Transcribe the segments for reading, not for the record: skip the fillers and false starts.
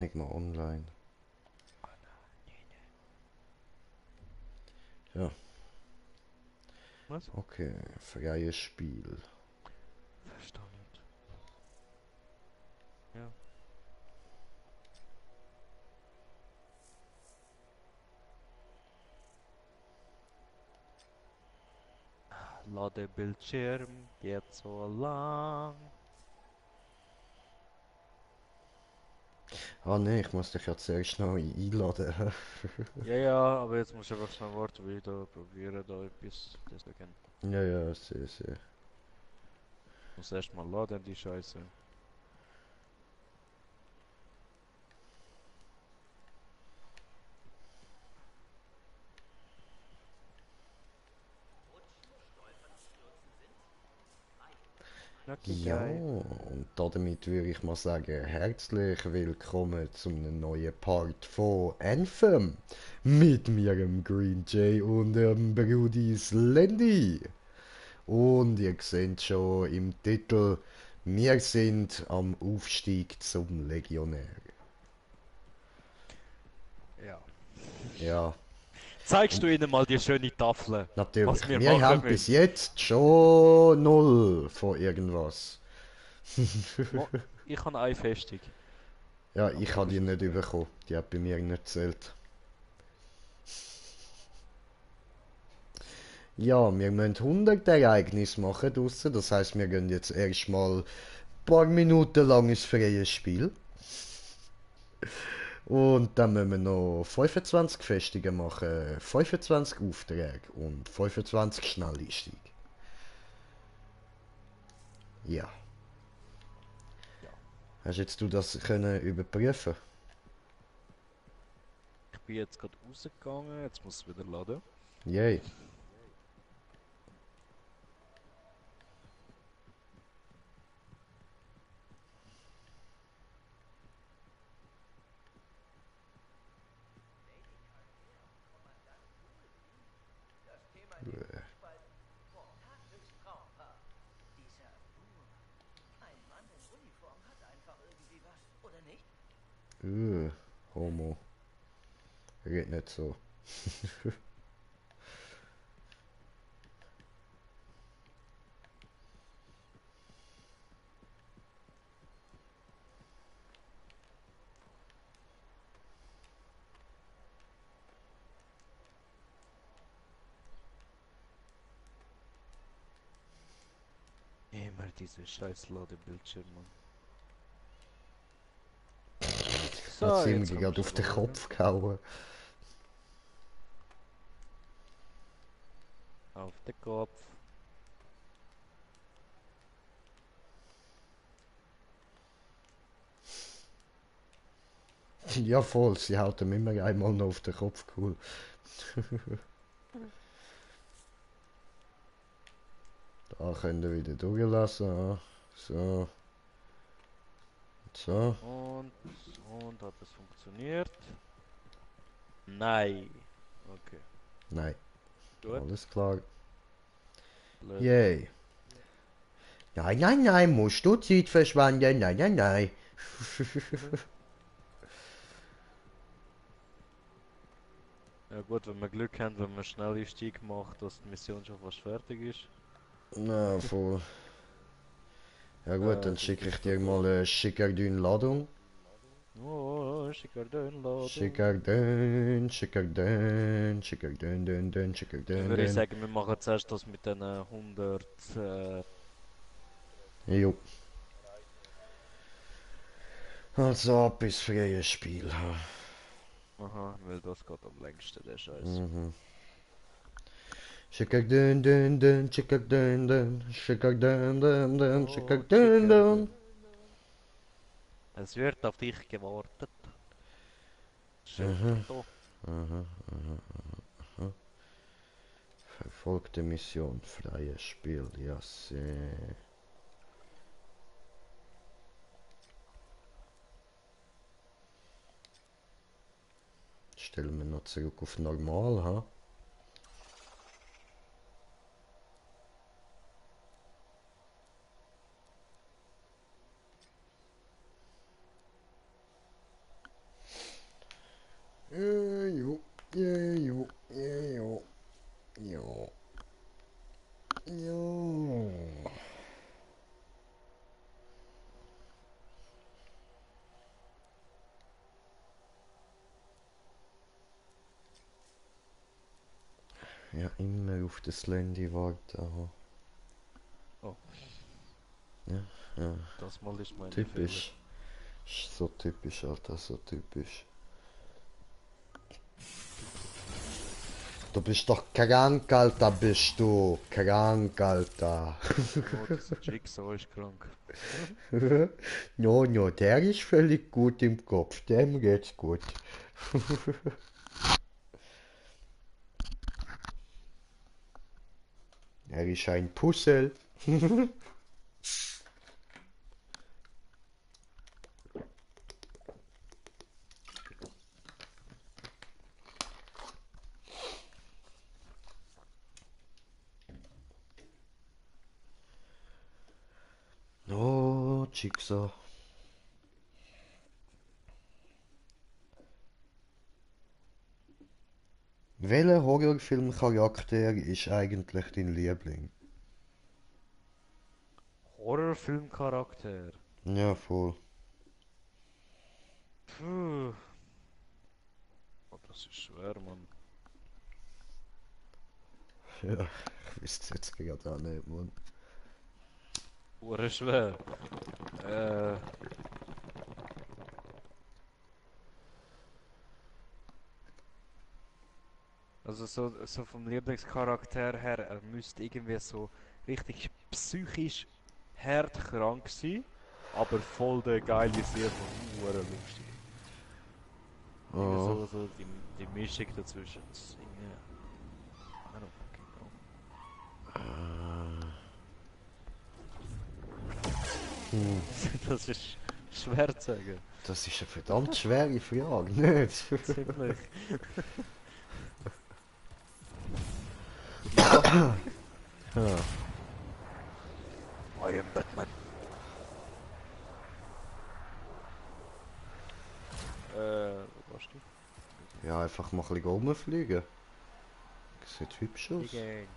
nicht mal online. Ja, Was? okay. Freies Spiel. Verstehe nicht. Ja. Ladebildschirm geht so lang. Ah ne, ich muss dich ja zuerst noch einladen. Ja, ja, aber jetzt muss ich einfach schnell warten, weil ich da probiere da etwas. Deswegen Ja, ja, sehr, sehr. muss erst mal laden, die Scheiße. Knacky Ja, geil. und damit würde ich mal sagen, herzlich willkommen zu einem neuen Part von Anthem. Mit mir, dem Green Jay und dem Brudi Slendy. Und ihr seht schon im Titel, wir sind am Aufstieg zum Legionär. Ja. Ja, Zeigst und du ihnen mal die schöne Tafel, natürlich, was wir wir machen haben bis müssen? jetzt schon null von irgendwas. Ich habe eine Festung, Ja, aber ich du habe die bist nicht ausgerüstet. bekommen. Die hat bei mir nicht zählt. Ja, wir müssen 100 Ereignisse machen draussen. Das heißt, wir gehen jetzt erstmal ein paar Minuten lang ins freie Spiel. Und dann müssen wir noch 25 Festungen machen, 25 Aufträge und 25 Schnelleinstieg. Ja. Ja. Hast jetzt du das können überprüfen? Ich bin jetzt gerade rausgegangen, jetzt muss es wieder laden. Yay. Homo. Red nicht so. Immer diese scheiß Ladebildschirme, Mann. Hat So, sie ihm jetzt können wir gerade es auf den schauen. Kopf gehauen. Auf den Kopf. Ja voll, sie haut ihm immer einmal noch auf den Kopf, cool. Da könnt ihr wieder durchlassen. Ah. So, so. Und hat es funktioniert? Nein. Okay, Nein, gut. alles klar. Blöd. Yay. Nein, nein, nein, musst du Zeit verschwenden? Nein, nein, nein. Ja gut, wenn wir Glück haben, wenn wir schnell Einstieg macht, dass die Mission schon fast fertig ist. Na, voll. Ja gut, dann Du schicke ich bist dir gerade mal da. eine schickerdün Ladung. Oh, Schickardönladung. Schickerdün, schickerdün, schickerdün, dün, dün, Dann schickerdün, würde ich dün. sagen, wir machen zuerst das mit den 100 Jo. Also ab ins freie Spiel. aha, weil das geht am längsten, der Scheiß. Mhm. Schickerdün, dün, dün, schickerdün, dün, schickerdün, dün, dün, Oh, schickerdün, dün. es wird auf dich gewartet. Mhm, Schildkröte. mhm, mhm, mhm. Verfolgte Mission, freies Spiel, ja sehr. Stellen wir noch zurück auf normal, ha? Ja, immer auf das Landy warten. Aha. Oh, Ja, ja, das mal ist mein Fehler. typisch. Ist so typisch, Alter, so typisch. Du bist doch krank, Alter, bist du. Krank, Alter. Oh, das Jigsaw ist krank. No, no, der ist völlig gut im Kopf. Dem geht's gut. Er ist ein Puzzle. Oh, Jigsaw. Welcher Horrorfilmcharakter ist eigentlich dein Liebling? Horrorfilmcharakter. Ja, voll. Puh. Oh, das ist schwer, Mann. Ja, ich wüsste jetzt gerade auch nicht, Mann. Hure schwer. Äh, also so vom Lieblingscharakter her, er müsste irgendwie so richtig psychisch hart krank sein, aber voll der geile Sieg und hure lustig. Irgendwie Oh. so die Mischung dazwischen. Das ist irgendwie... I don't fucking know. Hm. Das ist schwer zu sagen. Das ist eine verdammt schwere Frage, nicht? Ziemlich. Ja. I am Batman. Wo warst du? Ja, einfach mal ein bisschen rumfliegen. Sieht hübsch aus. Fliegen.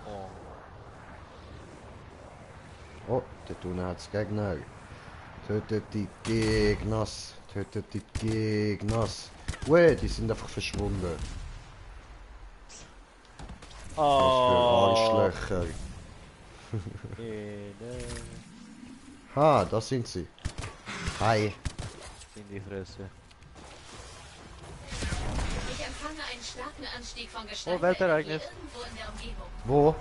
Oh. Oh, dort unten hat es Gegner. Tötet die Gegners. Tötet die Gegners. Ue, die sind einfach verschwunden. Was für Oh. Arschlöcher. Ne. Ha, da sind sie. Hi. In die Fresse. Ich empfange einen starken Anstieg von Oh, Gestein Weltereignis. irgendwo in der Umgebung. Wo?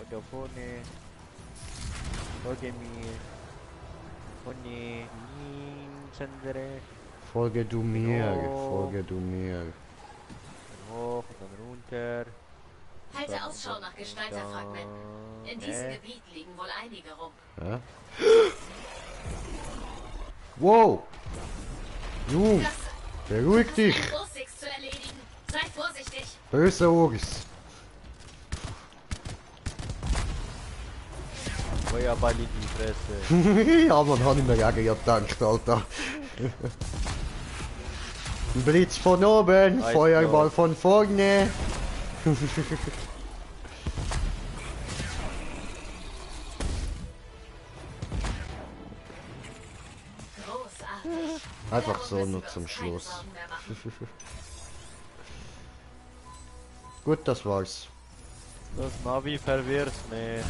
Da vorne. Folge mir. Vorne. Sendere. Folge du mir. Oh. Folge du mir. Dann hoch und dann runter. Halte Ausschau nach Gestalterfragmenten. In diesem Gebiet liegen wohl einige rum. Ja? Wow! Jung, Klasse. beruhig Hast dich! einen Ursix zu erledigen. Sei vorsichtig. Böse Urs! Feuerball in die Fresse. Ja, man, hab ich mir auch gedacht, Alter. Ein Blitz von oben, Nice Feuerball go. von vorne. Großartig. Einfach Darum so müssen nur wir zum uns keine Schluss. Sorgen mehr machen. Gut, das war's. Das Navi verwirrt mich.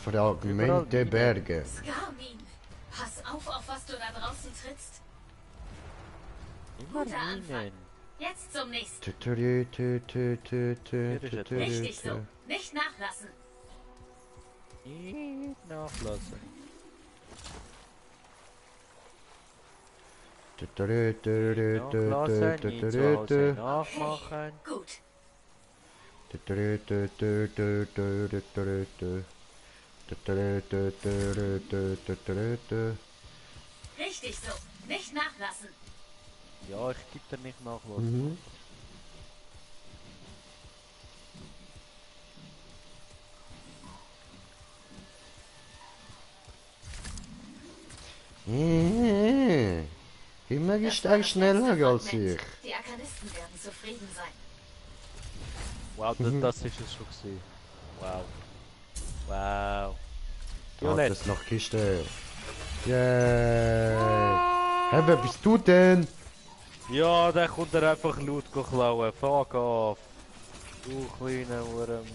Fragmente Überall Berge. Skarmin, pass auf, was du da draußen trittst. Immer Guter Anfang. Minen. Jetzt zum nächsten. Richtig so. Nicht nachlassen. Nicht nachlassen. Nachlassen, nicht zu Hause nachmachen. Gut. Richtig so. Nicht nachlassen. Ja, ich geb dir nicht nachlassen. Mhm. Immer Das ist war er das schneller letzte als Fragment. ich. Die Arkanisten werden zufrieden sein. Wow, das ist es schon gewesen. Wow. Wow. Hat Violett. es noch Kiste. Yay! Hä, wer bist du denn? Ja, der kommt er einfach laut klauen. Fuck off. Du kleiner Wurm.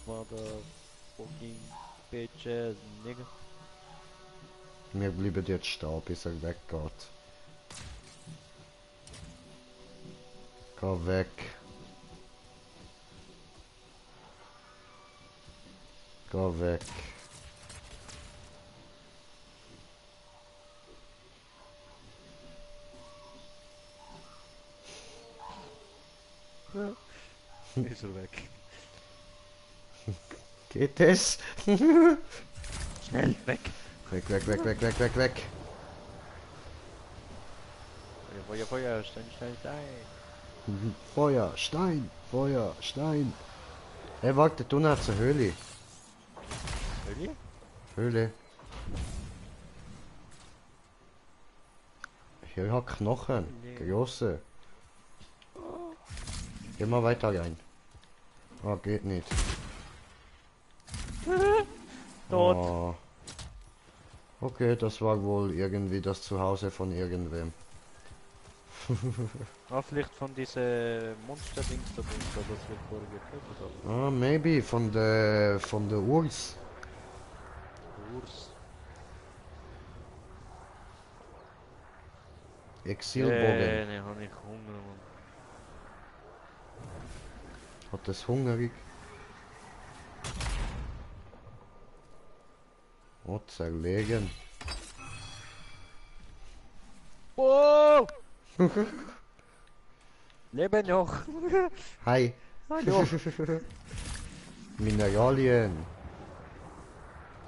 Motherfucking bitches, nigga. Wir bleiben jetzt stehen, bis er weggeht. Geh weg. Geh weg. Ist er weg. Geht es? Schnell, weg. Weg, weg, weg, weg, weg, weg, weg. Feuer, Feuer, schnell, Feuer, Stein, Feuer, Stein. Hey, warte, du hast eine Höhle. Höhle? Höhle. Hier hat Knochen. Große. Geh mal weiter rein. Ah, geht nicht. Tot. Oh. Okay, das war wohl irgendwie das Zuhause von irgendwem. Ah, vielleicht von diesen Monster-Dings da drin, das wird vorher getötet haben. Ah, maybe von der Urs. Urs. Exilbogen. Ne, hab ich Hunger, Mann. Hat es hungrig? Oh, zerlegen. Wow! Lebe noch! Hi. Hallo! Mineralien.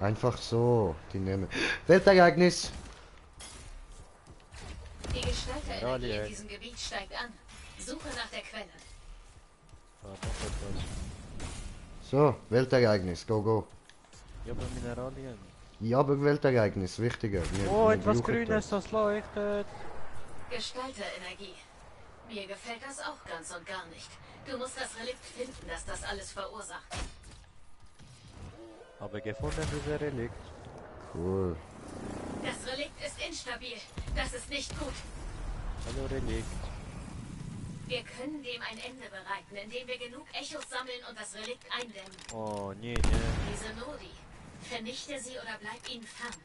Einfach so. Die nehmen. Weltereignis. Die Gestalterenergie in Mineralien. diesem Gebiet steigt an. Suche nach der Quelle. Ah, noch etwas. So, Weltereignis. Go, go. Ja, aber Mineralien. Ja, aber Weltereignis. Wichtiger. Oh, wir etwas brauchen Grünes, das leuchtet. Gestalterenergie. Mir gefällt das auch ganz und gar nicht. Du musst das Relikt finden, das das alles verursacht. Habe gefunden, dieser Relikt. Cool. Das Relikt ist instabil. Das ist nicht gut. Hallo Relikt. Wir können dem ein Ende bereiten, indem wir genug Echos sammeln und das Relikt eindämmen. Oh, nee. Diese Nodi. Vernichte sie oder bleib ihnen fern.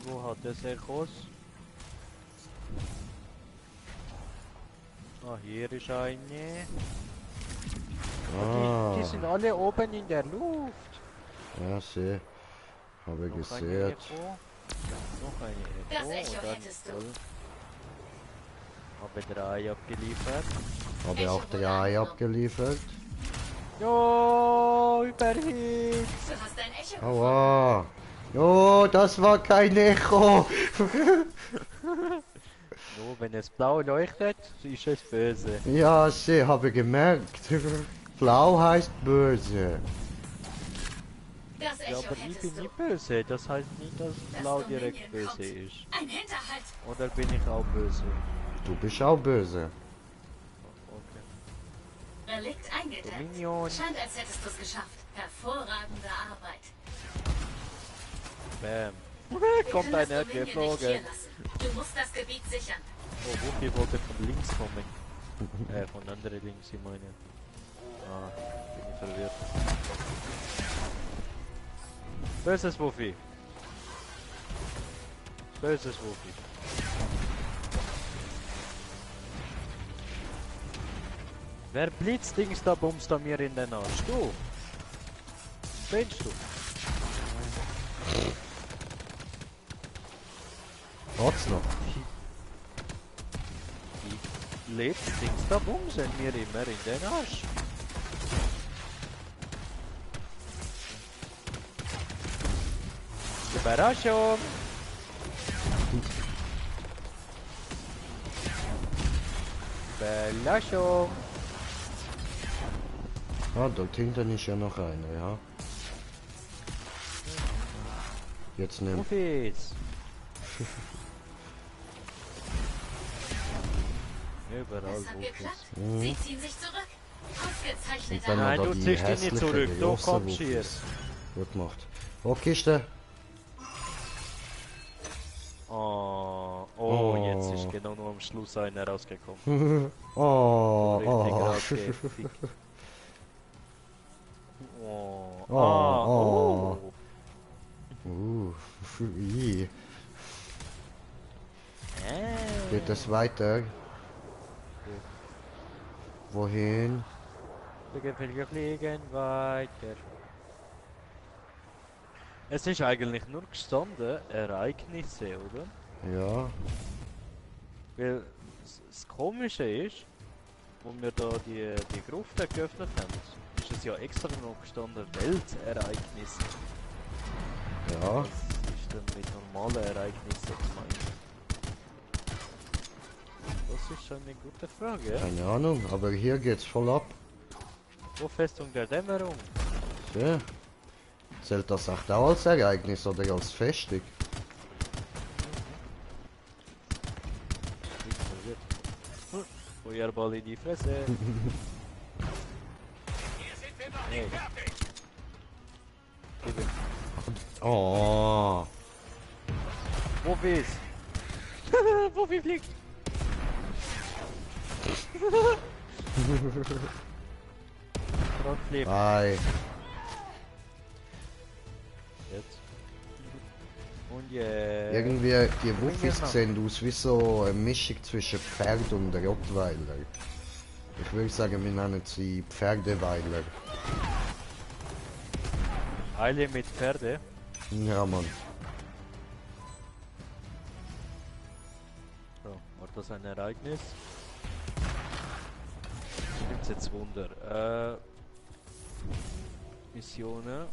Wo hat es Echos? Ah, hier ist eine. Ah. Die sind alle oben in der Luft. Ja, sehe. Habe Noch eine gesehen. Echo. Noch eine Echo. Das Echo und dann hättest du. voll. Habe 3 abgeliefert. Habe auch 3 abgeliefert. Jo, Überhit. Du hast ein Echo gefunden. Aua. Jo, das war kein Echo. Nur wenn es blau leuchtet, ist es böse. Ja, sehe, habe gemerkt. Blau heißt böse. Das Ja, Echo aber ich bin hättest du. nicht böse. Das heißt nicht, dass Das blau Dominion direkt böse kommt. ist. Ein Hinterhalt. Oder bin ich auch böse? Du bist auch böse. Okay. Relikt eingedeckt. Dominion. Scheint, als hättest du es geschafft. Hervorragende Arbeit. Bam. Wir Kommt können das einer Dominion nicht geflogen. hier lassen. Du musst das Gebiet sichern. Oh, Wuppi wollte von links kommen. Von anderen links, ich meine. Ah, bin ich verwirrt. Böses Wuffi. Böses Wuffi. Wer Blitzdings da bumst da mir in den Arsch? Du? Spinnst du? Hat's noch? Die Blitzdings da bumsen mir immer in den Arsch. Überraschung! Überraschung! Ah, dort hinten ist ja noch einer, ja. Jetzt nimm. Muffis! Überall Das hat Muffis. geklappt. Mhm. Sie ziehen sich zurück. Ausgezeichnet. Und dann Nein, noch du die ziehst dich nicht hässlichen zurück, du grossen kommst hier. Wuffis. Gut gemacht. Oh, Kiste. Oh, jetzt ist genau nur am Schluss einer rausgekommen. Oh, Richtig oh. rausgefickt. Oh, Oh, oh. Ui. Geht es weiter? Wohin? Fliegen weiter. Es ist eigentlich nur gestanden, Ereignisse, oder? Ja. Weil das Komische ist, wo wir da die Gruft geöffnet haben, ist es ja extra noch gestanden, Weltereignisse. Ja. Was ist denn mit normalen Ereignissen gemeint? Das ist eine gute Frage, ja? Keine Ahnung, aber hier geht's voll ab. Wo Festung der Dämmerung? Tja. Zählt das auch da als Ereignis oder als Festung? Feuerball in die Fresse. Hey. Gib ihm. Oh. Wofür ist? Wofür fliegt? Frontflip. Bye. Jetzt. Und jetzt. Irgendwie, die Wuffis sehen aus wie so eine Mischung zwischen Pferd und Rottweiler. Ich würde sagen, wir nennen sie Pferdeweiler. Eile mit Pferde. Ja, Mann. So, war das ein Ereignis? Gibt's jetzt Wunder? Missionen.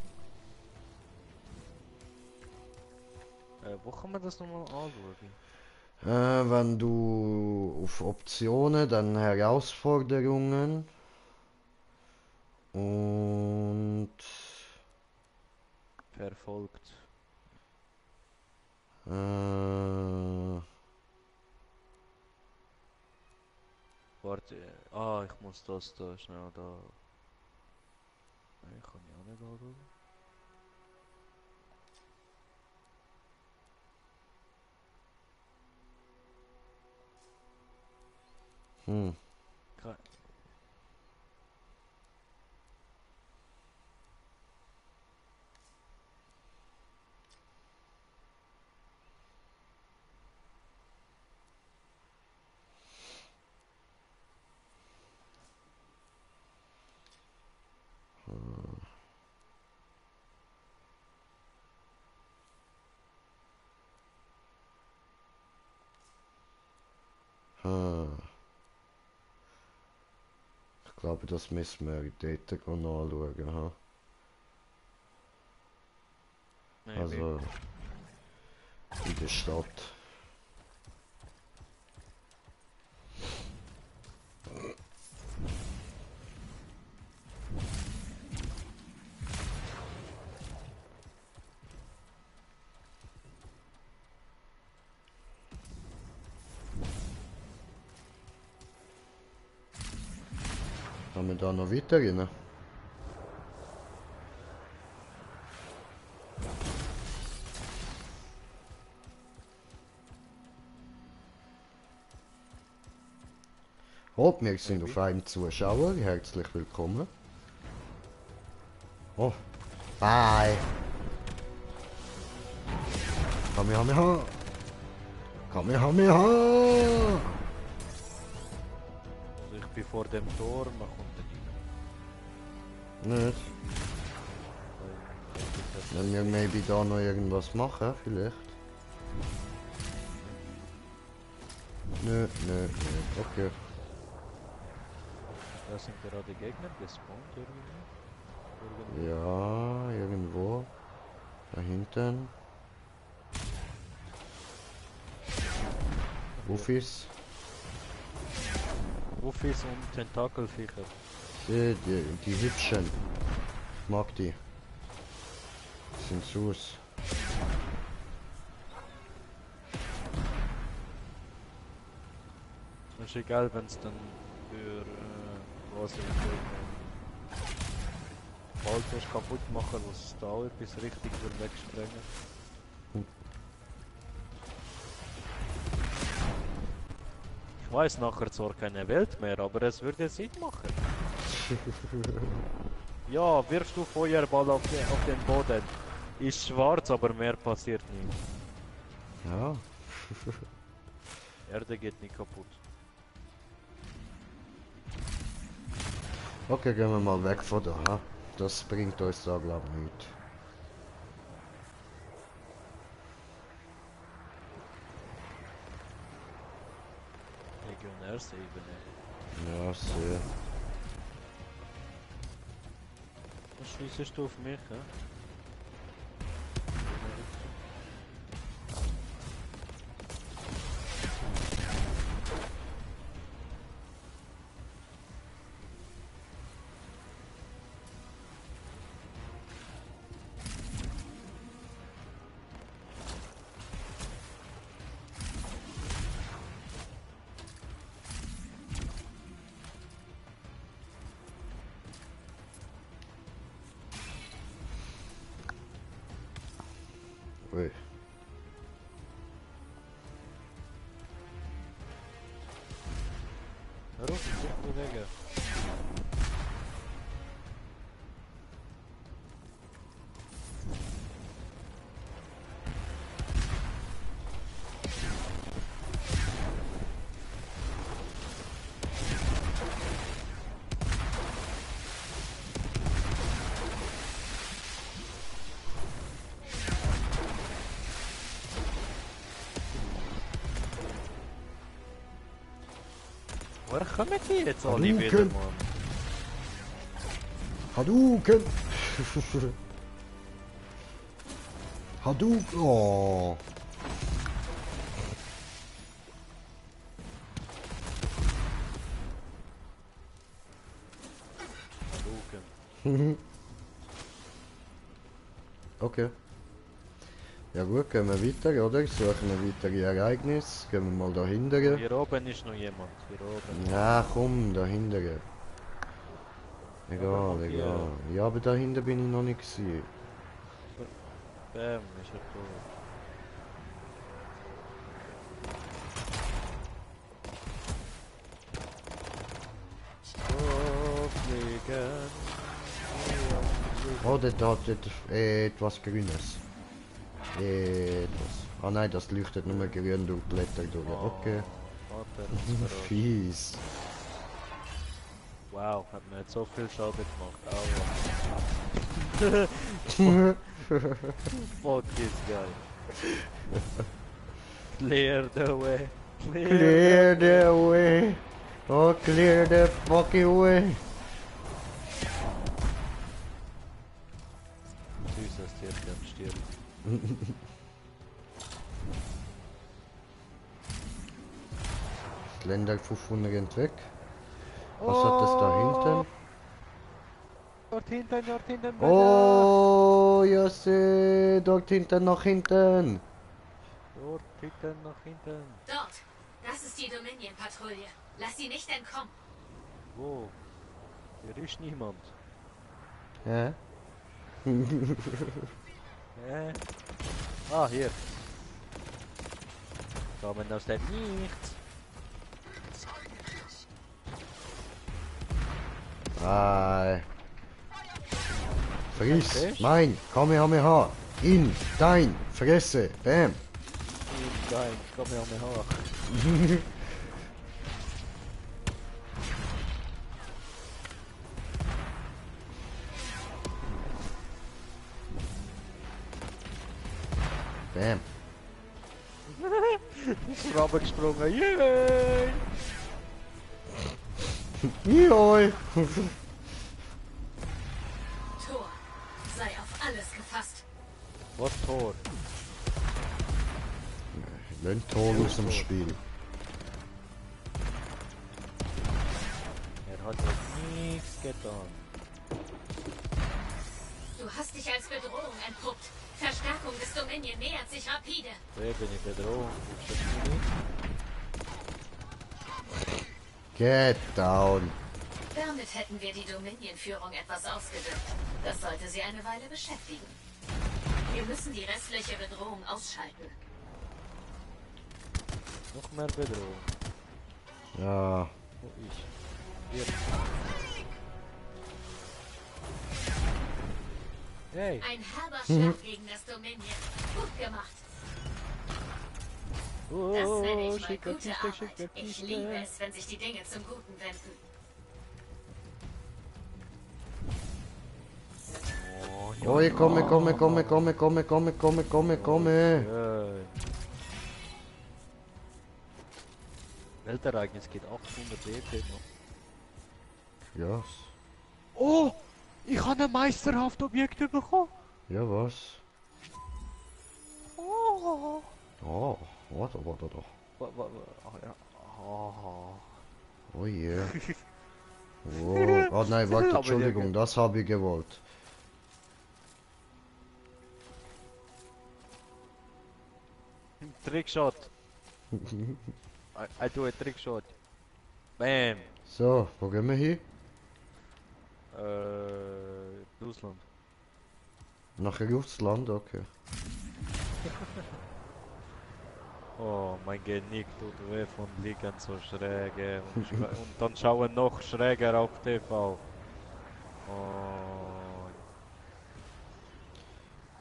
Wo kann man das nochmal anschauen? Wenn du auf Optionen, dann Herausforderungen und Verfolgt. Warte. Ich muss das da schnell da. Nein, ich kann ja auch nicht anschauen. hm. Kein- Hm. Ich glaube, das müssen wir dort noch anschauen. Ha? Nein, Also in der Stadt. Haben wir da noch weiter rein? Oh, wir sind auf einem Zuschauer. Herzlich willkommen. Oh, bye. Kamehameha. Kamehameha. Also ich bin vor dem Tor, man kommt nicht Nicht. rein. Wenn wir maybe da noch irgendwas machen, vielleicht. Nö. Okay. Da sind gerade Gegner gespawnt irgendwie. Ja, irgendwo. Da hinten. Wuffis. Wuffis und Tentakelviecher. Die hübschen. Ich mag die. Sind süß. Das ist egal, wenn es dann für was bald erst kaputt machen, was da auch etwas richtig wegsprengen. Ich weiß nachher zwar keine Welt mehr, aber es würde Sinn machen. Ja, wirfst du Feuerball auf den Boden. Ist schwarz, aber mehr passiert nicht. Ja. Erde geht nicht kaputt. Okay, gehen wir mal weg von da. Ha? Das bringt uns da glaube ich nicht. Legionärsebene. Ja, sehr. Was schließt du auf mich, hä? Ui. Hör auf, dich bewegen. Woher kommen die jetzt alle Hadouken. wieder, Mann? Hadouken! Hadouken! Oh! Hadouken. Okay. Ja gut, gehen wir weiter, oder? Suchen wir weitere Ereignisse. Gehen wir mal da hinten. Hier oben ist noch jemand. Hier oben. Ja, komm, da hinten. Aber Egal, mal hier. egal. Ja, aber da hinten bin ich noch nicht gewesen. Bam, ist er tot. So fliegen. Oh, da hat etwas Grünes. Etwas. Ah nein, das leuchtet nur grün durch die Blätter durch. Okay. Vater, das war Fies. wow, hat mir jetzt so viel Schaden gemacht. Aua. Fuck this guy. Clear the way. Clear the way. Oh, clear the fucking way. Süßes Tierchen am Stirn. Länder 500 weg. Was hat das da hinten? Dort hinten. Oh, ja seh, dort hinten, nach hinten. Dort hinten, nach hinten. Dort. Das ist die Dominion-Patrouille. Lass sie nicht entkommen. Wo? Hier ist niemand. Ja? Ah, hier. Kommen aus dem Nichts. Ah. Friss, Fisch? mein, Kamehameha, in dein Fresse, bam. Nein, komm her mal hoch. Bam. Ich habe gesprungen. Yay! Joi. Tor. Sei auf alles gefasst. Was Tor? Lönt Tor aus dem Spiel. Er hat jetzt nichts getan. Du hast dich als Bedrohung entpuppt. Verstärkung des Dominion nähert sich rapide. Wer bin ich Bedrohung? Guckst du das nicht? Get down. Damit hätten wir die Dominion-Führung etwas ausgedünnt. Das sollte sie eine Weile beschäftigen. Wir müssen die restliche Bedrohung ausschalten. Noch mehr Bedrohung. Ja, Wo ich? Hier. Hey. Ein herber Schlag gegen das Dominion. Gut gemacht. Das nenne ich mal gute Arbeit. Ich liebe es, wenn sich die Dinge zum Guten wenden. oi, komme. Weltereignis geht 800 EP noch. Ja, Oh! Ich habe ein meisterhaftes Objekt bekommen! ja was? Oh! Oh, warte. Ach ja. Oh. Oh je. Oh, oh nein, warte, Aber Entschuldigung, das habe ich gewollt. Trickshot! I do a trickshot. Bam! So, wo gehen wir hin? Russland. Nach Russland, okay. Oh, mein Genick tut weh von liegen so schräge und dann schauen noch schräger auf TV. Oh.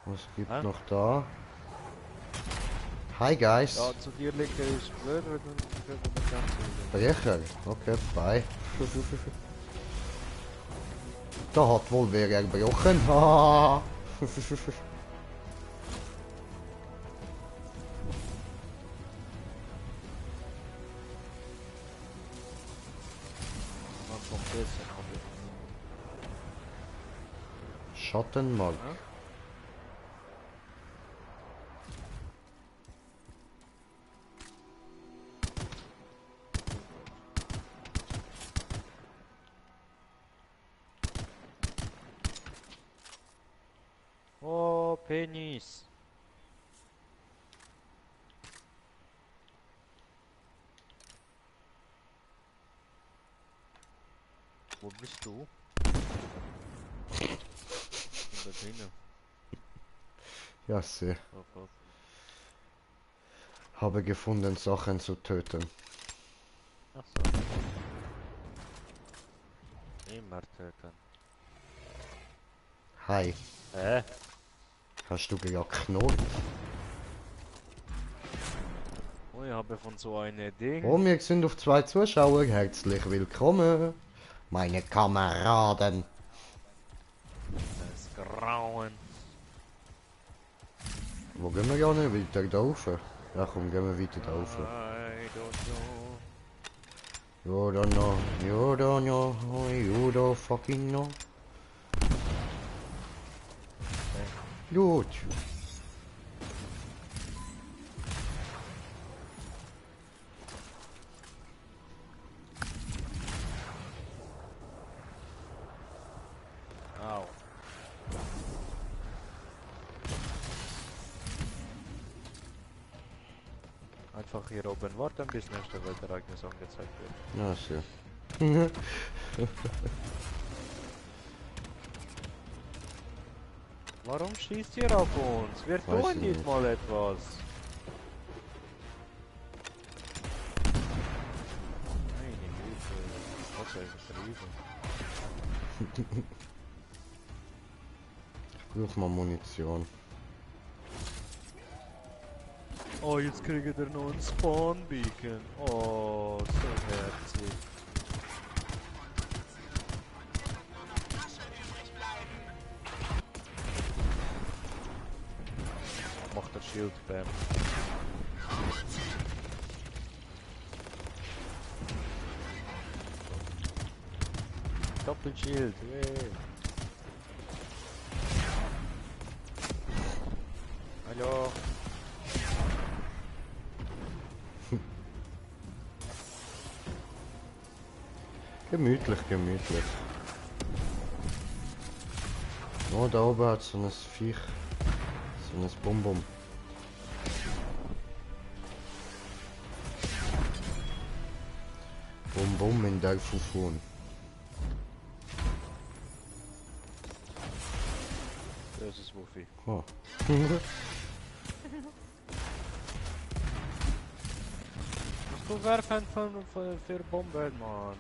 Was gibt Hä? noch da? Hi guys. Ja, zu dir liegen ist blöd, wenn du nicht ganz Brecher. Okay, bye. Da hat wohl wer gebrochen. Haha. Man kommt besser. Schattenmark. Ja? Oh, Penis. Wo bist du? Ich bin da drinnen. Ja, sehr. Oh Gott. Habe gefunden, Sachen zu töten. Ach so. Immer töten. Hi. Hä? Hast du geknurrt? Oh, ich habe von so eine Ding. Oh, wir sind auf 2 Zuschauer. Herzlich willkommen. Meine Kameraden. Das Grauen. Wo gehen wir ja nicht weiter? Da rauf? Ja komm, gehen wir weiter da rauf. I don't know. You don't know, you don't know, you don't fucking know. Gut. Au. Einfach hier oben warten, bis nächste Weltereignis angezeigt wird. Na so. Warum schießt ihr auf uns? Wir Weiß tun ich nicht nicht. mal etwas. Meine Güte, was soll ich verlieren? Ich brauche mal Munition. Oh, jetzt kriegt er noch einen Spawn-Beacon. Oh, so herzlich. Macht der Schild bam. Doppelschild, yay. Hallo. Gemütlich, gemütlich. Oh, da oben hat so ein Viech. So ein Bum-Bum. Bum-Bum in der Fufun. Böses Wuffi. Oh. Was du werfen für Bomben, Mann?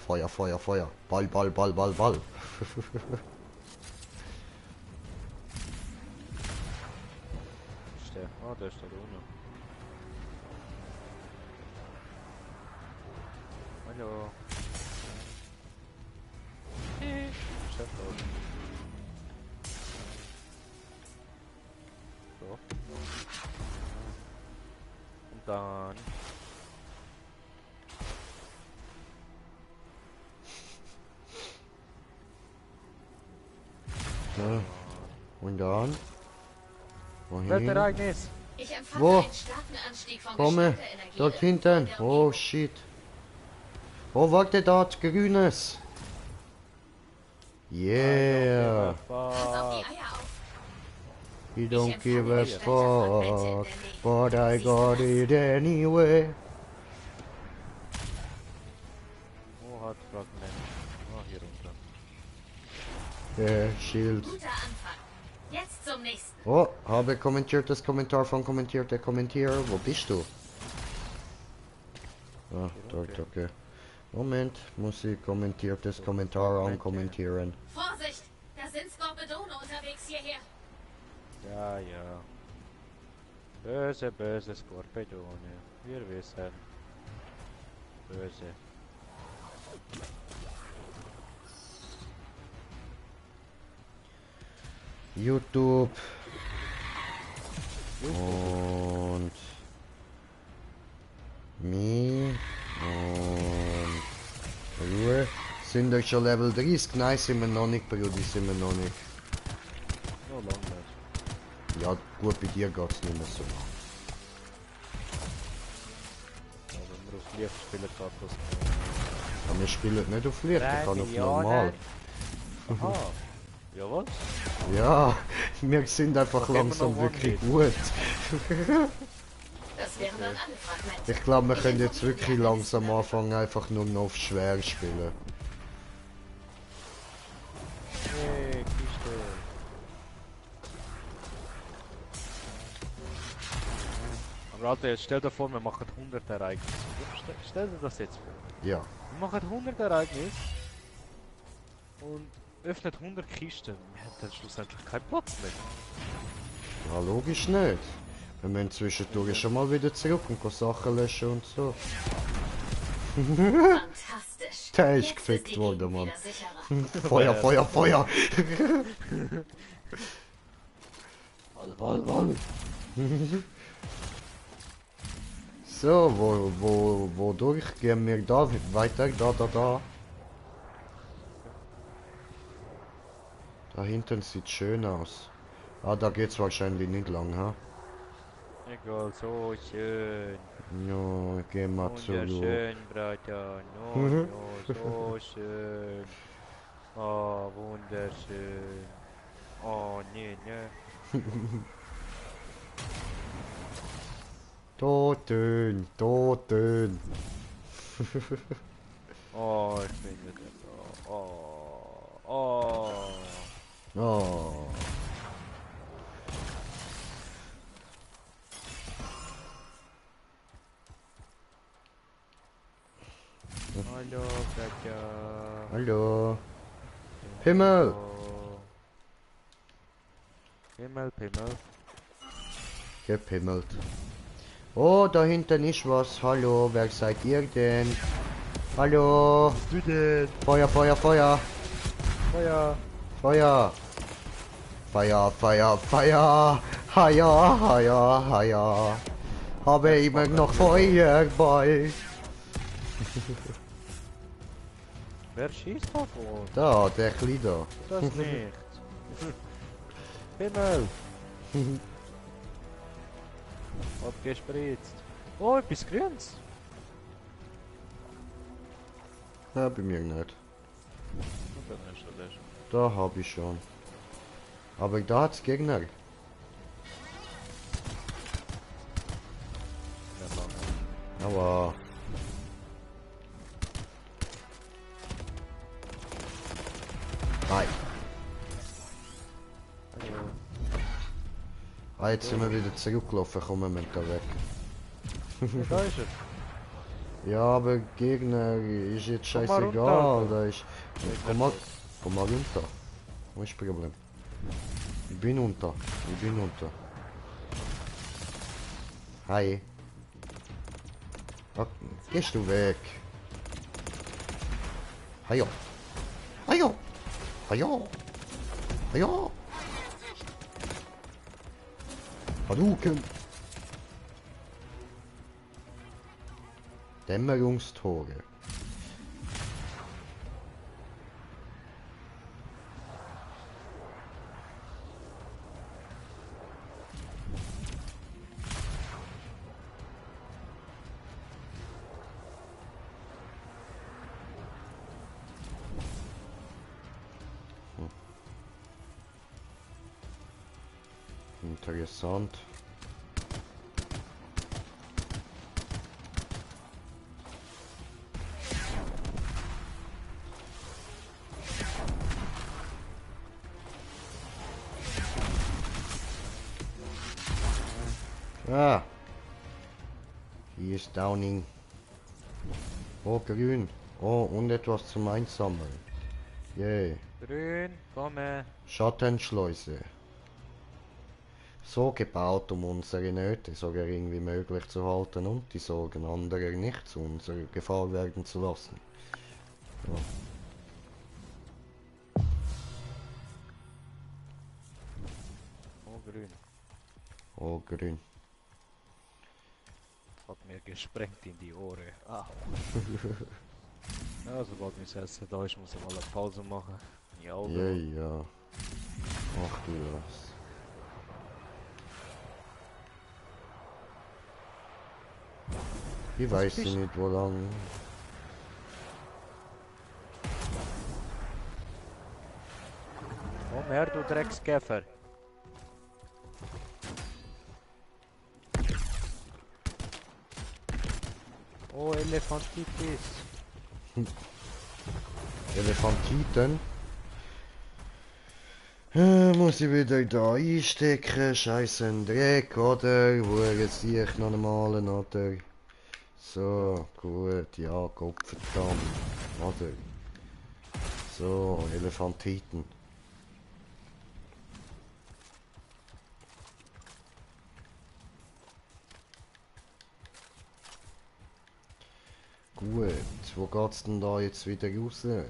Feuer, Feuer, Feuer. Ball, Ball, Ball, Ball, Ball. Ist der? Ah, der ist da unten. Hallo. Ist der da? So. Und dann... Ja. Und dann? Wohin? Weltereignis! Ich empfand Wo? einen starken Anstieg von Komme, Gestalterenergie dort irgendwo in hinten. der Oh Umgebung. shit. Oh, warte, dort, grünes. Yeah. Pass auf die Eier auf. You don't Ich give a empfange Gestalterfragmente in fuck, der Nähe. but I got it anyway. Wo hat Fragment? Ah, hier runter. Schild. Guter Anfang. Jetzt zum nächsten. Oh, habe kommentiertes Kommentar von kommentierte Kommentierer. Wo bist du? Ah, dort, okay. Moment, muss ich kommentiertes Kommentar ankommentieren. Vorsicht! Da sind Skorpedone unterwegs hierher. Ja, ja. Böse, böse Skorpione. Wir wissen. Böse. YouTube. Und me und Ruhe. Sind wir schon Level 30? Nein, sind wir noch nicht, Brudi, sind wir noch nicht. No lang nicht. Ja, gut, bei dir geht's nicht mehr so. Ja, wenn wir auf Licht spielen, geht das. Aber wir spielen nicht auf Licht, ich kann auf Millionen. normal. Aha. Ja, was? Ja, wir sind einfach Doch immer langsam noch wirklich One-Hit. gut. Das wären dann alle Fragmente. Ich glaube, wir können jetzt informiere wirklich die langsam Analysten anfangen, einfach nur noch auf schwer spielen. Hey, Kiste. Aber Alter, jetzt stell dir vor, wir machen 100 Ereignisse. Stell dir das jetzt vor. Ja. Wir machen 100 Ereignisse und öffnet 100 Kisten. Wir haben dann schlussendlich keinen Platz mehr. Ja, logisch nicht. Wir müssen zwischendurch schon mal wieder zurück und gehen Sachen löschen und so. Fantastisch. Der ist Jetzt gefickt die worden, Gegend Mann. wieder sicherer. Feuer, Feuer, Feuer! So, wodurch gehen wir da weiter? Da. Da hinten sieht schön aus. Ah, da geht's wahrscheinlich nicht lang, ha? Egal, so schön. Ja, gehen wir zurück. Wunderschön, Bruder. No, so schön. Oh, wunderschön. Oh, nee. Toten. Oh, ich bin wieder da. Oh. Oh. Hallo, Katja. Hallo. Himmel. Himmel. Gepimmelt. Oh, da hinten ist was. Hallo, wer seid ihr denn? Hallo. Du denn? Feuer. Feuer. Feuer. Haja. Habe immer noch Feuer bei. Wer schießt da vor? Da, der Glieder. Das nicht. Himmel. Abgespritzt. Oh, etwas Grünes. Ja, bei mir nicht. Und dann ist das. Da habe ich schon. Aber da hat's Gegner. Aber Hi. Ah, jetzt sind wir wieder zurückgelaufen, kommen wir da weg. Ja, da ist er. Ja, aber Gegner ist jetzt Komm mal scheißegal, runter, da ist... Komm mal runter. Was ist das Problem? Ich bin unter. Hi. Ah, gehst du weg? Hajo. Hajo. Hajo. Hajo. Hadouken. Dämmerungstore. Interessant. Ah. Hier ist Downing. Oh, grün. Oh, und etwas zum Einsammeln. Yay. Grün, komm her. Schattenschleuse. So gebaut, um unsere Nöte so gering wie möglich zu halten und die Sorgen anderer nicht zu unserer Gefahr werden zu lassen. Ja. Oh, grün. Oh, grün. Hat mir gesprengt in die Ohren. Ah. Ja, sobald mein Essen da ist, muss ich mal eine Pause machen. Ja, Ja, ja. Ach du was. Ich weiß bist- nicht, wo lang. Komm her, du Dreckskäfer. Oh, Elefantitis. Elefantiten. Muss ich wieder da einstecken? Scheiße, ein Dreck, oder? Wo jetzt ich noch einmal, oder? So, gut, ja, Gott verdammt, oder? So, Elefantiten. Gut, wo geht's denn da jetzt wieder raus? Oh,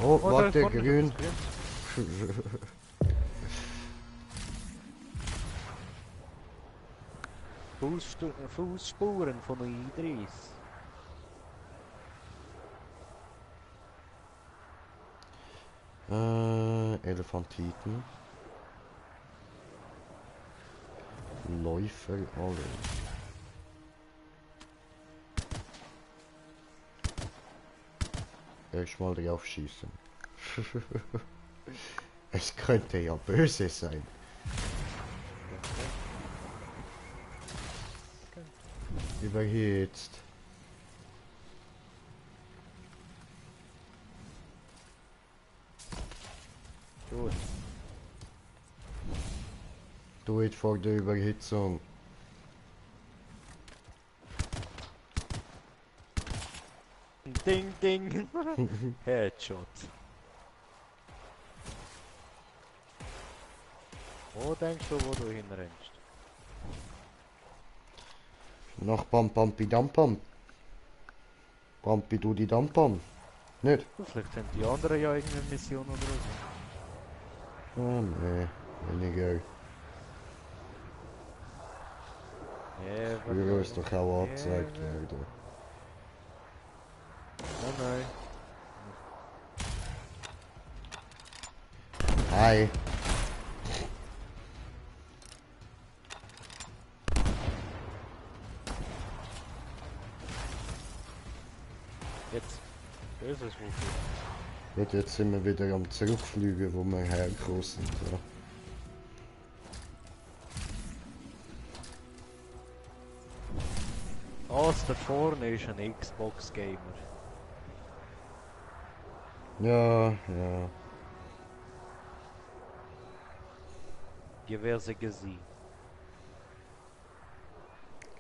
Oh, da warte, vorne grün. das Fußspuren von Idris. Elefantiten. Läufer alle. Erstmal drauf schießen. Es könnte ja böse sein. Überhitzt. Gut. Do it vor der Überhitzung. Ding, ding. Headshot. Wo denkst du, wo du hinrennst? Nach Pam Pampi Dampam. Pampi Dudi Dampam. Nicht? Vielleicht sind die anderen ja irgendeine Mission oder so. Oh nee, weniger. Früher ist doch auch angezeigt werden. Oh nein. Hi. Jetzt. Böses Wuffe. Jetzt sind wir wieder am Zurückfliegen, wo wir hergekommen sind. Ja. Das da vorne ist ein Xbox-Gamer. Ja, ja. Diverse gesehen.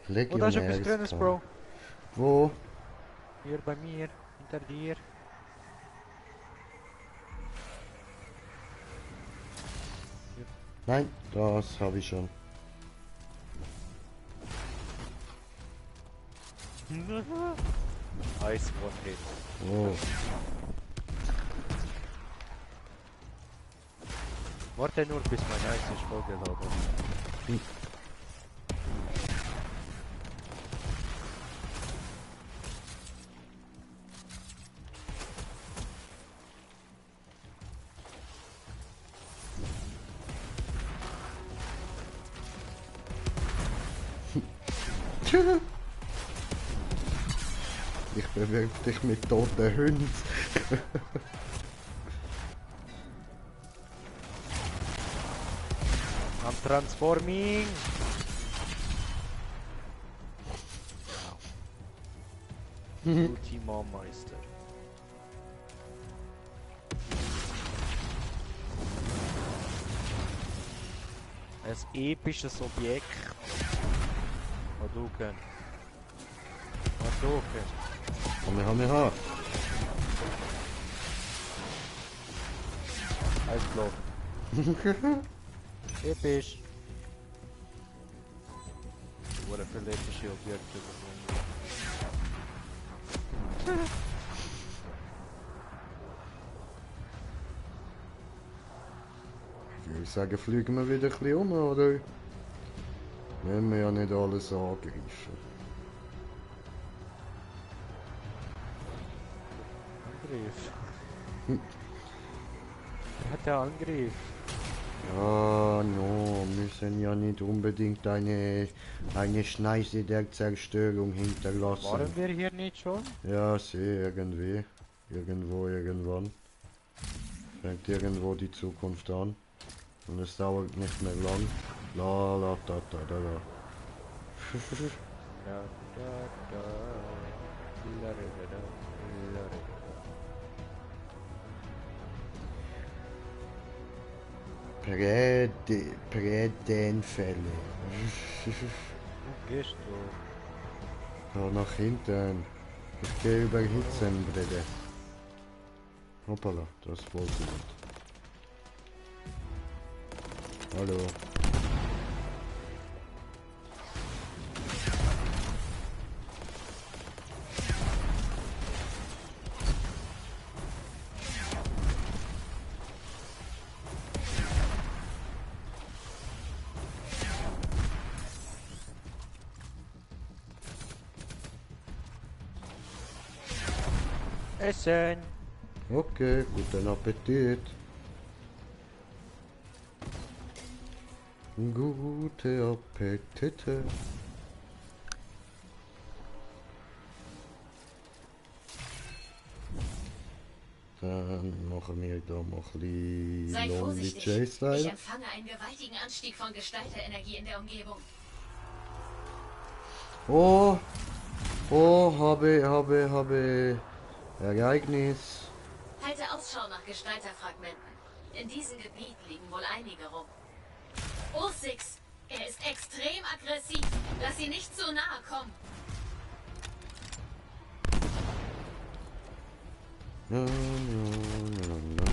Oh, da ist etwas Grünes, Legionärskar. Bro. Wo? Hier bei mir, hinter dir. Nein, das habe ich schon. Ice One Hit. Oh. Warte nur, bis mein Eis ist vollgeladen. Ich bewirf dich mit toten Hunden. I'm transforming! Ultima Meister. Ein episches Objekt. Hadouken. Hadouken. Hammer. Eisblock. Episch. Wurde für epische Objekte gefunden. Ich würde sagen, fliegen wir wieder ein bisschen um, oder? Wenn wir ja nicht alles angreifen. Angriff. Wer hat der Angriff? Ja, no, müssen ja nicht unbedingt eine Schneise der Zerstörung hinterlassen. Waren wir hier nicht schon? Ja, sehe irgendwie. Irgendwo, irgendwann. Fängt irgendwo die Zukunft an. Und es dauert nicht mehr lang. La la da da da da. Da, da, da. La, da, da, da. La, da, da. Prädenfälle. Wo gehst du? Ja, nach hinten. Ich gehe über Hitzenbrille. Hoppala, das wollte ich nicht. Hallo. Essen! Okay, guten Appetit. Gute Appetite. Dann machen wir da mal ein bisschen Sei Lonely vorsichtig. Ich J-Style. empfange einen gewaltigen Anstieg von Gestalterenergie in der Umgebung. Oh, habe Ereignis. Halte Ausschau nach Gestalterfragmenten. In diesem Gebiet liegen wohl einige rum. Ursix, er ist extrem aggressiv. Lass ihn nicht zu nahe kommen. No, no, no, no, no,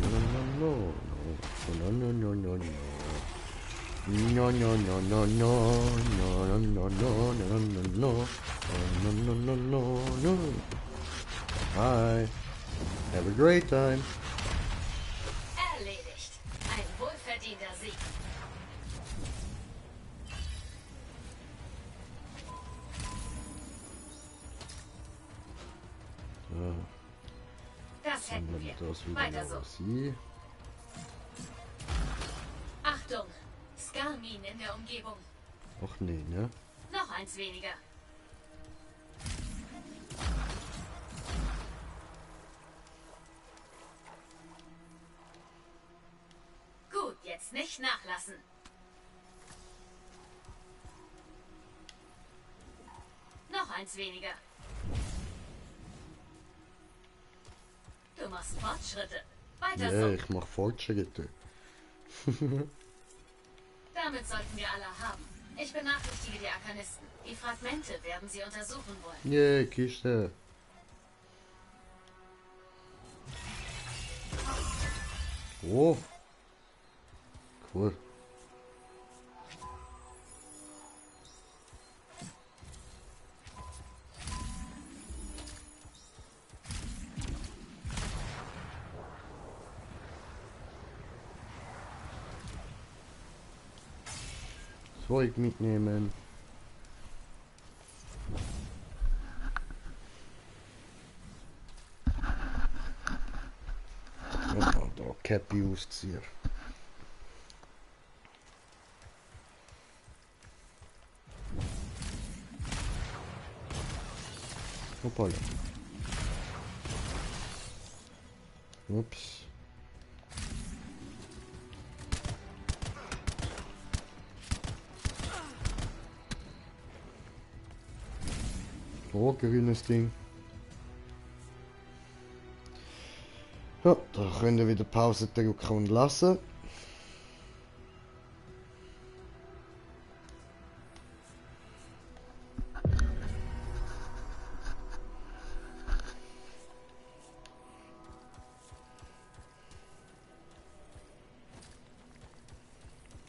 no, no, no, no, no, no. No, no, no, no, no, no, no, no, no, no, no, no, no, no, no. Hi. Have a great time. Erledigt. Ein wohlverdienter Sieg. Das hätten Dann wir. das wieder Weiter mal so. auf sie. Achtung! Skarmin in der Umgebung. Ach nee, ne? Noch eins weniger. Gut, jetzt nicht nachlassen. Noch eins weniger. Du Du machst Fortschritte. Weiter Ja, so. ich mache Fortschritte. Damit sollten wir alle haben. Ich benachrichtige die Arkanisten. Die Fragmente werden sie untersuchen wollen. Ja, Kiste. Oh. Cool. Zeug mitnehmen. Oh, da Cappy ausziehen. Hoppala. Ups. Oh, grünes Ding. Ja, da könnt ihr wieder Pause drücken und lassen.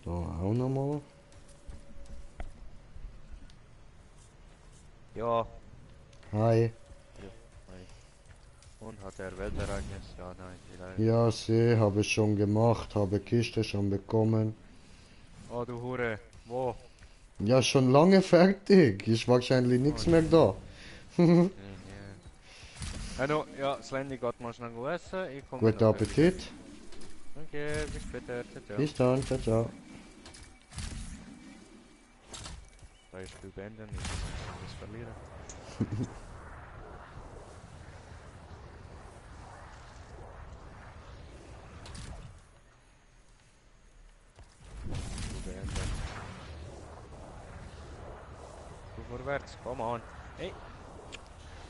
Da auch nochmal. Ja. Hi. Ja, nein. Und hat er Weltereignis? Ja, nein, vielleicht. Ja, sie habe ich schon gemacht, habe Kiste schon bekommen. Oh, du Hure. Wo? Ja, schon lange fertig. Ist wahrscheinlich nichts mehr da. Nee. Hallo, ja, Slendy geht mal schnell essen. Ich komme Guten nachher wieder. Appetit. Danke, bis später. Ciao, ciao. Bis dann, ciao, ciao. Da ist Spiel beenden, ich muss verlieren. Spiel beenden. Du vorwärts, komm on. Hey!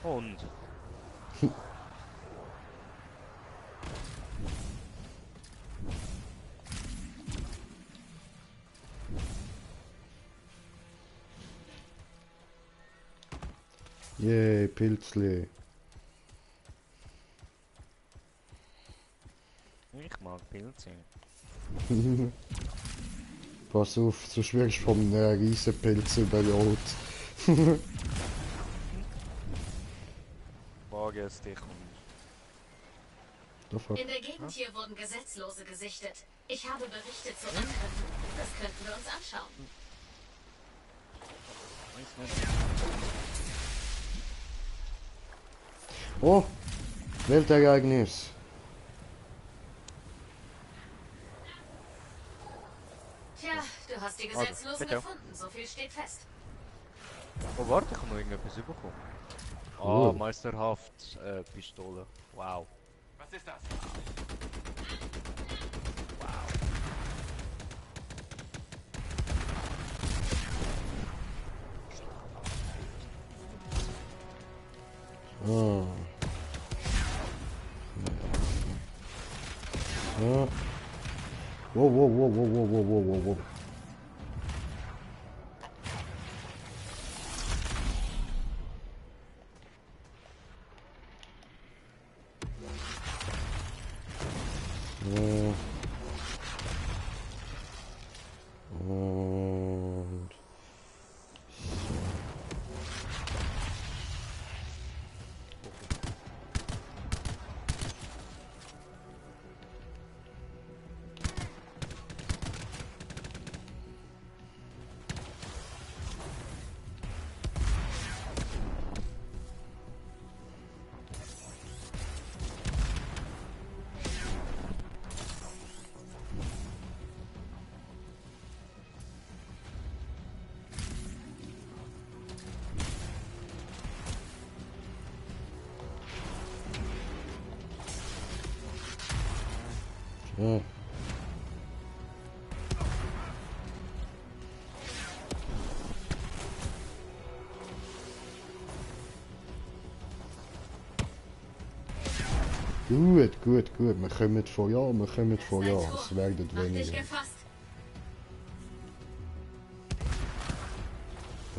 Und? Yay, Pilzli. Ich mag Pilze. Pass auf, sonst wirst du vom Riesenpilz überrollt. Wage es dich und... Da fuck. In der Gegend hier wurden Gesetzlose gesichtet. Ich habe Berichte zu Angriffen. Das könnten wir uns anschauen. Weiß nicht. Oh, Weltereignis. Tja, du hast die Also, Gesetzlosen bitte. gefunden. So viel steht fest. Oh, warte, ich habe noch irgendetwas bekommen. Cool. Ah, meisterhaft Pistole. Wow. Was ist das? Ah. Ah. Wow, wow, wow, wow, wow, wow, wow, wow, wow. Und ja. Gut, gut, gut. Wir kommen vor ja, wir kommen vor ja. Sei Es zu. werden Mach dich weniger. gefasst.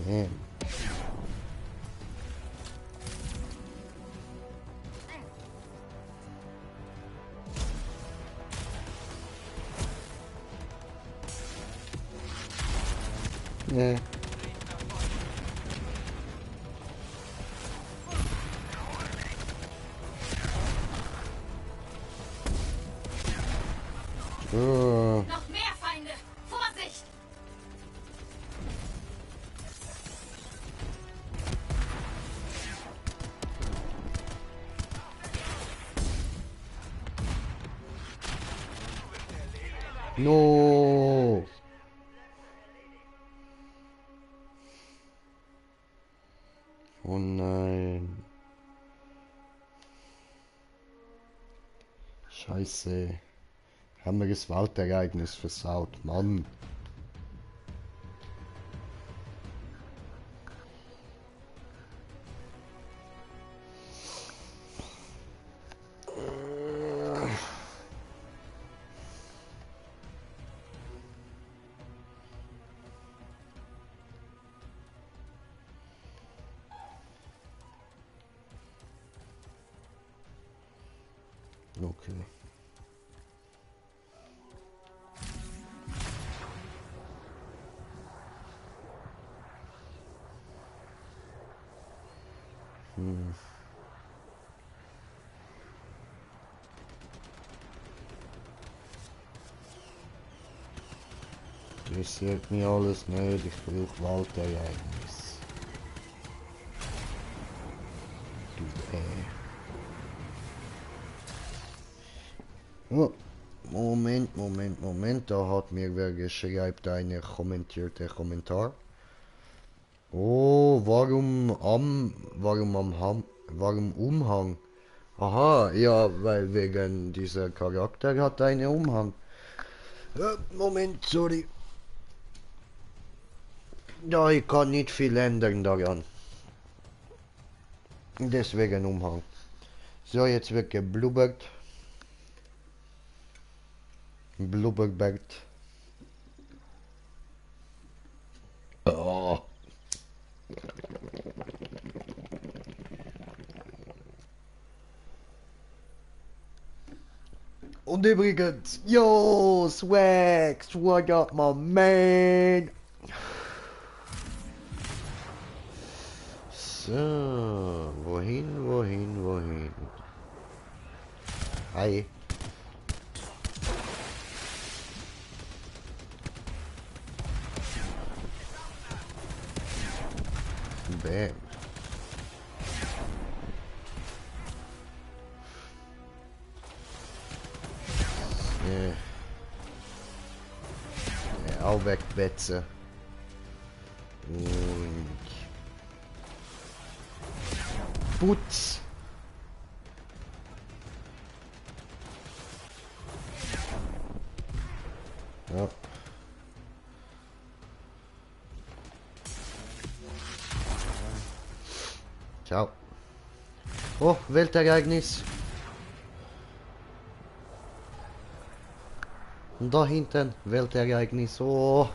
Bam. Ja. Oh. Noch mehr Feinde. Vorsicht! No. Oh nein. Scheiße. Haben wir das Waldereignis versaut, Mann. Okay. Interessiert mich alles nicht, ich brauche Waldereignis. Du Oh, Moment, da hat mir wer geschrieben, eine kommentierte Kommentar. Oh, warum Umhang? Aha, ja, weil wegen dieser Charakter hat einen Umhang. Moment, sorry. Ja, ich kann nicht viel ändern daran. Deswegen Umhang. So, jetzt wird geblubbert. Blubberbert. Oh. Und übrigens, yo, Swags, what up, my man? So, wohin? Hi. Bam. Auch wegbetze. Und Putz. Ja. Ciao. Oh, Weltereignis. Und da hinten, Weltereignis. Oh.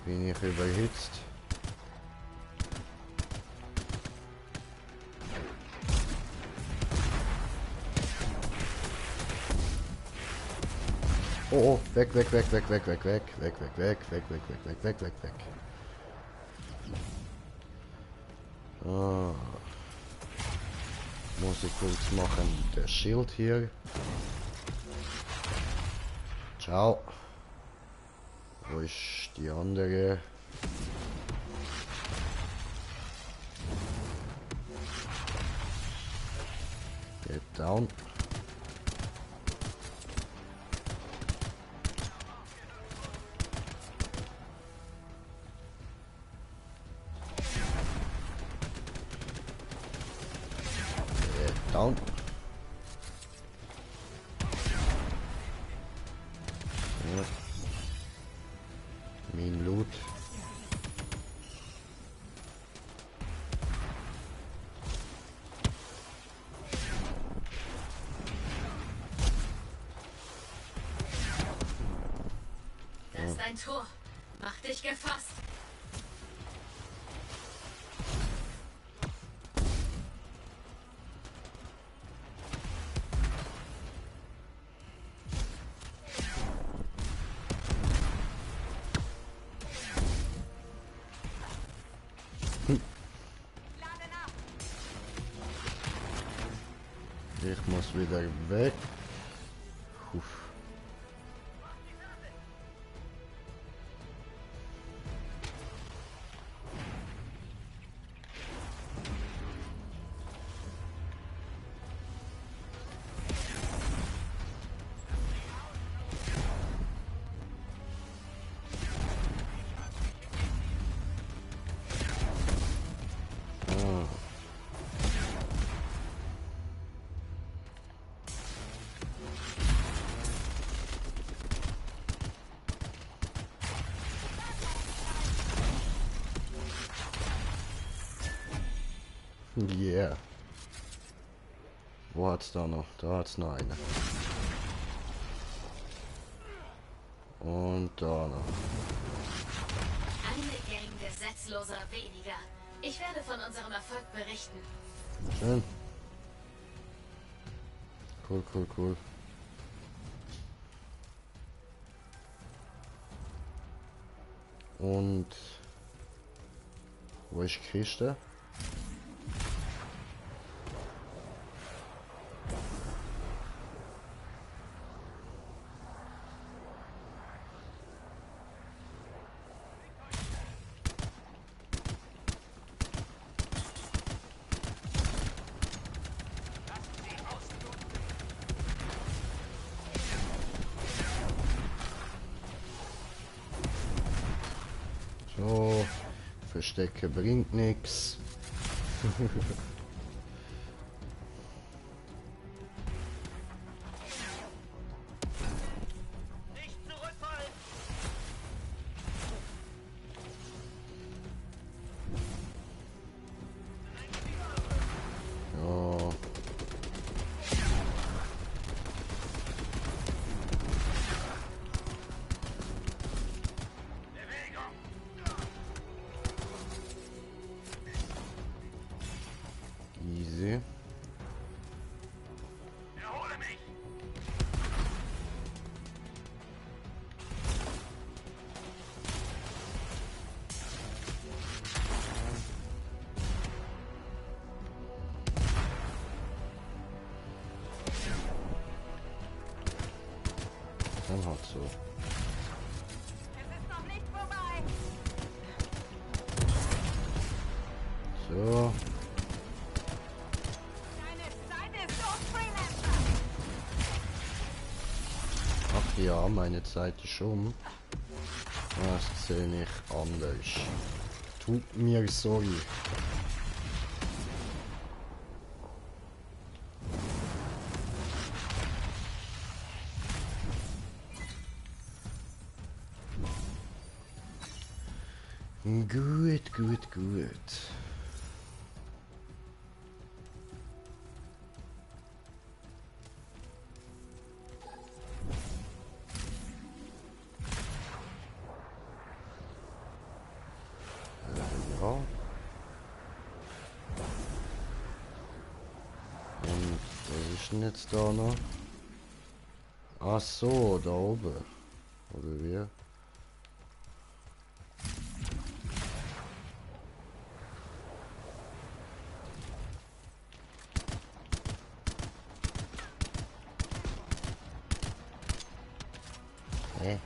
Bin ich überhitzt. Oh, weg. Ah, muss ich kurz machen, der Schild hier. Ciao. Wo ist die andere? Get down. Down. Ja. Mein Loot. Das ist ein Tor. Mach dich gefasst. Ich muss wieder weg. Uff. Yeah. Wo hat's da noch? Da hat's noch eine. Und da noch. Eine Gang Gesetzloser weniger. Ich werde von unserem Erfolg berichten. Schön. Cool, cool, cool. Und wo ist die Kiste? So, Verstecke bringt nichts. Ja. Easy. Dann halt so. Es ist noch nicht vorbei. So. Deine Zeit ist so, Freelancer. Ach ja, meine Zeit ist um. Das sehe ich anders. Tut mir sorry. Gut, gut, gut. Ja. Und was ist denn jetzt da noch? Ach so, da oben. Oder wie? Hä?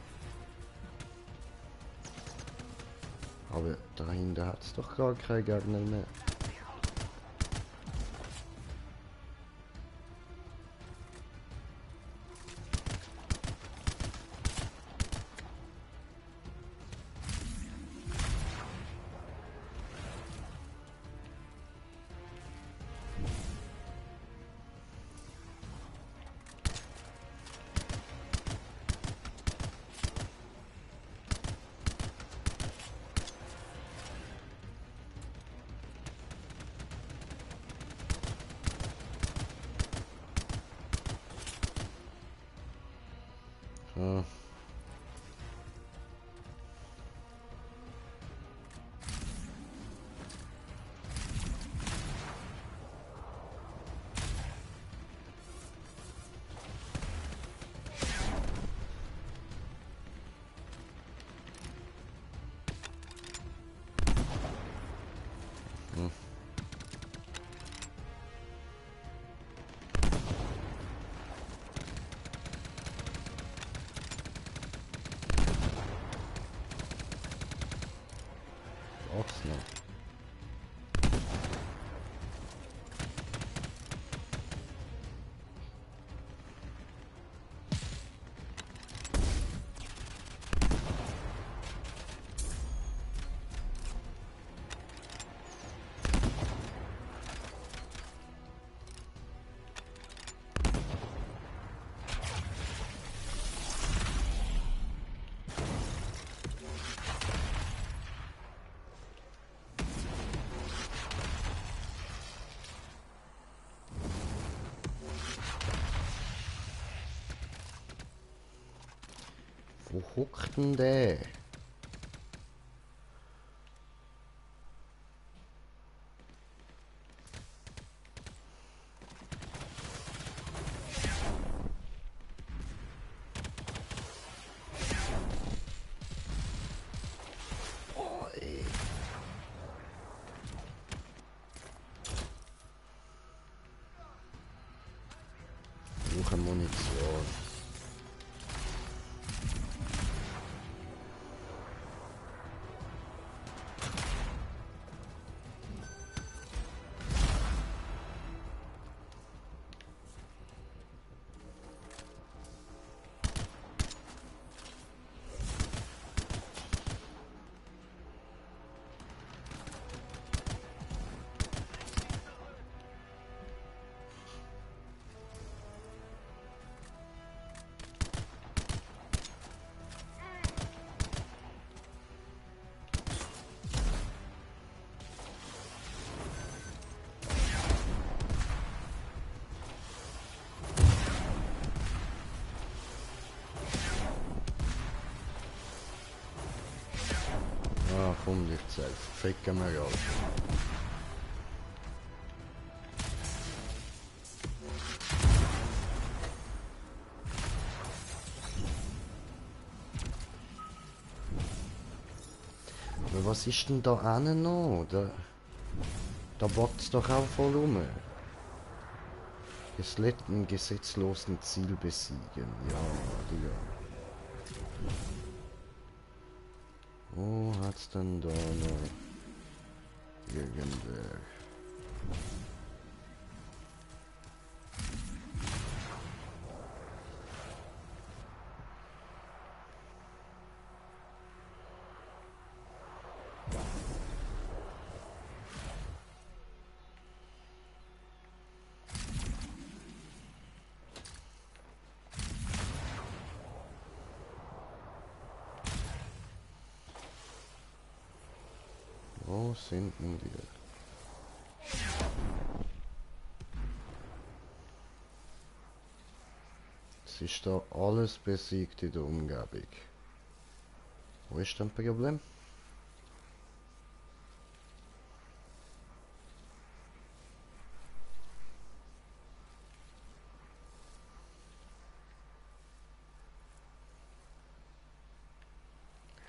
Aber dahinter hat es doch gar keine Gegner mehr. Ochsner. Wo hockt denn der? Oh, ey. Suche Munition. Ah, komm dich selbst. Ficken wir alle. Aber was ist denn da hinten noch? Da bockt's doch auch voll rum. Einen gesetzlosen Ziel besiegen. Ja, Digga. Wo hat's denn da noch irgendwer? Wo sind denn wir? Es ist da alles besiegt in der Umgebung. Wo ist denn das Problem?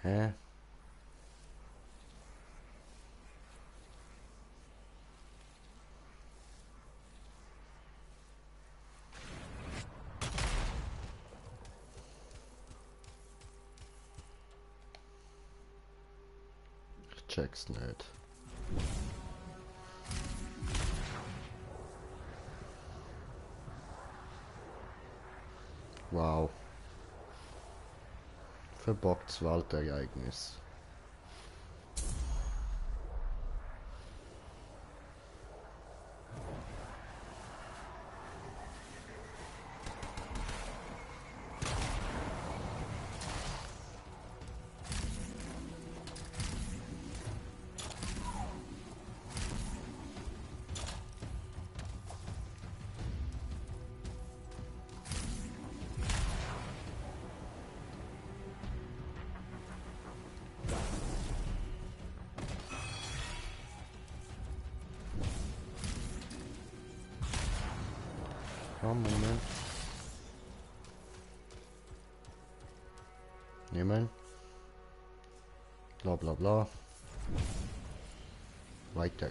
Hä? Ich check's nicht. Wow. Verbocktes Waldereignis. Ja, Moment. Nehmen. Bla bla bla. Weiter.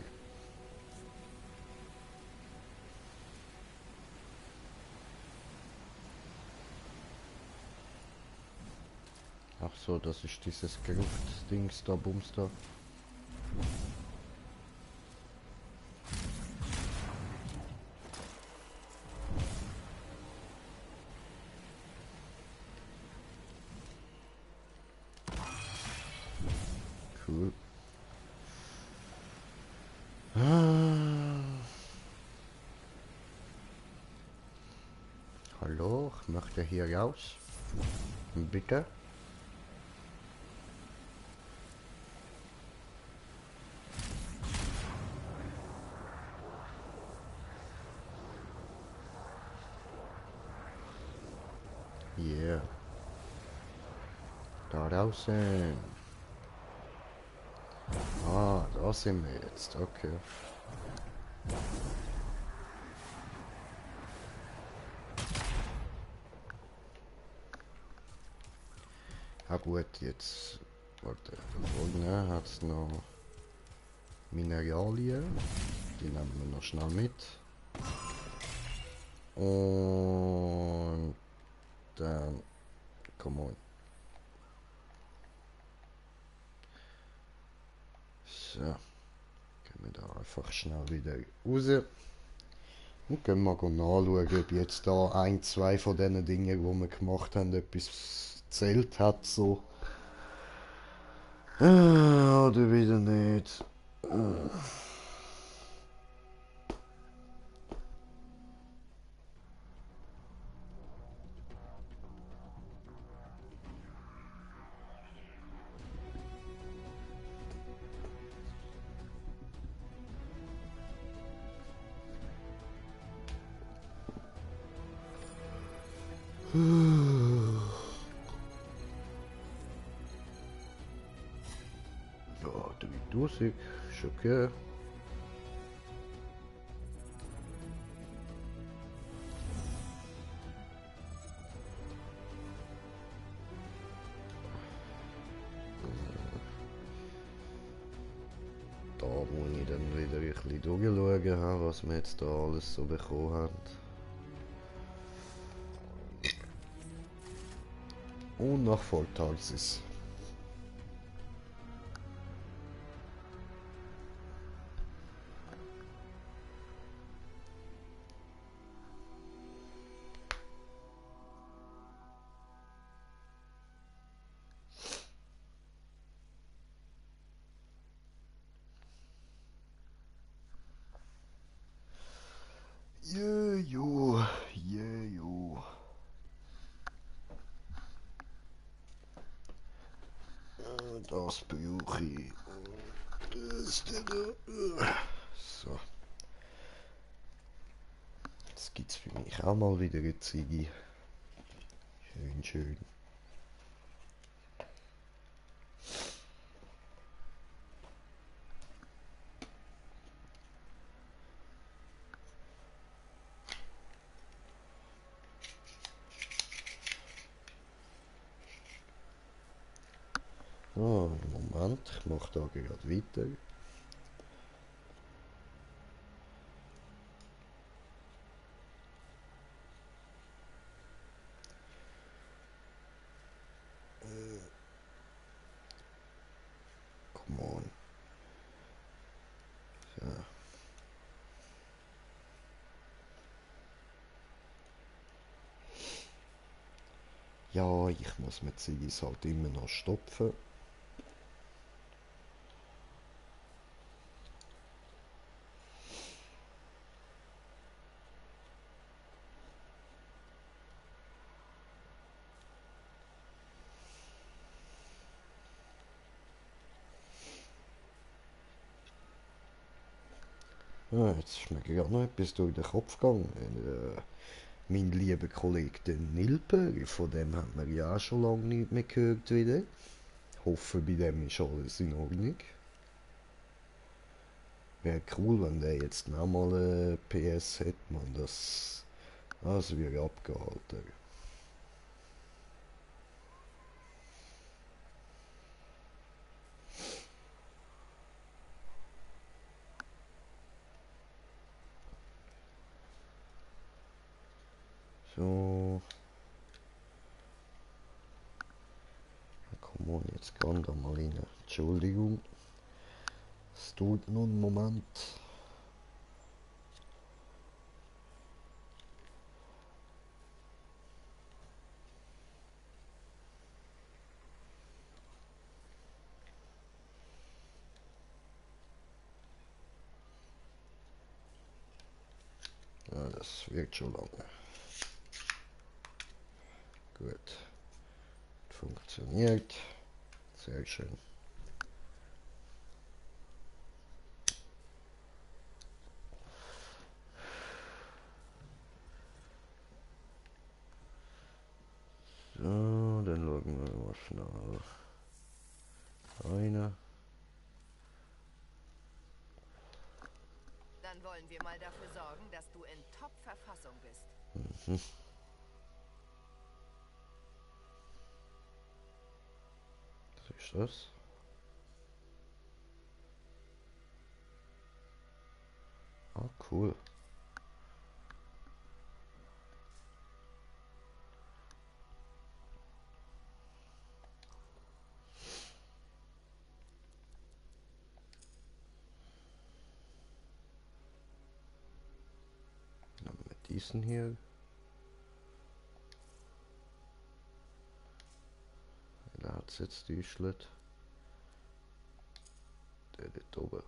Ach so, das ist dieses Gerücht-Dings da, Bums da. Cool. Ah. Hallo, ich möchte hier raus. Bitte. Yeah. Da draußen. Ah, da sind wir jetzt. Okay. Ah gut, jetzt. Warte, da vorne hat es noch Mineralien. Die nehmen wir noch schnell mit. Und dann. Come on. So. Gehen wir da einfach schnell wieder raus. Und gehen wir mal nachschauen, ob jetzt da ein, zwei von diesen Dingen, die wir gemacht haben, etwas zählt hat. So. Oder wieder nicht. Ja, 3000, ist okay. Da muss ich dann wieder ein bisschen durchschauen, was wir jetzt da alles so bekommen haben. Und nach Volltaxis. Jejo, jejo. Das brauche ich. Das da. So. Jetzt gibt es für mich auch mal wieder eine Ziege. Schön, schön. Oh, Moment, ich mache da gerade weiter. Come on. So. Ja, ich muss mit Ziggis halt immer noch stopfen. Ja, jetzt ist mir gerade noch etwas durch den Kopf gegangen. Mein lieber Kollege, der Nilper, von dem hat man ja auch schon lange nicht mehr gehört wieder. Hoffe, bei dem ist alles in Ordnung. Wäre cool, wenn der jetzt nochmal PS hätte, man. Das wäre abgehalten. So. Komm on, jetzt geh da mal rein. Entschuldigung. Es dauert nur einen Moment. Ja, das wird schon lange. Gut. Funktioniert. Sehr schön. So, dann schauen wir mal schnell. Eine. Dann wollen wir mal dafür sorgen, dass du in Top-Verfassung bist. Was ist das? Ah, cool. Dann haben wir diesen hier. Da hat es jetzt die Schlitt. Der dort oben.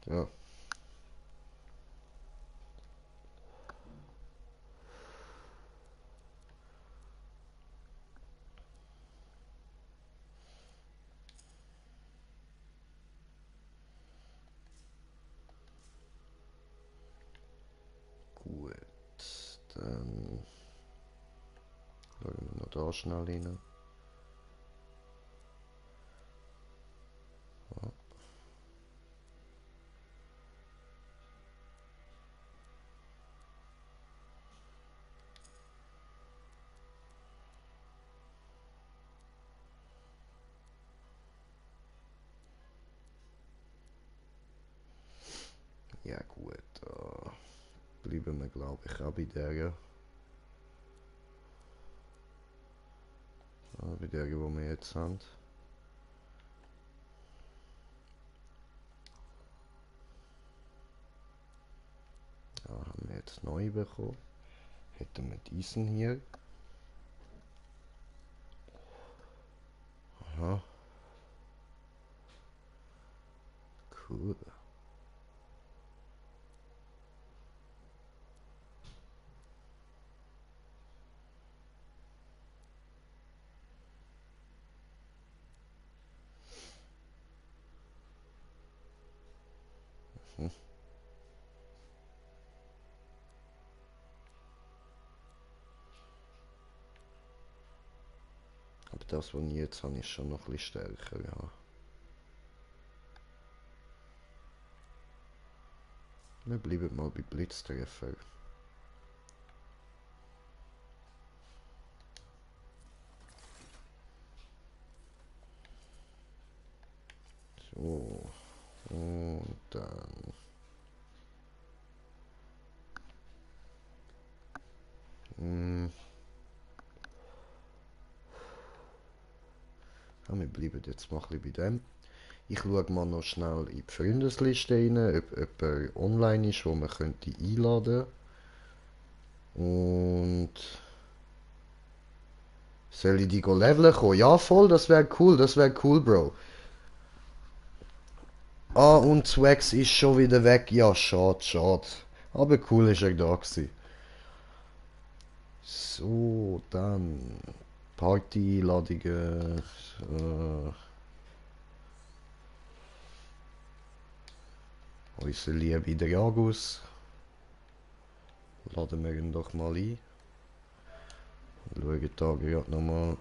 Ja. Gut. Dann schauen wir noch da schnell rein. Ja gut, da bleiben wir glaube ich auch bei der. Bei der, die wir jetzt haben. Da haben wir jetzt neu bekommen. Hätten wir diesen hier. Aha. Cool. Hm. Aber das, was ich jetzt habe, ist schon noch ein bisschen stärker, ja. Wir bleiben mal bei Blitztreffer. So. Und dann. Hm. Ja, wir bleiben jetzt mal ein bisschen bei dem. Ich schaue mal noch schnell in die Freundesliste rein, ob er online ist, wo man könnte einladen. Und soll ich die leveln kommen? Ja, voll, das wäre cool, Bro. Ah, und Swax ist schon wieder weg. Ja, schade. Aber cool ist er da gewesen. So, dann Party-Einladungen. Unser lieber Dragus. Laden wir ihn doch mal ein. Schauen da gerade nochmal.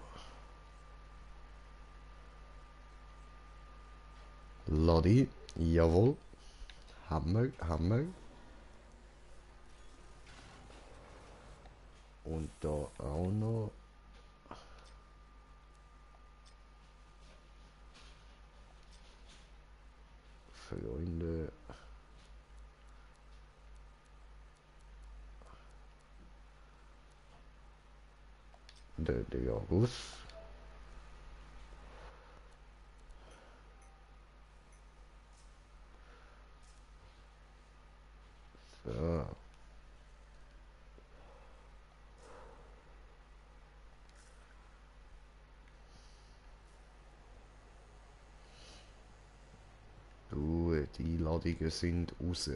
Ladi. Jawohl. Hammer. Und da auch noch. Freunde. der Jagos. So. Gut, die Einladungen sind raus.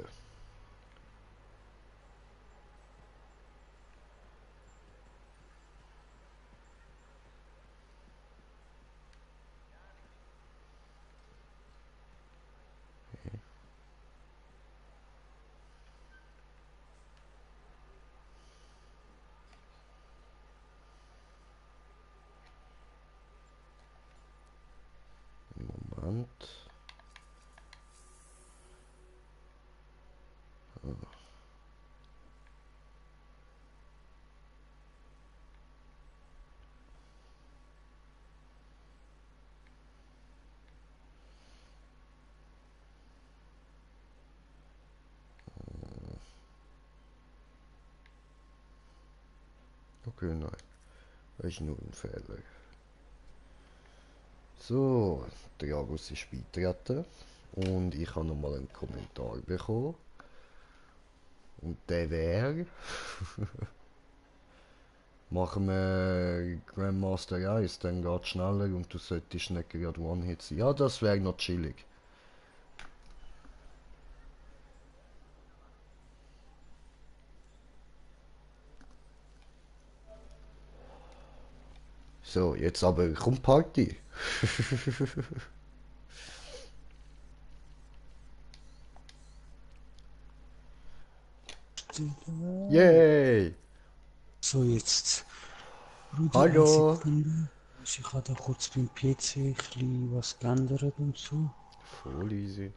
Moment. Okay, nein. Das ist nur ein Fehler. So, der Jagos ist beitreten. Und ich habe nochmal einen Kommentar bekommen. Und der wäre... Machen wir Grandmaster 1, dann geht es schneller und du solltest nicht gerade One-Hit sein. Ja, das wäre noch chillig. So, jetzt aber kommt Party. Yay! So, jetzt. Bruder, eine Hallo! Sekunde. Ich habe da kurz beim PC ein bisschen was geändert und so. Voll easy.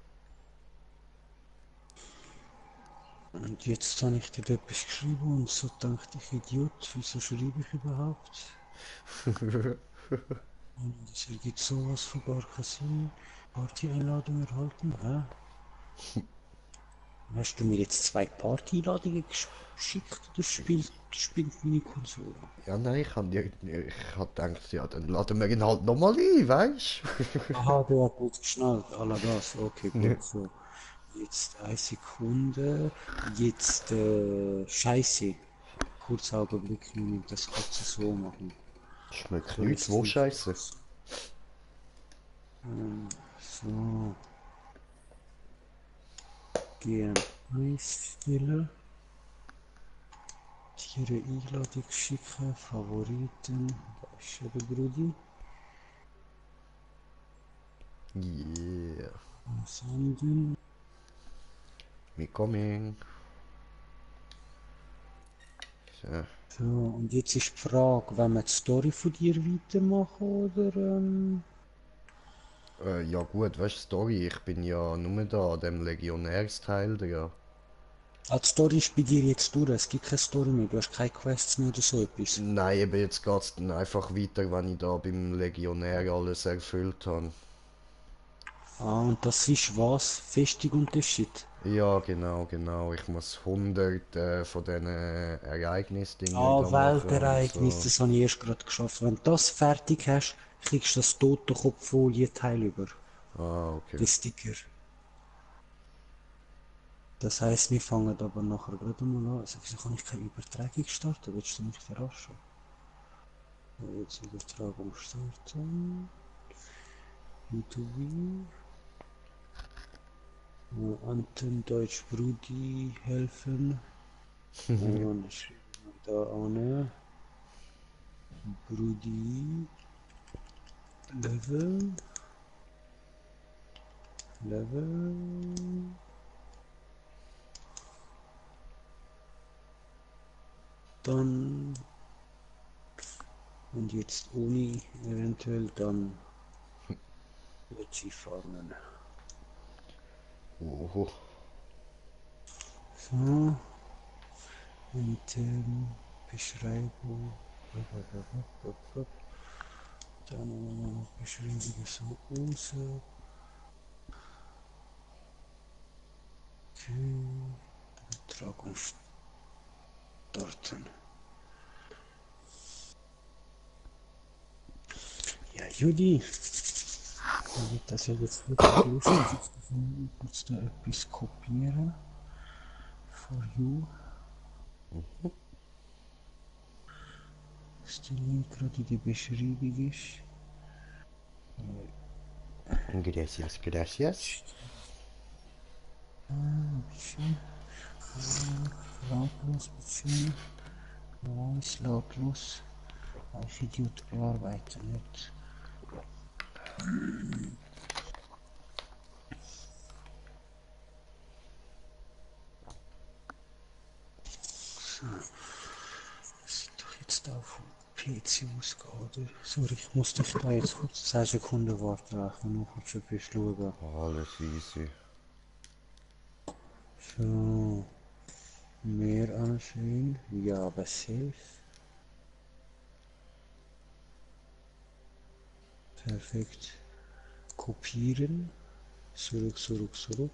Und jetzt habe ich dir etwas geschrieben und so dachte ich, Idiot, wieso schreibe ich überhaupt? Und es ergibt sowas von gar keinen Sinn. Party-Einladung erhalten, hä? Hast du mir jetzt 2 Party-Einladungen geschickt oder spielt meine Konsole? Ja, nein, ich hab gedacht, ja, dann laden wir ihn halt nochmal ein, weißt Aha, der hat nicht geschnallt. Alla das, okay, gut, so. Jetzt eine Sekunde. Jetzt, Scheiße. Kurz Augenblick, nur das kannst du so machen. Schmeckt So, nichts, jetzt wo will scheiße. so. Gehen einstellen. Tiere Einladung schicken. Favoriten. Da ist schon der Brudi. Yeah. Senden. Me coming. So. So, und jetzt ist die Frage, wenn wir die Story von dir weitermachen oder Ja gut, weißt du, Story, ich bin ja nur da an dem Legionärsteil dran. die Story ist bei dir jetzt durch, es gibt keine Story mehr, du hast keine Quests mehr oder so etwas. Nein, eben jetzt geht's dann einfach weiter, wenn ich da beim Legionär alles erfüllt habe. Ah, und das ist was? Festung und der Shit. Ja, genau, genau. Ich muss 100 von diesen Ereignisdingen Ah, da machen und Weltereignis, so. das habe ich erst gerade geschafft. Wenn du das fertig hast, kriegst du das Totenkopffolie-Teil über. Ah, okay. Den Sticker. Das heisst, wir fangen aber nachher gerade mal an. Also, wieso kann ich keine Übertragung starten? Willst du mich verarschen? So, jetzt Übertragung starten. YouTube. Anton Deutsch Brudi helfen. Und dann schreiben wir da an. Brudi Level. Level. Dann. Und jetzt Uni eventuell dann Leggy farmen. Oho. So. Und Beschreibung. Dann Beschreibung so aus. Okay. Übertragung starten. Judy, wird das ja jetzt wirklich lustig. Ich muss da etwas kopieren. For you. Dass der Link gerade in die Beschreibung ist. Gracias, gracias. Bisschen. Lautlos, bisschen. Voice lautlos. Als Idiot bearbeiten nicht. So. Das sieht doch jetzt auf dem PC ausgehen, oder? Sorry, ich muss dich da jetzt kurz 10 Sekunden warten, ich will noch kurz etwas schauen. Alles easy. So. Mehr ansehen. Ja, aber safe. Perfekt. Kopieren. Zurück, zurück, zurück.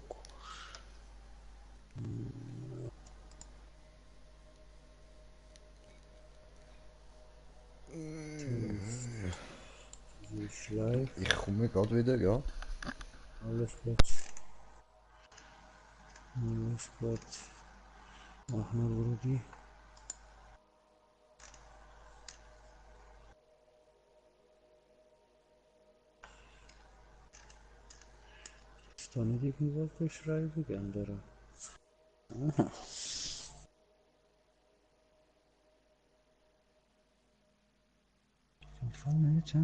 Ist live. Ich komme gerade wieder, ja. Alles gut. Alles gut. Mach mal, Brudi. Ist da nicht irgendwas Beschreibung ändern? Aha. Im Fall nicht, ja?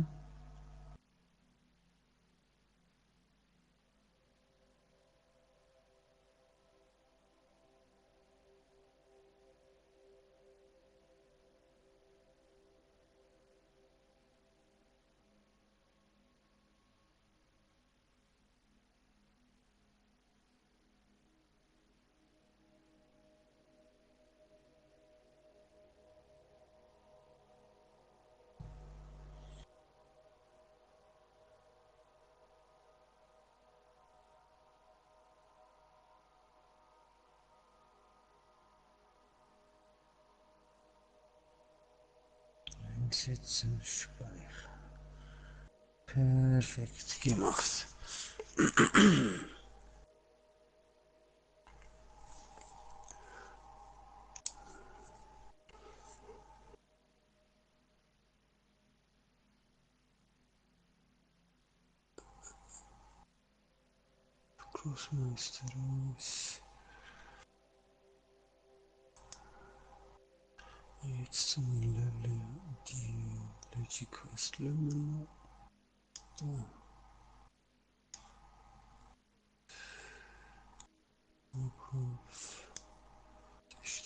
Einsetzen, speichern. Perfekt gemacht. Großmeister ist. Jetzt zum Level die Legion Quest Level. Da. Abkauf.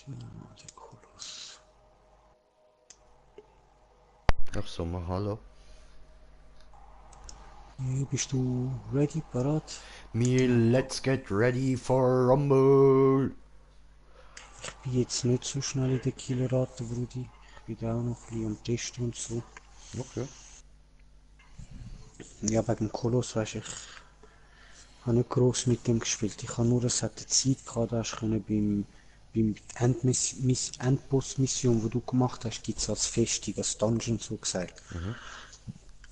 Der Koloss. Ach so, mal hallo. Hey, bist du ready, parat? Let's get ready for Rumble. Ich bin jetzt nicht so schnell in der Killerrate, Brudi. Ich bin da auch noch ein bisschen am Testen und so. Okay. Ja, wegen dem Koloss, weißt du, ich habe nicht gross mit dem gespielt. Ich habe nur, es hat eine Zeit gehabt, da hast du beim Endboss-Mission, die du gemacht hast, gibt es als Festung, als Dungeon so gesagt.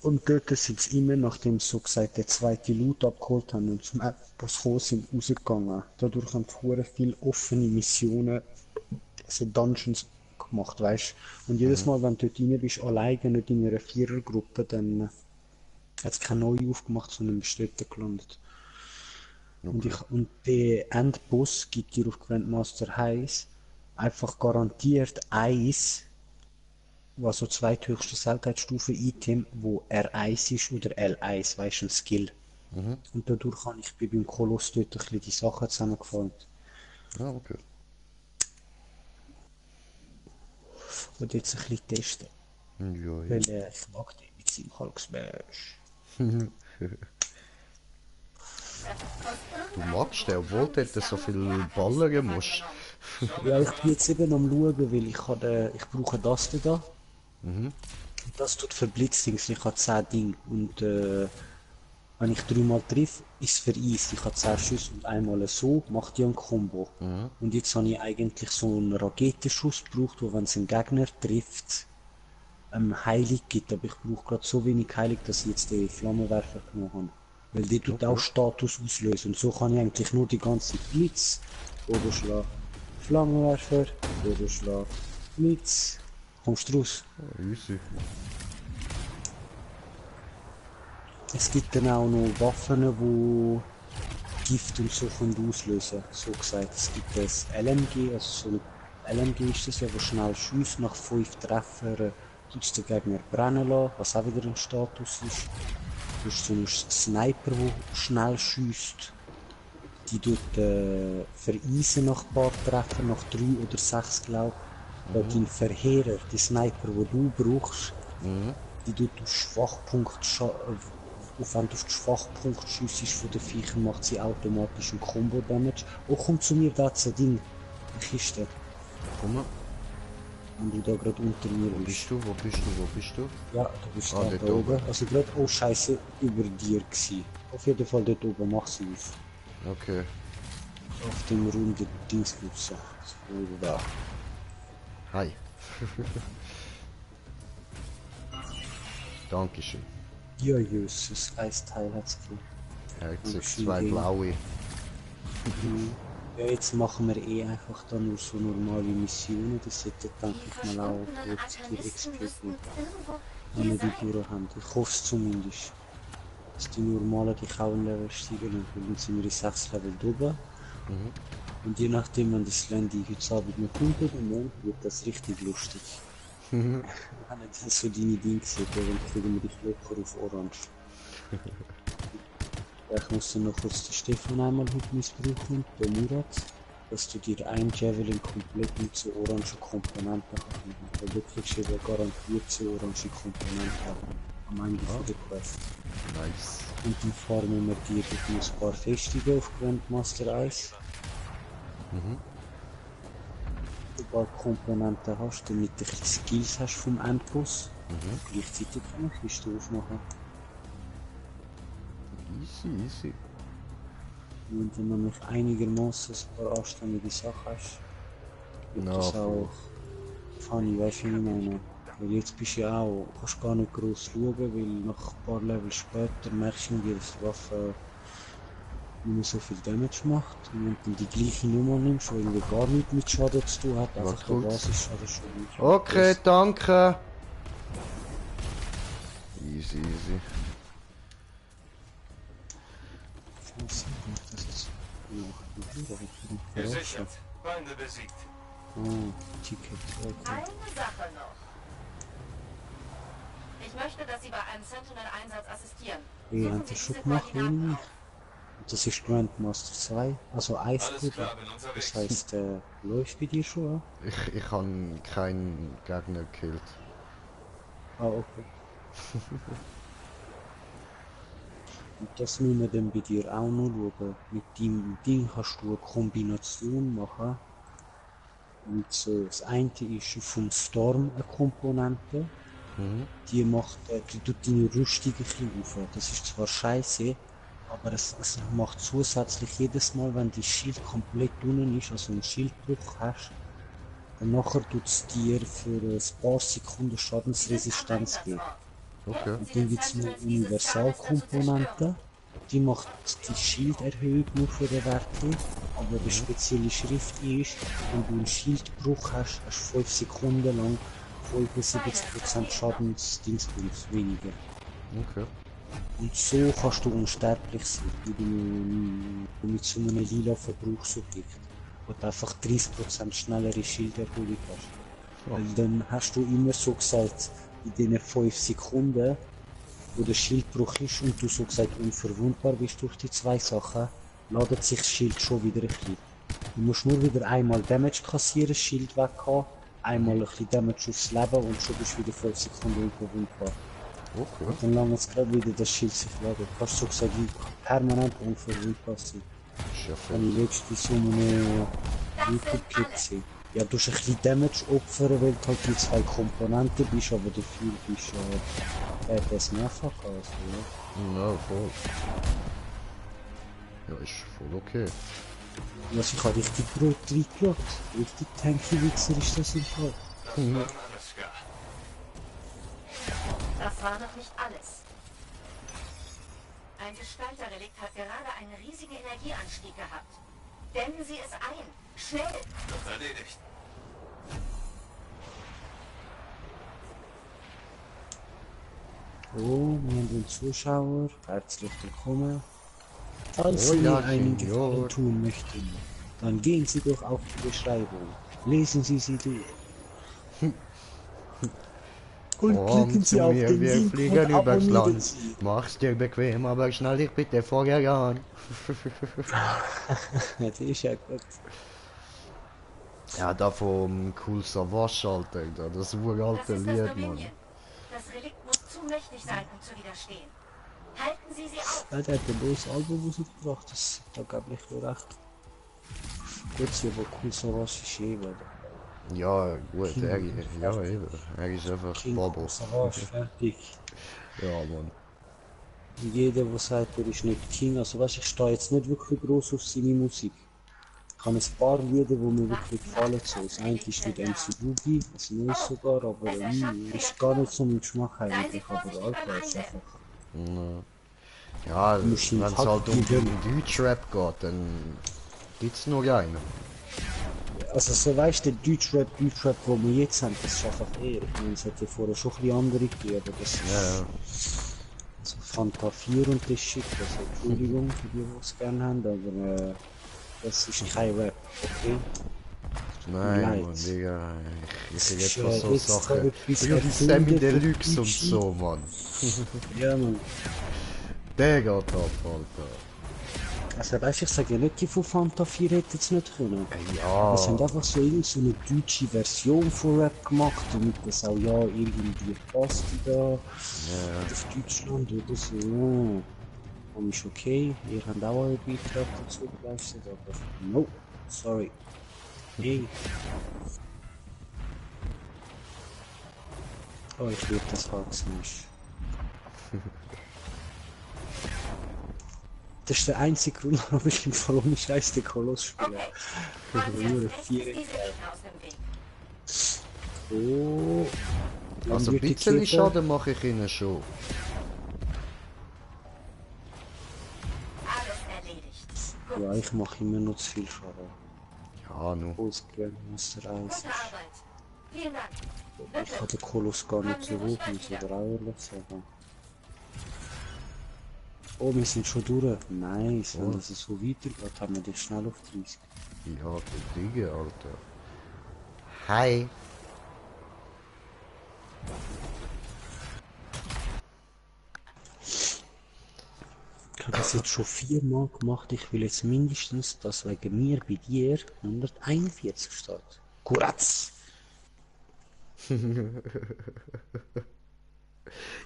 Und dort sind sie immer, nachdem sie so gesagt der zweite Loot abgeholt haben und zum Endboss gekommen sind, rausgegangen. Dadurch haben sie viele offene Missionen, also Dungeons gemacht, weißt du. Und jedes Mal, wenn du dort rein bist, alleine, nicht in einer Vierergruppe, dann hat es keine neue aufgemacht, sondern bist dort gelandet. Und der Endboss gibt dir auf Grandmaster Heiß einfach garantiert eins, was so zweithöchste Seltenheitsstufe Item, wo R1 ist oder L1, weißt du, ein Skill. Und dadurch habe ich beim Koloss dort ein bisschen die Sachen zusammengefallen. Ah, okay. Und jetzt ein bisschen testen. Ja, ja. Weil ich mag den mit seinem Hulk-Smash. Du magst den, obwohl du dort so viel ballern musst. Ja, ich bin jetzt eben am schauen, weil ich brauche das da. Und das tut für Blitzdings, ich habe 10 Dinge. Und wenn ich 3-mal treffe, ist es für easy. Ich habe 10 Schüsse und einmal so, macht die ein Combo. Und jetzt habe ich eigentlich so einen Raketenschuss gebraucht, wo wenn es einen Gegner trifft, Heilig gibt, aber ich brauche gerade so wenig Heilig, dass ich jetzt den Flammenwerfer genommen habe. Weil die tut auch Status auslösen. Und so kann ich eigentlich nur die ganze Blitz, Bodenschlag, Flammenwerfer, Bodenschlag, Blitz. Kommst du raus? Easy. Es gibt dann auch noch Waffen, die Gift und so können auslösen. So gesagt, es gibt das LMG, also so ein LMG ist das ja, wo schnell schießt. Nach 5 Treffern tut den Gegner brennen lassen, was auch wieder ein Status ist. Du hast so einen Sniper, der schnell schießt. Die tut vereisen nach ein paar Treffern, nach 3 oder 6 glaube ich. Dein Verheerer, die Sniper, die du brauchst, die tut auf Schwachpunkt wenn du auf den Schwachpunkt schiessest von den Viechern, macht sie automatisch einen Combo-Damage. Oh, komm zu mir, da ist ein Ding. Eine Kiste. Komm mal. Wenn du da gerade unter mir Wo bist. bist du? Wo bist du? Wo bist du? Ja, du bist Ah, da dort oben. oben. Also gerade, oh Scheiße, über dir gsi. Auf jeden Fall dort oben, mach sie auf. Okay. Auf dem runden Dingsbutze. So, da. Hi. Dankeschön. Ja, Jesus, Eisteil hat's gegeben. Herzlich, Dankeschön, 2 Game. blaue. Ja, jetzt machen wir einfach dann nur so normale Missionen. Das sollte, denke ich mal, auch gut die XP geben. Wenn wir die durch haben. Ich hoffe es zumindest. Dass die normalen die kaum Level steigen und dann sind wir in 6 Level drüber. Und je nachdem, wenn das Landy heute Abend noch kommt oder morgen, wird das richtig lustig. Wenn ich dann so deine Dinge sehe, dann kriegen wir dich locker auf Orange. Ja, ich muss dann noch kurz den Stefan einmal heute missbrauchen, den Murat, dass du dir ein Javelin komplett mit so orangen Komponenten kannst machen. Weil du kriegst ja garantiert so orange Komponenten am Ende von der Quest. Nice. Und dann farmen wir dir durch noch ein paar Festungen auf Grandmaster 1. Sobald du Komponenten hast, damit du ein bisschen Skills hast vom Endboss. Gleichzeitig kann ich Kiste aufmachen. Easy, easy. Und wenn du nämlich einigermaßen ein paar anständige Sachen hast, wird Na, das voll. auch funny, weißt du, wie ich meine? Weil jetzt bist du ja auch, kannst gar nicht groß schauen, weil nach ein paar Level später merkst du irgendwie, dass die Waffe nicht mehr so viel Damage macht. Und wenn du dann die gleiche Nummer nimmst, die irgendwie gar nichts mit Schaden zu tun hat, einfach der kurz. Basisschaden schon nicht. Okay, danke. Easy, easy. Gesichert. Feinde besiegt. Oh, Ticket, okay. Eine Sache noch. Ich möchte, dass Sie bei einem Sentinel-Einsatz assistieren. Wie Suchen hat Sie das schon diese gemacht, Koordinaten irgendwie? auf. Das ist Grandmaster 2, also Alles Eisbruder. klar, bin unterwegs. Das heisst, läuft bei dir schon, ja? Ich habe keinen Gegner gekillt. Ah, okay. Und das müssen wir dann bei dir auch noch schauen. Mit deinem Ding kannst du eine Kombination machen. Und so, das eine ist vom Storm eine Komponente. Die macht, die tut deine Rüstung ein bisschen auf. Das ist zwar scheiße, aber es macht zusätzlich jedes Mal, wenn dein Schild komplett unten ist, also einen Schildbruch hast, dann nachher tut es dir für ein paar Sekunden Schadensresistenz geben. Okay. Und dann gibt es eine Universalkomponente, die macht die Schilderhöhung nur für den Wert, aber die spezielle Schrift ist, wenn du einen Schildbruch hast, hast du 5 Sekunden lang 75% Schadensdingsbums weniger. Okay. Und so kannst du unsterblich sein, mit so einem lila Verbrauchsobjekt, wo du einfach 30% schnellere Schilderhöhung hast. Weil dann hast du immer so gesagt, in diesen 5 Sekunden, wo der Schildbruch ist und du so gesagt unverwundbar bist durch die 2 Sachen, ladet sich das Schild schon wieder ein bisschen. Du musst nur wieder einmal Damage kassieren, das Schild weg haben, einmal ein bisschen Damage aufs Leben und schon bist du wieder 5 Sekunden unverwundbar. Okay. Und dann lange es gerade wieder das Schild sich ladet. Du kannst so gesagt wie permanent unverwundbar sein. Ist ja Habe voll. ich letztens so einen YouTube-Clip gesehen. Ja, du hast ein bisschen Damage opfern, weil du halt die 2 Komponenten bist, aber dafür bist du das mehrfach also, ja. Ja, voll. Ja, ist voll okay. Also ich habe richtig gut reingeschaut. Richtig Tanky-Wichser ist das im Fall. Das war ein Alles klar. Das war noch nicht alles. Ein Gestalterrelikt hat gerade einen riesigen Energieanstieg gehabt. Dämmen Sie es ein. Schnell! Wird erledigt. Oh, wir haben den Zuschauer. Herzlich willkommen. Falls Oh Sie ja, mir einen Senior. Gefallen tun möchten, dann gehen Sie doch auf die Beschreibung. Lesen Sie sie durch. Und klicken Komm Sie zu auf mir, den wir Link fliegen und übers abonnieren Land. Sie. Mach's dir bequem, aber schnall dich bitte vorher an. Ja, das ist ja gut. Ja, da vom Cool Savage, Alter, da, das Das uralte ist das Lied, Mann. Dominion. Das Relikt muss zu mächtig sein, um zu widerstehen. Halten Sie sie auf! Ja, der hat ein neues Album rausgebracht, das da gab ich nur recht. Gut, sie aber cool so was ist eben. Ja, gut, King, ja, eben. Er ist einfach King Bobo. Cool Savage, fertig. Ja, Mann. Und jeder, der sagt, er ist nicht King, also weißt, ich stehe jetzt nicht wirklich groß auf seine Musik. Ich habe ein paar Lieder, die mir wirklich gefallen. So, das eine ist mit MC Boogie, das neues sogar, aber ist gar nicht so mein Geschmack eigentlich. Aber Alter, ist einfach... Ja, Machine wenn es Fuck halt um Google. Deutschrap geht, dann gibt's nur einen. Also so weißt du, der Deutschrap, wo wir jetzt haben, das ist einfach eher. Ich meine, es hat ja vorher schon ein bisschen andere gegeben, aber das ist... Ja, ja. Also Fanta 4 und das Shit, also Entschuldigung für die, die es gerne haben, aber das ist kein Rap, okay? Nein, Leid. Mann, Digga, ich rede ist, von so extra Sachen. etwas Ja, die erfunden Sammy von Deluxe und Gucci. so, Mann. Ja, man. Der geht ab, Alter. Also weißt du, ich sage ja nicht, die von Fanta 4 hätten es nicht können. Ja, Es haben einfach so irgend so eine deutsche Version von Rap gemacht, damit das auch ja irgendwie passt da auf Deutschland oder so. Ja. Und ist okay, ihr habt auch euren Beitrag dazu geleistet, aber no, sorry. Hey. Oh, ich liebe das Hulk Smash. Das ist der einzige Grund, warum ich im Fall ohne Scheiß den Koloss spiele. Räumen Sie Nur als nächstes vier. diese Gegner aus dem Weg. Oh. also ein bisschen Schaden mache ich ihnen schon. Alles erledigt. Gut. Ja, ich mache immer noch zu viel Schaden. Ja, nu. Ausgegangen aus der Reise. Gute Arbeit. Vielen Dank. Ich habe den Koloss gar nicht so hoch, muss ich aber auch ehrlich sagen. Oh, wir sind schon durch. Nice, wenn das so weitergeht, haben wir das schnell auf 30. Ja, die Digga, Alter. Hi. Ich habe das jetzt schon 4-mal gemacht. Ich will jetzt mindestens, dass wegen mir bei dir 141 steht. Kuratz!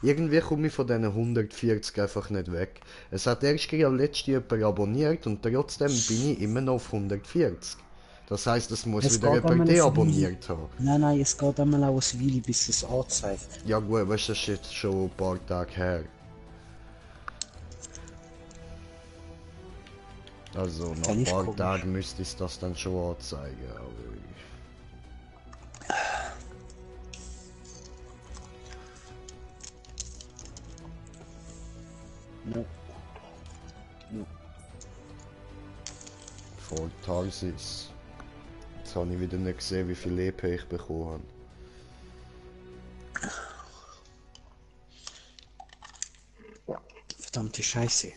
Irgendwie komme ich von diesen 140 einfach nicht weg. Es hat erst gerade letztes jemand abonniert und trotzdem bin ich immer noch auf 140. Das heisst, es muss Es wieder geht jemand einmal eine deabonniert haben. Nein, es geht einmal auch ein Weile, bis es anzeigt. Ja gut, weißt du, das ist jetzt schon ein paar Tage her. Also nach Dann ein ist paar komisch. Tagen müsste es das dann schon anzeigen, aber... No. No. Vor Tarsis. Jetzt habe ich wieder nicht gesehen, wie viel EP ich bekommen habe. Verdammte Scheiße.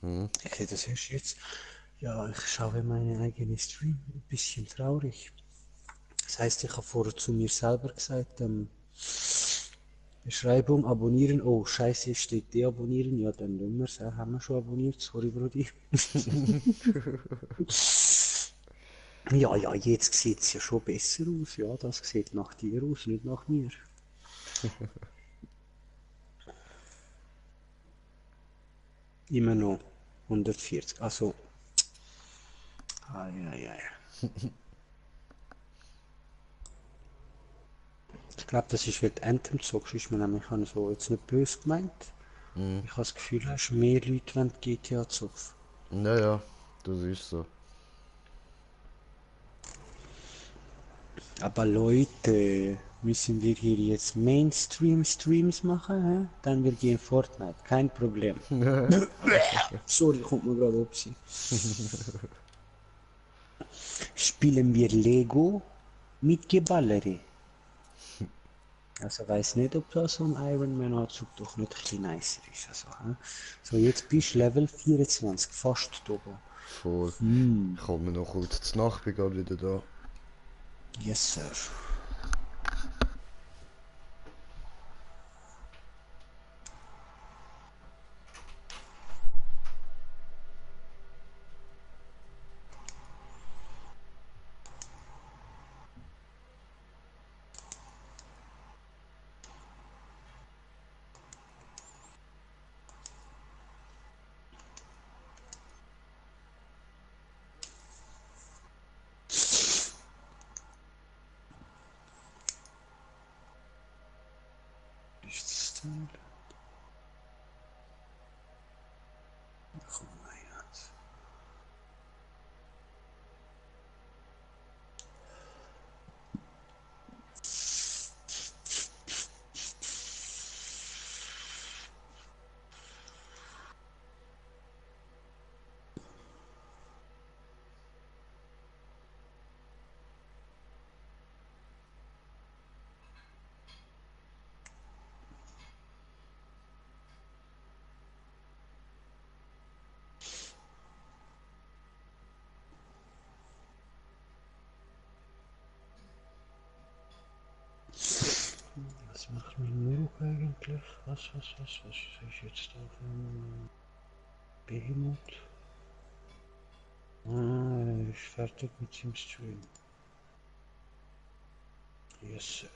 Hm? Ich sehe das erst jetzt. Ja, ich schaue meine eigene Stream. Ein bisschen traurig. Das heißt, ich habe vorher zu mir selber gesagt, Beschreibung, abonnieren. Oh, Scheiße, steht deabonnieren. Ja, dann tun wir es. Haben wir schon abonniert. Sorry, Brudi. Ja, jetzt sieht es ja schon besser aus. Ja, das sieht nach dir aus, nicht nach mir. Immer noch 140. Also. Ai. Ich glaube, das ist, weil du Anthem zockst, ist mir nämlich auch so jetzt nicht böse gemeint. Ich habe das Gefühl, hast mehr Leute, wenn du GTA zockst. Naja, das ist so. Aber Leute, Müssen wir hier jetzt Mainstream-Streams machen? Hä? Dann wir gehen Fortnite, kein Problem. Sorry, kommt mir gerade ob sie. Spielen wir Lego mit Geballere. Also weiß nicht, ob da so ein Ironman-Anzug doch nicht ein bisschen nicer ist. Also, so, jetzt bist du Level 24, fast oben. Voll. Kommen wir noch kurz zur Nacht, bin gerade wieder da. Yes, sir. Nichts denn? Komm mal jetzt. Was macht mein Muruk eigentlich? Was soll ich jetzt auf Behemoth? Ah, ich fertig mit dem Stream. Yes, sir.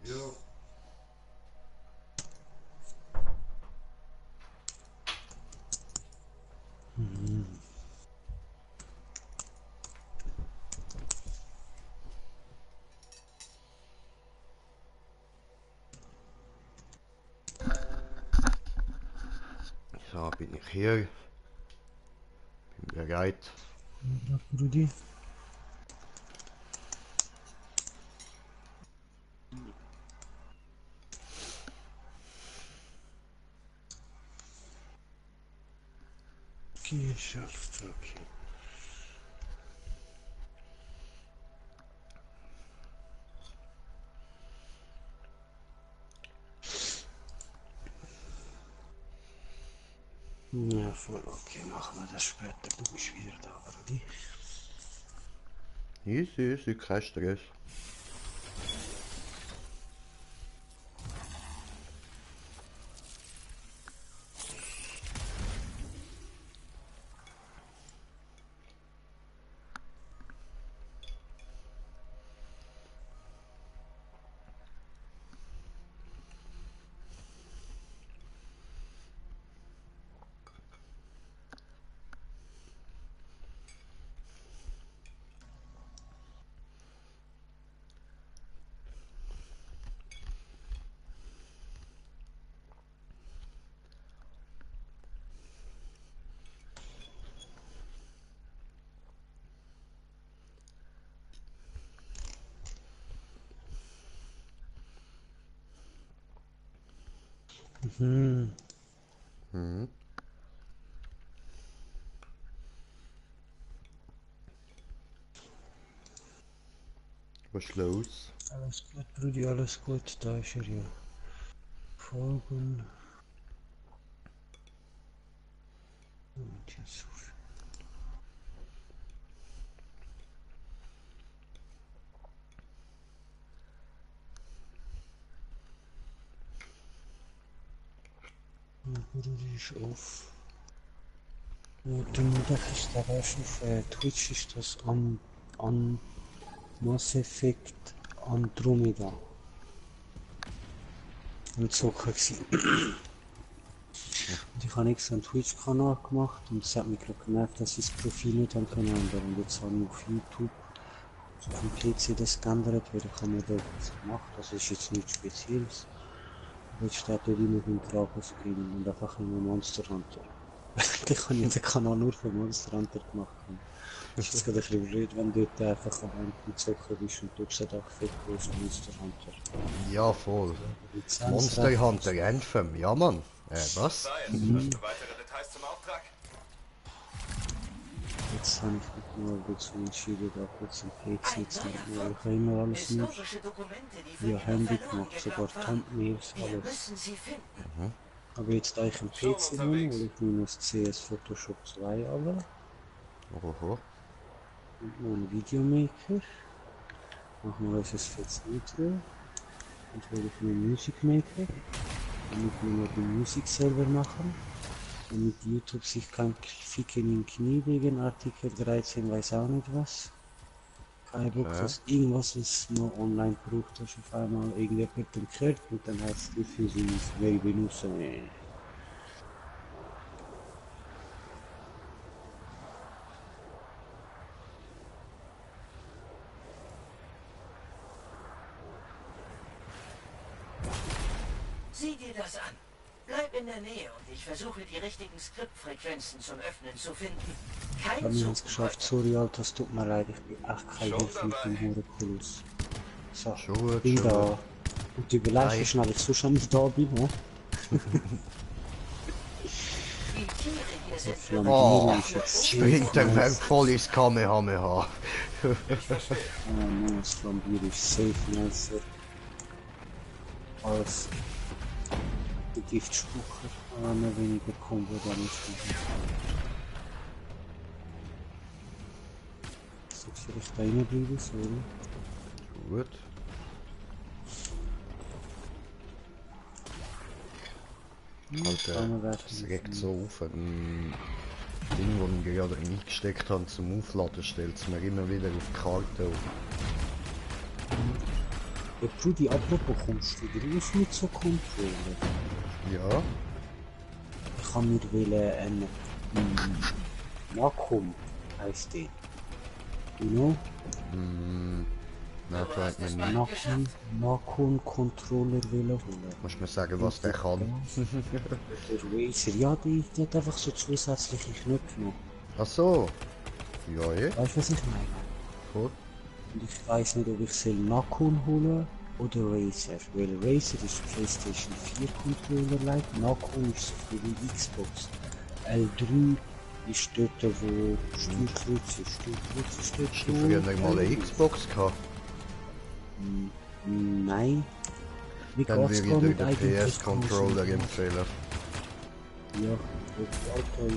Ja. So, bin ich hier. Bin bereit. Rudi? Geschafft, okay. Ja, voll okay, machen wir das später. Du bist wieder da, Rudi. Easy, kein Stress. Mhm. Mhm. Was ist los? Alles gut, Brudi, alles gut. Da ist er ja. Folgen. Und jetzt. Brudi ist auf. Der Mittag ist der Rest auf Twitch ist das an Mass Effect Andromeda. Mit Zocker gewesen. Und ich habe extra einen Twitch-Kanal gemacht und es hat mich gerade genervt, dass ich das Profil nicht haben können ändern. Und jetzt habe ich auf YouTube so auf dem PC das geändert wird, kann man dort was gemacht. Das ist jetzt nichts Spezielles. Aber jetzt steht dort immer im Grafoscreen und einfach immer Monster Hunter. Ich habe ja den Kanal nur für Monster Hunter gemacht. Das ist gerade ein bisschen blöd, wenn du dort einfach am Zocken bist und du siehst auch viel groß Monster Hunter. Ja, voll. Lizenz Monster Hunter Anthem, ja Mann. Was? Weitere Details zum Auftrag? Jetzt habe ich mich mal dazu entschieden, da kurz am PC zu machen. Ich habe immer alles nur via Handy gemacht, sogar Thumbnails, alles. Müssen Sie finden. Aber jetzt da ich am PC bin, will ich nur das CS Photoshop 2 aber Oho. und noch einen Videomaker. Machen wir das jetzt Intro. Und will ich noch einen Music Maker. Damit wir noch den Musik selber machen. Damit YouTube sich kein Ficken im Knie wegen Artikel 13 weiß auch nicht was. Kein Bock, dass irgendwas ist noch online braucht, dass auf einmal irgendjemand den gehört und dann heißt es für sie nicht mehr benutzen. Sieh dir das an. Bleib in der Nähe und ich versuche die richtigen Skriptfrequenzen zum Öffnen zu finden. Kein Wir haben es Zug geschafft, sorry Alter, es tut mir leid, ich bin echt kein Hilfe mit dem Hurenkulus. So, Schon, bin schon. da. Und überlegst, wie schnell ich so schon nicht da bin, ne? Die Tiere hier sind Oh, Flambieren ist jetzt springt der safe Weg nice. voll ins Kamehameha. Ah, nein, das Flambieren ist safe nicer als die Giftspucker, aber noch weniger Combo dann ist es. Sollte vielleicht da reinbleiben, sorry. Gut. Alter, das regt so auf. Ein Ding, das ich gerade eingesteckt habe zum Aufladen, stellt es mir immer wieder auf die Karte auf. Ja, Brudi, apropos, kommst du raus mit so Controller? Ja, Ich kann mir wählen Nacon heisst der. You know? nein, fragt mich nicht. Nacon Controller wählen holen. Musst du mir sagen, was der kann? Der Razer, ja, die hat einfach so zusätzliche Knöpfe noch. Ach so. Ja, Weißt du, was ich meine? Gut. Und ich weiß nicht, ob ich soll Nacon holen oder Razer. Weil Razer ist PlayStation 4 Controller-like, Nacon ist so viel wie Xbox. L3 ist dort, wo Steuerkreuz ist dort Hast du früher mal eine Xbox gehabt? Nein. Wie Dann geht's würde ich dir gar nicht den eigentlich PS-Controller groß? empfehlen. Ja, Alter,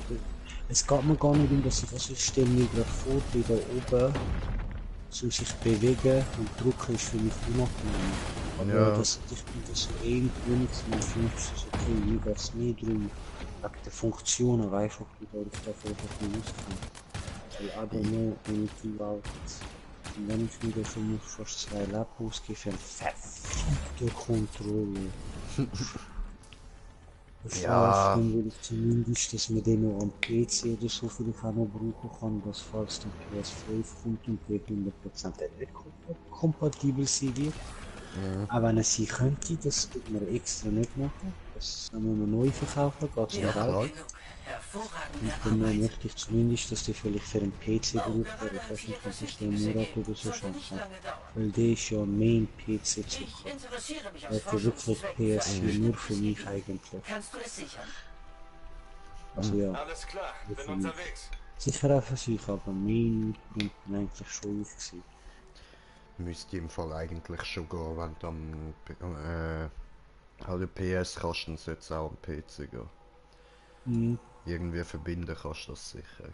es geht mir gar nicht um, dass ich stelle mir gerade vor, die da oben so sich bewegen und drücken ist für mich unangenehm. Aber Ja. dass ich bin das so gewöhnt, für mich ist es okay, mir geht es mehr darum, wegen der Funktionen, weißt du, ob du da auf der Foto rauskommst. Weil aber nur, wenn ich die Welt, und wenn ich wieder schon fast 2 Lab ausgebe, für einen verfickten Controller. Ja. Dann will ich zumindest, dass man den noch am PC oder so vielleicht auch noch brauchen kann, dass falls dann PS5 kommt und der 100% nicht kompatibel sein wird. Aber wenn es sein könnte, das tut man extra nicht machen. Das müssen wir neu verkaufen, geht's Ja, noch auch. genug. Hervorragende Und dann Arbeit. möchte ich zumindest, dass die vielleicht für einen PC braucht, aber ich weiß nicht, ob ich den Murat oder so Sollte nicht schaffen. lange dauern. Weil der ist ja Main-PC zu Ich kommen. interessiere mich Er aus hat ja wirklich Forschungszwecken für PS4 ein nur für mich bestimmtes eigentlich. Gebiet. Kannst du es sichern? Also ja. Alles klar, bin für mich. unterwegs. Sicher auch für sich, aber Main bin eigentlich schon ich gewesen. Müsste im Fall eigentlich schon gehen, wenn du am der PS kannst, dann sollte es auch am PC gehen. Irgendwie verbinden kannst du das sicher.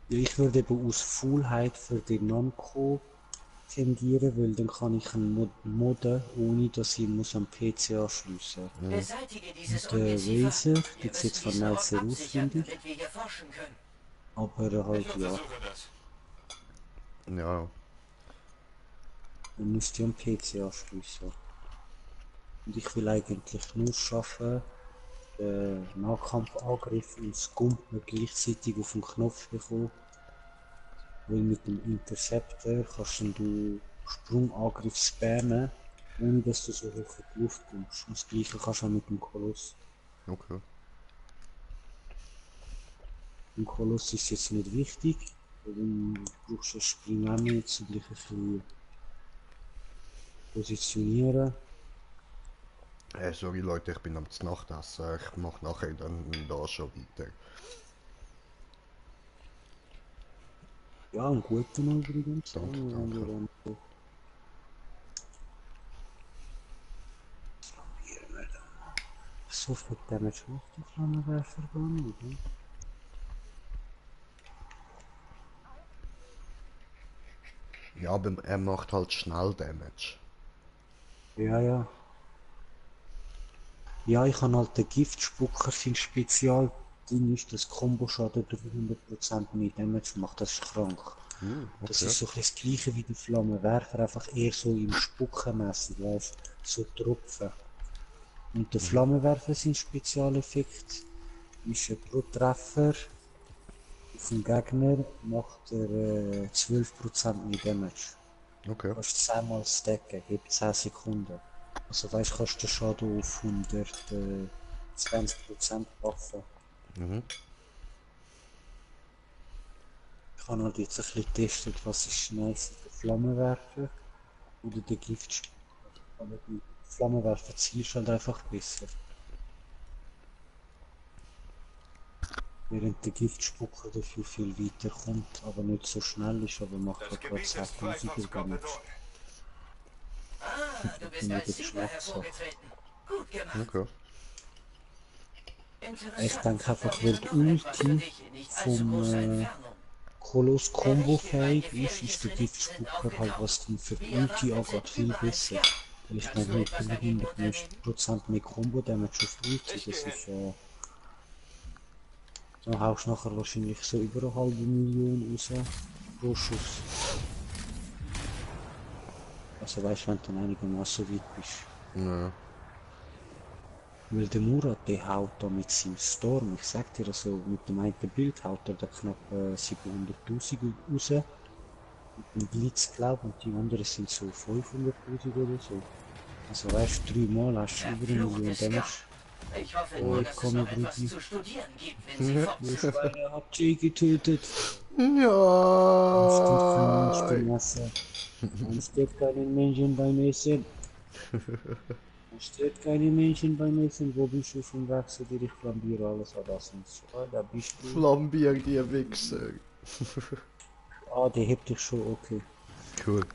Ja, ich würde eben aus Faulheit für den Namco tendieren, weil dann kann ich ihn modden, ohne dass ich ihn muss am PC anschliessen muss. Beseitige dieses Und der Ungeziefer. Razer, Wir die müssen sieht zwar diesen Ort nice aus, absichern, finde ich, damit wir hier forschen können. aber halt Ich ja, untersuche das. Ja, man müsste am PC anschliessen. Und ich will eigentlich nur schaffen, Nahkampfangriff und das Gumpen gleichzeitig auf den Knopf bekommen. Weil mit dem Interceptor kannst du Sprungangriff spammen, ohne dass du so hoch in die Luft kommst. Und das gleiche kannst du auch mit dem Koloss. Okay. Im Koloss ist jetzt nicht wichtig, weil du brauchst das Springen auch nicht, so gleich ein bisschen positionieren. Sorry Leute, ich bin am Nachtessen. Ich mach nachher dann da schon weiter. Ja, einen guten übrigens. Danke, Ja, danke. wir haben so viel Damage macht der Flammenwerfer gar nicht, ne? Ja, aber er macht halt schnell Damage. Ja, ja. Ja, ich habe halt den Giftspucker, sein Spezialding ist, dass Komboschaden 300% mehr Damage macht, das ist krank. Das Okay. ist so ein bisschen das gleiche wie der Flammenwerfer, einfach eher so im Spuckenmäßig, weißt du, so Tropfen. Und der Flammenwerfer, sein Spezialeffekt, ist pro Treffer auf den Gegner macht er 12% mehr Damage. Okay. Du kannst 10 mal stacken, hebt 10 Sekunden. Also weißt, kannst du den Schaden auf 120% buffen. Mhm. Ich habe halt jetzt ein bisschen getestet, was ist nice, der Flammenwerfer oder der Giftspucker. Aber die Flammenwerfer zielst halt einfach besser. Während der Giftspucker dafür viel weiter kommt, aber nicht so schnell ist, aber macht Das halt gerade Gebiet ist frei 2000 von Damage. Skorpionen. Ah, du bist Mit als der Sieger Geschmackssache. hervorgetreten. Gut gemacht. Okay. Interessant. Ich denke einfach, Da weil wäre die noch etwas für Ulti dich in nicht allzu großer vom Entfernung. Koloss Combo fähig ist, gefährliches ist der Relikt sind Giftspucker halt, was die für die Wie Ulti erwartet angeht, sind viel überall besser. Scherben. Weil ich Kannst du denke, etwas dagegen unternehmen? 390% mehr Combo Damage auf die Ulti, Ich das gehe ist dann haust du nachher wahrscheinlich so über eine halbe Million raus pro Schuss. Also weißt du, wenn du dann einigermaßen so weit bist. Ja. Weil der Murat, der haut da mit seinem Storm, ich sag dir, also mit dem einen Bild haut er da knapp 700.000 raus. Mit dem Blitz, glaub, und die anderen sind so 500.000 oder so. Also weißt du, 3 Mal hast du über eine Million Verfluchte Damage. Skat. Ich hoffe Oh, nur, ich dass es komme noch etwas Brudi. zu studieren gibt, wenn sie fort Ihr sind. Schweine habt Jay getötet. Ja. Messer. Man stört keine Menschen beim Essen. Man stört keine Menschen beim Essen. Wo bist du schon weg, so dir ich flambiere alles an das und so. Ah, da bist du. Flambier, die Wichser. Ah, der hebt dich schon, okay. Cool.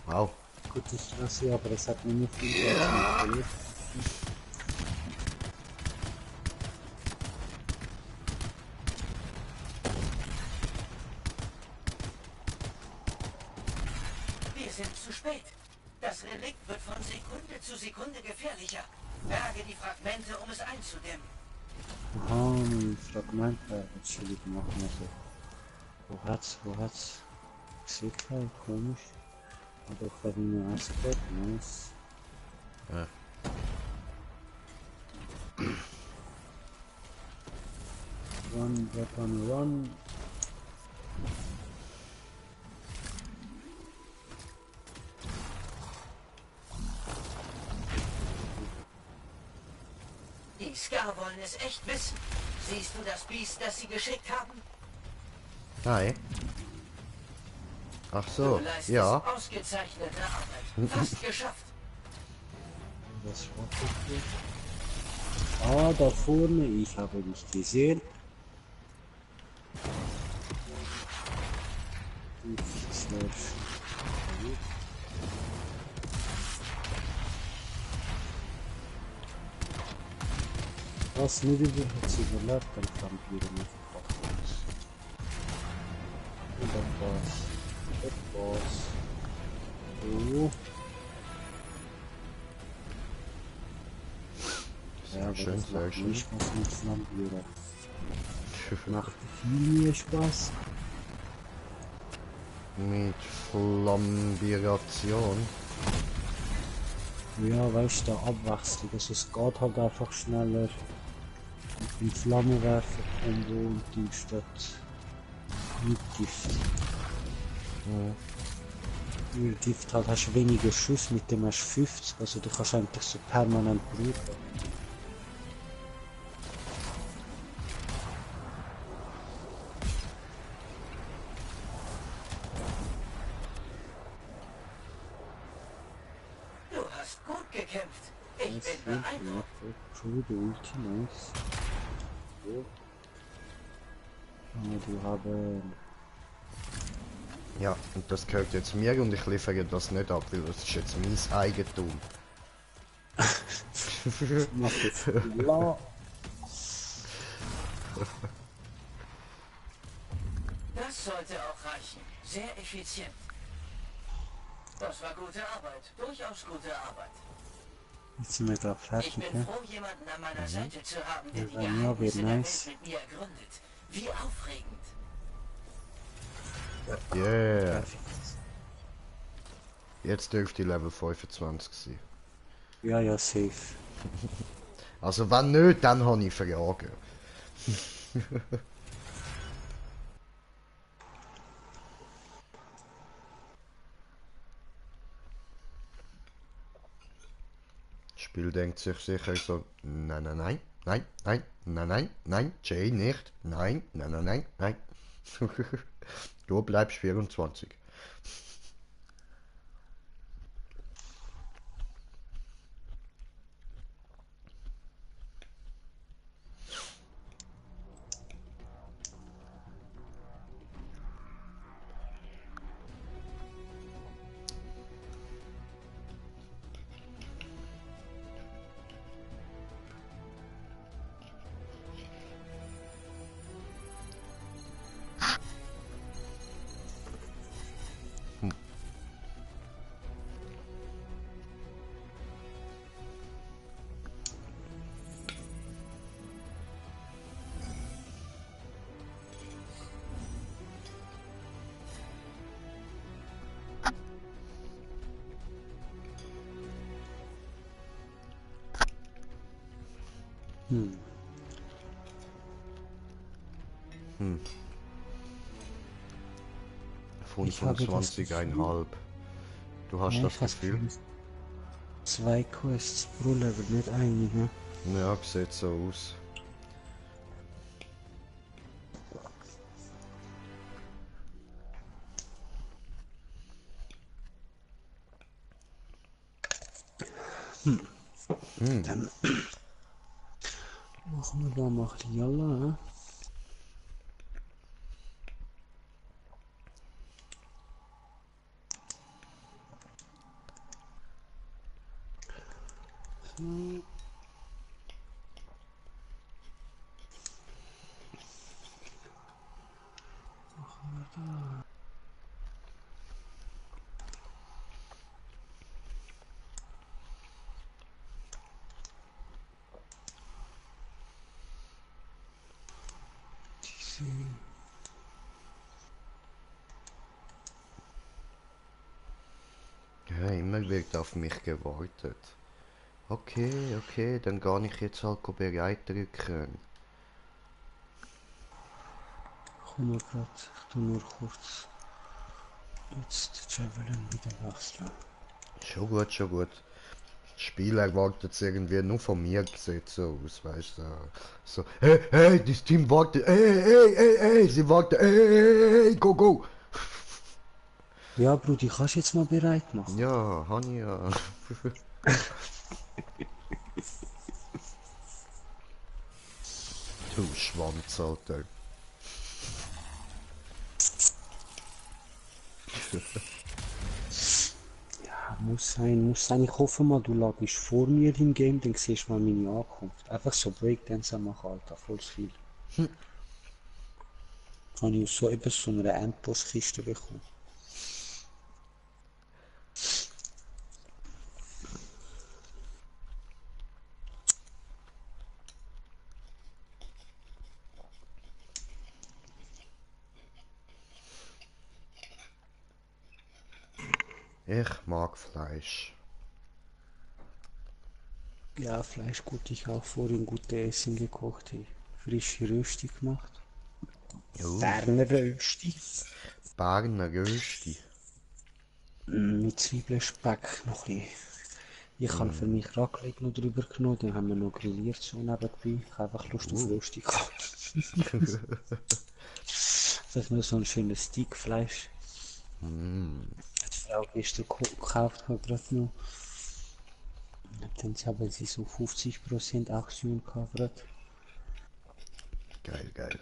Wow. Gut, ich lasse, aber es hat mir nicht viel Spaß gemacht. Wir sind zu spät. Das Relikt wird von Sekunde zu Sekunde gefährlicher. Berge die Fragmente, um es einzudämmen. Aha, ein Fragment, Entschuldigung, machen wir so. Wo hat's? Ich sehe kein, komisch. Aber ich habe nur Aspekt, nice. Ja. Run, weapon, run. Die Scar wollen es echt wissen. Siehst du das Biest, das sie geschickt haben? Nein. Ach so, Du leistest ja. ausgezeichnete Arbeit. Fast geschafft. Was war das hier? Ah, da vorne, ich habe dich gesehen. Was nicht überhaupt zu überlebt, dann kann ich wieder nicht raus. Und dann war's. Das war's. So. Sehr schön, sehr schön. Nicht was mit Flambieren. Macht viel mehr Spaß. Mit Flambiration. Ja, weißt du, Abwechslung. Also es geht halt einfach schneller. Mit dem Flammenwerfer Combo und die statt mit Gift. Mhm. Weil Gift halt hast du weniger Schuss, mit dem hast du 50, also du kannst eigentlich so permanent brauchen. Du hast gut gekämpft. Ich Nice, bin beeindruckt. True, the Ulti, nice. So. Die haben... Ja, und das gehört jetzt mir und ich liefere das nicht ab, weil das ist jetzt mein Eigentum. Mach jetzt la. Das sollte auch reichen. Sehr effizient. Das war gute Arbeit. Durchaus gute Arbeit. Jetzt sind wir gerade Ich fertig, bin ja? froh, jemanden an meiner Seite zu haben, der die Ja, Geheimnisse wird der nice. Welt mit mir ergründet. Wie aufregend. Yeah. Perfekt. Jetzt dürfte ich Level 25 sein. Ja, ja, safe. Also wenn nicht, dann habe ich Fragen. Das Spiel denkt sich sicher so, nein, nein, nein, nein, nein, nein, nein, nein, Jay nicht, nein, nein, nein, nein, nein. Du bleibst 24. Hm. Ich habe das 25,5. Du hast Ja, das ich habe Gefühl? 2 Quests pro Level, nicht eine, ne? Ja, sieht so aus. Dann machen wir da mal ein bisschen Jalla, ne? So. Machen wir da. Diese. Ja, immer wird auf mich gewartet. Okay, okay, dann gehe ich jetzt halt bereit drücken. Komm mal grad, ich tu nur kurz jetzt Javelin wieder wechseln. Schon gut, schon gut. Das Spiel erwartet es irgendwie nur von mir, sieht so aus, weißt du. So, hey, hey, das Team wartet, hey, hey, hey, hey, sie warten, hey, hey, hey, go, go. Ja, Brudi, kannst du jetzt mal bereit machen? Ja, habe ich ja. Du Schwanz, Alter. Ja, muss sein, muss sein. Ich hoffe mal, du lagst vor mir im Game, dann siehst du mal meine Ankunft. Einfach so Breakdance machen, Alter, voll viel. Habe ich aus so etwas so einer Endbosskiste bekommen. Ich mag Fleisch. Ja, Fleisch gut, ich auch vorhin gute Essen gekocht, hey. Frische Rösti gemacht. Berner Rösti. Berner Rösti. Mit Zwiebelspeck noch ein bisschen. Ich habe für mich Raclette noch drüber genommen, dann haben wir noch grilliert so nebenbei. Ich habe einfach Lust auf Rösti gehabt. Vielleicht nur so ein schönes Steakfleisch. Hat die Frau gestern gekauft, gerade noch. Dann haben sie so 50% Aktion gehabt. Gerade. Geil, geil.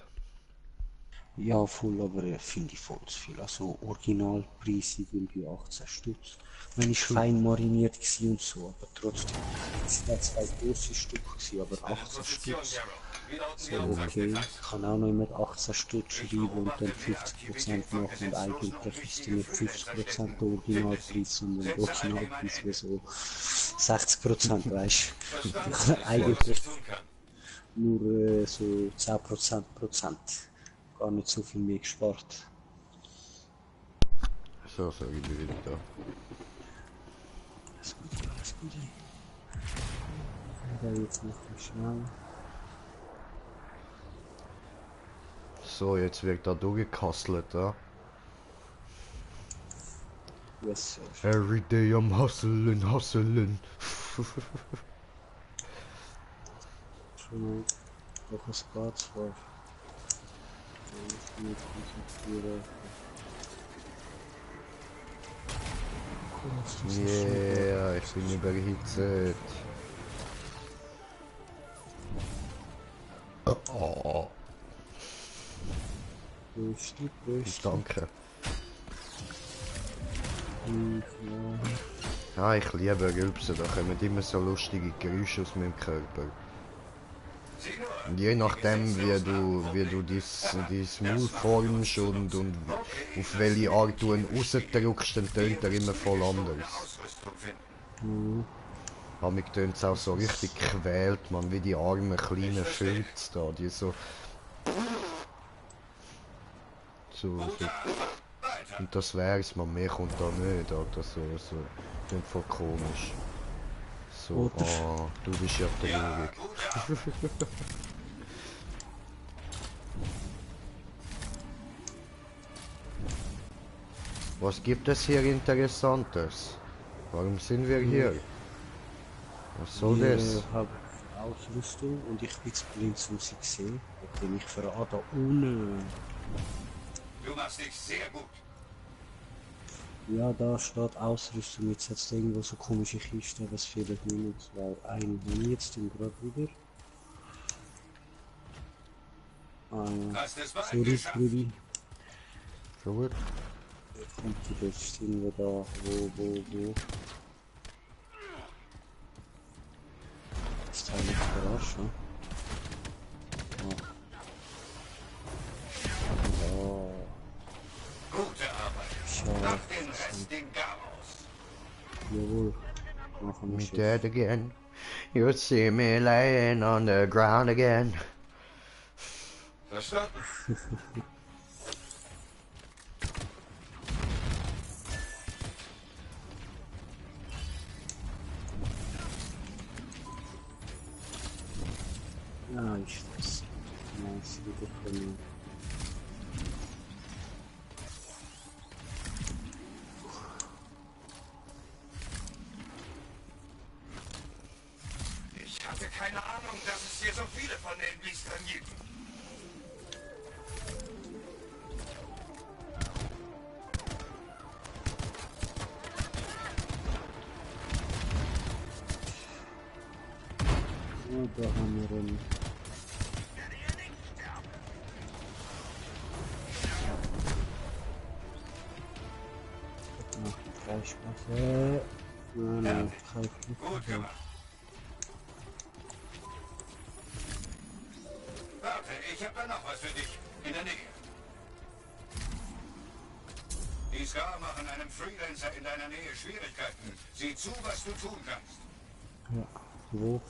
Ja, voll, aber finde ich voll zu viel. Also Originalpreis irgendwie 18 Stutz. Man ist fein mariniert gewesen und so, aber trotzdem. Es waren 2 große Stück gewesen, aber 18 Stutz. So, okay. Ich kann auch noch immer 18 Stutz schreiben und dann 50% machen und eigentlich ist dann nicht 50% der Originalpreis, sondern der Originalpreis wäre so 60%, weißt du. Eigentlich nur so 10%. Gar nicht so viel mehr gespart. So, ich bin wieder da. Alles gut, alles gut. Da jetzt noch schnell. So, jetzt wird da durchgekasselt, ja. Yes, sir. Every day I'm hustling. Schon doch es geht zwar. Ich muss mich konzentrieren. Yeah, ich bin überhitzt. Oh, Brüste. danke. Ja. Ja, ich liebe Rülpsen, da kommen immer so lustige Geräusche aus meinem Körper. Und je nachdem, wie du dein Maul formst und auf welche Art du ihn rausdrückst, dann tönt er immer voll anders. Aber mich tönt es auch so richtig quält, man, wie die armen kleinen Filz da, die so... So. Und das wär's, man, mehr kommt da nicht, Alter, so, klingt voll komisch. So, Oder- oh, du bist ja traurig. Was gibt es hier Interessantes? Warum sind wir hier? Was soll das? Ich habe Ausrüstung und ich bin zu blind, um sie zu sehen. Denn ich verrate da unten. Du machst dich sehr gut. Ja, da steht Ausrüstung. Jetzt hat es irgendwo so komische Kisten, das fehlt mir nicht. Weil einen habe ich jetzt gerade wieder. Ah ja. Hast es bald Sorry, geschafft. Brudi. Schon gut? Kommt die jetzt irgendwo da. Wo? Ist da nicht verarschen? Gute Arbeit. Nach den Rest den Garaus. Jawohl. Machen wir Me schon. dead again. You see me laying on the ground again. Verstanden? Ja, ich weiß. Nice, wieder von mir. Ich hatte keine Ahnung, dass es hier so viele von den Biestern gibt. Ja, da haben wir einen. Noch drei Spaß. Nein, kein Gut Glück. gemacht. Warte, ich habe da noch was für dich. In der Nähe. Die Ska machen einem Freelancer in deiner Nähe Schwierigkeiten. Sieh zu, was du tun kannst. Ja, wo?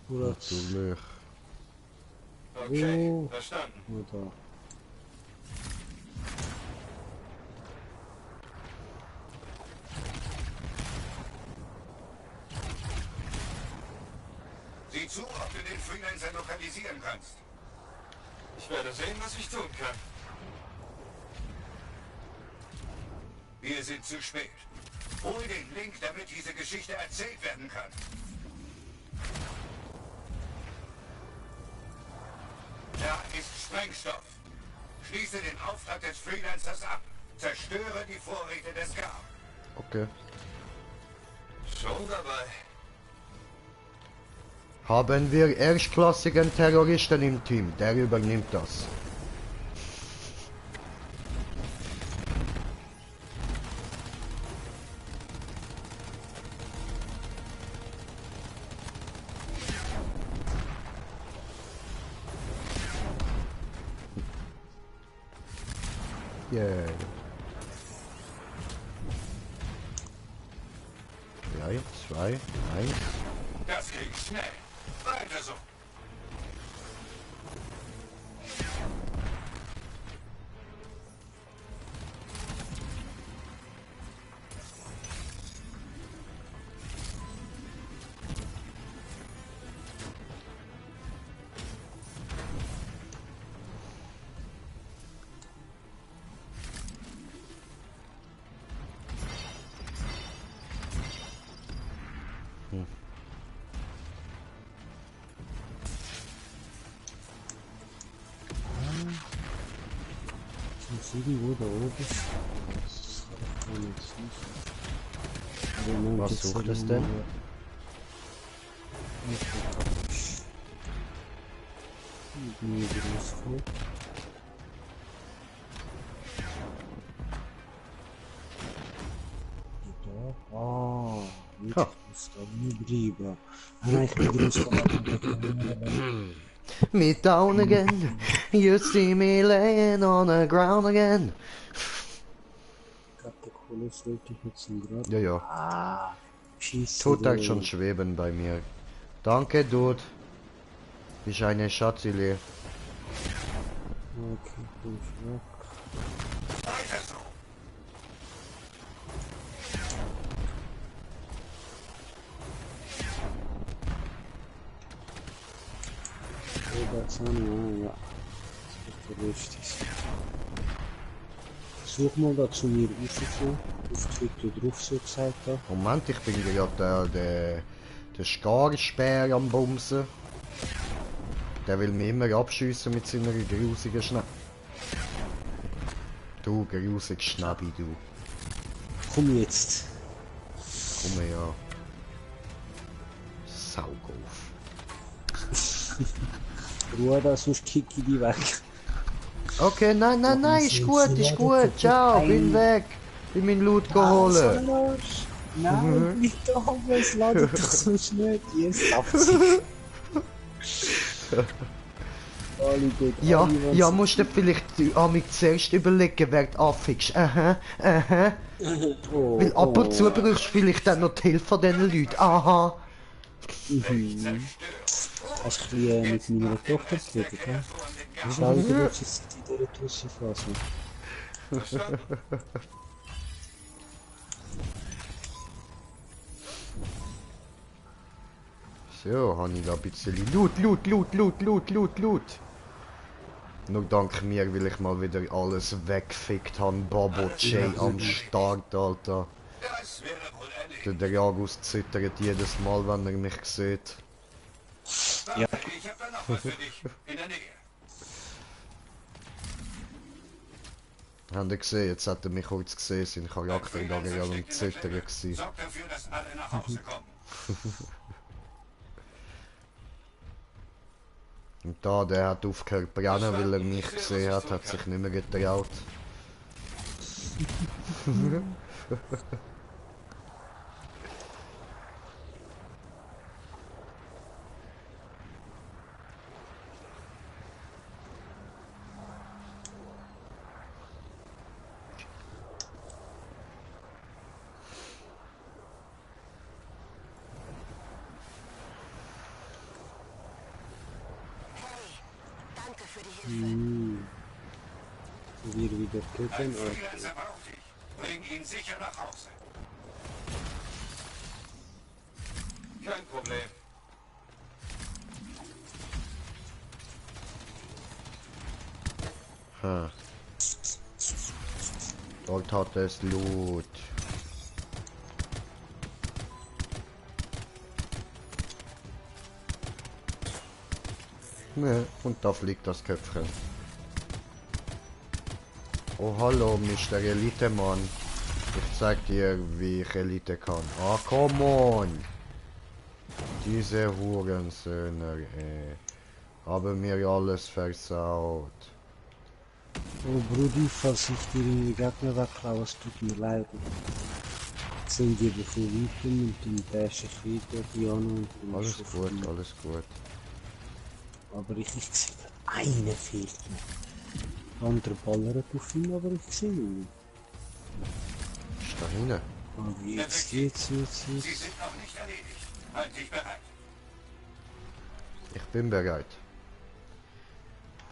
Oder? Natürlich. Okay, Oh. verstanden. Oder? Sieh zu, ob du den Freelancer lokalisieren kannst. Ich werde sehen, was ich tun kann. Wir sind zu spät. Hol den Link, damit diese Geschichte erzählt werden kann. Da ist Sprengstoff. Schließe den Auftrag des Freelancers ab. Zerstöre die Vorräte des Gar. Okay. Schon dabei. Haben wir erstklassigen Terroristen im Team. Der übernimmt das. Yeah. 3, 2, 1. Das ging schnell. Weiter so. Irgendwo da oben. Das kann ich nicht. Was sucht es denn? Nie groß vor. Da? Ah, nicht groß da, nie drüber. Nein, ich bin groß da. Me down again, you see me laying on the ground again. Ich glaube, der Kohle sollte ich jetzt gerade. Ja, ja. Ah, schieße. Tut halt schon schweben bei mir. Danke, Dude. Bist eine Schatzile. Okay, gut, ja. Weiter so. Das ja. Das wird richtig. Such mal da zu mir rauszukommen. Auf Twitter drauf so gesagt habe. Moment, ich bin gerade der Skarspeer am Bumsen. Der will mich immer abschiessen mit seiner grusigen Schnapp. Du grusig Schnabbi, du. Komm jetzt. Komm her. Saugauf. Ruhe da, sonst kick ich die weg. Okay, nein, ist gut. Ciao, bin weg. Bin mein Loot geholt. Nein, nicht da oben, es ladet doch sonst nicht. Jetzt abziehen. Ja, musst du vielleicht amig zuerst überlegen, wer du anfickst. Weil ab und zu brauchst du vielleicht auch noch die Hilfe von diesen Leuten. Aha. Hast du ein bisschen mit meiner Tochter geredet, ja? Schau dir doch jetzt in dieser Tussenphase. So, habe ich da ein bisschen Loot. Nur dank mir, weil ich mal wieder alles weggefickt habe. Bobo J am Start, Alter. Das wäre wohl ehrlich. Der Dragus zittert jedes Mal, wenn er mich sieht. Ja. Ich habe da noch was für dich. In der Nähe. Habt ihr gesehen? Jetzt hat er mich kurz gesehen, sein Charakter da gerade am Zittern gewesen. Sorgt dafür, dass alle nach Hause kommen. Und da, der hat aufgehört zu brennen, weil er mich gesehen hat, hat sich nicht mehr getraut. Wir wieder Ein töten. Freelancer braucht dich. Bring ihn sicher nach Hause. Kein Problem. Ha. Dort hat es Loot. Ne, und da fliegt das Köpfchen. Oh hallo, Mr. Elite-Mann. Ich zeig dir, wie ich Elite kann. Ah, come on! Diese Hurensöhne, haben mir alles versaut. Oh Brudi, falls ich dir die Gegner wegklaue, es tut mir leid. Sind die bevor weitem und dann dash ich weiter, Piano und dann Alles schaff gut, ich. alles gut. Aber ich sehe, eine fehlt mir. Der andere ballert auf ihn, aber ich sehe ihn nicht. Ist da hinten? Aber jetzt. Sie sind noch nicht erledigt. Halt dich bereit. Ich bin bereit.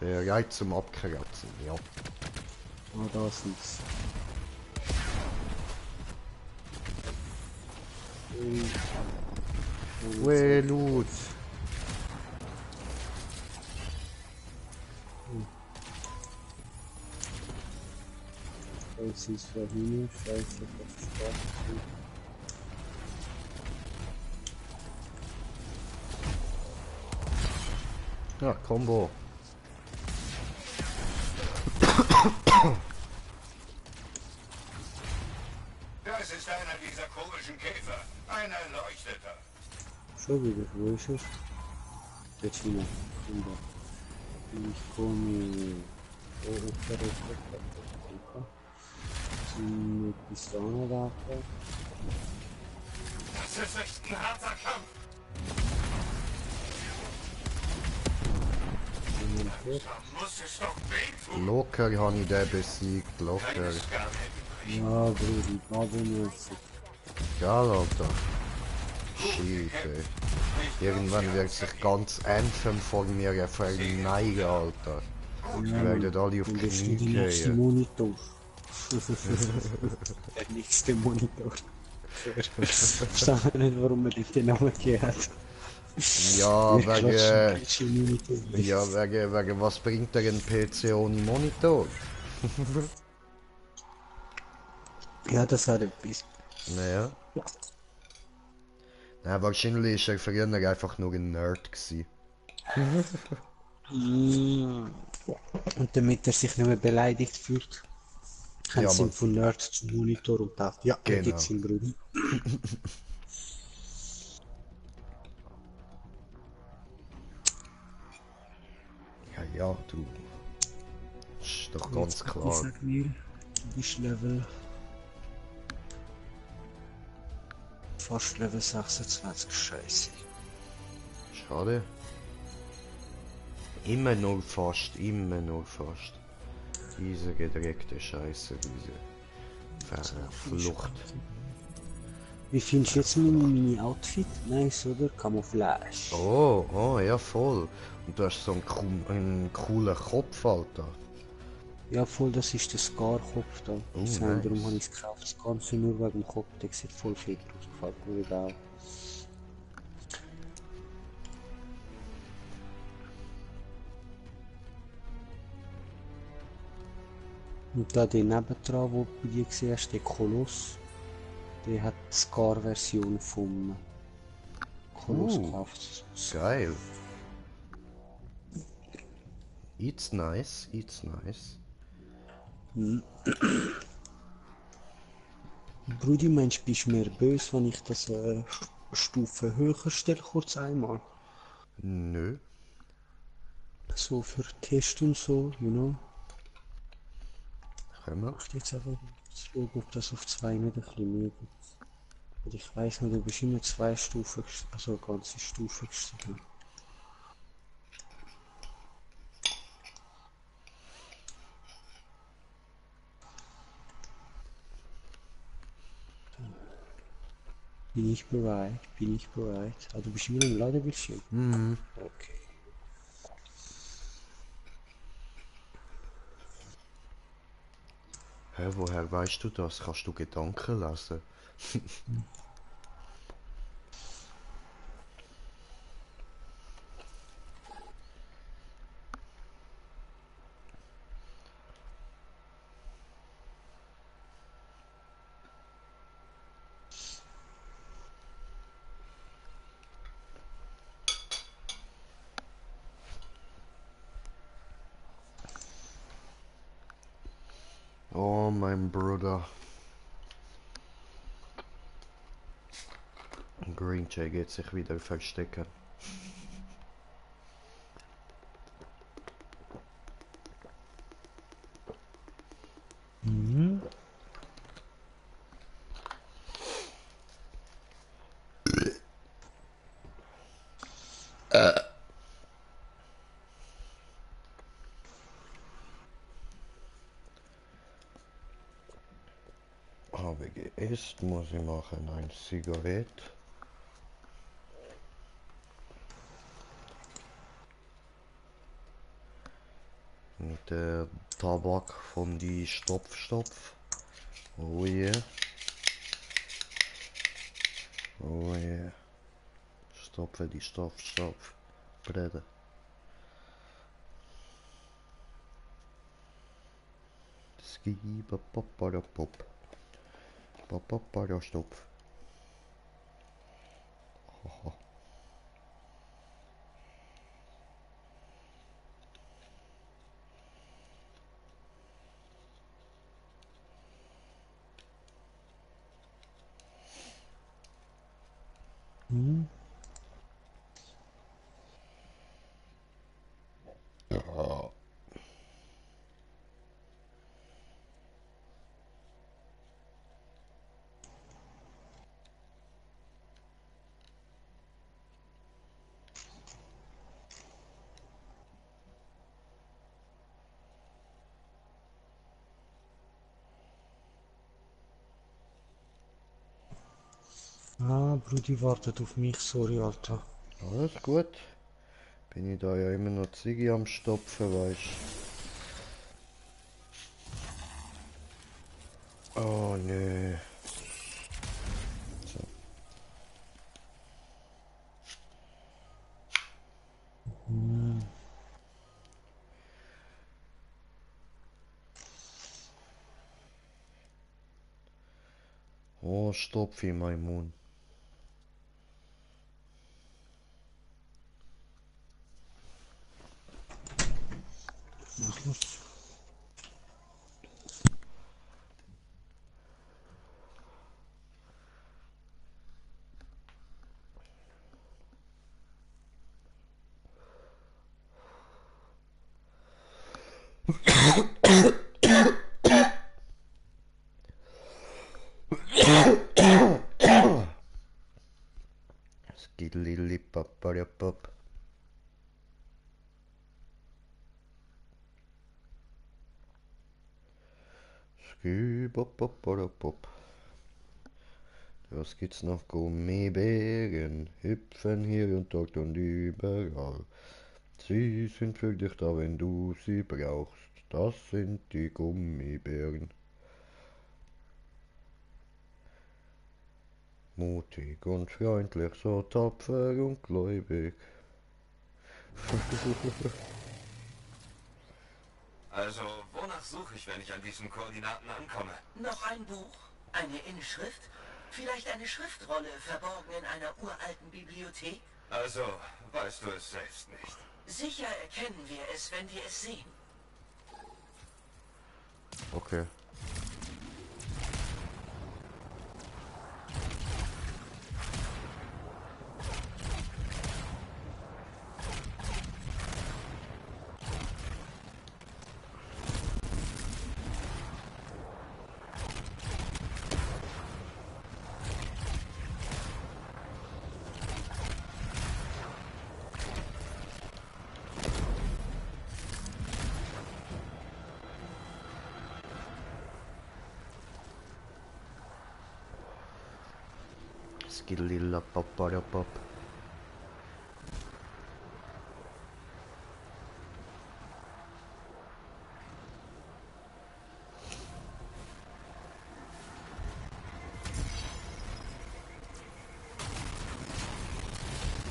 Bereit zum Abkratzen, ja. Ah, da sind's. Ue, Loot. Jetzt ist da hin, scheiße, das ist da. Ja, Combo. Das ist einer dieser komischen Käfer. Ein Erleuchteter. Schon wieder, wo ist er? Dort hinten. Ich komme. Zum Pistole werfen. Das ist echt ein harter Kampf. Da muss es doch wehtun. Locker habe ich den besiegt, locker. Keine Skarne. Ja, Brudi, bademäßig. Geil, Alter. Shit, ey. Irgendwann wird sich ganz Anthem von mir verneigen, Alter. Die werden alle auf Und die das ist Knie der nächste gehen. Monitor. Der nächste Monitor. Verstehe nicht, warum man den Namen gegeben hat. Ja, Wir klatschen wegen... PC Monitor. Ja, wegen was bringt der ein PC ohne Monitor? Ja, das hat etwas. Naja. Na, wahrscheinlich war er früher einfach nur ein Nerd gewesen. Und damit er sich nicht mehr beleidigt fühlt, haben Ja, sie ihn Mann. von Nerd zum Monitor und dachte, ja, er Genau. gibt's ihm, Brudi. Ja, ja, du. Ist doch ganz Ich klar. sag mir, du bist Level... fast Level 26, scheiße. Schade. Immer nur fast, immer nur fast. Diese gedreckte Scheiße, diese Verflucht. Wie findest du jetzt mein Mini-Outfit? Nice, oder? Camouflage. Oh, ja voll. Und du hast so einen coolen Kopf, Alter. Ja, voll, das ist der Scar-Kopf da. Nice. Darum habe ich es gekauft. Das Ganze nur wegen dem Kopf. Der sieht voll fit aus. Gefällt mir egal. Und da den nebendran, wo du bei dir gesehen hast, der Koloss, der hat die Scar-Version vom Koloss gekauft. Geil. It's nice, it's nice. Brudi, meinst du, bist du mir böse, wenn ich das Stufe höher stelle, kurz einmal? Nö. So für Test und so, you know? Können wir? Ich jetzt einfach schauen, ob das auf 2 nicht ein bisschen mehr gibt. Und ich weiss noch, du bist immer 2 Stufen, also eine ganze Stufe gestiegen. Bin ich bereit? Bin ich bereit? Ah, du bist immer im Ladebildschirm? Mhm. Okay. Hä, woher weißt du das? Kannst du Gedanken lesen? Oh, mein Bruder. Green Jay geht sich wieder verstecken. Mhm. Habe geisst, muss ich machen ein Zigarett. Mit der Tabak von die Stopf. Oh yeah. Oh yeah. Stopfe die Stopf. Brede. Ski papapara pop. Papapara Stopf. Haha. Mhm. Ja. Ah, Brudi wartet auf mich, sorry, Alter. Alles gut. Bin ich da ja immer noch Ziggy am Stopfen, weißt. Oh nö. So. Mhm. Oh, Stopf in meinem Mund. Mach los. Skidlili paparapap. Skipapaparapop. Was gibt's noch? Gummibären hüpfen hier und dort und überall. Sie sind für dich da, wenn du sie brauchst. Das sind die Gummibären. Mutig und freundlich, so tapfer und gläubig. Also, wonach suche ich, wenn ich an diesen Koordinaten ankomme? Noch ein Buch? Eine Inschrift? Vielleicht eine Schriftrolle, verborgen in einer uralten Bibliothek? Also, weißt du es selbst nicht. Sicher erkennen wir es, wenn wir es sehen. Okay. Skidlilla paparapop.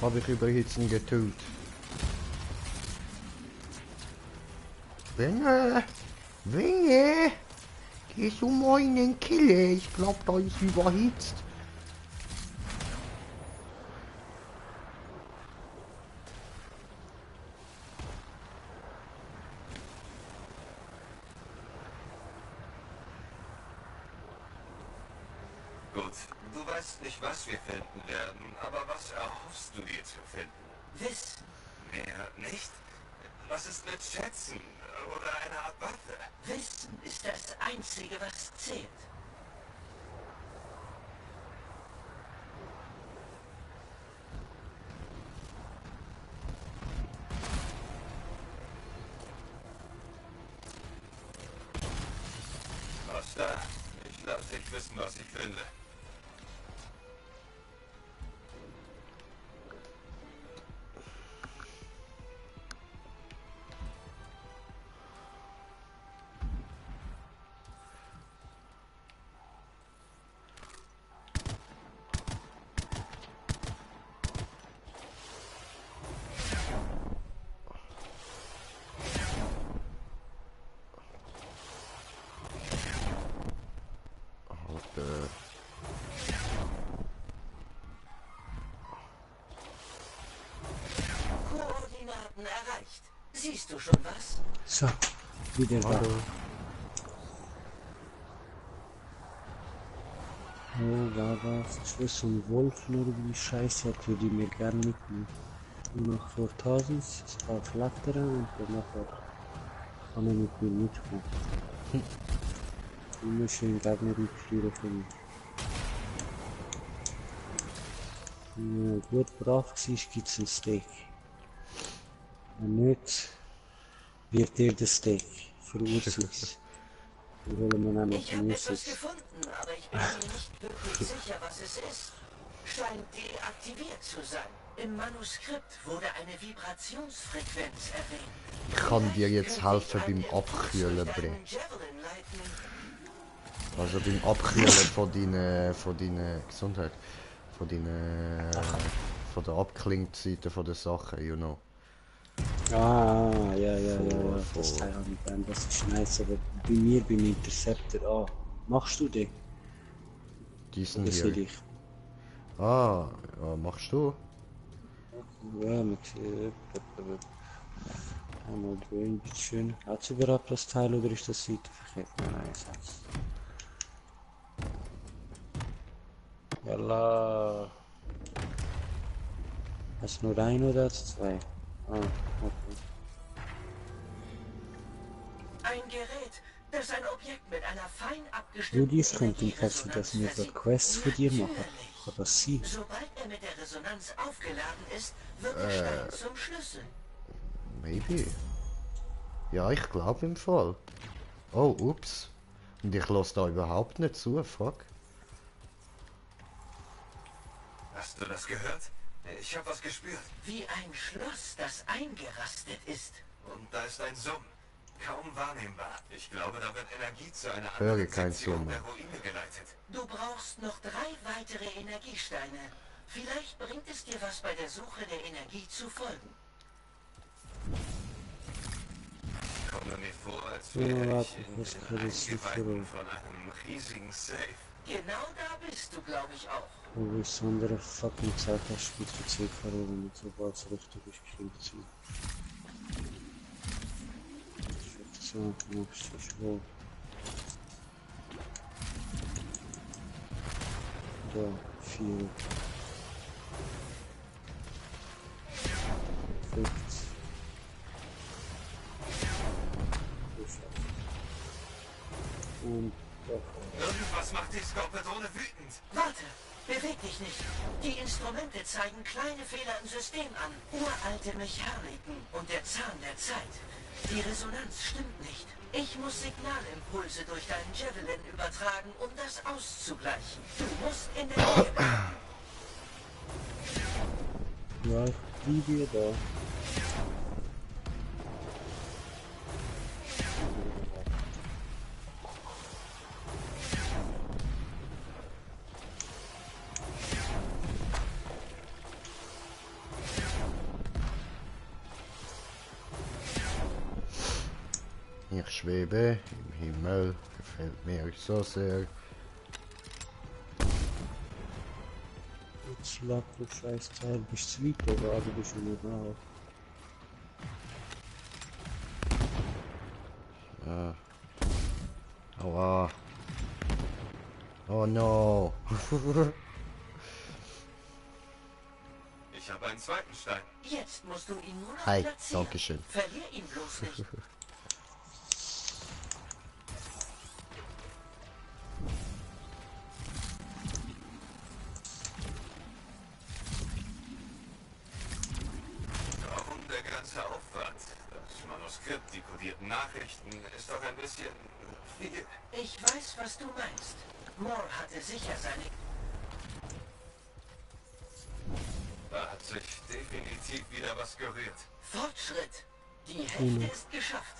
Habe ich überhitzen getut. Winge, gehst du meinen Kille? Ich glaub, da ist überhitzt. Du weißt nicht, was wir finden werden, aber was erhoffst du dir zu finden? Wissen. Mehr nicht? Was ist mit Schätzen oder einer Art Waffe? Wissen ist das Einzige, was zählt. Was da? Ich lass dich wissen, was ich finde. Koordinaten erreicht. Siehst du schon was? So, wieder da. Oh, war was? Schluss und Wolf nur wie Scheiße, hat würde ich mir gerne mitnehmen. Und noch 4000, es kann flattern und dann nachher kann ich mit mir mitkommen. Immer schön Gegner mitführen für mich. Wenn er gut brav war, gibt es ein Steak. Wenn nicht, wird er der Steak verursacht. Wir holen wir auch noch Ich habe etwas Gemüse. gefunden, aber ich bin mir nicht wirklich sicher, was es ist. Scheint deaktiviert zu sein. Im Manuskript wurde eine Vibrationsfrequenz erwähnt. Ich kann dir jetzt Vielleicht könnte helfen ich einen beim Impuls Abkühlen, durch Bre. deinen Javelin leiten. Also beim Abkühlen von deinen Gesundheit. Von von der Abklingseite von der Sachen, you know. Ah, ja, Von- das von- Teil habe ich gelernt, das ist nice, aber bei mir beim Interceptor, machst du den? Diesen Oder soll hier. ich? Ah, ja, machst du? Ja, mit, einmal drehen, bitteschön. Hat sie überhaupt das Teil oder ist das Seitenverkehr? Nein, es hat's. Yalla. Hast du nur ein oder hat's zwei? Ah, okay. Ein Gerät, das ein Objekt mit einer fein abgestimmten Rudi, ich könnte im Fall sie das mit der Energieresonanz Quest für dir machen. Natürlich. Kann das sein? Sobald er mit der Resonanz aufgeladen ist, wird der Stein zum Schlüssel. Maybe. Ja, ich glaube im Fall. Oh, ups. Und ich lasse da überhaupt nicht zu, fuck. Hast du das gehört? Ich habe was gespürt. Wie ein Schloss, das eingerastet ist. Und da ist ein Summ. Kaum wahrnehmbar. Ich glaube, da wird Energie zu einer Höre anderen kein Sektion Summen. der Ruine geleitet. Du brauchst noch 3 weitere Energiesteine. Vielleicht bringt es dir was bei der Suche der Energie zu folgen. Komme mir vor, als Ja, wäre warte, ich in was den kann ich Eingeweiden sicher- von einem riesigen Safe. Genau da bist du, glaube ich, auch. Wo ich so andere fucking Zeit hast, spielt für 10 verloren und sobald es richtig ist, klingt sie. So, machst du schon. Da, 4. 5. Und Irgendwas macht die Skorpione wütend. Warte, beweg dich nicht. Die Instrumente zeigen kleine Fehler im System an. Uralte Mechaniken und der Zahn der Zeit. Die Resonanz stimmt nicht. Ich muss Signalimpulse durch deinen Javelin übertragen, um das auszugleichen. Du musst in der Nähe bleiben. ja, ich blieb da. Ich schwebe im Himmel, gefällt mir so sehr. Jetzt lag du scheiß Teil, bist du weiter, aber du bist schon da. Aua. Oh no. Ich habe einen zweiten Stein. Jetzt musst du ihn nur noch Hi, platzieren. dankeschön. Verlier ihn bloß nicht. Warum der ganze Aufwand? Das Manuskript, die kodierten Nachrichten, ist doch ein bisschen viel. Ich weiß, was du meinst. Moore hatte sicher seine... Da hat sich definitiv wieder was gerührt. Fortschritt. Die Hälfte ist geschafft.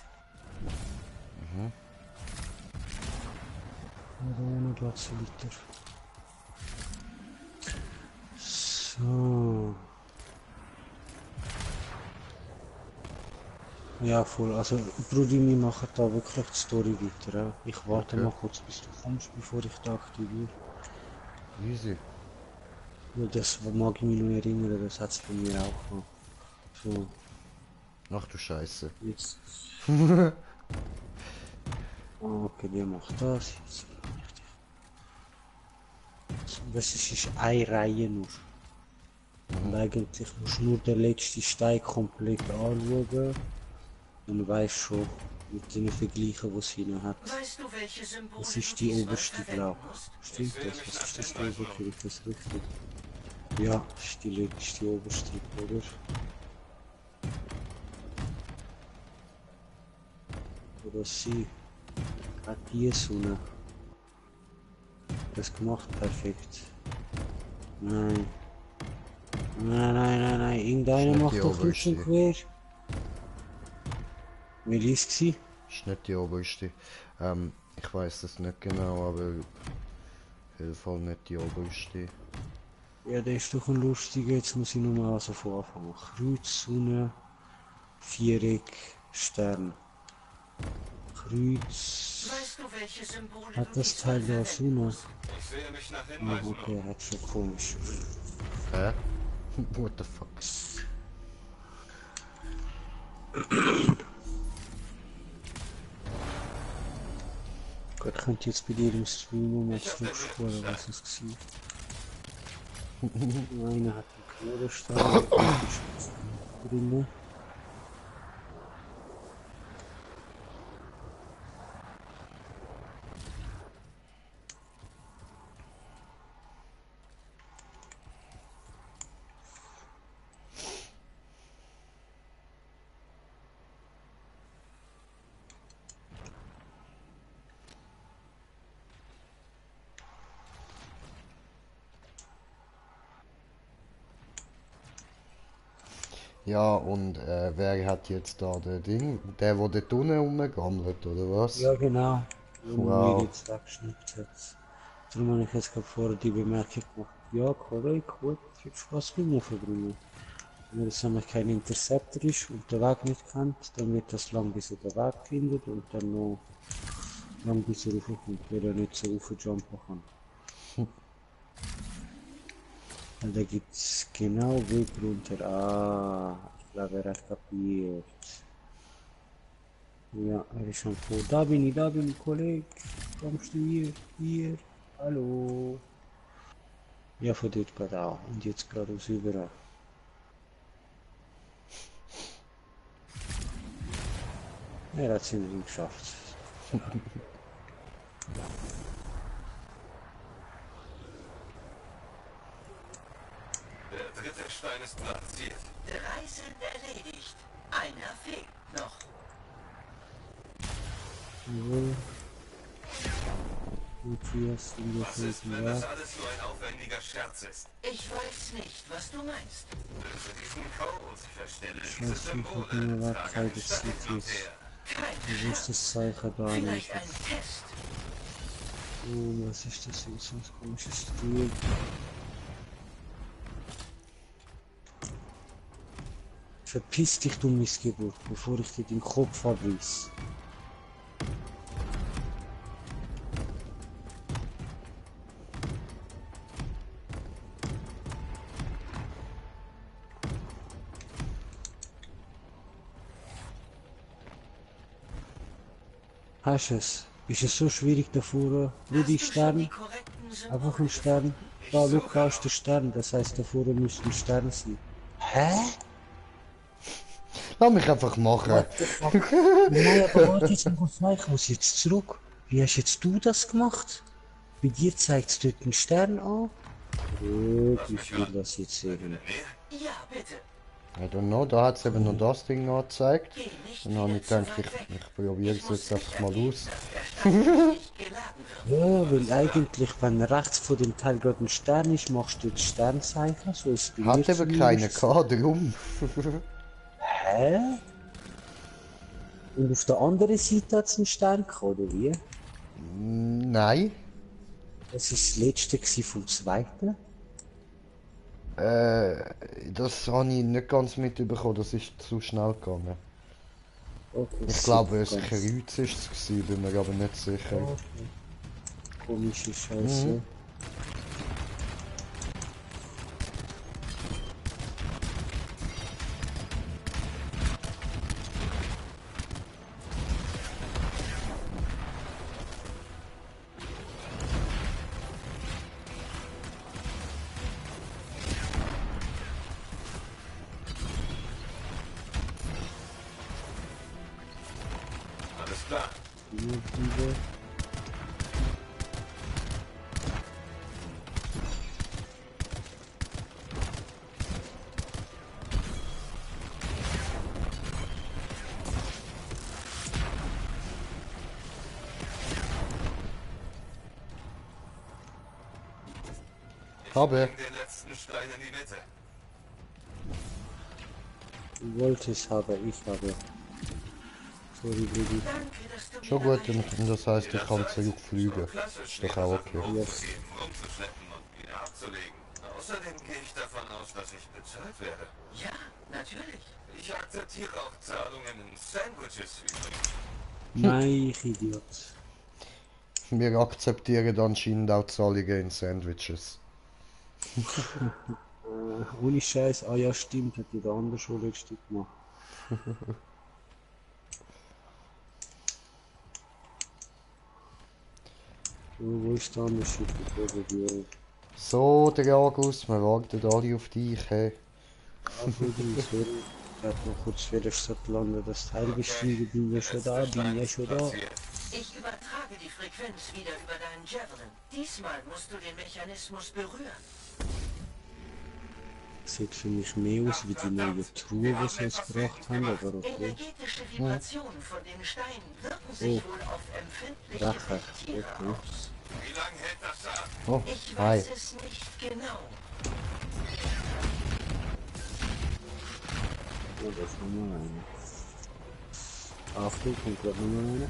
Ohne Liter. So. Ja, voll. Also, Brudi, wir machen da wirklich die Story weiter. Ja. Ich warte Okay. mal kurz, bis du kommst, bevor ich da aktiviere. Easy. Weil das mag ich mich noch erinnern, das hat es bei mir auch noch. So, Ach du Scheiße. jetzt. Okay, der macht das. Jetzt. Das ist eine Reihe nur. Und eigentlich musst du nur den letzten Stein komplett anschauen. Und weißt schon, mit den Vergleichen, die sie noch hat. Weißt du, welche Symbole Das du ist die diesmal oberste, verwenden glaube musst? ich. Stimmt das? Was ist das oberste? Ist das richtig? Ja, das ist die letzte oberste, oder? Oder sie. Gerade die Sonne. Das gemacht, perfekt. Nein. Nein. Irgendeiner Ist nicht macht die doch nicht oberste. so quer. Wer ist sie? Ist nicht die oberste. Ich weiß das nicht genau, aber auf jeden Fall nicht die oberste. Ja, der ist doch ein lustiger. Jetzt muss ich nochmal also von Anfang an. Kreuz, Sonne, Viereck, Stern. Kreuz. Weißt du, welche Symbole Hat du das diesmal Teil der verwenden Sonne? musst? Ich sehe mich nach Ah, Hinweisen um. okay, hat schon komisch. Hä? What the fuck? Gott, könnt ihr jetzt bei dir im Stream mal zurückspulen, was es war. Einer hat einen Knotenstein drin. Ja, und wer hat jetzt da der Ding? Der, wo dort unten rumgammelt, oder was? Ja, genau. Wo man Wow. mir jetzt weggeschnappt hat. Darum habe ich jetzt gerade vorher die Bemerkung gemacht. Ja, korrekt, gut, es hat Spaß gemacht verbringen. Wenn es nämlich kein Interceptor ist und der Weg nicht kennt, dann wird das lang bis er den Weg findet und dann noch lang bis er raufkommt, weil er nicht so raufjumpen kann. Und da gibt es genau Weg runter. Ah, ich glaube, er hat kapiert. Ja, er ist schon vor. Da bin ich, Kollege. Kommst du hier? Hallo. Ja, von dort gerade auch. Und jetzt gerade aus überall. Er hat es immerhin geschafft. Der dritte Stein ist platziert. 3 sind erledigt. Einer fehlt noch. Jawohl. Matthias, in der Was ist, wenn vierten das Werk. alles so ein aufwendiger Scherz ist? Ich weiß nicht, was du meinst. Löse diesen Code, verstelle diese Scheiße, ich hab Symbole, nur trage keine einen Stein hin und Cities. her. Kein Du wirst das Zeichen da Vielleicht nicht. ein Test. Oh, was ist das jetzt? So ein komisches Stil. Verpiss dich, du Missgeburt, bevor ich dir den Kopf abriss. Hast du es? Ist es so schwierig davor, wo Hast die du schon die Sterne? korrekten Symbol Einfach ein Stern. Da, look, da ist der Stern. Das heißt, da vorne müsste ein Stern sein. Hä? Lass mich einfach machen. What the fuck? Nein, aber warte jetzt noch auf mich. Ich muss jetzt zurück. Wie hast jetzt du das gemacht? Bei dir zeigt es dort einen Stern an. Ich will das jetzt sehen. Ja, bitte. I don't know, da hat es eben noch das Ding angezeigt. Geh nicht Dann habe wieder ich gedacht, zu weit weg. ich probiere es jetzt einfach mal aus. Dass der Stern nicht geladen wird. Ja, weil eigentlich, wenn rechts von dem Teil gerade ein Stern ist, machst du das Sternzeichen. So ist es bei mir Hat eben keine zumindest. gehabt, darum. Hä? Und auf der anderen Seite hat es einen Stern gehabt, oder wie? Nein. Das ist das letzte gewesen vom zweiten. Das habe ich nicht ganz mitbekommen, das ist zu schnell gegangen. Okay, Ich glaube, ein ganz Kreuz ist es gewesen, bin mir aber nicht sicher. komische Scheiße. Alles klar. Diese. Habe. Bring den letzten Stein in die Mitte. Du wolltest aber, ich habe. Sorry, Baby. Danke, dass du Schon wieder gut, und das heißt, ich kann zurückfliegen. Klassisch, Ist doch auch okay. aufzuheben, rumzuschleppen und wieder abzulegen. Außerdem gehe ich davon aus, dass ich bezahlt werde. Ja, natürlich. Ich akzeptiere auch Zahlungen in Sandwiches übrigens. Nein, ich Idiot. Wir akzeptieren anscheinend auch Zahlungen in Sandwiches. Ohne Scheiß, ah ja stimmt, hat die der andere schon letztes gemacht. So, wo ist der andere Schiff? So, der August, wir warten alle auf dich, hey. Sorry. Ich hab noch kurz wieder statt landen, das Teil gestiegen, bin ja schon da, bin ja schon da. Platziert. Ich übertrage die Frequenz wieder über deinen Javelin. Diesmal musst du den Mechanismus berühren. Sieht für mich mehr aus wie die neue Truhe, die sie jetzt gebracht haben, aber okay. Energetische Vibrationen von den Steinen wirken sich wohl auf empfindliche Rache, Tiere okay. aus. Wie lange hält das an? Oh, Ich hi. weiß es nicht genau. Oh, das ist nochmal eine. Achtung, kommt gerade nochmal eine.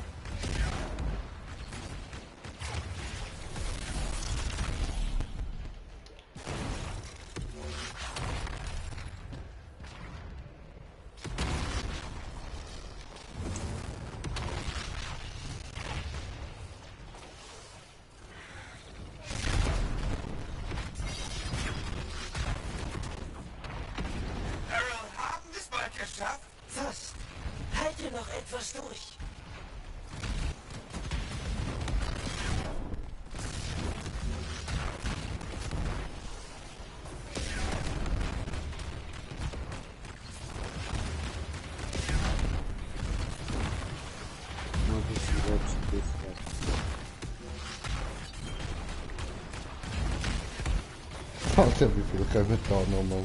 Errol, haben wir es bald geschafft? Fast. Halte noch etwas durch. Mach ich überhaupt zu viel. Alter, wie viel kommen da nochmal?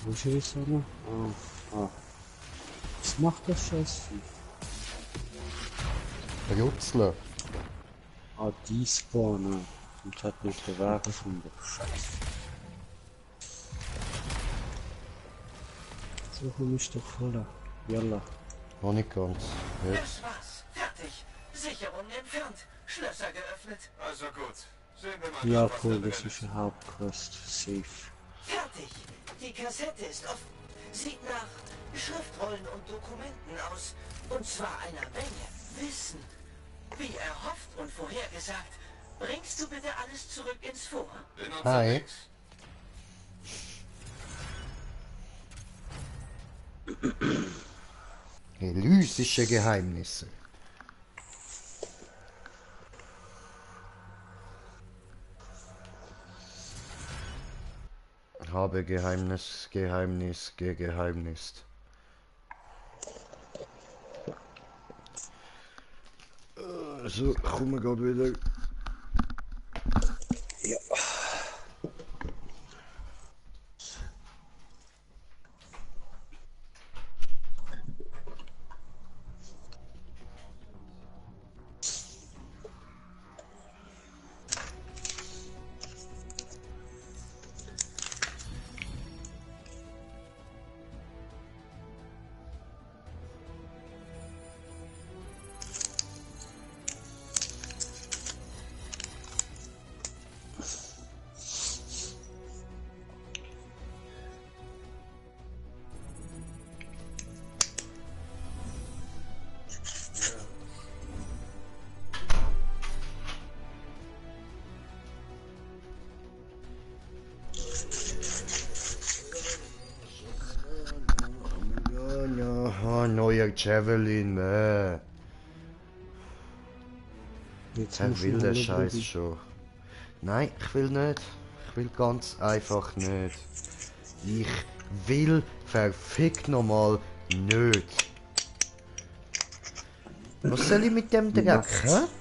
Wo ist die Sonne? Ah. Was macht das Scheiß? Rutzeln. Ah, die spawnen. Und hat nicht den Weg gefunden. Scheiße. So komm ich doch voller. Jalla. Noch nicht ganz. Jetzt. Das war's. Fertig. Sicherung entfernt. Schlösser geöffnet. Also gut. Sehen wir mal, Ja, was cool, da das drin ist ein Hauptquest. Safe. Fertig. Die Kassette ist offen. Sieht nach Schriftrollen und Dokumenten aus. Und zwar einer Menge Wissen. Wie erhofft und vorhergesagt, Bringst du bitte alles zurück ins Vor? Bin Hi. unterwegs. Elysische Geheimnisse. Habe geheimnist. So, kommen wir gerade wieder. Ja, neuer Javelin, Jetzt Er musst will du den alle Scheiß Brudi. schon. Nein, ich will nicht. Ich will ganz einfach nicht. Ich will verfickt nochmal nicht. Was soll ich mit dem Dreck?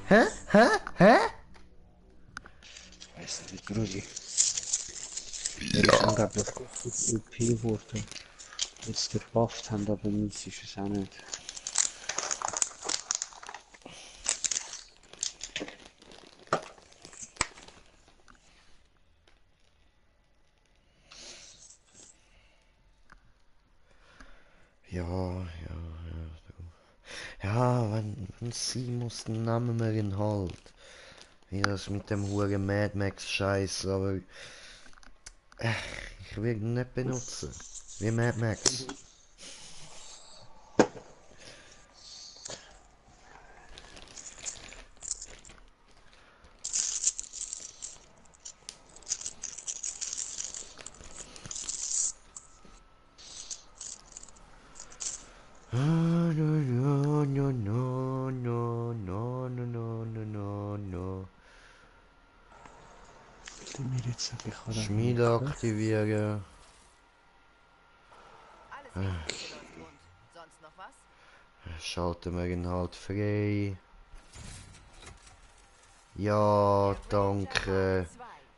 Hä? Weiß nicht, Brudi. Der ist angeblich OP geworden. Jetzt gebufft haben, aber meins ist es auch nicht. Ja, wenn sie muss, dann nehmen wir ihn halt. Wie das mit dem Huren Mad Max Scheiß, aber ich will ihn nicht benutzen. Wie Mad Max. No. Ich will mir jetzt sagen, ich kann Schmiede aktivieren. Alles Wichtigste läuft rund. Sonst noch was? Schalten wir ihn halt frei. Ja, danke.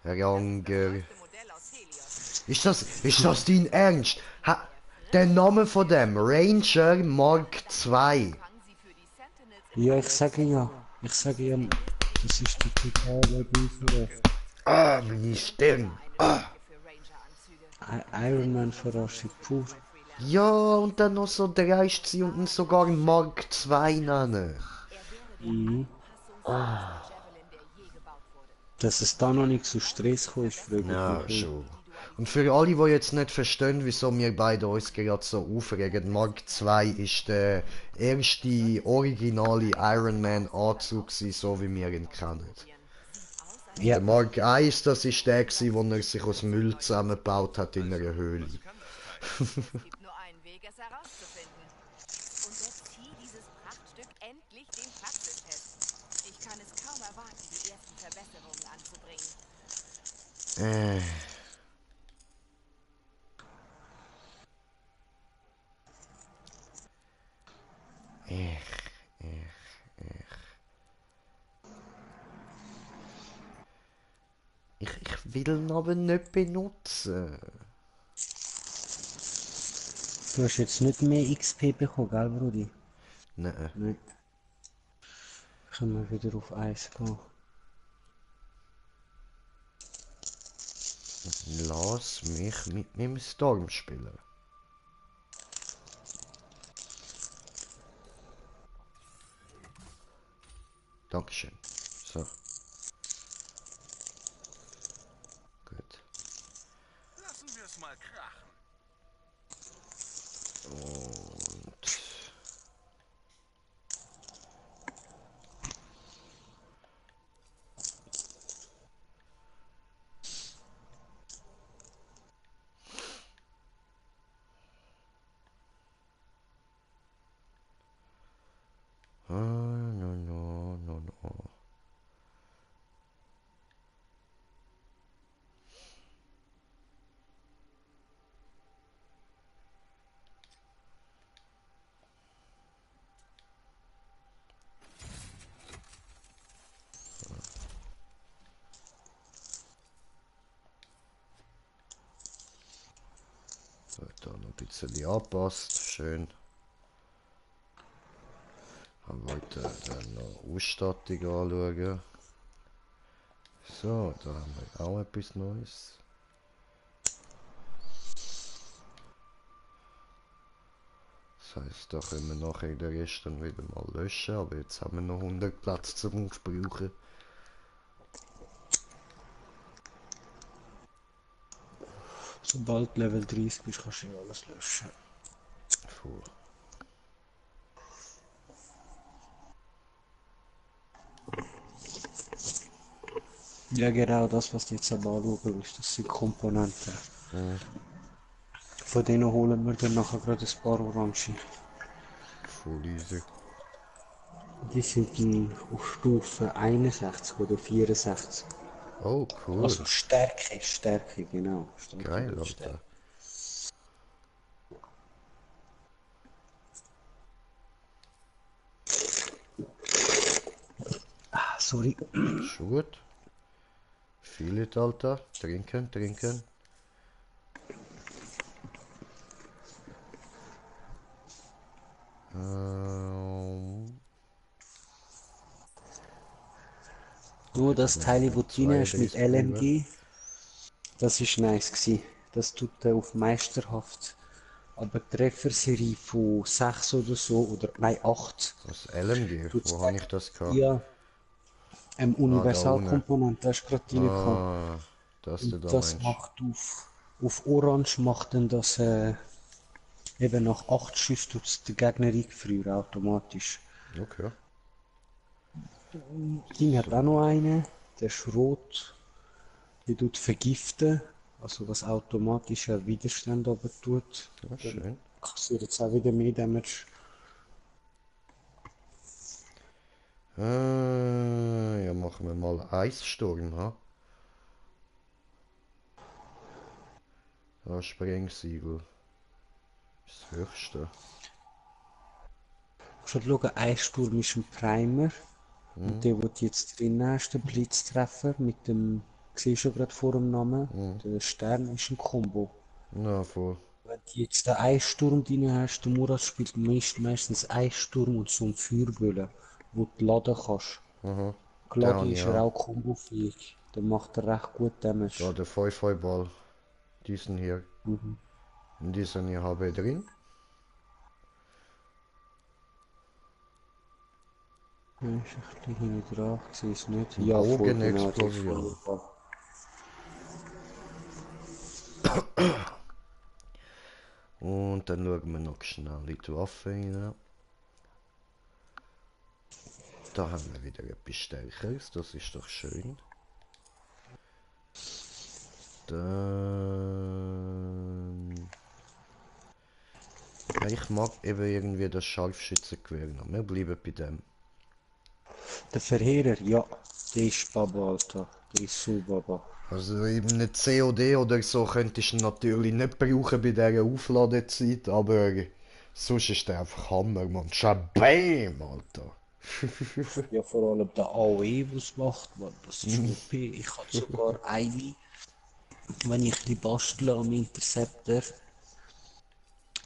Ranger. Modell aus Helios. Ist das dein Ernst? Der Name von dem Ranger Mark II. Fangen Sie für die Sentinels Ja, ich sage ja. Das ist die totale Ding. Ah, meine Stirn. für Ranger-Anzüge. Iron Man Verarschung pur. Ja, und dann noch so dreist sie und ihn sogar Mark II nennen. Mhm. Javelin, der je gebaut wurde. Dass es da noch nicht zu Stress gekommen ist, frage ich Ja, mich. schon. Und für alle, die jetzt nicht verstehen, wieso wir beide uns gerade so aufregen, Mark II ist der erste originale Iron Man Anzug, so wie wir ihn kennen. Ja, Der Mark I, das ist der, wo er sich aus Müll zusammengebaut hat in einer Höhle. Es gibt nur einen Weg, es herauszufinden. Unterzieh dieses Prachtstück endlich dem Praxistest. Ich kann es kaum erwarten, die ersten Verbesserungen anzubringen. Äh. Ich will ihn aber nicht benutzen. du hast jetzt nicht mehr XP bekommen, gell, Brudi? Nein. Nein. Können wir wieder auf 1 gehen. Lass mich mit meinem Storm spielen. Dankeschön. So. Gut. Lassen wir es mal krachen. Und... No, no, no, no. So, da noch ein bisschen angepasst. Schön. Ich wollte dann noch Ausstattung anschauen. So, da haben wir auch etwas Neues. Das heisst, da können wir nachher den Rest dann wieder mal löschen, aber jetzt haben wir noch 100 Platz zum Aufbrauchen. Sobald Level 30 bist, kannst du alles löschen. Puh. Ja, genau das, was du jetzt am Anschauen willst, das sind Komponenten. Von denen holen wir dann nachher gerade ein paar Orange. Voll easy. Die sind dann auf Stufe 61 oder 64. Oh, cool. Also Stärke, genau. Stärke Geil, oder Alter. Stärke. Ah, sorry. Schon gut. Viel it, Alter. Trinken, trinken. Nur das Teil, wo du drin hast mit 32 bleiben. LMG, das ist nice gewesen. Das tut er auf meisterhaft. Aber die Trefferserie von 6 oder so, oder nein, 8, Das LMG, tut's wo habe ich das gehabt? ja, Ah, da Universalkomponente hast du gerade drin gehabt. Ah, das du Und da das meinst. macht auf Orange macht dann das eben nach 8 Schüssen tut's den Gegner eingefrieren automatisch. Okay. Ding hat auch noch eine, der ist rot, die tut vergiften, also was automatisch einen Widerstand aber tut. Ja, schön. Kassiert jetzt auch wieder mehr Damage. Ja, machen wir mal Eissturm, ha? Ja, Sprengsiegel. Das höchste. Schon schauen, ein Sturm ist ein Primer. Und der, den du jetzt drin hast, der Blitztreffer mit dem, siehst du gerade vor dem Namen, der Stern ist ein Combo. Na, voll. Wenn du jetzt den Eissturm drin hast, der Murat spielt meistens Eissturm und so einen Feuerböller, wo du laden kannst. Aha. Geladen Den ist habe ich er auch. auch kombofähig. Dann macht er recht gut Da, Damage. der Feu-Feu-Ball. Diesen hier. Mhm. Und diesen hier habe ich drin. Ja, ist ein bisschen hinten dran, ich sehe es nicht. Ja, voll genau, die Bogenexplosion. Feuerball. Und dann schauen wir noch schnell in die Waffe rein. Da haben wir wieder etwas Stärkeres, das ist doch schön. Dann... Ja, ich mag eben irgendwie das Scharfschützengewehr noch. Wir bleiben bei dem. Der Verheerer, ja, der ist Baba, Alter. Der ist so Baba. Also in einem COD oder so könntest du ihn natürlich nicht brauchen bei dieser Aufladezeit, aber sonst ist der einfach Hammer, man. Schabam, Alter. Ja, vor allem der AOE, was macht, man, das ist OP. Ich habe sogar eine, wenn ich die bastle am Interceptor,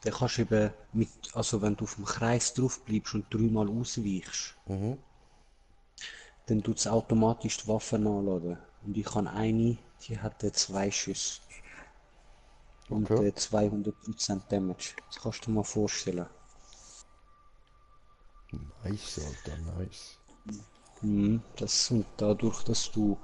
dann kannst du eben mit, also wenn du auf dem Kreis drauf bleibst und dreimal ausweichst, dann tut es automatisch die Waffe nachladen. Und ich habe eine, die hat 2 Schüsse. Und Okay. 200% Damage. Das kannst du dir mal vorstellen. Nice, Alter, nice. Das, und dadurch, dass du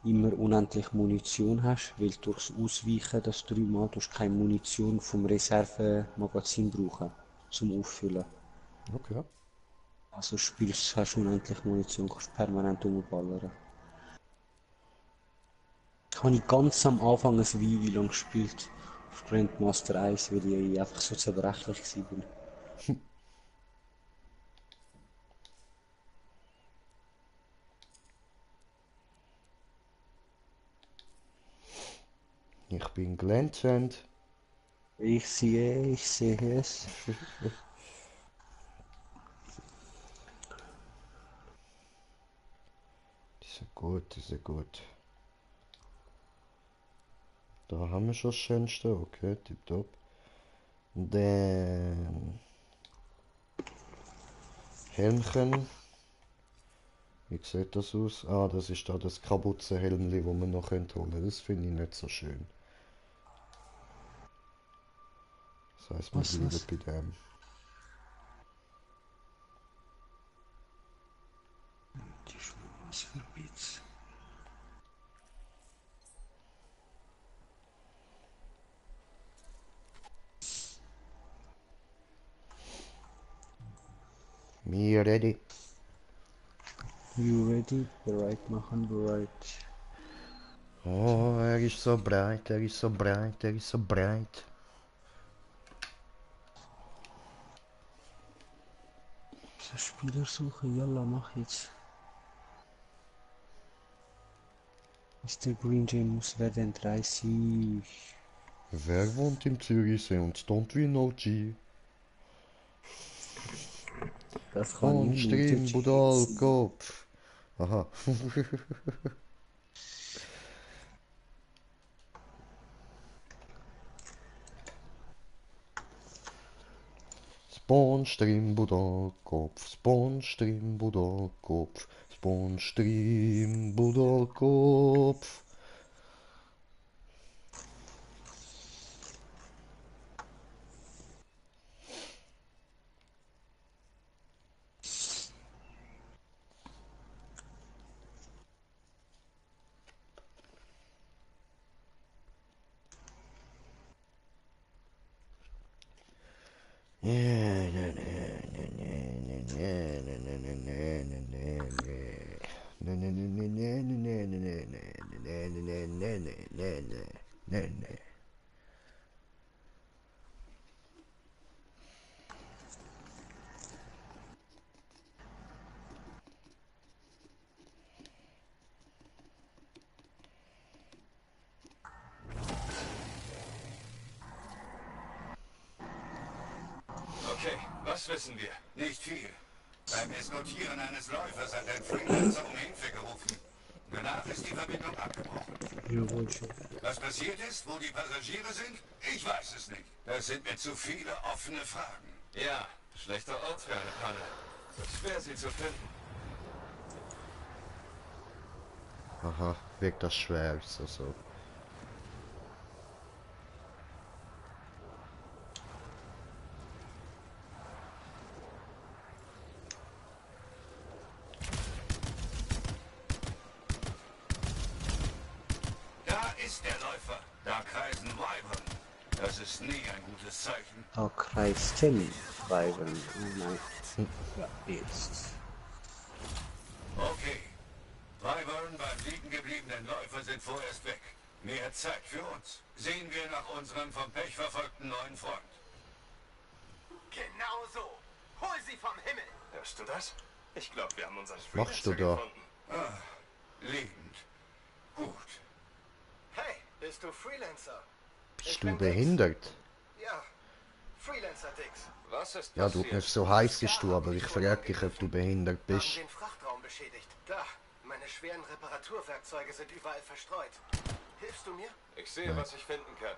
immer unendlich Munition hast, weil durchs Ausweichen das dreimal du hast keine Munition vom Reservemagazin brauchen zum Auffüllen. Okay. Also spielst hast unendlich Munition, kannst permanent umballern. Habe ich ganz am Anfang ein Weile lang gespielt auf Grandmaster 1, weil ich einfach so zerbrechlich war. Ich bin glänzend. Ich sehe es. Die sind gut, die sind gut. Da haben wir schon das Schönste, okay, tipptopp. Dann Helmchen. Wie sieht das aus? Ah, das ist da das Kapuzenhelmli, wo man noch holen könnte. Das finde ich nicht so schön. Das heisst, wir Was? bleiben bei dem. Die ist was für ein Witz. Me ready. You ready? Bereit machen, bereit. Oh, er ist so breit, er ist so breit, er ist so breit. So Spielersuche, yalla, mach jetzt. Mr. Green Jay muss werden 30. Wer wohnt im Zürichsee und stoned wie ein OG? Das kann Und ja nur Stream, der Budal, sein. Kopf. Aha. Spawnstream, Budal, Kopf. Spawnstream, Budal, Kopf. Spawnstream, Budal, Kopf. Okay, was wissen wir? Nicht viel. Beim Eskortieren eines Läufers hat ein Freelancer um Hilfe gerufen. Danach ist die Verbindung abgebrochen. Jawohl, Chef. Was passiert ist, wo die Passagiere sind? Ich weiß es nicht. Das sind mir zu viele offene Fragen. Ja, schlechter Ort für eine Panne. Wird schwer, sie zu finden. Aha, wirkt das schwer, ist das so. Da ist der Läufer. Da kreisen Wyvern. Das ist nie ein gutes Zeichen. Da kreisten Weiben. Oh nein. Ja, jetzt. Okay. Wyvern beim liegen gebliebenen Läufer sind vorerst weg. Mehr Zeit für uns. Sehen wir nach unserem vom Pech verfolgten neuen Freund. Genau so. Hol sie vom Himmel. Hörst du das? Ich glaube, wir haben unseren Machst du Freelancer da? gefunden. Lebend. Gut. Hey, bist du Freelancer? Ich Bist du bin behindert? Dix. Ja, Freelancer Dix. Was ist Ja, du passiert? nicht so heiß bist du, aber ich frage dich, ob du behindert Haben bist. den Frachtraum beschädigt. Da, meine schweren Reparaturwerkzeuge sind überall verstreut. Hilfst du mir? Ich sehe, was ich finden kann.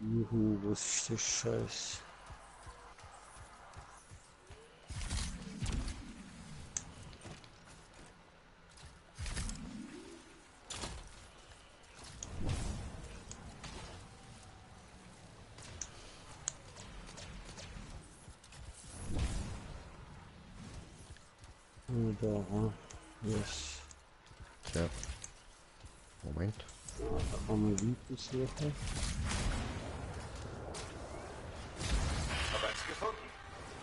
Juhu, was ist der Scheiß? Da, yes. Tja. Moment. Da kann man Liebe suchen. Aber eins gefunden.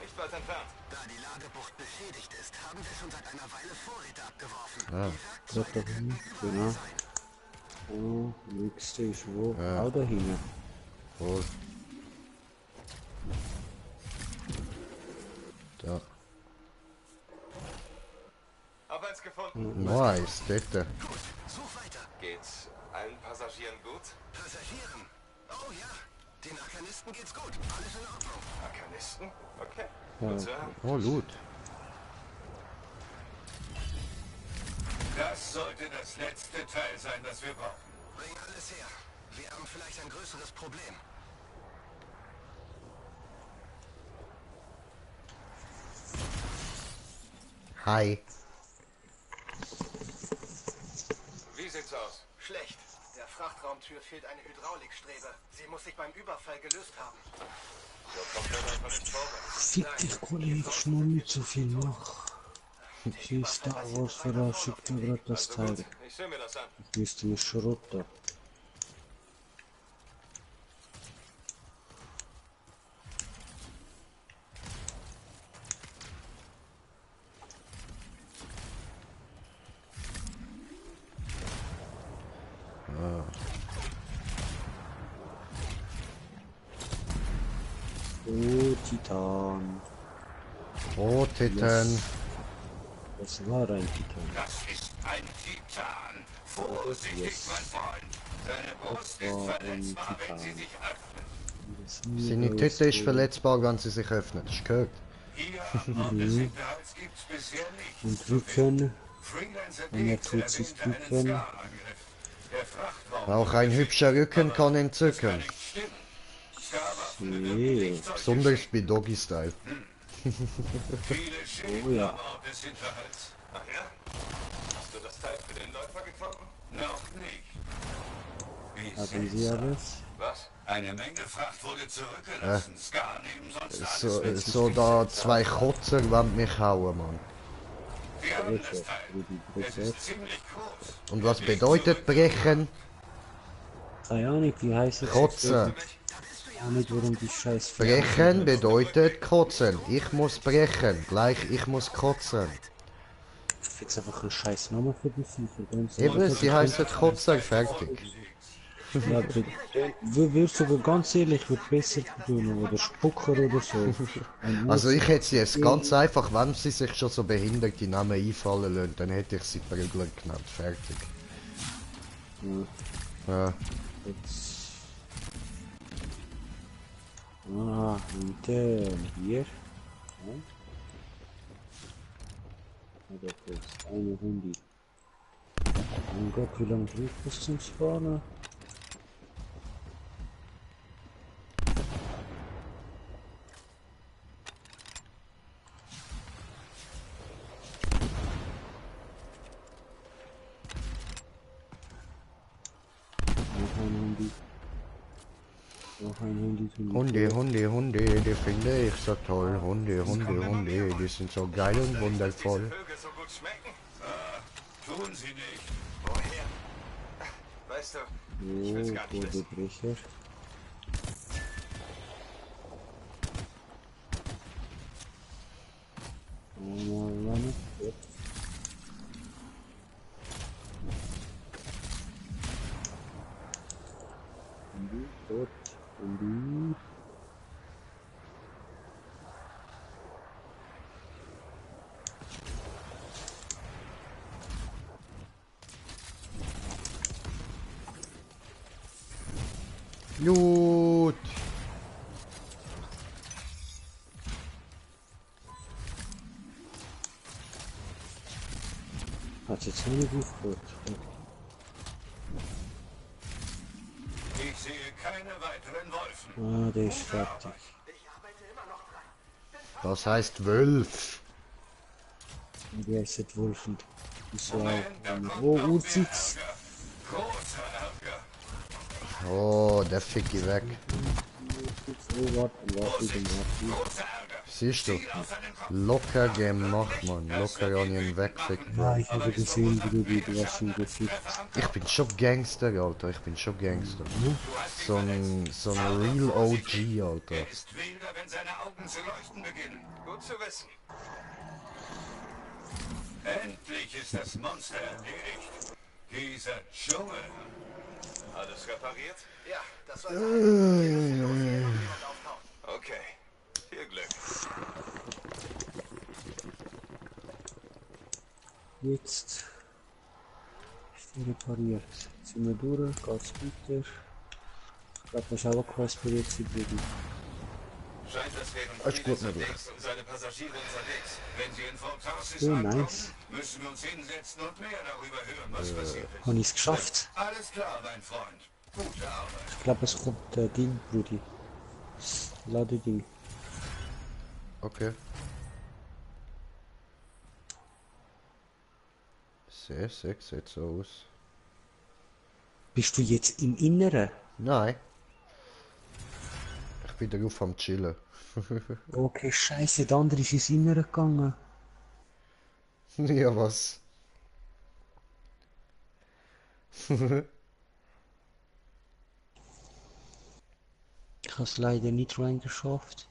Nicht weit entfernt. Da die Lagerbucht beschädigt ist, haben wir schon seit einer Weile Vorräte abgeworfen. Ah, Da hinten, genau. Oh, nächste ist wo? Ja. Auch da hinten. voll. Da. Aber eins gefunden. Nice, dort. Such weiter. Arkanisten geht's gut. Alles in Ordnung. Arkanisten? Okay. Ja. Gut zu hören. Oh, Loot. Das sollte das letzte Teil sein, das wir brauchen. Bring alles her. Wir haben vielleicht ein größeres Problem. Hi. Wie sieht's aus? Schlecht. Der Frachtraumtür fehlt eine Hydraulikstrebe. Sie muss sich beim Überfall gelöst haben. So kommt er einfach nicht vorwärts. Fick dich, Kollege, ich mach nicht so viel noch. Die Star Wars Verlag schickt mir gerade das Also Teil. gut, ich sehe mir das an. Ich müsste mich schrotten. Oh, Titan. Oh, Titan. Das war ein Titan. Das ist ein Titan. Vorsichtig, mein Freund. Seine Brust ist verletzbar, wenn sie sich öffnet. Seine Titte ist verletzbar, wenn sie sich öffnet. Hast du gehört? Hier am Ort des Hinterhalts gibt's bisher nichts. Und Rücken. Freelancer Und er Dix tut sich erwähnte einen drücken. Ska-Angriff. Der Frachtraum Auch ein hübscher Rücken kann das entzücken. kann nicht stimmen. Ska-Waffen bewirken Nee. nicht solche Besonders bei Doggy Style. viele Schäden Oh ja. am Ort des Hinterhalts. Ach ja? Hast du das Teil für den Läufer gefunden? Noch nicht. Wie Haben Sie seltsam. alles? Was? Eine Menge Fracht wurde zurückgelassen. Ska nehmen sonst alles So, mit. so da zwei Kotzer wollen mich hauen, Mann. Wir haben das Teil. Rudi Es ist ziemlich groß. Und was bedeutet brechen? Keine Ahnung, wie heißt es? Kotzen. Ich weiß nicht, warum die scheiß Brechen bedeutet kotzen. Ich muss brechen. Gleich ich muss kotzen. Jetzt einfach ein scheiß Name für die Viecher. Ganz Eben, einfach. sie heißt Kotzer, fertig. Ja, würdest du ganz ehrlich, wird besser tun oder Spucker oder so. Also ich hätte sie jetzt ganz einfach, wenn sie sich schon so behinderte Namen einfallen lassen, dann hätte ich sie Prügeln genannt. Fertig. Ja. Jetzt. Ah, und hier. Ja. Oder kurz, eine Hundi. Mein Gott, wie lange braucht das zum Spawnen? Noch ein Hundi. Noch ein Hundi. Hunde, die finde ich so toll. Hunde, die sind so geil und wundervoll. Vögel so gut schmecken? Tun sie nicht. Woher? Weißt du, ich will's gar nicht wissen. Bodebrecher. Loot. Hat jetzt noch nicht aufgehört. Ich sehe keine weiteren Wolfen. Ah, der ist fertig. Das heißt Wölf. Und der ist jetzt Wolfend. Ist ja Moment, da auch. kommt Oh, noch und mehr sitzt. Ärger. Großer Ärger. Oh, der Ficky weg. Oh, warte, Großer Ärger. Siehst du? Ziel auf einen Kopf. Locker gemacht, man. Locker an ihn wegficken. Ja, ich habe gesehen, wie du hast ihn gefickt. Ich bin schon Gangster, Alter. Ich bin schon Gangster. So ein Real OG, Alter. Er ist wilder, wenn seine Augen zu leuchten beginnen. Gut zu wissen. Endlich ist das Monster erledigt. Dieser Dschungel. Alles repariert? Ja, das war niemand auftaucht. Okay. Viel Glück. Jetzt ist er repariert. Jetzt sind wir durch, geht's weiter. glaube, das ist auch eine Quest bei dir zu bringen. Scheint, das wären Ist gut, Felix Nebel. unterwegs und seine Passagiere unterwegs. Wenn sie in Fort Tarsis Oh, ankommen, nice. müssen wir uns hinsetzen und mehr darüber hören, was passiert ist. Habe ich es geschafft? Alles klar, mein Freund. Gute Arbeit. Ich glaube, es kommt Ding, Brudi. Ladeding. Okay. Sehr sieht so aus. Bist du jetzt im Inneren? Nein. Ich bin darauf am Chillen. Okay, scheiße, der andere ist ins Innere gegangen. Ja, was? Ich habe es leider nicht reingeschafft.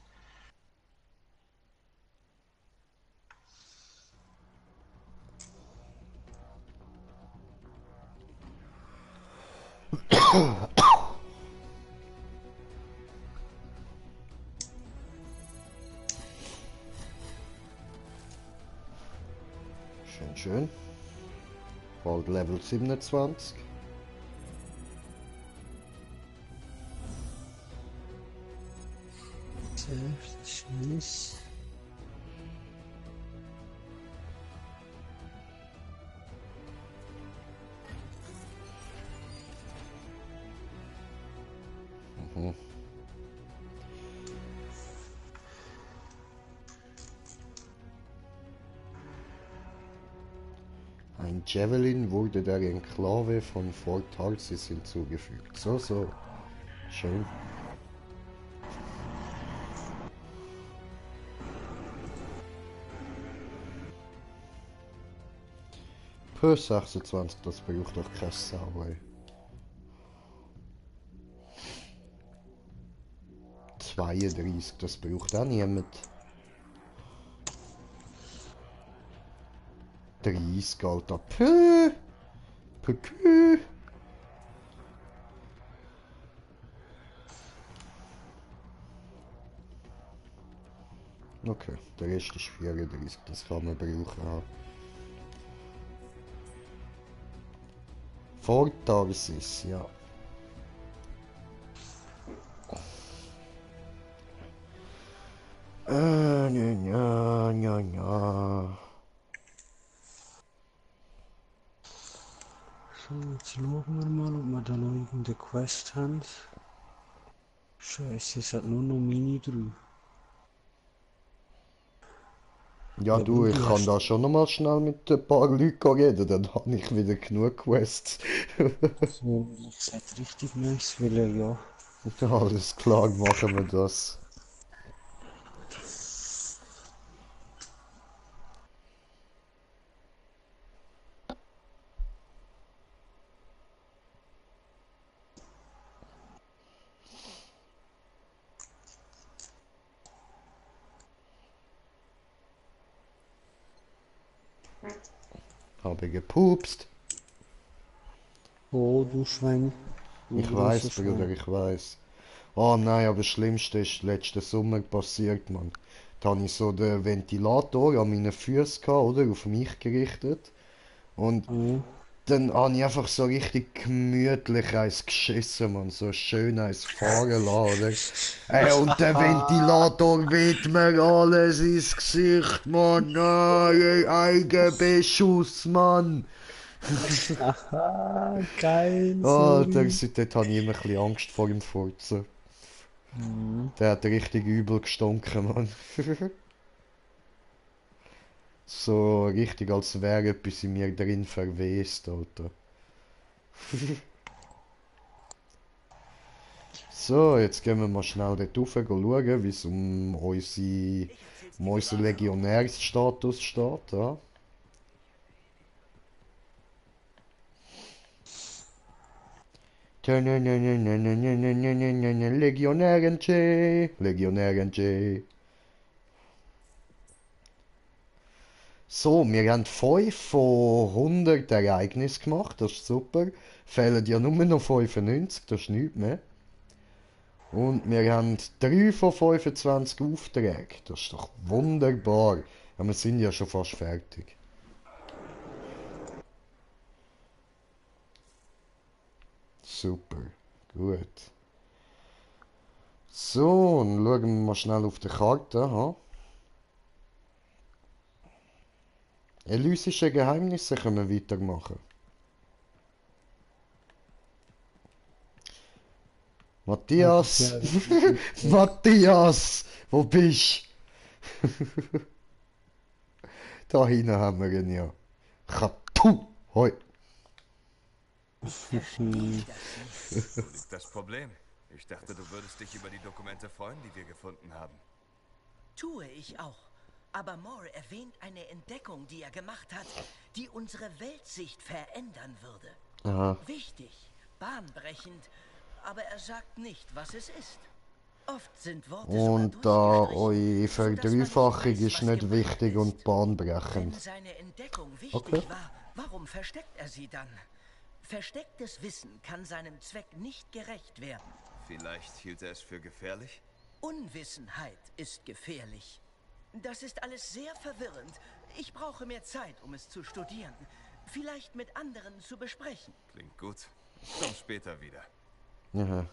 Schön, schön. Bald Level 27. Sehr scheiße. Mhm. Ein Javelin wurde der Enklave von Fort Tarsis hinzugefügt. So. Schön. Für 26, das braucht doch keine Sau, ey. 32, das braucht auch niemand. 30, Alter. Pö. Okay, der Rest ist 34, das kann man brauchen. Fort Tarsis, ja. Ja. So, jetzt schauen wir mal, ob wir da noch irgendeine Quest haben. Scheiße, es hat nur noch Mini drin. Ja, Ja, du, ich Brudi, kann hast da schon noch mal schnell mit ein paar Leuten reden, dann habe ich wieder genug Quests. so, ich sag richtig nice, weil ja. Alles klar, machen wir das. Habe gepupst. Oh, du Schwein. Du Ich grosser weiß, Bruder, Schwein. ich weiß. Oh nein, aber das Schlimmste ist letzten Sommer passiert, Mann. Da habe ich so den Ventilator an meinen Füßen gehabt, oder? Auf mich gerichtet. Und Mhm. dann habe ich einfach so richtig gemütlich eins geschissen, Mann. So schön eins fahren lassen, oder? Ey, und der Ventilator weht mir alles ins Gesicht, Mann. Nein, Eigenbeschuss, Mann. Haha, geil, Alter, sorry. seitdem habe ich immer ein bisschen Angst vor dem Furzen. Mhm. Der hat richtig übel gestunken, Mann. So richtig, als wäre etwas in mir drin verwest, Alter. So, jetzt gehen wir mal schnell dort rauf, schauen, wie es um unseren Legionärsstatus steht. Ja. Legionären J, Legionären J. So, wir haben 5 von 100 Ereignissen gemacht, das ist super. Fehlen ja nur noch 95, das ist nichts mehr. Und wir haben 3 von 25 Aufträgen, das ist doch wunderbar. Ja, wir sind ja schon fast fertig. Super, gut. So, dann schauen wir mal schnell auf die Karte. Ha? Elysische Geheimnisse können wir weitermachen. Matthias! Matthias! Wo bist du? Da hinten haben wir ihn ja. Chatu! Hoi! Wo liegt das Problem? Ich dachte, du würdest dich über die Dokumente freuen, die wir gefunden haben. Tue ich auch. Aber Moore erwähnt eine Entdeckung, die er gemacht hat, die unsere Weltsicht verändern würde. Aha. Wichtig, bahnbrechend, aber er sagt nicht, was es ist. Oft sind Worte Und da eure Verdreifachung ist nicht wichtig und bahnbrechend. Wenn seine Entdeckung wichtig war, warum versteckt er sie dann? Verstecktes Wissen kann seinem Zweck nicht gerecht werden. Vielleicht hielt er es für gefährlich? Unwissenheit ist gefährlich. Das ist alles sehr verwirrend. Ich brauche mehr Zeit, um es zu studieren. Vielleicht mit anderen zu besprechen. Klingt gut. Ich komme später wieder. Aha.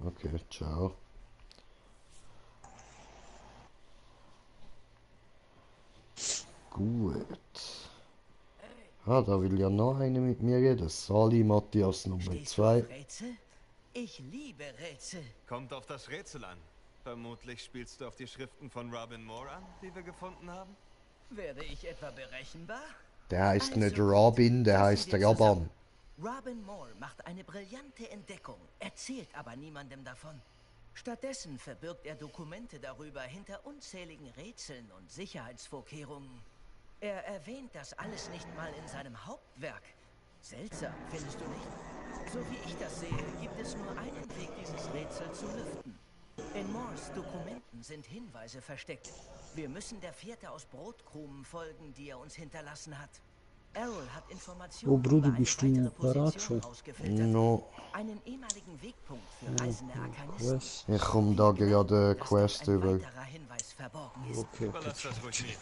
Okay, ciao. Gut. Ah, da will ja noch eine mit mir reden. Sali Matthias Nummer 2. Rätsel? Ich liebe Rätsel. Kommt auf das Rätsel an. Vermutlich spielst du auf die Schriften von Robin Moore an, die wir gefunden haben? Werde ich etwa berechenbar? Der heißt nicht Robin, der heißt Raban. Robin Moore macht eine brillante Entdeckung, erzählt aber niemandem davon. Stattdessen verbirgt er Dokumente darüber hinter unzähligen Rätseln und Sicherheitsvorkehrungen. Er erwähnt das alles nicht mal in seinem Hauptwerk. Seltsam, findest du nicht? So wie ich das sehe, gibt es nur einen Weg, dieses Rätsel zu lüften. In Moores Dokumenten sind Hinweise versteckt. Wir müssen der Fährte aus Brotkrumen folgen, die er uns hinterlassen hat. Errol hat Informationen über eine weitere Position ausgefiltert. No. Einen ehemaligen Wegpunkt für reisende Arkanisten. Ich komme da gerade Quest Ein über. weiterer Hinweis verborgen ist. Überlass das ruhig mir.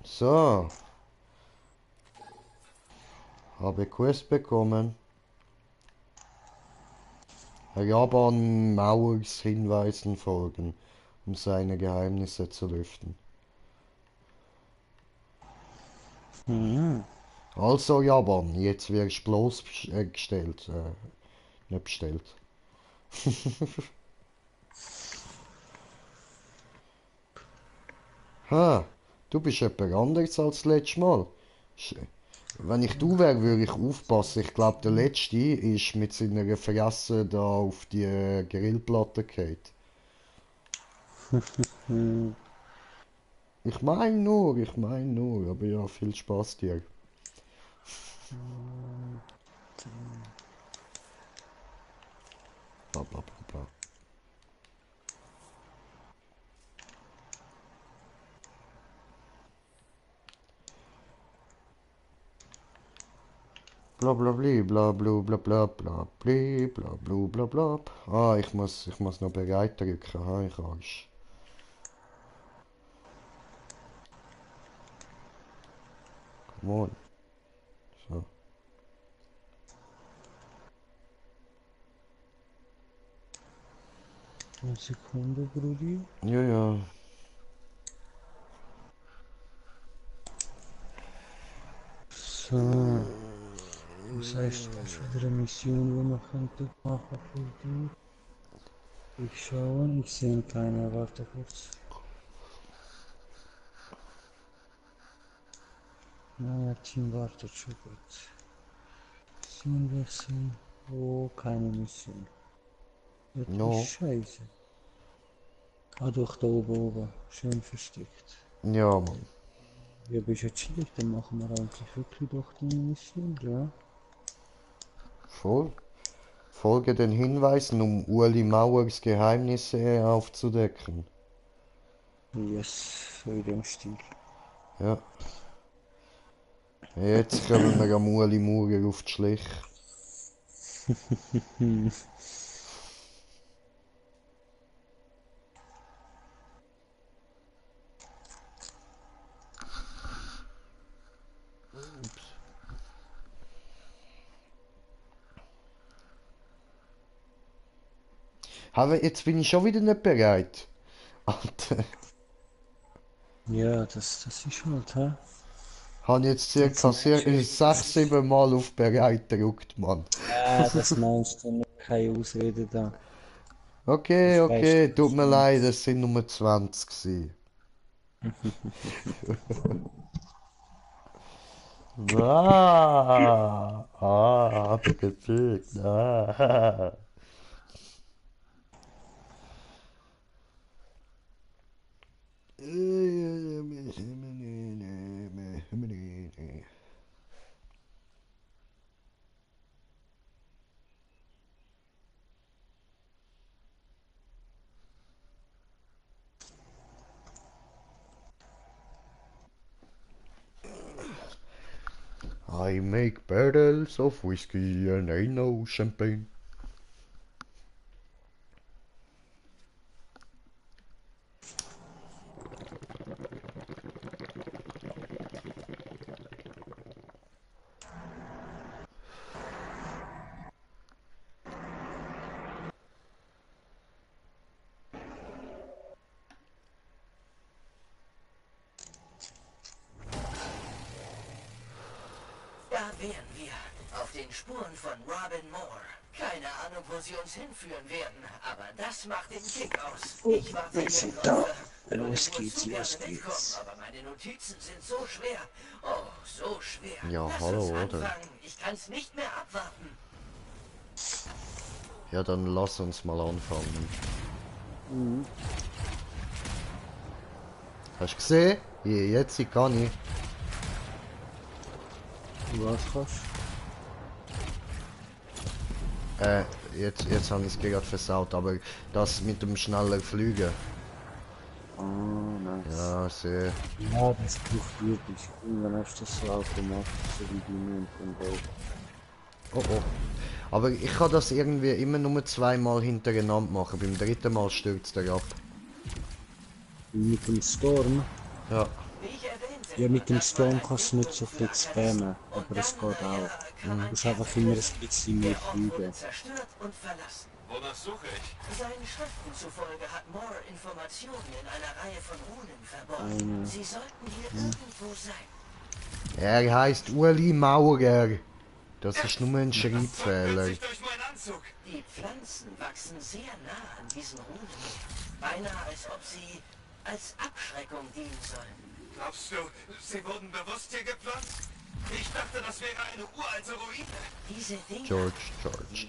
So. Habe Quest bekommen. Raban Mauers Hinweisen folgen, um seine Geheimnisse zu lüften. Also Raban, jetzt wirst du bloßgestellt. Nicht bestellt. Ha, du bist jemand anderes als letztes Mal. Wenn ich du wäre, würde ich aufpassen. Ich glaube, der Letzte ist mit seiner Fresse da auf die Grillplatte gefallen. Ich meine nur, aber ja, viel Spaß dir. Bla bla bla bla. Bla bla bli, bla bla bla bla bla bli, bla bla bla bla. Ah, ich muss noch bereit drücken. Ha, ich Arsch. Come on. So. Eine Sekunde, Brudi. Ja, ja. So. Das heißt, das ist wieder eine Mission, die wir könnten machen für die. Ich schaue, ich sehe keine, warte kurz. Naja, Team wartet schon gut. Mission wechseln. Oh, keine Mission. Das No. ist scheiße. Ah doch, da oben. Schön versteckt. Ja, Mann. Ja, bist jetzt chillig, dann machen wir eigentlich wirklich doch die Mission, ja? Voll. Folge den Hinweisen, um Uli Mauers Geheimnisse aufzudecken. Yes, so in dem Stil. Ja. Jetzt kommen wir am Uli Maurer auf die Schlich. Aber jetzt bin ich schon wieder nicht bereit. Alter. Ja, das ist halt, hä? Habe jetzt circa 6-7 Mal auf bereit gedrückt, Mann. Das meinst du nicht, keine Ausrede da. Okay, Ich weiß, okay, tut mir leid, es sind Nummer 20 gewesen. Abgefickt, I make barrels of whiskey and ain't no champagne. Da wären wir, auf den Spuren von Robin Moore. Keine Ahnung, wo sie uns hinführen werden, aber das macht den Kick aus. Ich warte wir sind da. Los geht's, los geht's. Aber meine Notizen sind so schwer. Oh, so schwer. Ja, Lass hallo, uns oder? anfangen. Ich kann's nicht mehr abwarten. Ja, dann lass uns mal anfangen. Hast du gesehen? Jetzt kann ich. Was kannst Jetzt habe ich es gerade versaut, aber das mit dem schneller Flügen. du? Nice. Ja, sehr. Ja, das braucht wirklich. Irgendwann hast du das so automatisch, so wie die Mund und auch. Oh oh. Aber ich kann das irgendwie immer nur 2-mal hintereinander machen. Beim 3. Mal stürzt er ab. Mit dem Storm? Ja. Wie ich erwähnte, Ja, mit dem das war Storm ein kannst du nicht so viel Glück für spammen, Und aber es dann, geht auch. kann Du man musst einfach Captain immer ein lösen. bisschen mehr Der Ort wurde fliegen. zerstört und verlassen. Wonach suche ich? Seinen Schriften zufolge hat Moore Informationen in einer Reihe von Runen verborgen. Sie sollten hier irgendwo sein. Er heißt Uli Maurer. Das ist nur ein Das Zeug Schreibfehler. sich durch meinen Anzug. Die Pflanzen wachsen sehr nah an diesen Runen. Beinahe als ob sie als Abschreckung dienen sollen. Glaubst du, sie wurden bewusst hier gepflanzt? Ich dachte, das wäre eine uralte Ruine. Diese Dinge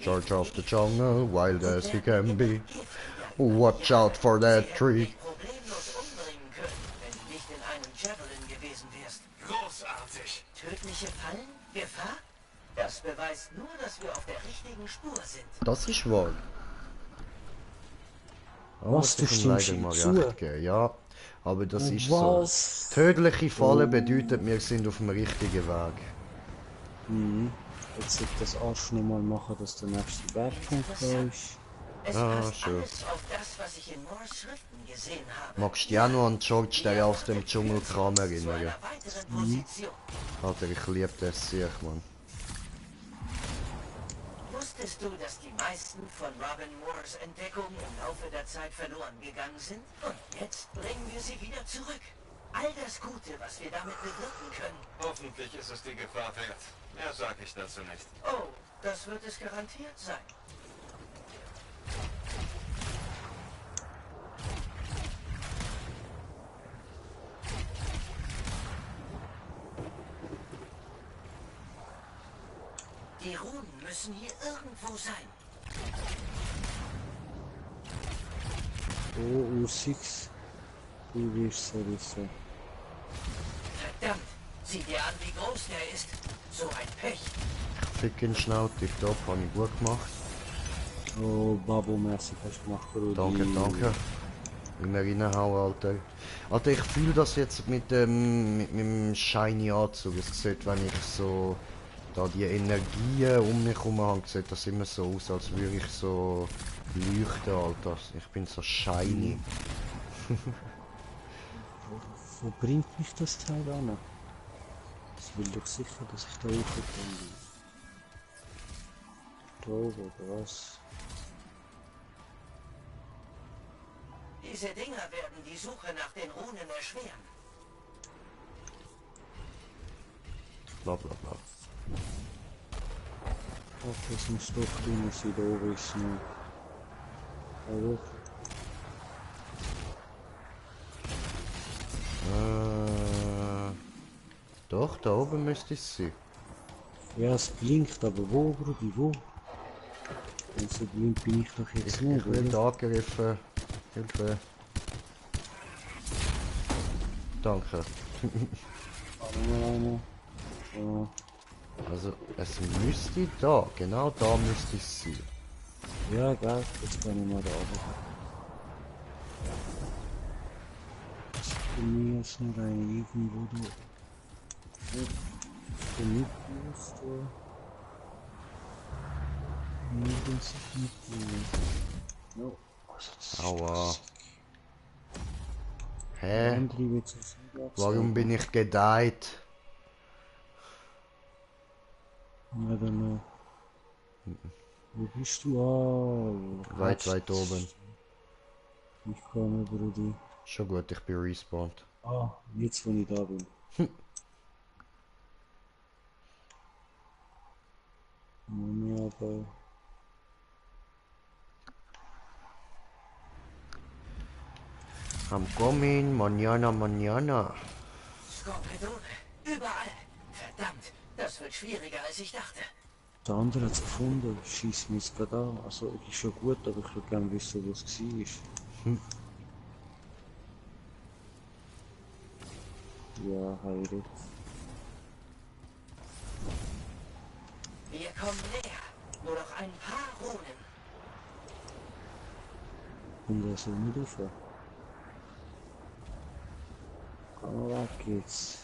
George of the jungle, wild as he can be. Watch out for that tree. problemlos umbringen können, wenn du nicht in einem Javelin gewesen wärst. Großartig. Tödliche Fallen? Gefahr? Das beweist nur, dass wir auf der richtigen Spur sind. Das ist wahr. Was, du muss ich ihm stimmst leider ihm mal zu? recht geben. Ja, aber das ist so. Was? Tödliche Fallen bedeutet, wir sind auf dem richtigen Weg. Jetzt wird das Arsch nochmal machen, dass der nächste Bergpunkt da ist. Es Ah, passt schön. alles auf das, was ich in Moores Schriften gesehen habe. Magst du dich auch noch an George, der aus dem Dschungelkram Zu erinnern? einer weiteren Position. Alter, ich liebe das sehr, Mann. Wusstest du, dass die meisten von Robin Moores Entdeckungen im Laufe der Zeit verloren gegangen sind? Und jetzt bringen wir sie wieder zurück. All das Gute, was wir damit bewirken können. Hoffentlich ist es die Gefahr wert. Mehr sag ich dazu nicht. Oh, das wird es garantiert sein. Die Runen müssen hier irgendwo sein. Oh, U6. Du wirst zerrissen. Verdammt, sieh dir an, wie groß der ist. So ein Pech. Fick ihn schnell, tipptopp, habe ich gut gemacht. Oh, Babo-mäßig hast du gemacht, Brudi. Danke, danke. Immer reinhauen, Alter. Alter, ich fühle das jetzt mit meinem shiny Anzug. Es sieht, wenn ich so da die Energien um mich herum habe, sieht das immer so aus, als würde ich so leuchten, Alter. Ich bin so shiny. Wo bringt mich das Teil an? Ich will doch sicher, dass ich da hochgekommen bin. Da oben, oder was? Diese Dinger werden die Suche nach den Runen erschweren. Bla bla bla. Okay, es muss doch drin sein, da oben ist noch. Aber Doch, da oben müsste es sein. ja, es blinkt, aber wo, Brudi, wo? Und so blind bin ich doch jetzt nicht, Ich will oder? angegriffen. Hilfe. Danke. Einmal einer. Ja. Also, es müsste da, genau da müsste es sein. Ja, geil, jetzt kann ich mal da runter. Bei mir ist noch ein irgendwo da. Der Mitglied da. Nirgends ist Mitglied. No. Also das ist Aua. das. Hä? Andere wird es nicht Warum bin ich gedeiht? Ja, dann wo bist du? Ah, Weit, weit oben. Ich komme, Brudi. Schon gut, ich bin respawned. Ah, jetzt wo ich da bin. Ja, aber I'm coming, mañana, mañana. Skorpedone. Überall. Verdammt. Das wird schwieriger, als ich dachte. der andere hat es gefunden. Schießt mich gerade an. Also, ist schon gut, aber ich würde gerne wissen, wo es war. Ja, Heide. Wir kommen näher. Nur noch ein paar Runen. Und er soll nicht rauf. Komm weg jetzt.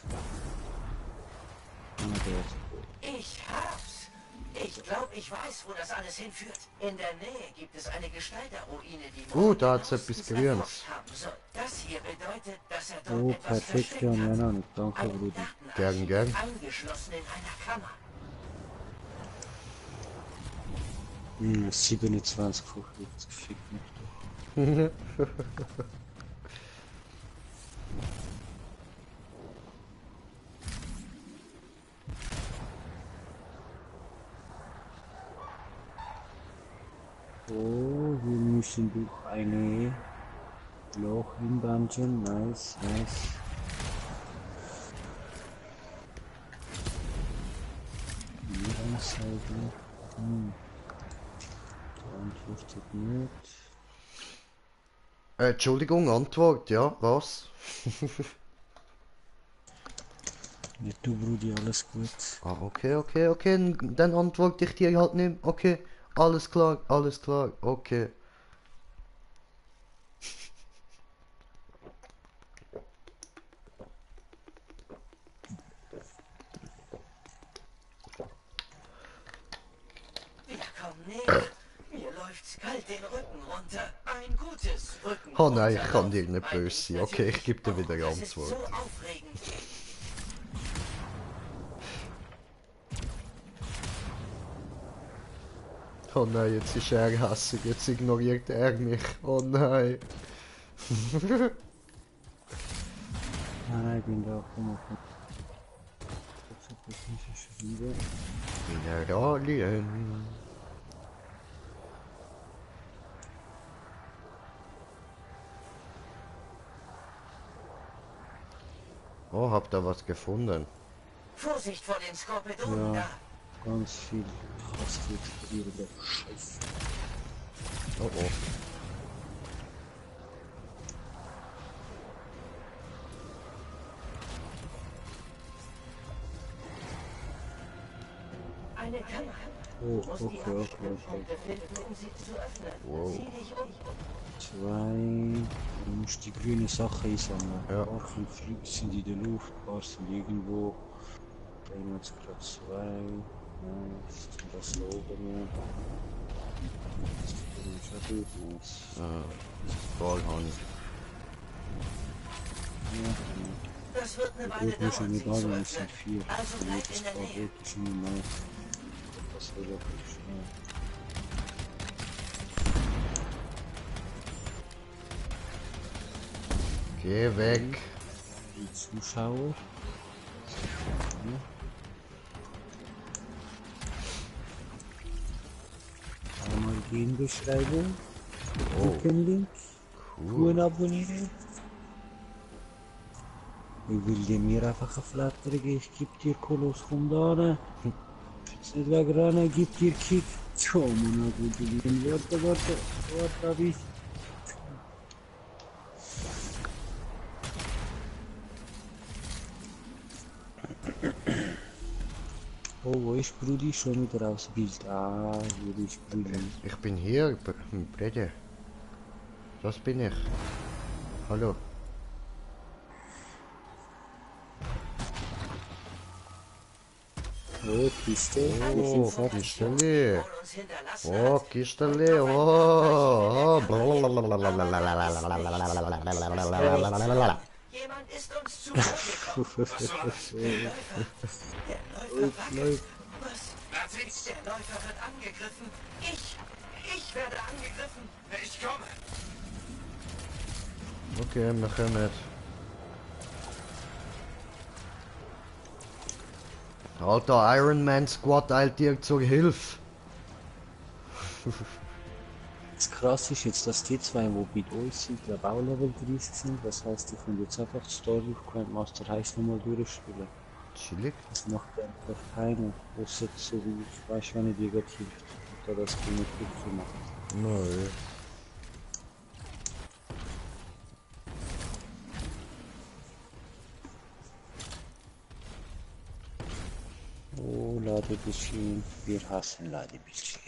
Ah, dort. Ich hab's. Ich glaube, ich weiß, wo das alles hinführt. In der Nähe gibt es eine Gestalterruine, die Da hat's genauestens etwas Grünes. erforscht haben soll. Das hier bedeutet, dass er dort Oh, etwas perfekt, versteckt ja, hat. nein, nein, danke, Ein Brudi. Datenarchiv, Gern. eingeschlossen in einer Kammer. 27 Hochwitz, gefickt mich doch. Oh, wir müssen durch eine Loch im Dungeon. Nice, nice. Hier eine Seite. Der antwortet nicht. Entschuldigung, Antwort, ja, was? Nicht du, Brudi, alles gut. Ah, okay, dann antworte ich dir halt nicht. Okay, alles klar, okay. Wir kommen näher. Mir läuft's kalt den Rücken runter. Ein gutes Rücken. Oh nein, ich kann dir nicht böse sein. Okay, ich gebe dir wieder Das ist so Antwort. aufregend. Oh nein, jetzt ist er hässig, jetzt ignoriert er mich. Oh nein. Nein, ich bin da, komm mal. Das ist schon wieder. Mineralien. Oh, habt ihr was gefunden? Vorsicht vor den Skorpedonen Ja. da. Ganz viel krass explodierender Scheiß. Oh oh. Eine Kammer. Oh, Du musst die okay. Absprungspunkte finden, um sie zu öffnen. Wow. Sieh dich um. 2. Du musst die grünen Sachen einsammeln. Ja. Ein paar von sind in der Luft, ein paar sind irgendwo. Da haben wir jetzt gerade 2. Nice. Und das da oben. Das können wir schon durch. Nice. Voll Hand. Ja, Das wird eine die Weile Roten sind dauern, sie nicht da, zu wir öffnen. sind 4. Also Und bleib jetzt in der paar Nähe. Rote sind nicht nice. Das wird auch schnell. Geh weg. Die Zuschauer. Einmal gehen Beschreibung. Klicken Link. Cool abonnieren. Ich will dir mir einfach eine Flatter geben. Ich geb dir Kolos, komm da rein. Jetzt nicht wegrennen, gib dir Kick. Tja, Mann, gut, warte, hab ich. Oh, wo ist Brudi? Schon wieder aufs Bild. Ah, wo ist Brudi? Ich bin hier, Brede. Das bin ich. Hallo. Oh, Kiste. Oh, Kisteli. Wohl uns hinterlassen Oh, hat. Kisteli. Oh. Jemand ist uns zuvorgekommen. Was soll das? Der Läufer wackelt. Was? Lass Der Läufer wird angegriffen. Ich werde angegriffen. Ich komme. Okay, wir kommen. Alter, Iron Man Squad eilt dir zur Hilfe. Das krass ist jetzt, dass die zwei, die bei uns sind, glaube auch Level 30 sind. Das heißt, die können jetzt einfach die Story auf Grandmaster Heist nochmal durchspielen. Chillig. Das macht einfach keiner. Außer so wie ich weiß, wenn ich dir gerade hilft. Oder das Spiel nicht gut zu machen. Nö. Oh, Ladebildschirm. Wir hassen Ladebildschirm.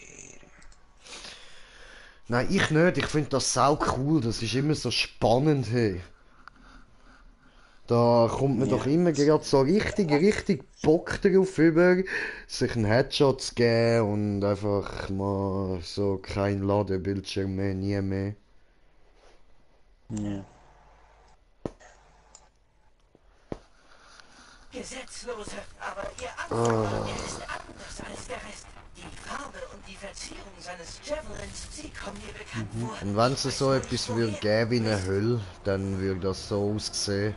Nein, ich nicht. Ich finde das sau cool. Das ist immer so spannend, hey. Da kommt man doch immer gerade so richtig Bock drauf über, sich einen Headshot zu geben und einfach mal so kein Ladebildschirm mehr, nie mehr. Ja. Gesetzlose, aber ihr Anführer, er ist anders als der Rest. Die Farbe und die Verzierung seines Javelins, sie kommen mir bekannt vor. Und wenn es so etwas würde geben wie eine Hölle, dann würde das so aussehen,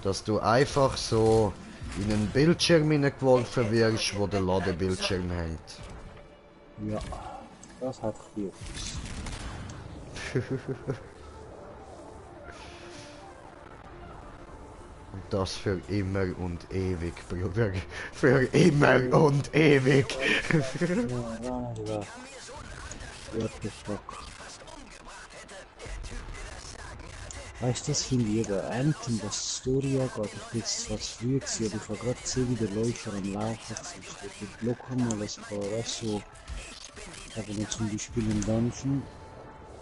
dass du einfach so in einen Bildschirm hineingeworfen wirst, wo der Ladebildschirm hängt. Ja, das hat viel. Und das für immer und ewig, Bruder. Für immer und ewig. What the fuck? Weißt du, das finde ich eben Anthem, was die Story angeht. Ich bin jetzt zwar zu früh gewesen, aber ich habe gerade gesehen, wie der Läufer am Laufen ist. Ich würde locker mal ein paar, weißt du, so, aber nicht zum Beispiel im Dungeon,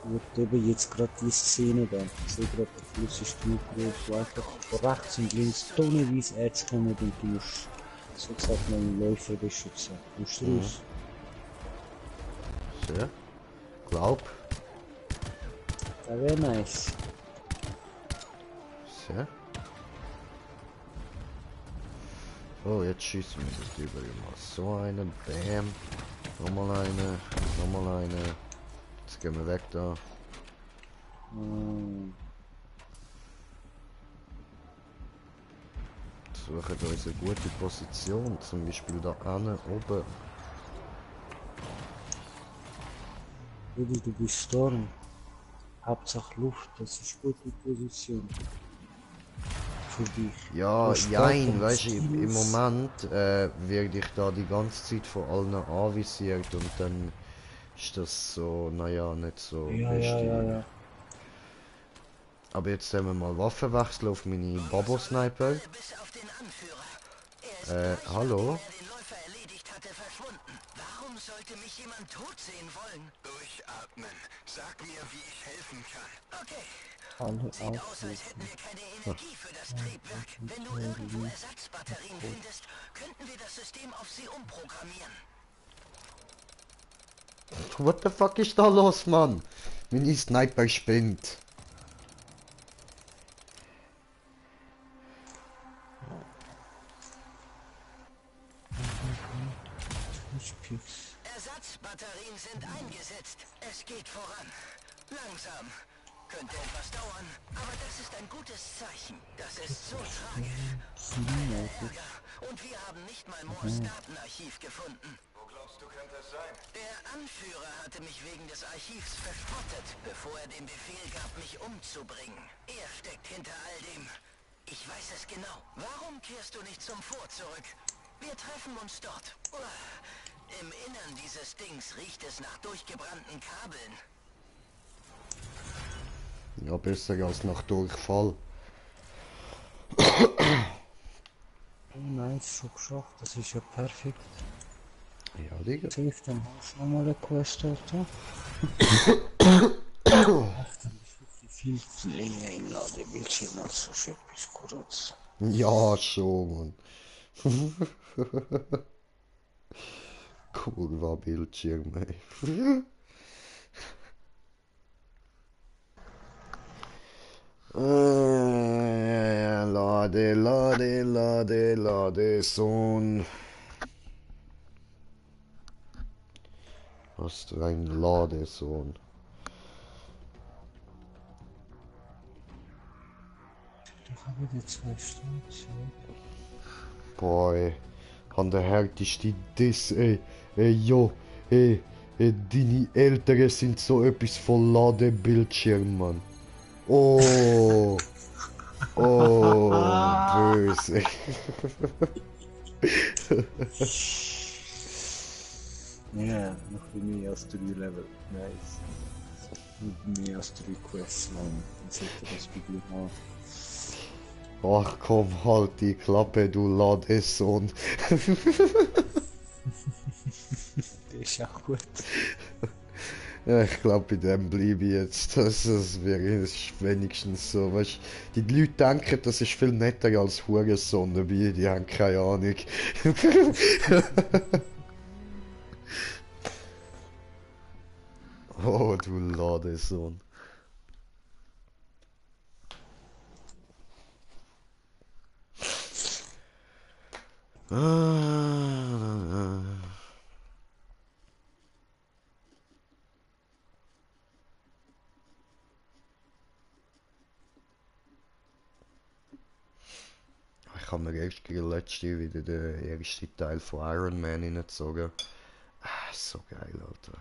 wird eben jetzt gerade die Szene da. Ich sehe gerade, der Fluss ist genug groß, wo einfach von rechts und links tonnenweise Erz kommen und du musst, so gesagt, mal einen Läufer beschützen. Kommst du raus? So, glaub. Das wäre nice. So. So, jetzt schießen wir das lieber mal. So eine, bam. Nochmal eine, nochmal eine. Jetzt gehen wir weg da. Suchen uns eine gute Position, zum Beispiel da oben. Du bist Storm. Hauptsache Luft, das ist gute Position. Für dich. Ja, Du jein, stark weißt du, und im skills. Moment werde ich da die ganze Zeit von allen anvisiert und dann ist das so, naja, nicht so Ja. Aber jetzt haben wir mal Waffenwechsel auf meine Babo-Sniper. Bis auf den Anführer. Hallo? Der den Läufer erledigt hatte, verschwunden. Warum sollte mich jemand tot sehen wollen? Durchatmen. Sag mir, wie ich helfen kann. Okay. Alle Sieht aus, als hätten wir keine Energie für das Triebwerk. Wenn du irgendwo Ersatzbatterien findest, könnten wir das System auf sie umprogrammieren. What the fuck ist da los, Mann? Meine Sniper spinnt. Ersatzbatterien sind eingesetzt. Es geht voran. Langsam. Könnte etwas dauern. verloren, aber das ist ein gutes Zeichen. Das ist so tragisch. Voller Ärger. Und wir haben nicht mal Moores Datenarchiv gefunden. Wo glaubst du, könnte es sein? Der Anführer hatte mich wegen des Archivs verspottet, bevor er den Befehl gab, mich umzubringen. Er steckt hinter all dem. Ich weiß es genau. Warum kehrst du nicht zum Fort zurück? Wir treffen uns dort. Im Innern dieses Dings riecht es nach durchgebrannten Kabeln. Ja, besser als nach Durchfall. Oh nice, schon geschafft, das ist ja perfekt. Ja, Digga. Safe, dann hast du nochmal eine Quest dort. Ach, dann ist wirklich viel länger im Ladebildschirm als so schön bis kurz. Ja, schon, Mann. Kurva Bildschirm, ey. Lade, Sohn. Was für ein Ladesohn. Doch habe ich die 2 Stunden zurück. Boy, an der härteste Diss, ey, deine Eltern sind so etwas von Ladebildschirm, Mann. Oh, böse. Ja, noch mehr als 3 Level. Nice. Noch mehr als 3 Quests lang. Dann sollte das bei dir haben. Ach komm, halt die Klappe, du Ladesohn. Der ist auch gut. Ja, ich glaube, bei dem bleibe ich jetzt. Das wäre wenigstens so. Weißt, die Leute denken, das ist viel netter als Hurensohn dabei. Die haben keine Ahnung. Oh, du Ladesohn. Ich habe mir erst letzte wieder den ersten Teil von Iron Man reingezogen. So geil, Alter.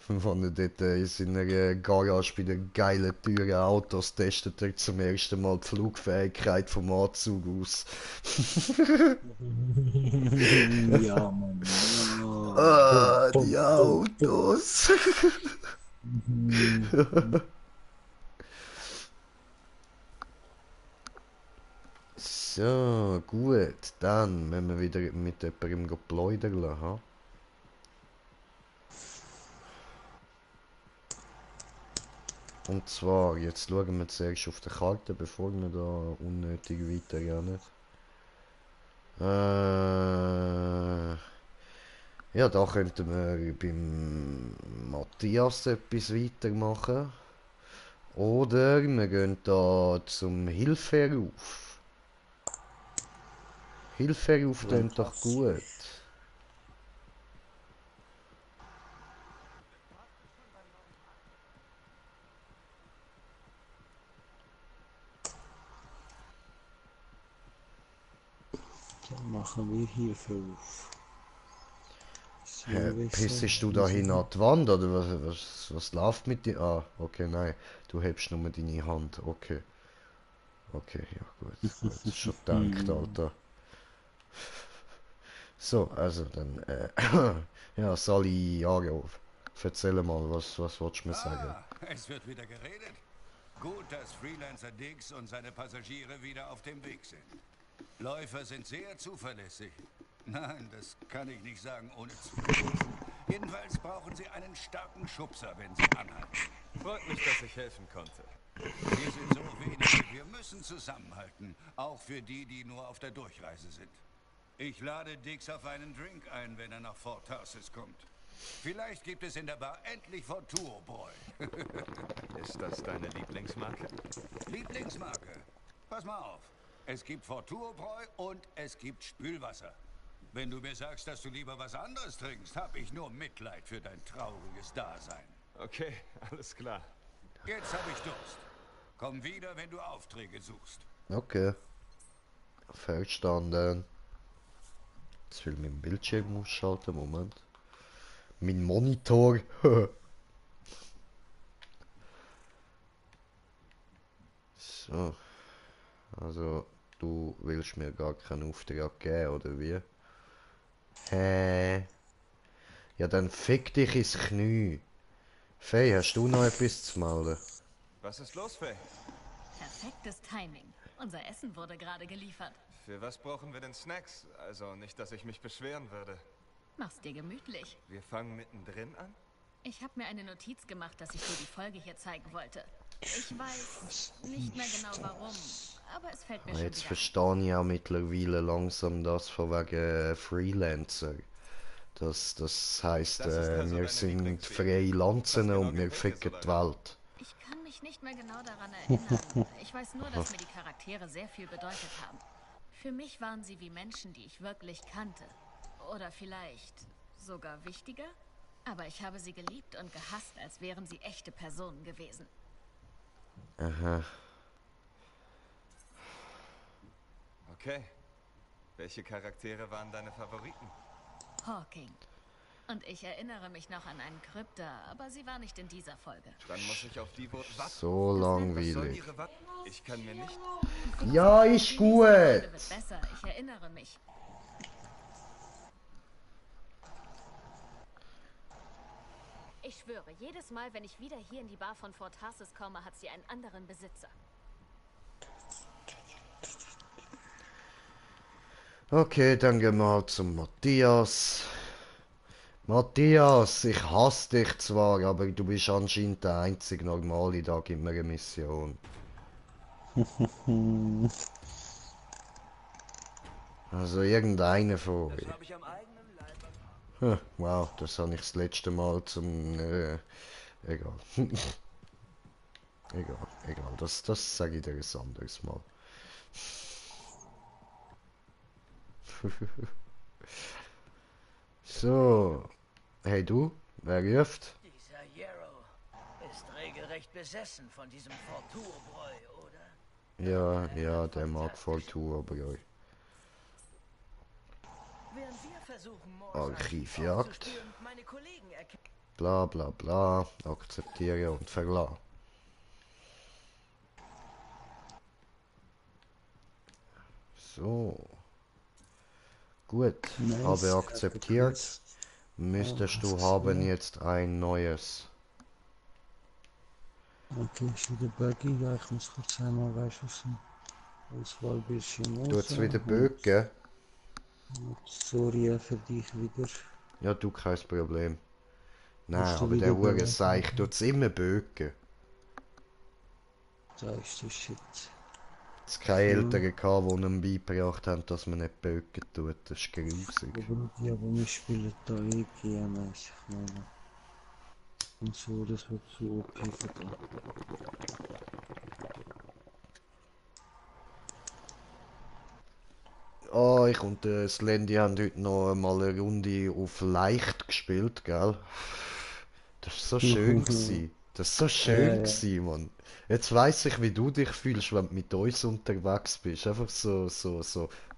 Wenn er dort in seiner Garage bei den geilen, teuren Autos testet er zum ersten Mal die Flugfähigkeit vom Anzug aus. Ja, Mann. Die Autos. So, gut. Dann müssen wir wieder mit jemandem plaudern lassen. Und zwar, jetzt schauen wir zuerst auf die Karte, bevor wir da unnötig weiterrennen. Ja, da könnten wir beim Matthias etwas weitermachen. Oder wir gehen da zum Hilferuf. Hilferuf klingt doch gut. Dann machen wir hier auf. Pissest du da hin an die Wand oder was läuft mit dir? Ah, okay, nein, du hebst nur deine Hand, okay. Okay, ja gut, das ist schon gedacht, Alter. So, also dann, ja, Sali Aro, erzähl mal, was willst du mir sagen? Es wird wieder geredet. Gut, dass Freelancer Diggs und seine Passagiere wieder auf dem Weg sind. Läufer sind sehr zuverlässig. Nein, das kann ich nicht sagen ohne Zweifel. Jedenfalls brauchen sie einen starken Schubser, wenn sie anhalten. Freut mich, dass ich helfen konnte. Wir sind so wenige, wir müssen zusammenhalten. Auch für die, die nur auf der Durchreise sind. Ich lade Diggs auf einen Drink ein, wenn er nach Fort Tarsis kommt. Vielleicht gibt es in der Bar endlich Fortuo Boy. Ist das deine Lieblingsmarke? Lieblingsmarke? Pass mal auf. Es gibt Fortuo Boy und es gibt Spülwasser. Wenn du mir sagst, dass du lieber was anderes trinkst, habe ich nur Mitleid für dein trauriges Dasein. Okay, alles klar. Jetzt habe ich Durst. Komm wieder, wenn du Aufträge suchst. Okay. Verstanden. Jetzt will ich meinen Bildschirm ausschalten. Moment. Mein Monitor. So. Also, du willst mir gar keinen Auftrag geben, oder wie? Hä? Ja, dann fick dich ins Knie. Faye, hast du noch etwas zu melden? Was ist los, Faye? Perfektes Timing. Unser Essen wurde gerade geliefert. Für was brauchen wir denn Snacks? Also nicht, dass ich mich beschweren würde. Mach's dir gemütlich. Wir fangen mittendrin an? Ich habe mir eine Notiz gemacht, dass ich dir die Folge hier zeigen wollte. Ich weiß nicht mehr genau warum, aber es fällt mir schon Jetzt wieder ein. verstehe ich auch mittlerweile langsam das von wegen Freelancer. Das heisst, Das ist also wir deine sind Lieblingsserie. Freelancer Was genau und wir gefällt dir ficken so die daran? Welt. Ich kann mich nicht mehr genau daran erinnern. Ich weiß nur, dass mir die Charaktere sehr viel bedeutet haben. Für mich waren sie wie Menschen, die ich wirklich kannte. Oder vielleicht sogar wichtiger? Aber ich habe sie geliebt und gehasst, als wären sie echte Personen gewesen. Aha. Okay. Welche Charaktere waren deine Favoriten? Hawking. Und ich erinnere mich noch an einen Krypta, aber sie war nicht in dieser Folge. Dann muss ich auf die Was So soll langweilig. ihre Wa Ich kann mir nicht... Ja, ist Die nächste gut. Folge wird besser, ich erinnere mich. Ich schwöre, jedes Mal, wenn ich wieder hier in die Bar von Fort Tarsis komme, hat sie einen anderen Besitzer. Okay, dann gehen wir halt zum Matthias. Matthias, ich hasse dich zwar, aber du bist anscheinend der einzige Normale da in meiner Mission. Also irgendeiner von euch. Wow, das habe ich das letzte Mal zum... egal. egal. Das sage ich dir ein anderes Mal. So. Hey du, wer ruft? Dieser Yarrow ist regelrecht besessen von diesem Forturbräu, oder? Ja, der mag voll tun, aber ja. Während wir versuchen, Archivjagd. aufzuspüren, meine Kollegen erkennen. Bla bla bla. Akzeptiere und verlassen. So. Gut, Nice. habe akzeptiert. Müsstest du haben jetzt ein neues. Okay, ist wieder Buggy. Ja, ich muss kurz einmal wechseln. Auswahlbildschirm Du jetzt wieder Bögen? Sorry für dich wieder. Ja, du, kein Problem. Nein, Bist du aber wieder der bereit? Uhrenseich tut's immer Bögen. Da ist der Shit. Es keine Eltern gehabt, die ihm beigebracht haben, dass man nicht Bögen tut. Das ist grusig. Ja, aber wir spielen da GMS. Ich meine. Und so, das wird so OP verdammt. Ah, ich und Slendy haben heute noch mal eine Runde auf leicht gespielt, gell? Das ist so schön gsi. Das ist so schön gsi, Mann. Jetzt weiss ich, wie du dich fühlst, wenn du mit uns unterwegs bist. Einfach so.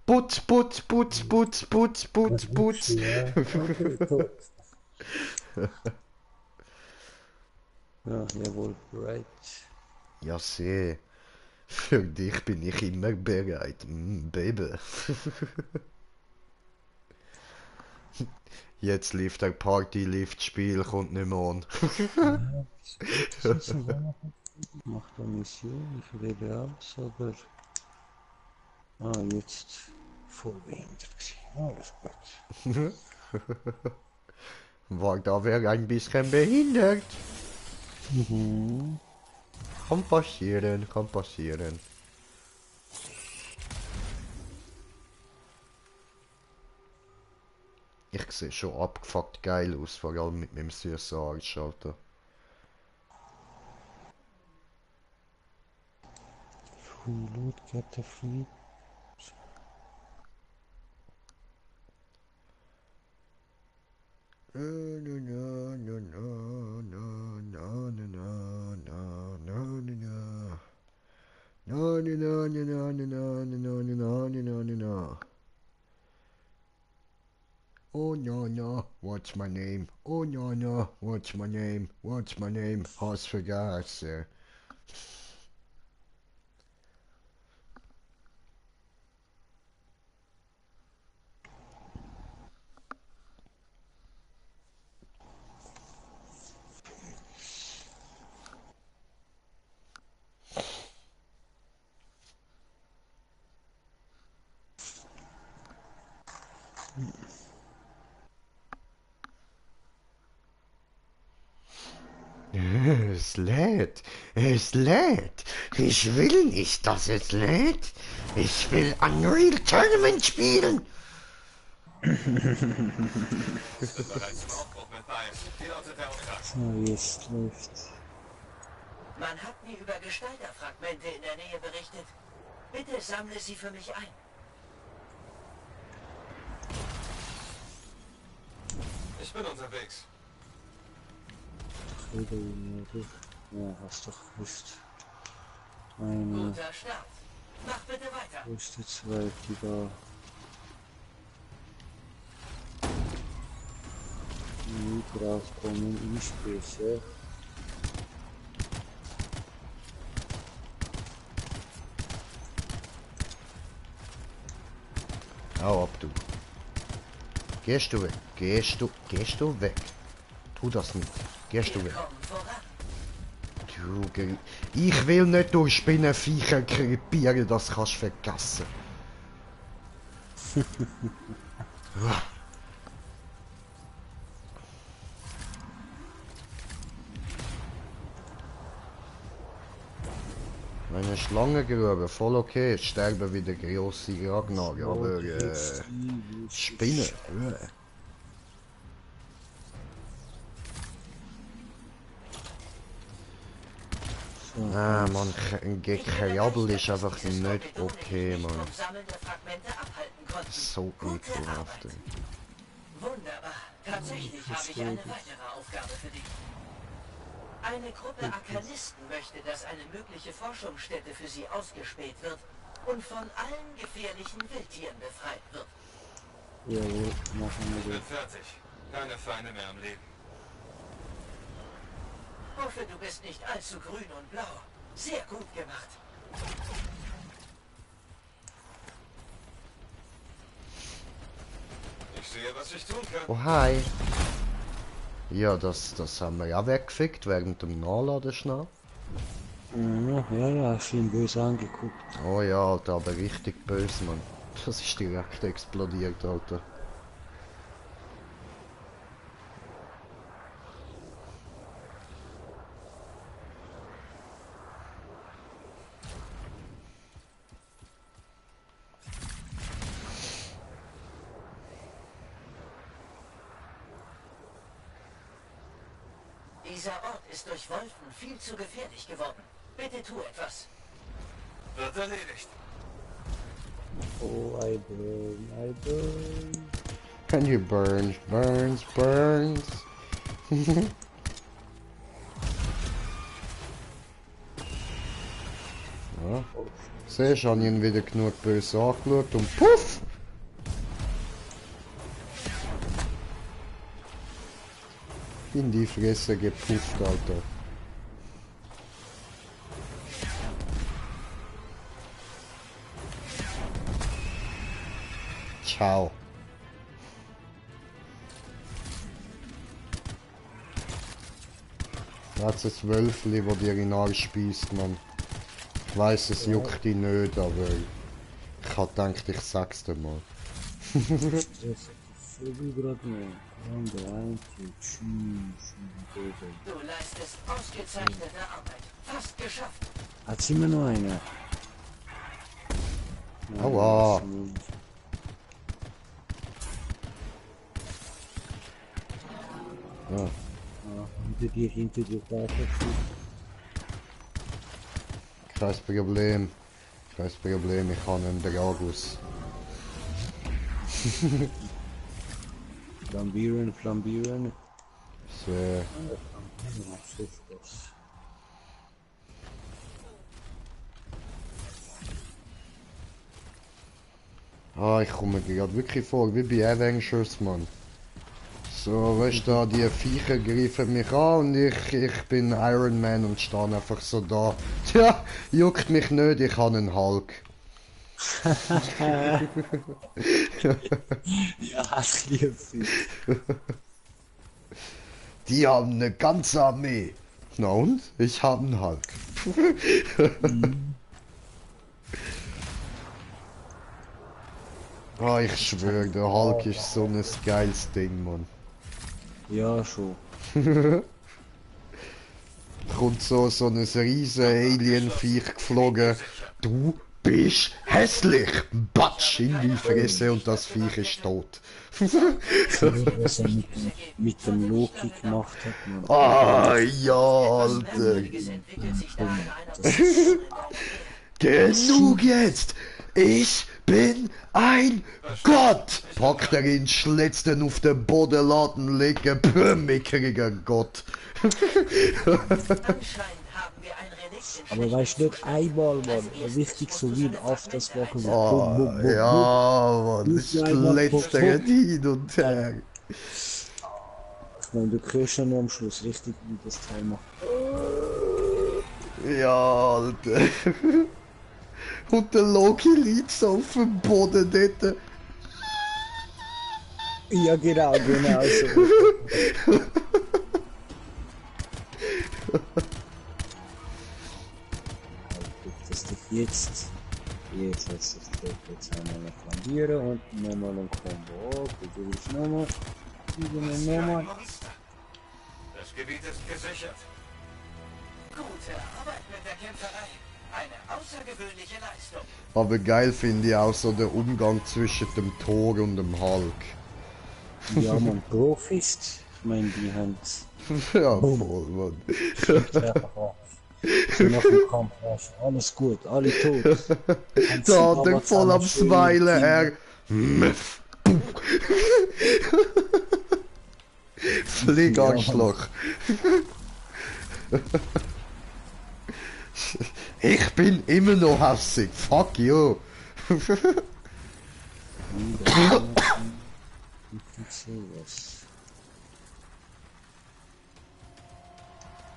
Putz, putz, putz, putz, putz, putz, putz. Ja, okay, top. Ja, jawohl, right. Ja, seh. Für dich bin ich immer bereit, Baby. Jetzt lief der Party-Lift-Spiel, kommt nicht mehr an. Das ist sogar macht eine Mission, ich wähle aus, aber... Ah, jetzt voll behindert gewesen. Alles gut. War da wäre ein bisschen behindert. Kann passieren, kann passieren. Ich sehe schon abgefuckt geil aus, vor allem mit meinem süßen Arsch, Alter. Free loot, get the free. No, no, no, no, no, no, no, no, no, no, no, no, no. Oh no no, what's my name? Oh no no, what's my name? What's my name? Hast vergessen. Es lädt. Es lädt. Ich will nicht, dass es lädt. Ich will Unreal Tournament spielen. So, jetzt läuft's. Man hat mir über Gestalterfragmente in der Nähe berichtet. Bitte sammle sie für mich ein. Ich bin unterwegs. Ja, hast doch gewusst. Eine, Guter Start. Mach bitte weiter. wo ist der zweite da? Nicht rauskommen, Einspäße. Hau ab, du. Gehst du weg? Gehst du weg? Tu das nicht. Gehst du weg? Du, ich will nicht durch Spinnenviecher krepieren, das kannst du vergessen. Meine Schlangengrube, voll okay, sterben wieder grosse Ragnar, aber Spinnen. Ah, man, ein Gekrabbel ist einfach nicht okay, man. So ekelhaft. Wunderbar. Tatsächlich habe ich eine weitere Aufgabe für dich. Eine Gruppe Akanisten möchte, dass eine mögliche Forschungsstätte für sie ausgespäht wird und von allen gefährlichen Wildtieren befreit wird. Jawohl, machen Ich wir bin fertig. Keine Feinde mehr am Leben. Hoffe, du bist nicht allzu grün und blau. Sehr gut gemacht. Ich sehe, was ich tun kann. Oh, hi. Ja, das haben wir ja weggefickt während dem Nachladen schnell. Ja, ich bin böse angeguckt. Oh ja, Alter, aber richtig böse, Mann. Das ist direkt explodiert, Alter. Dieser Ort ist durch Wolfen viel zu gefährlich geworden. Bitte tu etwas. Wird erledigt. Oh, I burn. Can you burn? Burns. Ja. Siehst du, habe ich ihn wieder genug böse angeschaut und puff! In die Fresse gepufft, Alter. Ciao. Das ist ein Wölfli, wo dir in den Arsch speist, Mann. Ich weiss, es juckt dich nicht, aber ich hab gedacht, ich sag's dir mal. Das ist so wie gerade mehr. Und der Einzige. Du leistest ausgezeichnete Arbeit. Fast geschafft. Hat sie immer noch eine? Aua. Ja. Hinter dir Vater. Kein Problem. Kein Problem, ich habe einen Dragus. Flambieren. So. Ah, ich komme mir gerade wirklich vor, wie bei Avengers, Mann. So, weißt du, die Viecher greifen mich an und ich bin Iron Man und stehe einfach so da. Tja, juckt mich nicht, ich habe einen Hulk. Ja, ich liebe sie. Die haben eine ganze Armee. Na und? Ich habe einen Hulk. Oh, ich schwöre, der Hulk ist so ein geiles Ding, Mann. Ja, schon. Kommt so ein riesen Alien-Viech geflogen. Du bist hässlich! Batsch in die Fresse und das Viech ist tot. Was er mit dem Loki gemacht hat. Man. Ah, ja, Alter. Genug jetzt! Ich bin ein Gott! Packt er ihn, schlägt ihn auf den Boden, lässt ihn liegen, mickriger Gott. Aber weißt du nicht, einmal, Mann, wichtig so wie ein Afters machen. So Oh, ja, Mann, das schlägt er hin und her. Ich meine, du kriegst ja nur am Schluss richtig, wie das Teil macht. Ja, Alter. Und der Loki liegt so auf dem Boden dort. Ja, genau so. Das dich jetzt lässt sich das jetzt einmal flandieren und nochmal ein Combo. Okay, du willst nochmal. Nochmal. Das Gebiet ist gesichert. Gute Arbeit mit der Kämpferei. Eine außergewöhnliche Leistung. Aber geil finde ich auch so der Umgang zwischen dem Thor und dem Hulk. Ja, man, Profis. Ich meine, die haben. Ja, voll, Mann. So nach dem Kampf, alles gut, alle tot. Da hat er voll am Smilen, er. Fliegarschloch. Ich bin immer noch hässig, fuck you.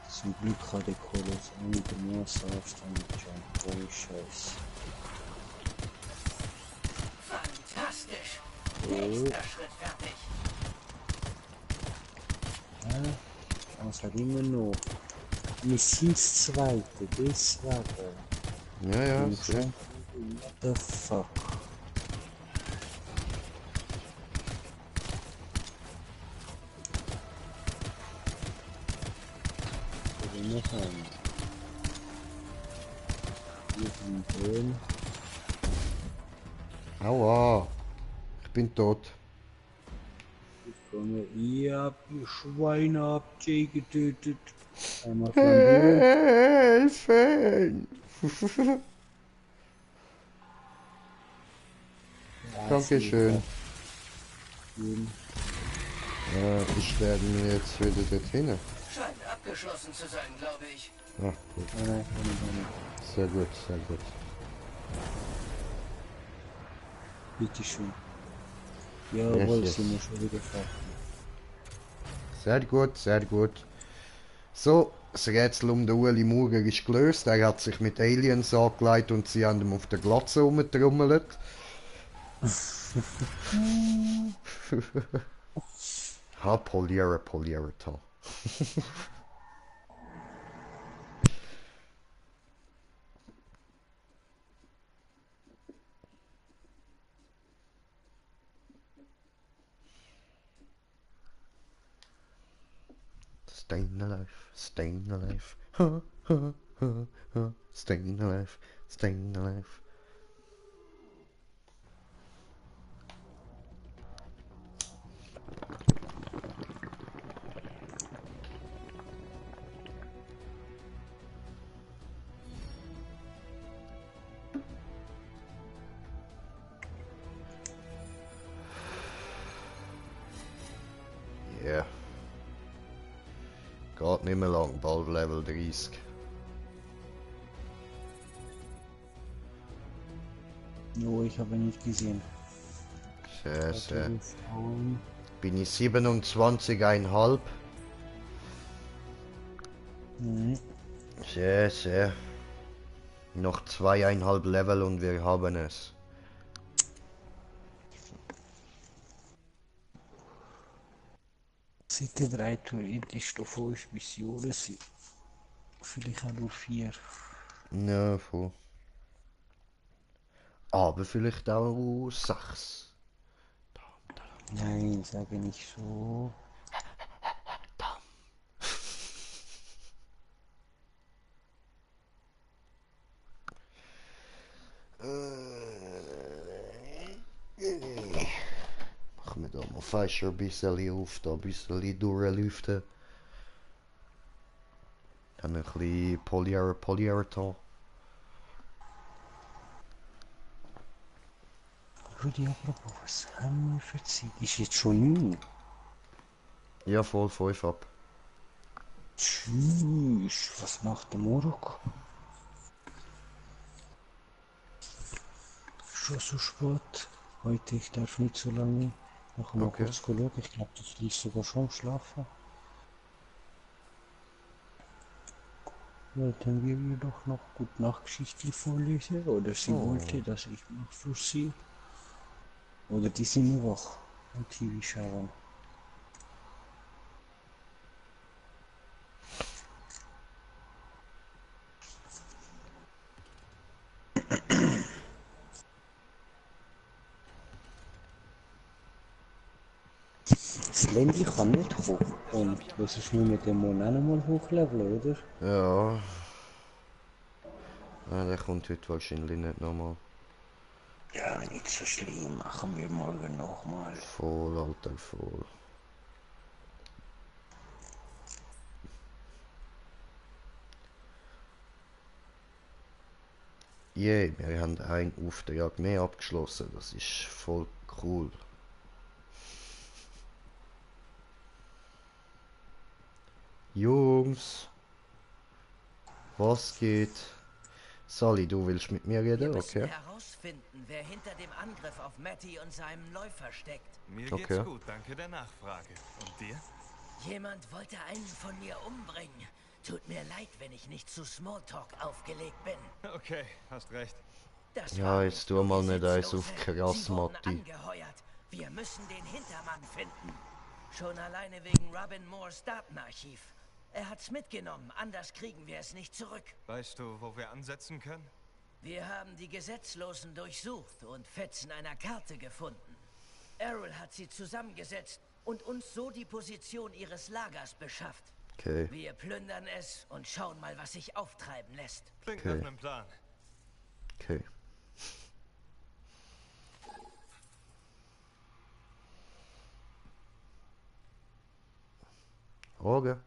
Zum Glück hat der Kolos einigermaßen Abstand mit John. Oh, Scheiße. Fantastisch. Nächster Schritt fertig. Ja, das hat immer noch. Wir sind das Zweite, deswegen. Ja, ja, sehr. What the fuck? Noch einen. Hier Aua. Ich bin tot. Ich komme, ihr habt die Schweine, habt ihr getötet. Einmal flandieren. Hilfe! Dankeschön. Ich sterbe mir jetzt wieder dorthin. Scheint abgeschlossen zu sein, glaube ich. Ach, gut. Sehr gut, sehr gut. Bitteschön. Jawohl, sind wir schon wieder fertig. Sehr gut, sehr gut. So, das Rätsel um den Ueli Maurer ist gelöst. Er hat sich mit Aliens angelegt und sie haben ihm auf der Glatze rumgetrommelt. Ha, poliere, ta. Staying alive, staying alive, ha, ha, ha, ha. Staying alive, staying alive. Yeah. Geht nicht mehr lang, bald Level 30. No, ich habe nicht gesehen. Sehr, sehr. Telefon. Bin ich 27,5. Mhm. Sehr, sehr. Noch 2,5 Level und wir haben es. Seit der 3 theoretisch noch 5 Missionen sind. Vielleicht auch nur 4. Ja, voll. Aber vielleicht auch 6. Nein, sage nicht so. Machen wir da mal Fäscher ein bisschen auf, da ein bisschen durchlüften. Dann ein bisschen Polyurethane. Rudi, apropos, was haben wir für Zeit? Ist jetzt schon 9. Ja, voll 5 ab. Tschüss, was macht der Morok? Schon so spät. Heute, ich darf nicht so lange. Noch mal Okay. kurz schauen. Ich glaube, das liegt sogar schon am Schlafen. Wollten wir ihr doch noch gut Nachtgeschichte vorlesen? Oder sie wollte, dass ich noch für sie? Oder die sind noch wach und TV schauen? Das Handy kann nicht hoch. Und das ist nur mit dem Mond auch noch mal hochleveln, oder? Ja. Ja, der kommt heute wahrscheinlich nicht nochmal. Ja, nicht so schlimm. Machen wir morgen nochmal. Voll, Alter, voll. Yeah, wir haben einen Auftrag mehr abgeschlossen. Das ist voll cool. Jungs, was geht? Sally, du willst mit mir Wir reden, müssen okay? herausfinden, wer hinter dem Angriff auf Matty und seinem Läufer steckt. Mir Okay. geht's gut, danke der Nachfrage. Und dir? Jemand wollte einen von mir umbringen. Tut mir leid, wenn ich nicht zu Smalltalk aufgelegt bin. Okay, hast recht. Das Ja, waren jetzt nicht tu nur mal nicht eins Gesetzlose. auf krass, Sie wurden Matti. angeheuert. Wir müssen den Hintermann finden. Schon alleine wegen Robin Moores Datenarchiv. Er hat's mitgenommen, anders kriegen wir es nicht zurück. Weißt du, wo wir ansetzen können? Wir haben die Gesetzlosen durchsucht und Fetzen einer Karte gefunden. Errol hat sie zusammengesetzt und uns so die Position ihres Lagers beschafft. Okay, Wir plündern es und schauen mal, was sich auftreiben lässt. Klingt Okay. nach einem Plan. okay. Auge.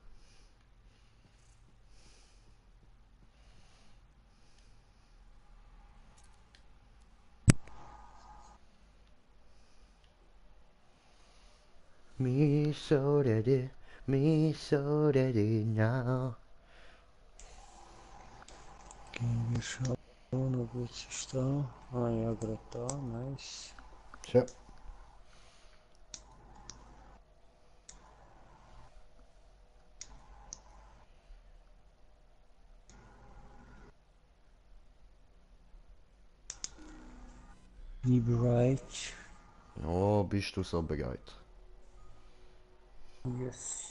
Me so did it, me so did it now. Gehen wir schauen, ob jetzt ist da. Ah ja, gerade da, nice. Tja. Be bereit. Oh, bist du so bereit? Yes.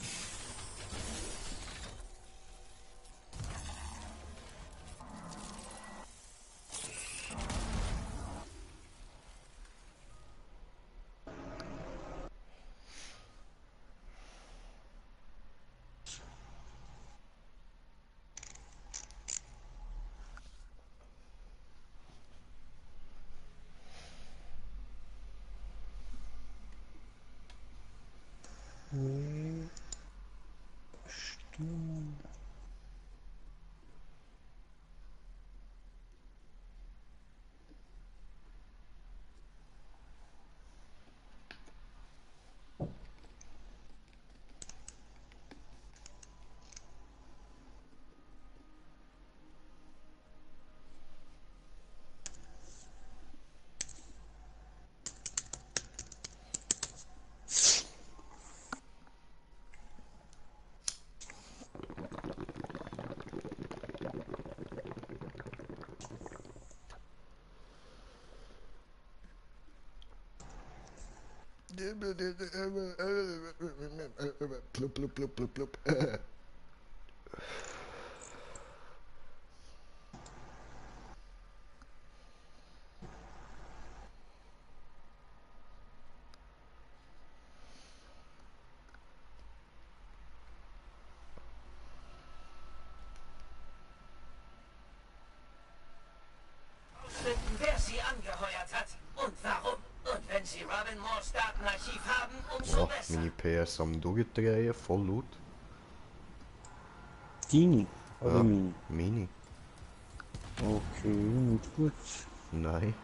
Plup, plup, plup, plup, plup. Finden, wer sie angeheuert hat und warum. Und wenn sie Robin Moores Datenarchiv haben, umso Ja, besser. meine PS am Durchdrehen, voll laut. Deine? Oder Ja, meine? meine. Okay, nicht gut. Nein.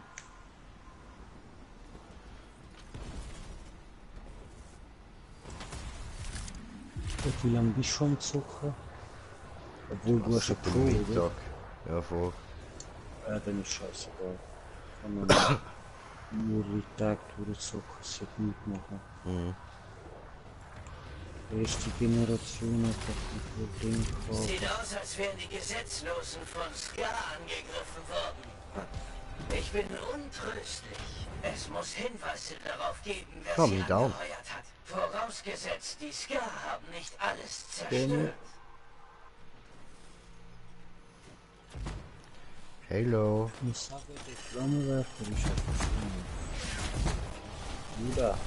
Und wie lange bist du schon am Zocken? Obwohl du hast ja Seit dem Pro, oder? Mittag. Ja, voll. Ja, dann ist scheißegal. Kann man nur die Tag durchzocken, das sollte nicht machen. Mhm. Erste Generation hat doch ein Problem gehabt. Sieht aus, als wären die Gesetzlosen von Ska angegriffen worden. Ich bin untröstlich. Es muss Hinweise darauf geben, wer Calm sie me down. angeheuert hat. Vorausgesetzt, die Ska haben nicht alles zerstört. Hallo. Ich muss sagen, der Flammenwerfer ist etwas Bruder.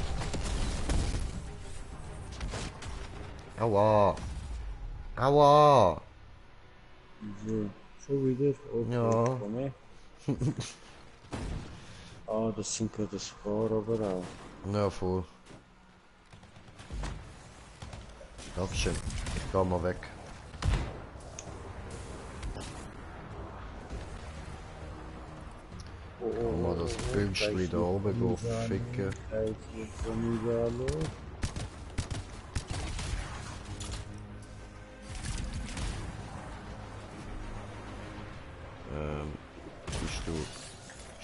Aua. Aua. So, schon wieder? Okay, Ja. komm her. Ah, das sind gerade das Paar aber auch. Ja, voll. Dankeschön. Ich geh mal weg. Kann mal das Bildschli da oben go ficken. Bist du...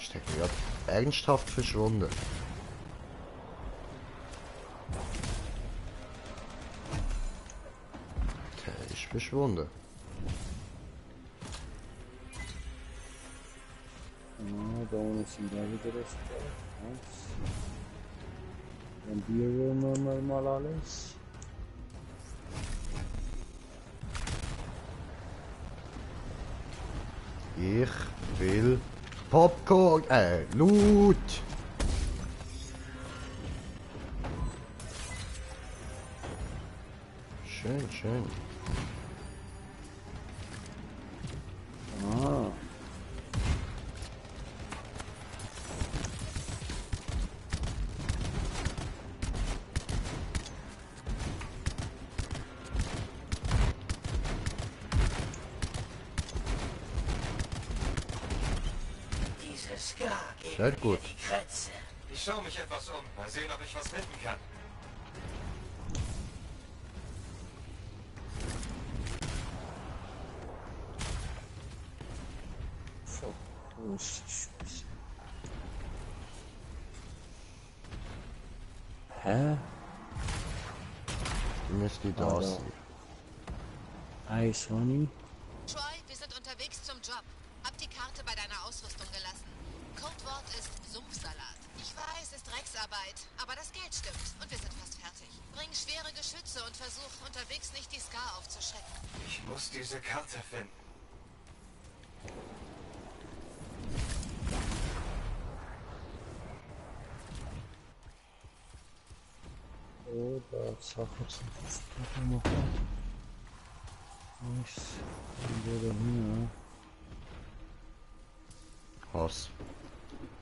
Ist der gerade ernsthaft verschwunden? Der ist verschwunden. Ah, da unten sind da wieder das Paar. Nice. Dann probieren wir mal alles. Ich will Popcorn, Loot! Schön, schön. Ah. Diese Ska geben Sehr mir gut. die Krätze. Ich schaue mich etwas um. Mal sehen, ob ich was finden kann. So, wo ist die Scheiße? Hä? Müsste da Ah, da. sein. Eis, Honey. Troy, wir sind unterwegs zum Job. Hab die Karte bei deiner Ausrüstung gelassen. Codewort ist Sumpfsalat. Ich weiß, ist Drecksarbeit, aber das Geld stimmt und wir sind fast fertig. Bring schwere Geschütze und versuch unterwegs nicht die Ska aufzuschrecken. Ich muss diese Karte finden. Oh, da Sachen zum Verstecken machen. Nice. Dann wieder hin, Hass.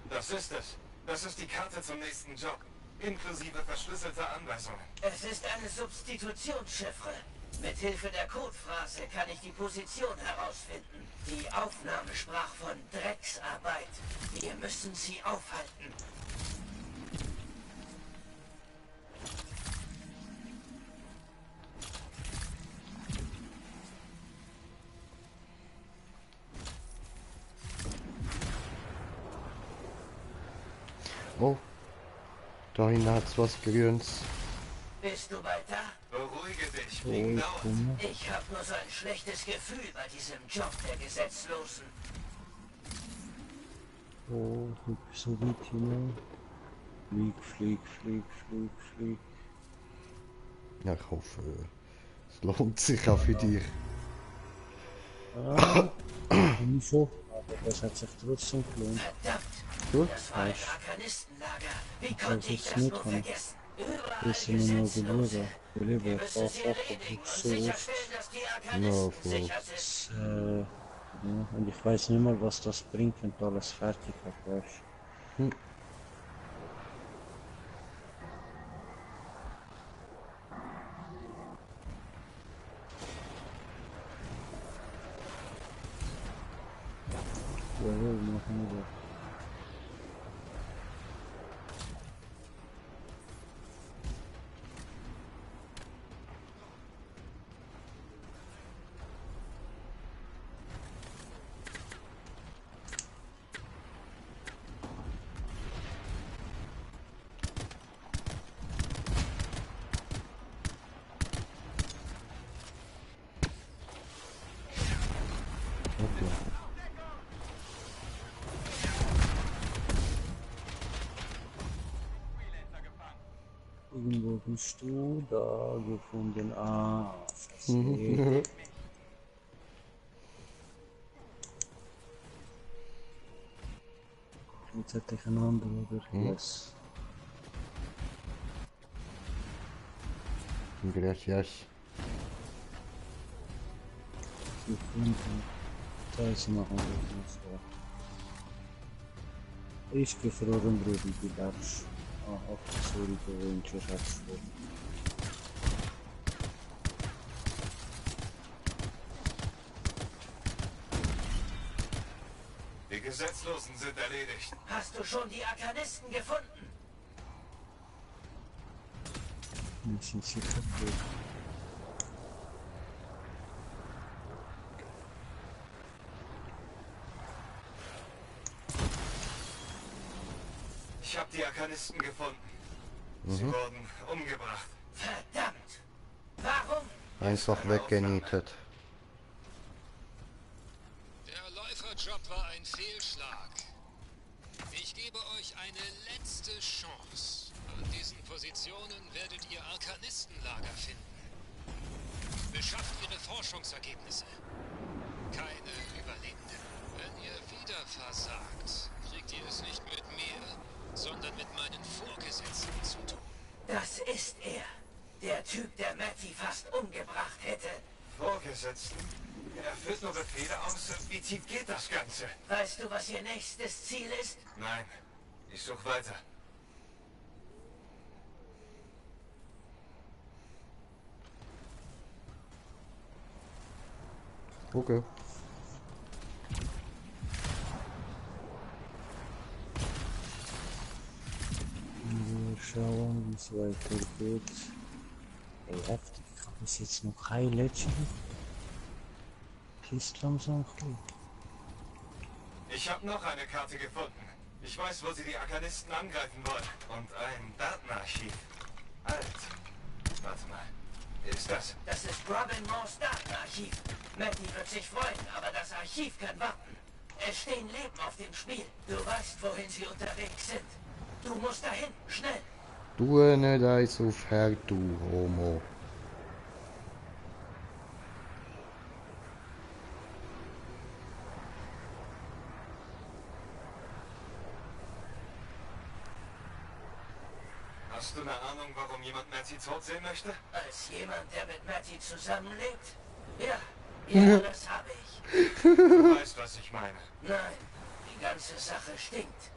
Das ist es. Das ist die Karte zum nächsten Job. Inklusive verschlüsselter Anweisungen. Es ist eine Substitutionschiffre. Mithilfe der Codephrase kann ich die Position herausfinden. Die Aufnahme sprach von Drecksarbeit. Wir müssen sie aufhalten. Oh. Da hinten hat's was Grünes. Bist du bald da? Beruhige dich. Oh, Wegen ich dauert. komme. Ich habe nur so ein schlechtes Gefühl bei diesem Job der Gesetzlosen. Oh, ich bin so weit hinein. Flieg. Ja, ich hoffe, es lohnt sich auch für dich. Nicht so, aber das hat sich trotzdem gelohnt. Verdammt! Gut. Das war ein Arkanistenlager. Wie Ich konnte weiß ich jetzt das nicht, nur Mann. vergessen? Überall Das ist immer mal Gesetzlose. geliebt. Wir Ein müssen paar sie Sachen erledigen braucht und so oft. sicherstellen, dass die Ja, Arkanisten voll. sicher sind. Ja, und ich weiß nicht mal, was das bringt, wenn du alles fertig hast, weißt du. Jawohl, machen wir das. Irgendwo bist du da gefunden. Ah, verstehe. Jetzt hätte ich einen anderen, oder? Yes. Gracias. Gefunden. Das machen wir noch so. Ich gefroren Brüder, die Batsch. Ah, auch sorry, der Ranger hat vor. Die Gesetzlosen sind erledigt. Hast du schon die Arkanisten gefunden? Wir sind sicher gut. Ich habe die Arkanisten gefunden. Sie wurden umgebracht. Verdammt! Warum? Einfach weggenietet. Der Läuferjob war ein Fehlschlag. Ich gebe euch eine letzte Chance. An diesen Positionen werdet ihr Arkanistenlager finden. Beschafft ihre Forschungsergebnisse. Keine Überlebenden. Wenn ihr wieder versagt, kriegt ihr es nicht mit mir, sondern mit meinen Vorgesetzten zu tun. Das ist er. Der Typ, der Matty fast umgebracht hätte. Vorgesetzten? Er führt nur Befehle aus. Wie tief geht das Ganze? Weißt du, was ihr nächstes Ziel ist? Nein, ich suche weiter. Okay. Wir schauen, wie es weitergeht. Ey, heftig. Ich habe bis jetzt noch kein Legend. Ist langsam gut. Ich habe noch eine Karte gefunden. Ich weiß, wo sie die Arkanisten angreifen wollen. Und ein Datenarchiv. Alt. Warte mal. Ist das? Das ist Robin Moores Datenarchiv. Matty wird sich freuen, aber das Archiv kann warten. Es stehen Leben auf dem Spiel. Du weißt, wohin sie unterwegs sind. Du musst dahin, schnell. Du nicht eins auf Herd, du Homo. Hast du eine Ahnung, warum jemand Matty tot sehen möchte? Als jemand, der mit Matty zusammenlebt? Ja, das habe ich. Du weißt, was ich meine. Nein, die ganze Sache stinkt.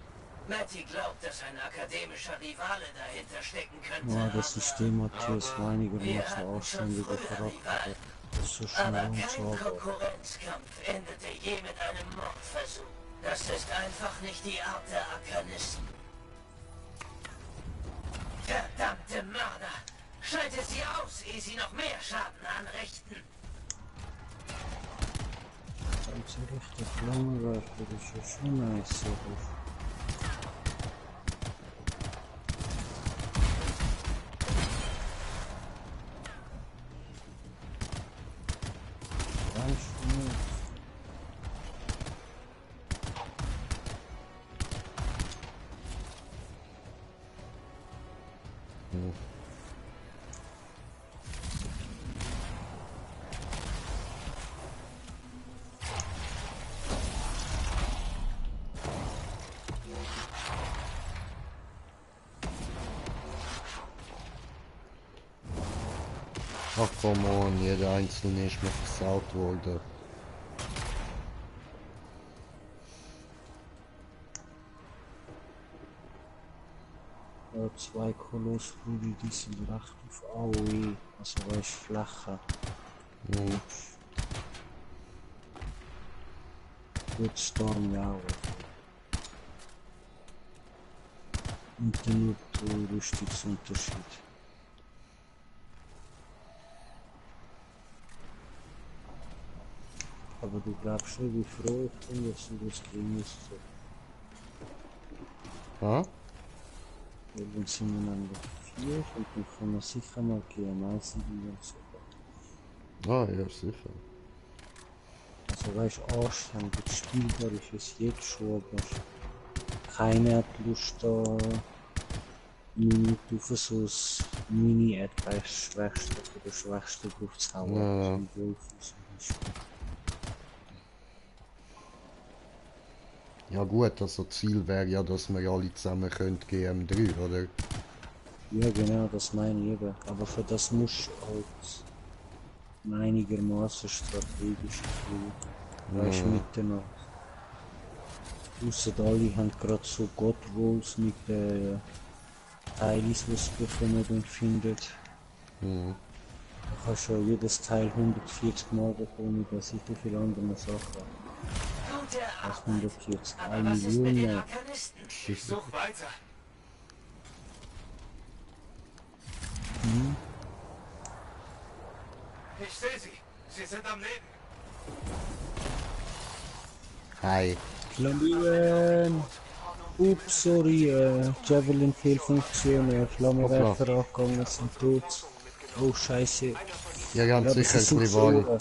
Matty glaubt, dass ein akademischer Rivale dahinter stecken könnte. Ja, das System hat hier so wir einigermaßen hatten schon ausständige früher Charakter. Rivalen. Das ist so schnell Aber und kein so, aber Konkurrenzkampf endete je mit einem Mordversuch. Das ist einfach nicht die Art der Arkanisten. Verdammte Mörder! Schaltet sie aus, ehe sie noch mehr Schaden anrichten! ganz richtig lange Waffe, das ist ja schon nice. Ganz schnell. Ach komm on, jeder einzelne ist mir versaut worden. Ja, 2 Kolossbrüder, die sind recht auf AOE, also weißt flacher. Mhm. Gut, Storm ja auch. Und dann nur der Rüstungsunterschied. Aber du glaubst schon, wie froh ich bin, dass du das kriegen musst. Ha? Weil dann sind wir dann 4 und dann kann man sicher mal GMI-Siege und so. Ah, ja, sicher. Also weißt du, anstrengend, spielbar ist es jetzt schon, aber keiner hat Lust da auf so ein Mini-Erdbeerschwächste oder Schwächste drauf zu hauen. Ja. So ein Wolf zum Beispiel. Ja gut, also Ziel wäre ja, dass wir alle zusammen können GM3, oder? Ja genau, das meine ich eben. Aber für das musst du halt einigermaßen strategisch spielen. Weißt du, miteinander. Ausser alle haben gerade so God-Rolls mit den Teilis, die sie bekommen und finden. Mhm. Du kannst schon jedes Teil 140 Mal bekommen, bei so viele anderen Sachen. Das 140, 1 Million. Ich such weiter. Mhm. Ich sehe sie. Sie sind am Leben. Hi. Flammieren! Ups, sorry, Javelin Fehlfunktion, Flammenwerfer angegangen, sind tot. Oh Scheiße. Ja, ganz sicher ein bisschen Wahl.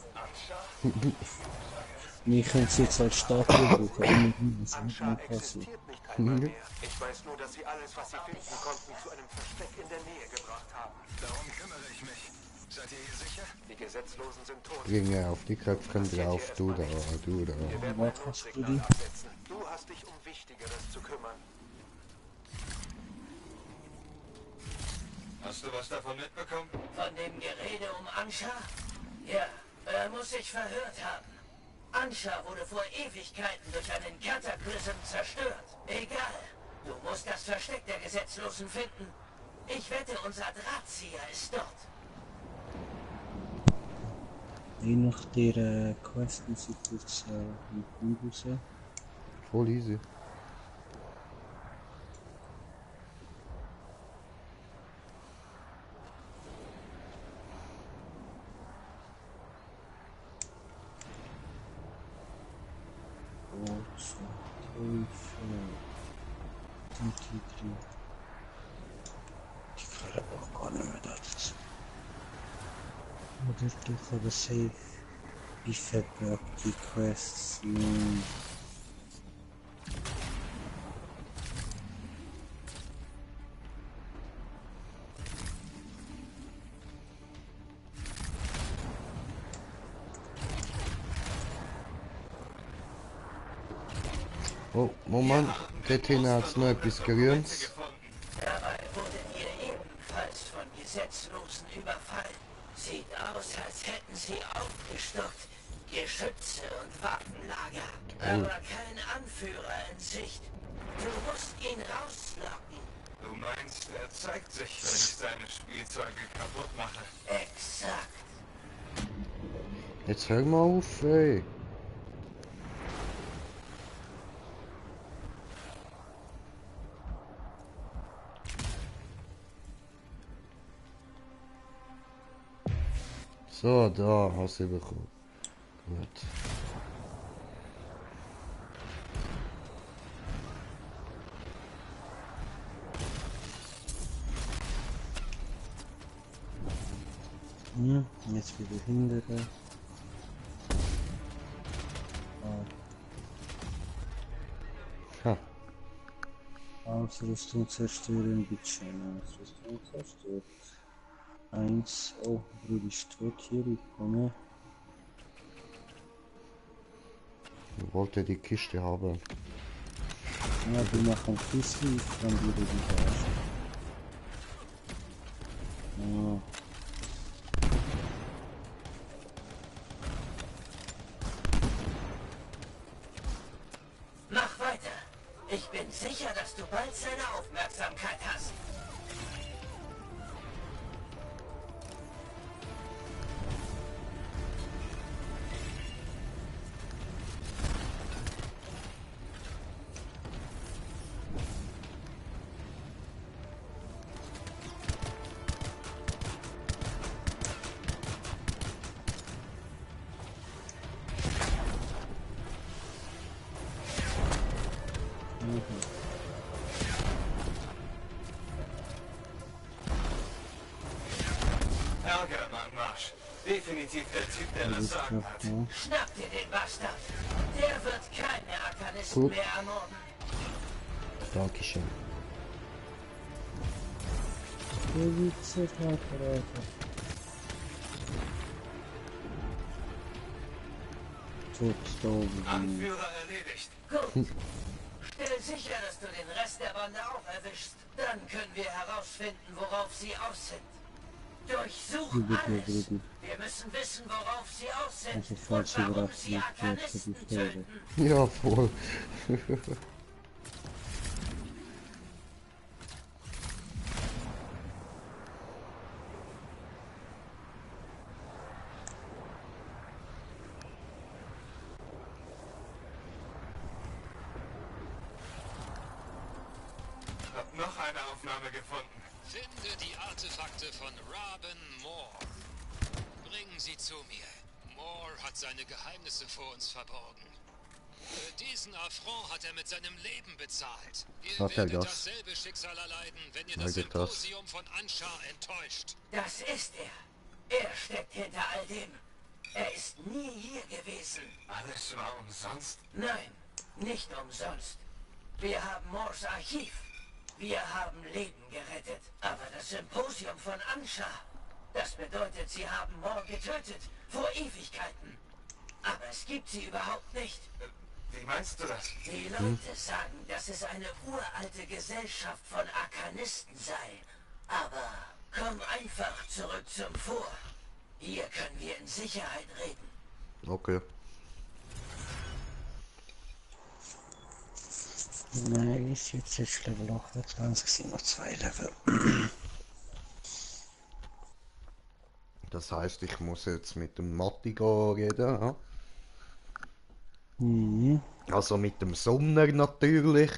Wir können es jetzt als Statue brauchen. Anscha existiert nicht einmal mehr. Ich weiß nur, dass sie alles, was sie finden konnten, zu einem Versteck in der Nähe gebracht haben. Darum kümmere ich mich. Seid ihr hier sicher? Die Gesetzlosen sind tot. Bringe auf die Köpfe drauf, du da, du da. Wir werden ein Notsignal absetzen. Du hast dich um Wichtigeres zu kümmern. Hast du was davon mitbekommen? Von dem Gerede um Anscha? Ja, er muss sich verhört haben. Anscha wurde vor Ewigkeiten durch einen Kataklysm zerstört. Egal, du musst das Versteck der Gesetzlosen finden. Ich wette, unser Drahtzieher ist dort. Je nach der Quest muss ich kurz mit ihm raus. Voll easy. Die kann aber auch gar nicht mehr dazu. Oder durch aber safe. Ich verberg die Quests. Oh, Moment, dort hinten hat es noch etwas Grünes. Dabei wurdet ihr ebenfalls von Gesetzlosen überfallen. Sieht aus, als hätten sie aufgestockt. Geschütze und Waffenlager. Aber kein Anführer in Sicht. Du musst ihn rauslocken. Du meinst, er zeigt sich, wenn ich seine Spielzeuge kaputt mache? Exakt. Jetzt hör mal auf, ey. So, da hast du bekommen. Gut. Jetzt wieder hindern. Ha. Ausrüstung zerstören, bitte. Ausrüstung zerstört. 1. Oh, Bruder ist tot hier, ich komme. Ich wollte die Kiste haben. Ja, wir machen Kiste, ich kann wieder die Arsch. Ich bin sicher, dass du bald seine Aufmerksamkeit hast. Ärger, Marsch. Definitiv der Typ, der das Sagen hat. Schnapp dir den Bastard. Der wird keine Arkanisten Gut. mehr ermorden. Dankeschön. Anführer erledigt. Gut. Stell sicher, dass du den Rest der Bande auch erwischst. Dann können wir herausfinden, worauf sie aus sind. Durchsuch alles. Wir müssen wissen, worauf sie aus sind und warum sie Arkanisten töten. Ja, voll. Hab noch eine Aufnahme gefunden. Finde die Artefakte von Raben Moore. Bringen sie zu mir. Moore hat seine Geheimnisse vor uns verborgen. Für diesen Affront hat er mit seinem Leben bezahlt. Ihr Hat er werdet das? dasselbe Schicksal erleiden, wenn ihr Hat das er das? Symposium von Anshar enttäuscht. Das ist er. Er steckt hinter all dem. Er ist nie hier gewesen. Alles war umsonst. Nein, nicht umsonst. Wir haben Moores Archiv. Wir haben Leben gerettet. Aber das Symposium von Anshar, das bedeutet, sie haben Moore getötet. Vor Ewigkeiten. Aber es gibt sie überhaupt nicht. Wie meinst du das? Die Leute sagen, dass es eine uralte Gesellschaft von Arkanisten sei. Aber komm einfach zurück zum Vor. Hier können wir in Sicherheit reden. Okay. Nein, ist jetzt Level 28, sind noch 2 Level. Das heißt, ich muss jetzt mit dem Mattigo reden, ja? Mhm. Also mit dem Sommer natürlich.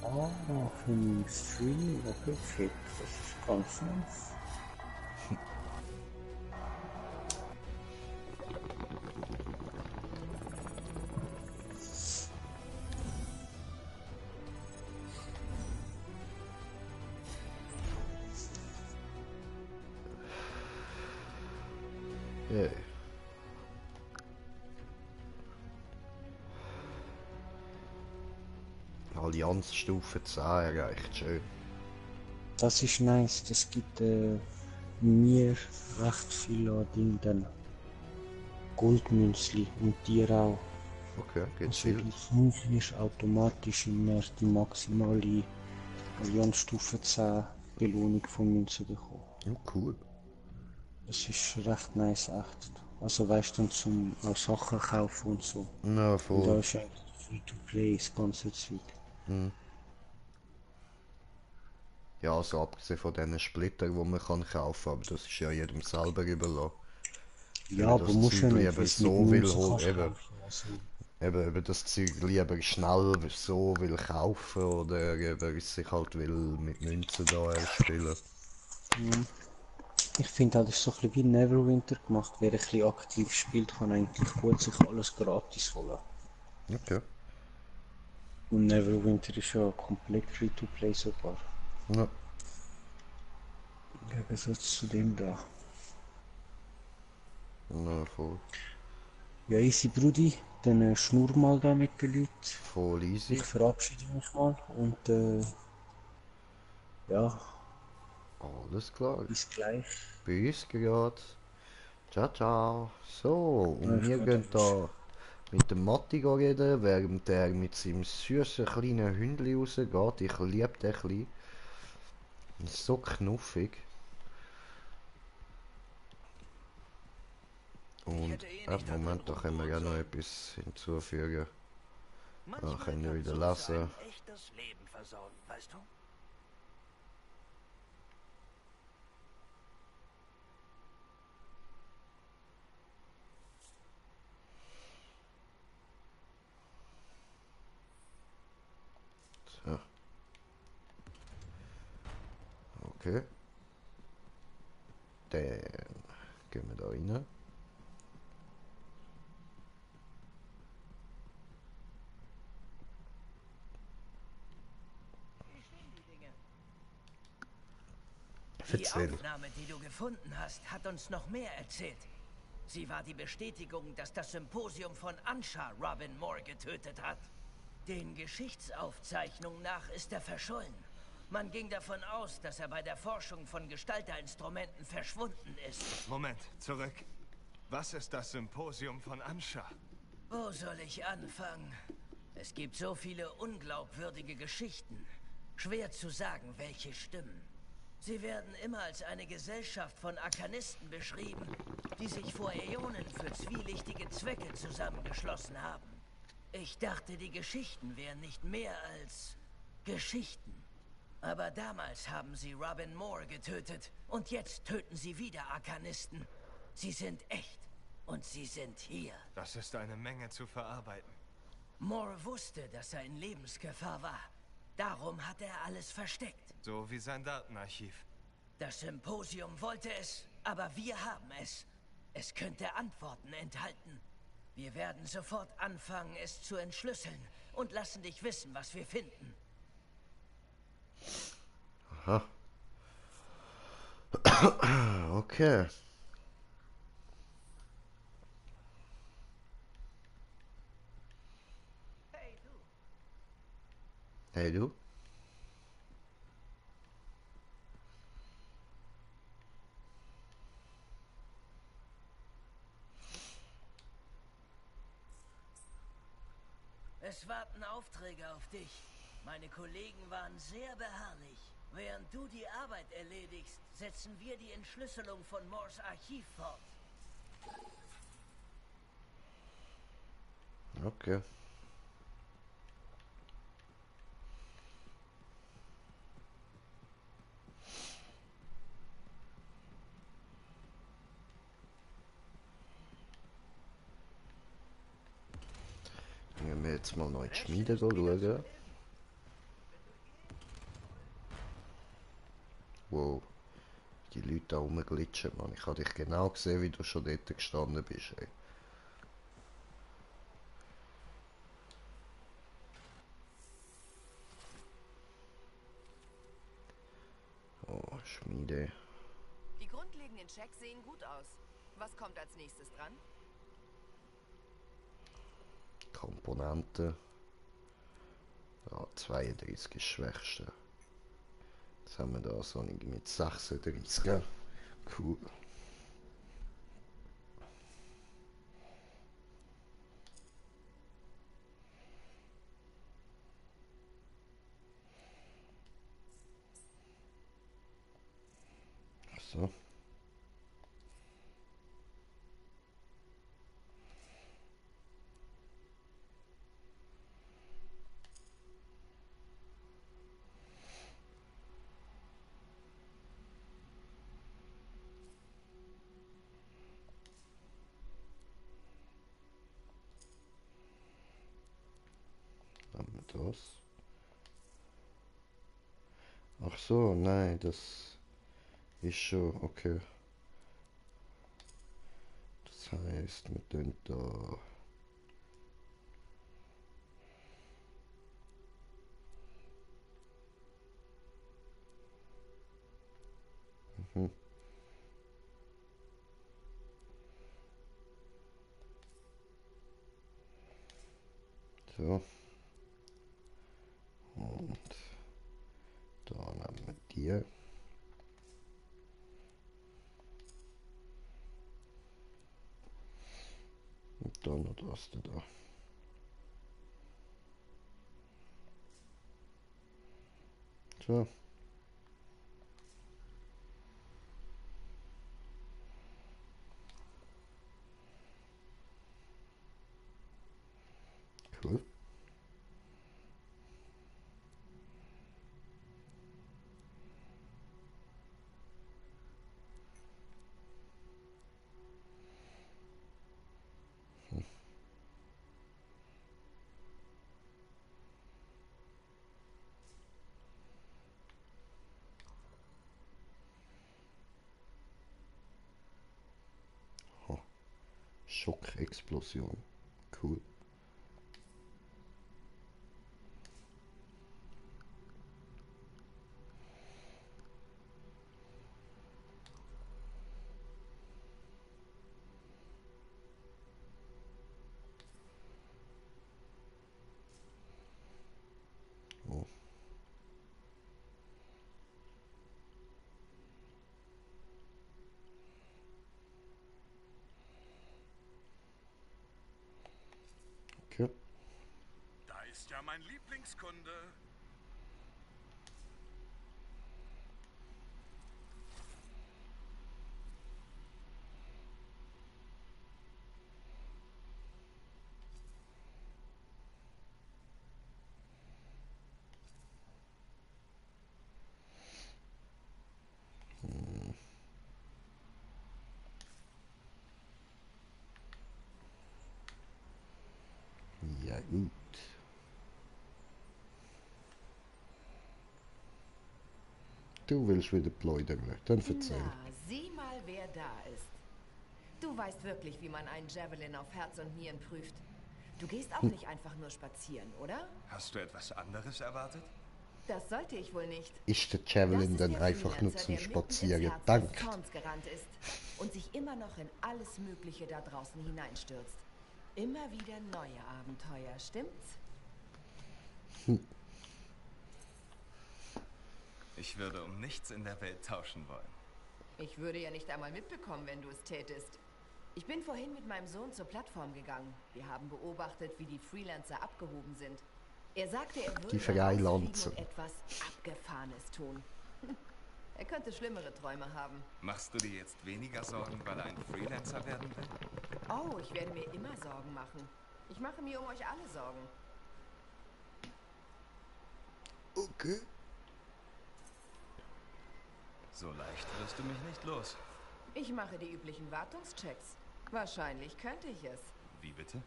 Ah, für den Stream, okay, shit, das ist ganz nice. Yeah. Allianzstufe 10 erreicht, schön. Das ist nice, das gibt mir recht viel an Ding dann. Goldmünzli und dir auch. Okay, geht Also viel. du 5 wirst automatisch immer die maximale Allianzstufe 10 Belohnung von Münzen bekommen. Oh, cool. Das ist recht nice, echt. Also weißt du, zum auch Sachen kaufen und so. Na, Und da voll. ist eigentlich Free-to-Play das ganze Zeug. Hm. Ja, also abgesehen von diesen Splitter, die man kann kaufen, aber das ist ja jedem selber überlassen. Ja, Wenn aber das musst ja Zeug nicht, lieber weil's so mit will Münzen holen, kannst eben, kaufen, also. eben das Zeug lieber schnell so will kaufen oder eben es sich halt will mit Münzen da erspielen. Mhm. Ich finde halt, das ist so ein bisschen wie Neverwinter gemacht. Wer ein bisschen aktiv spielt, kann eigentlich gut sich alles gratis holen. Okay. Und Neverwinter ist ja komplett Free-to-Play sogar. Ja. Im Gegensatz zu dem da. Na, voll. Ja, easy Brudi, dann schnurr mal da mit den Leuten. Voll easy. Ich verabschiede mich mal und ja, Alles klar. bis gleich. Bis gerade. Ciao, ciao. So, und Ich wir gehe gehen dann da mit dem Matti reden, während er mit seinem süßen kleinen Hündli rausgeht. Ich liebe den klein. Ist so knuffig. Und, Moment, da können wir ja noch etwas hinzufügen. Da können wir wieder lesen. echtes Leben versauen, weißt du? So. Okay. Dann gehen wir da rein. Die Erzähl. Aufnahme, die du gefunden hast, hat uns noch mehr erzählt. Sie war die Bestätigung, dass das Symposium von Ansha Robin Moore getötet hat. Den Geschichtsaufzeichnungen nach ist er verschollen. Man ging davon aus, dass er bei der Forschung von Gestalterinstrumenten verschwunden ist. Moment, zurück. Was ist das Symposium von Ansha? Wo soll ich anfangen? Es gibt so viele unglaubwürdige Geschichten. Schwer zu sagen, welche stimmen. Sie werden immer als eine Gesellschaft von Arkanisten beschrieben, die sich vor Äonen für zwielichtige Zwecke zusammengeschlossen haben. Ich dachte, die Geschichten wären nicht mehr als Geschichten. Aber damals haben sie Robin Moore getötet und jetzt töten sie wieder Arkanisten. Sie sind echt und sie sind hier. Das ist eine Menge zu verarbeiten. Moore wusste, dass er in Lebensgefahr war. Darum hat er alles versteckt. So wie sein Datenarchiv. Das Symposium wollte es, aber wir haben es. Es könnte Antworten enthalten. Wir werden sofort anfangen, es zu entschlüsseln und lassen dich wissen, was wir finden. Aha. Okay. Hey du? Es warten Aufträge auf dich. Meine Kollegen waren sehr beharrlich. Während du die Arbeit erledigst, setzen wir die Entschlüsselung von Moores Archiv fort. Okay. Gehen wir jetzt mal noch in die Schmiede schauen. Wow. Die Leute da rumglitschen, Mann. Ich habe dich genau gesehen, wie du schon dort gestanden bist, ey. Oh, Schmiede. Die grundlegenden Checks sehen gut aus. Was kommt als nächstes dran? Komponenten. Ja, 32 ist das Schwächste. Jetzt haben wir da so eine mit 36, gell? Cool. So. Haben wir das? Ach so, nein, das ist schon okay. Das heißt, wir tun da. Mhm. So. Und da nehmen wir die. Dann noch das da. So. Cool. Schockexplosion. Cool. Oh. Okay. Da ist ja mein Lieblingskunde. Ja, gut. Du willst wieder plaudern, dann erzähl. Na, sieh mal, wer da ist. Du weißt wirklich, wie man einen Javelin auf Herz und Nieren prüft. Du gehst auch nicht einfach nur spazieren, oder? Hast du etwas anderes erwartet? Das sollte ich wohl nicht. Ist der Javelin dann der einfach nur Freelancer, zum der mitten Spazieren ins Herz des dankt? Zorns gerannt ist und sich immer noch in alles Mögliche da draußen hineinstürzt. Immer wieder neue Abenteuer, stimmt's? Ich würde um nichts in der Welt tauschen wollen. Ich würde ja nicht einmal mitbekommen, wenn du es tätest. Ich bin vorhin mit meinem Sohn zur Plattform gegangen. Wir haben beobachtet, wie die Freelancer abgehoben sind. Er sagte, er würde Die rausfliegen Freilanzer. und etwas Abgefahrenes tun. Er könnte schlimmere Träume haben. Machst du dir jetzt weniger Sorgen, weil er ein Freelancer werden will? Oh, ich werde mir immer Sorgen machen. Ich mache mir um euch alle Sorgen. Okay. So leicht wirst du mich nicht los. Ich mache die üblichen Wartungschecks. Wahrscheinlich könnte ich es. Wie bitte?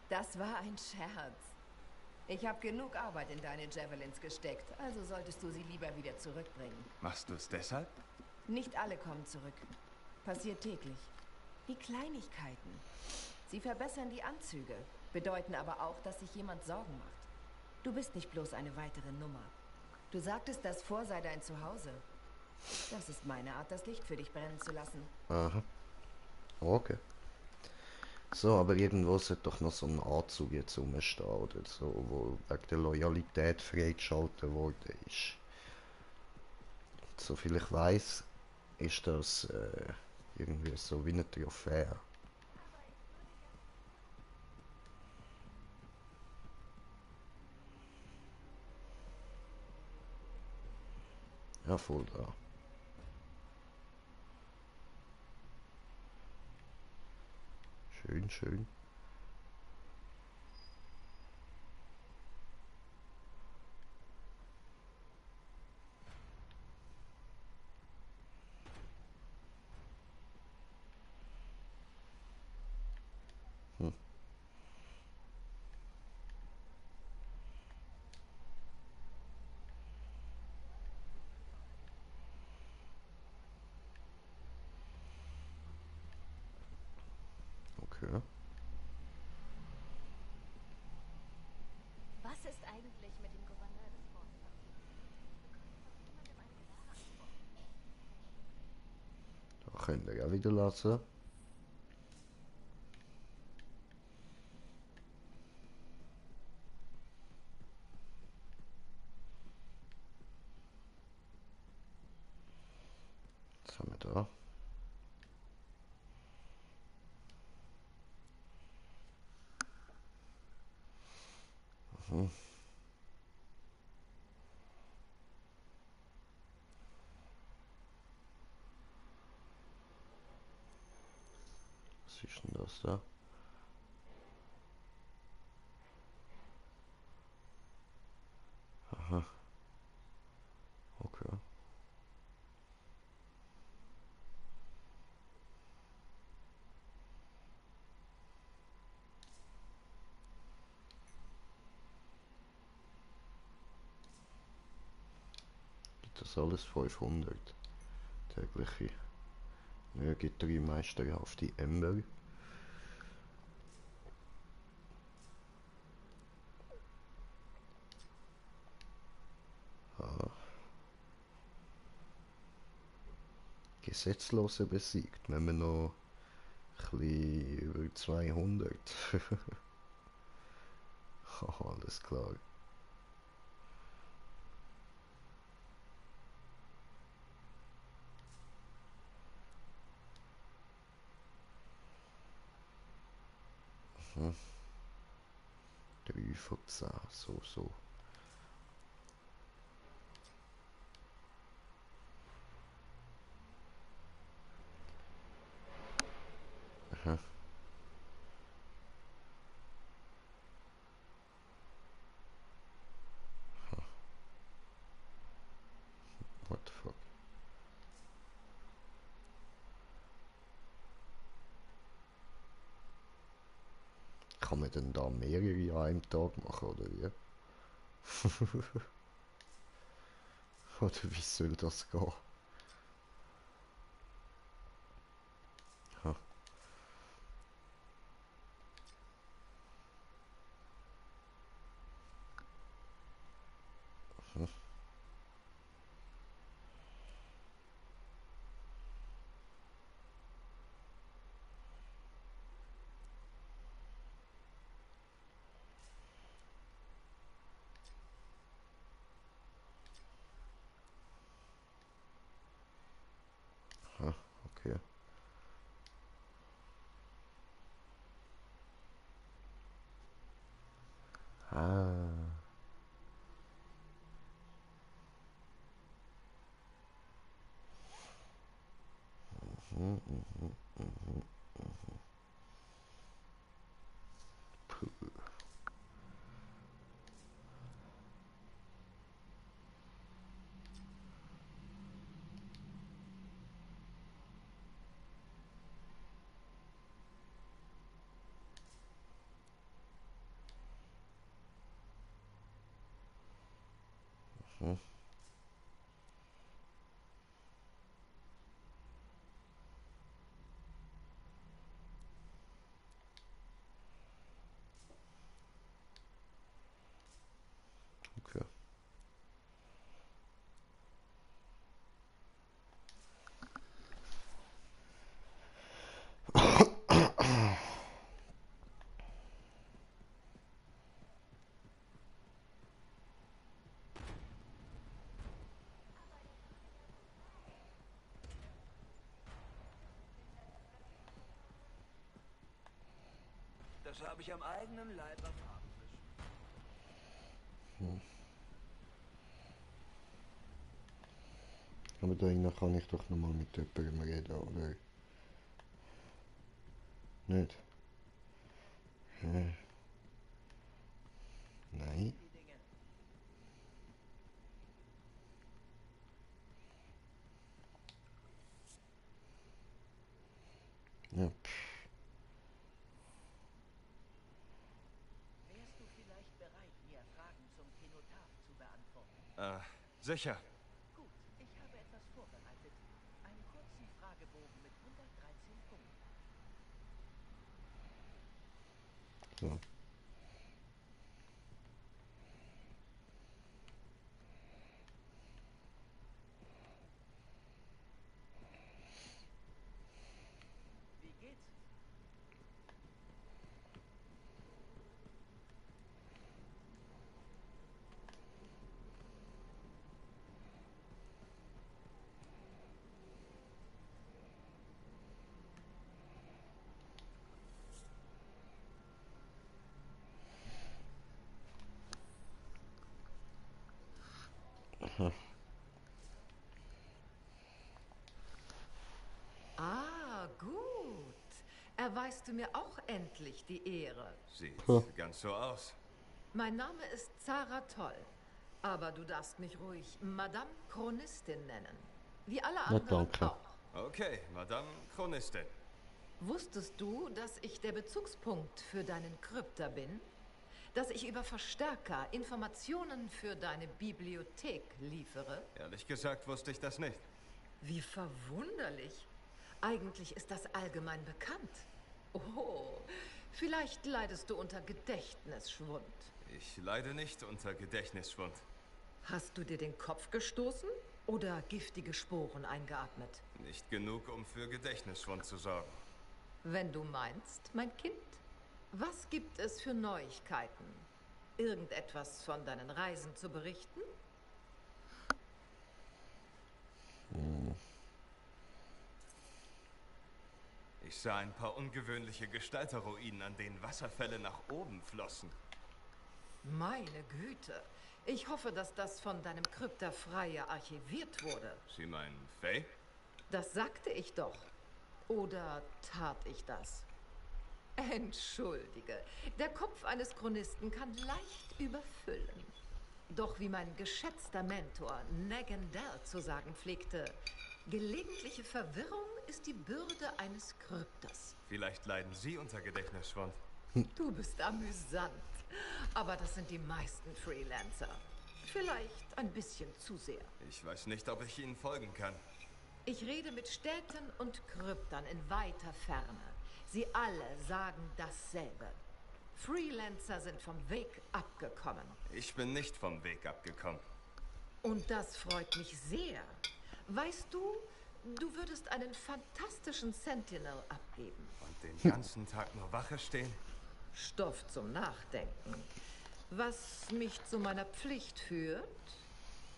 Das war ein Scherz. Ich habe genug Arbeit in deine Javelins gesteckt, also solltest du sie lieber wieder zurückbringen. Machst du es deshalb? Nicht alle kommen zurück. Passiert täglich. Die Kleinigkeiten. Sie verbessern die Anzüge, bedeuten aber auch, dass sich jemand Sorgen macht. Du bist nicht bloß eine weitere Nummer. Du sagtest, das Fort sei dein Zuhause. Das ist meine Art, das Licht für dich brennen zu lassen. Aha. Okay. So, aber irgendwo sollte doch noch so ein Anzug jetzt rumstehen oder so, wo wegen der Loyalität freigeschaltet worden ist. Soviel ich weiß, ist das irgendwie so wie eine Trophäe. Ja, voll da. Schön, schön. Hm. Okay. Was ist eigentlich mit dem Gouverneur des Forts passiert? Da könnt ihr ja wieder lassen. Was haben wir da? Mhm. Was ist denn das da? Aha. Okay. Gibt das alles 500? Tägliche. Ja, gibt 3 meisterhafte Ember. Ah. Gesetzlose besiegt. Wenn wir noch ein bisschen über 200. Haha, alles klar. Mhm. 3 von 10, so. Aha. What the fuck? Kann man denn da mehrere an einem Tag machen, oder wie? Oder wie soll das gehen? Ha. Hm. Ha, okay. Ah. Mhm, mhm, mhm, mhm. Puh. Mhm. Okay. Das habe ich am eigenen Leib erfahren müssen. Hm. Aber da kann ich doch nochmal mit jemandem reden, oder? Nicht? Hä? Nein? Ja, Wärst du vielleicht bereit, mir Fragen zum Kenotaph zu beantworten? Sicher. Gut, ich habe etwas vorbereitet. Einen kurzen Fragebogen mit 113 Punkten. so. Wie geht's? Ah, gut. Erweist du mir auch endlich die Ehre. Sieht ganz so aus. Mein Name ist Zara Toll. Aber du darfst mich ruhig Madame Chronistin nennen. Wie alle anderen auch. Okay, Madame Chronistin. Wusstest du, dass ich der Bezugspunkt für deinen Krypta bin? Dass ich über Verstärker Informationen für deine Bibliothek liefere? Ehrlich gesagt wusste ich das nicht. Wie verwunderlich. Eigentlich ist das allgemein bekannt. Oh, vielleicht leidest du unter Gedächtnisschwund. Ich leide nicht unter Gedächtnisschwund. Hast du dir den Kopf gestoßen oder giftige Sporen eingeatmet? Nicht genug, um für Gedächtnisschwund zu sorgen. Wenn du meinst, mein Kind. Was gibt es für Neuigkeiten? Irgendetwas von deinen Reisen zu berichten? Ich sah ein paar ungewöhnliche Gestalterruinen, an denen Wasserfälle nach oben flossen. Meine Güte. Ich hoffe, dass das von deinem Krypta-Freie archiviert wurde. Sie meinen Faye? Das sagte ich doch. Oder tat ich das? Entschuldige. Der Kopf eines Chronisten kann leicht überfüllen. Doch wie mein geschätzter Mentor Negan Dell zu sagen pflegte, gelegentliche Verwirrung ist die Bürde eines Krypters. Vielleicht leiden Sie unter Gedächtnisschwund. Du bist amüsant. Aber das sind die meisten Freelancer. Vielleicht ein bisschen zu sehr. Ich weiß nicht, ob ich Ihnen folgen kann. Ich rede mit Städten und Kryptern in weiter Ferne. Sie alle sagen dasselbe. Freelancer sind vom Weg abgekommen. Ich bin nicht vom Weg abgekommen. Und das freut mich sehr. Weißt du, du würdest einen fantastischen Sentinel abgeben. Und den ganzen Tag nur Wache stehen? Stoff zum Nachdenken. Was mich zu meiner Pflicht führt?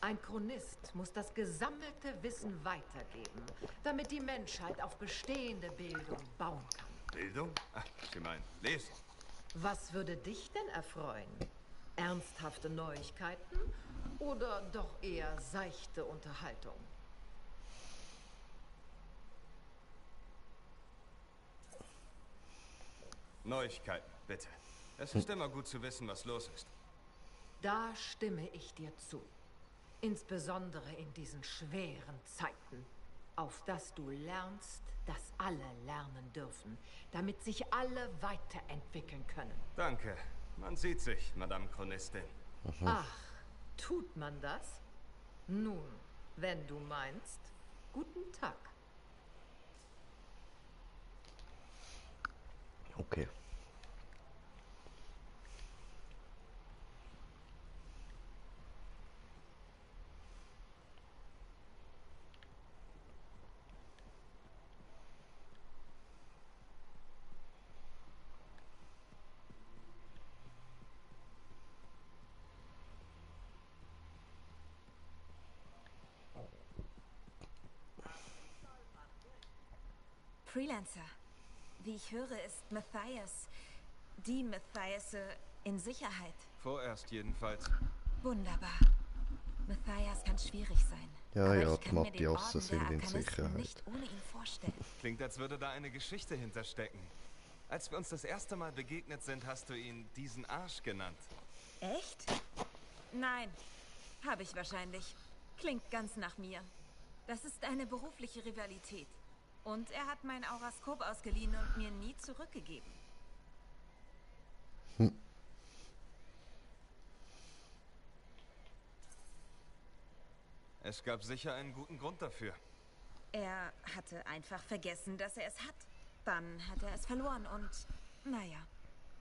Ein Chronist muss das gesammelte Wissen weitergeben, damit die Menschheit auf bestehende Bildung bauen kann. Bildung? Ach, Sie meinen Lesen. Was würde dich denn erfreuen? Ernsthafte Neuigkeiten oder doch eher seichte Unterhaltung? Neuigkeiten, bitte. Es ist immer gut zu wissen, was los ist. Da stimme ich dir zu. Insbesondere in diesen schweren Zeiten. Auf dass du lernst, dass alle lernen dürfen, damit sich alle weiterentwickeln können. Danke. Man sieht sich, Madame Chronistin. Ach, tut man das? Nun, wenn du meinst, guten Tag. Okay. Freelancer. Wie ich höre, ist die Matthias, in Sicherheit. Vorerst jedenfalls. Wunderbar. Matthias kann schwierig sein. Ja, aber ja, ich die kann mir den Matthiassen Orden sind der in Arkanisten Sicherheit. nicht ohne ihn vorstellen. Klingt, als würde da eine Geschichte hinterstecken. Als wir uns das erste Mal begegnet sind, hast du ihn diesen Arsch genannt. Echt? Nein, habe ich wahrscheinlich. Klingt ganz nach mir. Das ist eine berufliche Rivalität. Und er hat mein Auraskop ausgeliehen und mir nie zurückgegeben. Es gab sicher einen guten Grund dafür. Er hatte einfach vergessen, dass er es hat. Dann hat er es verloren und, naja.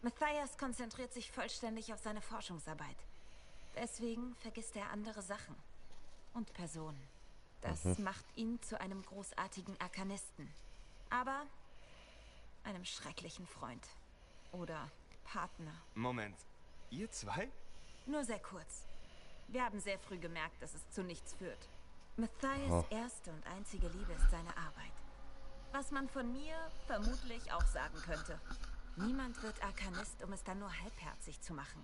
Matthias konzentriert sich vollständig auf seine Forschungsarbeit. Deswegen vergisst er andere Sachen. Und Personen. Das macht ihn zu einem großartigen Arkanisten. Aber einem schrecklichen Freund. Oder Partner. Moment, ihr zwei? Nur sehr kurz. Wir haben sehr früh gemerkt, dass es zu nichts führt. Matthias' erste und einzige Liebe ist seine Arbeit. Was man von mir vermutlich auch sagen könnte. Niemand wird Arkanist, um es dann nur halbherzig zu machen.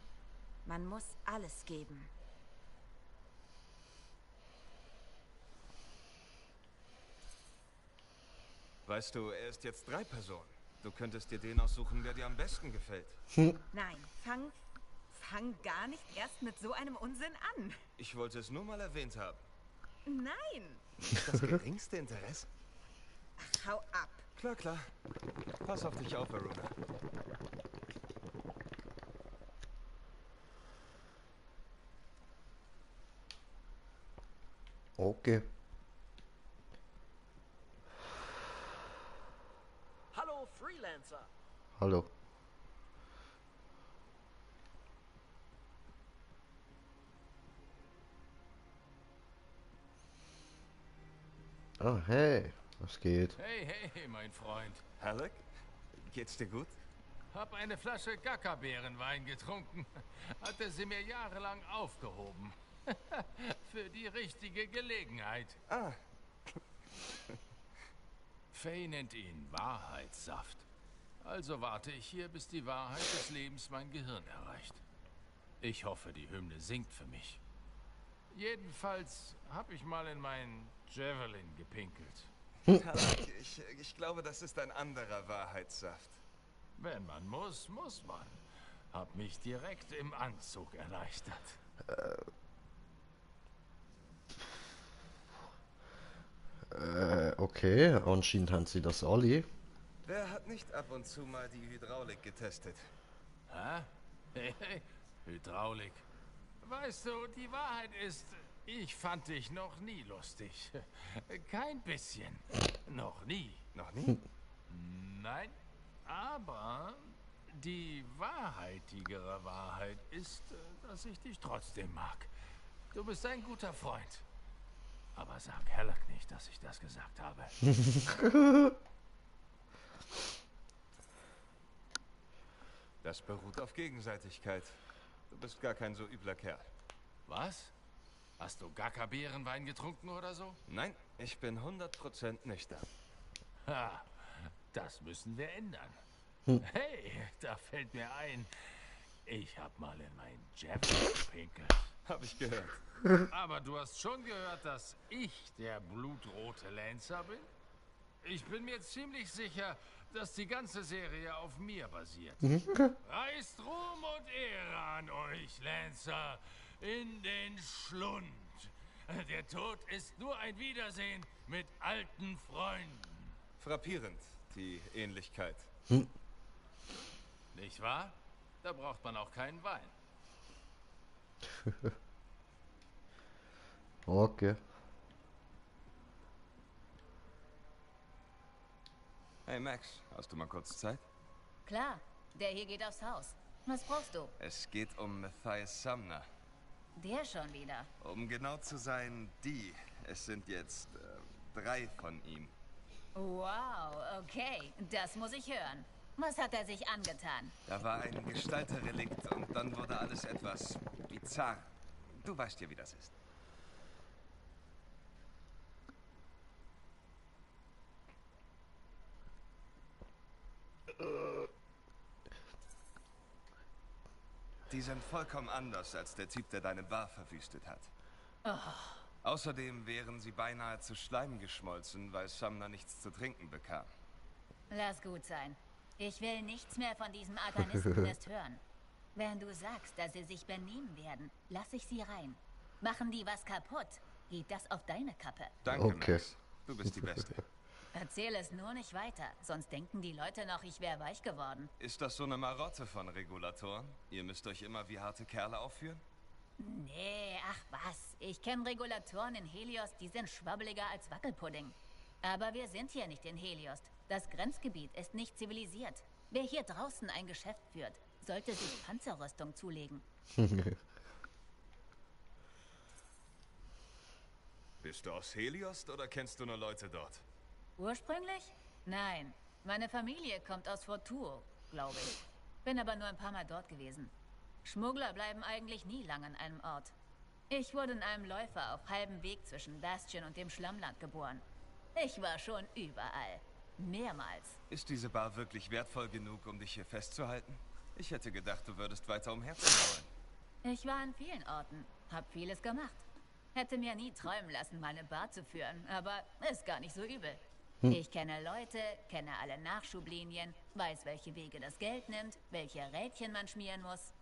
Man muss alles geben. Weißt du, er ist jetzt 3 Personen. Du könntest dir den aussuchen, der dir am besten gefällt. Nein, fang gar nicht erst mit so einem Unsinn an. Ich wollte es nur mal erwähnt haben. Nein. Nicht das geringste Interesse? Ach, hau ab. Klar, klar. Pass auf dich auf, Aruna. Okay. Hallo, Freelancer. Hallo. Oh, hey. Was geht? Hey, hey, mein Freund. Halleck? Geht's dir gut? Hab eine Flasche Gackerbeerenwein getrunken. Hatte sie mir jahrelang aufgehoben. Für die richtige Gelegenheit. Ah. Faye nennt ihn Wahrheitssaft. Also warte ich hier, bis die Wahrheit des Lebens mein Gehirn erreicht. Ich hoffe, die Hymne singt für mich. Jedenfalls habe ich mal in meinen Javelin gepinkelt. Halleck, ich glaube, das ist ein anderer Wahrheitssaft. Wenn man muss, muss man. Hab mich direkt im Anzug erleichtert. Okay, anscheinend haben sie das alle. Wer hat nicht ab und zu mal die Hydraulik getestet? Hä? Hey, Hydraulik. Weißt du, die Wahrheit ist, ich fand dich noch nie lustig. Kein bisschen. Noch nie. Noch nie? Nein, aber die wahrheitigere Wahrheit ist, dass ich dich trotzdem mag. Du bist ein guter Freund. Aber sag Halleck nicht, dass ich das gesagt habe. Das beruht auf Gegenseitigkeit. Du bist gar kein so übler Kerl. Was? Hast du Gackerbeerenwein getrunken oder so? Nein, ich bin 100% nüchtern. Ha, das müssen wir ändern. Hey, da fällt mir ein, ich hab mal in mein Javelin gepinkelt. Hab ich gehört. Aber du hast schon gehört, dass ich der blutrote Lancer bin? Ich bin mir ziemlich sicher, dass die ganze Serie auf mir basiert. Reißt Ruhm und Ehre an euch, Lancer, in den Schlund. Der Tod ist nur ein Wiedersehen mit alten Freunden. Frappierend, die Ähnlichkeit. Nicht wahr? Da braucht man auch keinen Wein. Okay. Hey Max, hast du mal kurz Zeit? Klar, der hier geht aufs Haus. Was brauchst du? Es geht um Matthias Sumner. Der schon wieder. Um genau zu sein, die. Es sind jetzt 3 von ihm. Wow, okay. Das muss ich hören. Was hat er sich angetan? Da war ein Gestalterrelikt und dann wurde alles etwas bizarr. Du weißt ja, wie das ist. Die sind vollkommen anders als der Typ, der deine Bar verwüstet hat. Oh. Außerdem wären sie beinahe zu Schleim geschmolzen, weil Sumner nichts zu trinken bekam. Lass gut sein. Ich will nichts mehr von diesem Arkanistennest hören. Wenn du sagst, dass sie sich benehmen werden, lass ich sie rein. Machen die was kaputt, geht das auf deine Kappe. Danke, Okay. Max. Du bist die Beste. Erzähl es nur nicht weiter, sonst denken die Leute noch, ich wäre weich geworden. Ist das so eine Marotte von Regulatoren? Ihr müsst euch immer wie harte Kerle aufführen? Nee, ach was. Ich kenne Regulatoren in Helios, die sind schwabbeliger als Wackelpudding. Aber wir sind hier nicht in Helios. Das Grenzgebiet ist nicht zivilisiert. Wer hier draußen ein Geschäft führt, sollte sich Panzerrüstung zulegen. Bist du aus Helios oder kennst du nur Leute dort? Ursprünglich? Nein. Meine Familie kommt aus Fortuo, glaube ich. Bin aber nur ein paar Mal dort gewesen. Schmuggler bleiben eigentlich nie lang an einem Ort. Ich wurde in einem Läufer auf halbem Weg zwischen Bastion und dem Schlammland geboren. Ich war schon überall. Mehrmals. Ist diese Bar wirklich wertvoll genug, um dich hier festzuhalten? Ich hätte gedacht, du würdest weiter umherziehen wollen. Ich war an vielen Orten, hab vieles gemacht. Hätte mir nie träumen lassen, meine Bar zu führen, aber ist gar nicht so übel. Ich kenne Leute, kenne alle Nachschublinien, weiß, welche Wege das Geld nimmt, welche Rädchen man schmieren muss.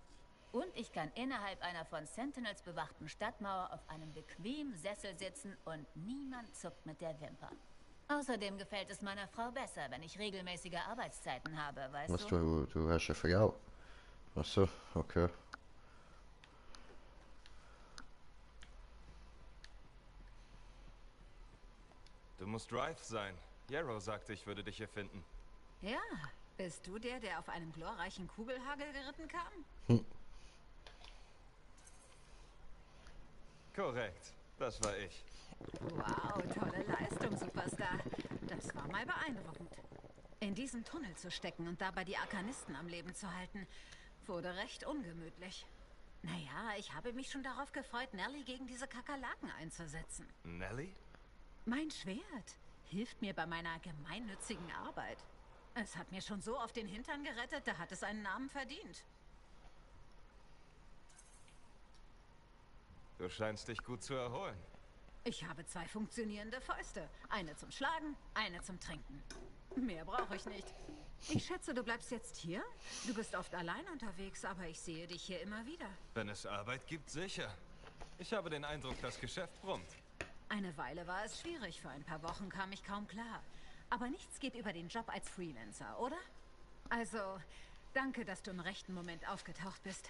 Und ich kann innerhalb einer von Sentinels bewachten Stadtmauer auf einem bequemen Sessel sitzen und niemand zuckt mit der Wimper. Außerdem gefällt es meiner Frau besser, wenn ich regelmäßige Arbeitszeiten habe, weißt Was, du? du hast eine Frau? Ach so, okay. Du musst Rife sein. Yarrow sagte, ich würde dich hier finden. Ja, bist du der, der auf einem glorreichen Kugelhagel geritten kam? Korrekt, das war ich. Wow, tolle Leistung, Superstar. Das war mal beeindruckend. In diesem Tunnel zu stecken und dabei die Arkanisten am Leben zu halten, wurde recht ungemütlich. Naja, ich habe mich schon darauf gefreut, Nelly gegen diese Kakerlaken einzusetzen. Nelly? Mein Schwert hilft mir bei meiner gemeinnützigen Arbeit. Es hat mir schon so auf den Hintern gerettet, da hat es einen Namen verdient. Du scheinst dich gut zu erholen. Ich habe 2 funktionierende Fäuste. Eine zum Schlagen, eine zum Trinken. Mehr brauche ich nicht. Ich schätze, du bleibst jetzt hier? Du bist oft allein unterwegs, aber ich sehe dich hier immer wieder. Wenn es Arbeit gibt, sicher. Ich habe den Eindruck, das Geschäft brummt. Eine Weile war es schwierig. Für ein paar Wochen kam ich kaum klar. Aber nichts geht über den Job als Freelancer, oder? Also, danke, dass du im rechten Moment aufgetaucht bist.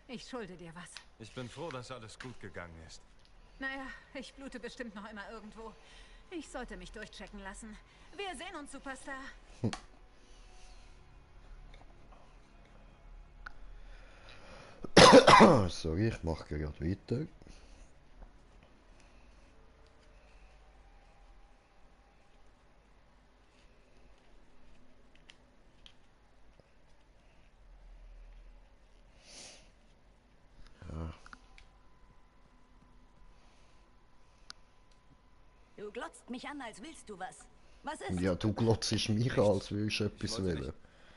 Ich schulde dir was. Ich bin froh, dass alles gut gegangen ist. Naja, ich blute bestimmt noch immer irgendwo. Ich sollte mich durchchecken lassen. Wir sehen uns, Superstar. Sorry, ich mache gerade weiter. Du glotzt mich an, als willst du was. Was ist? Ja, du glotzt mich an, als würdest du etwas wollen.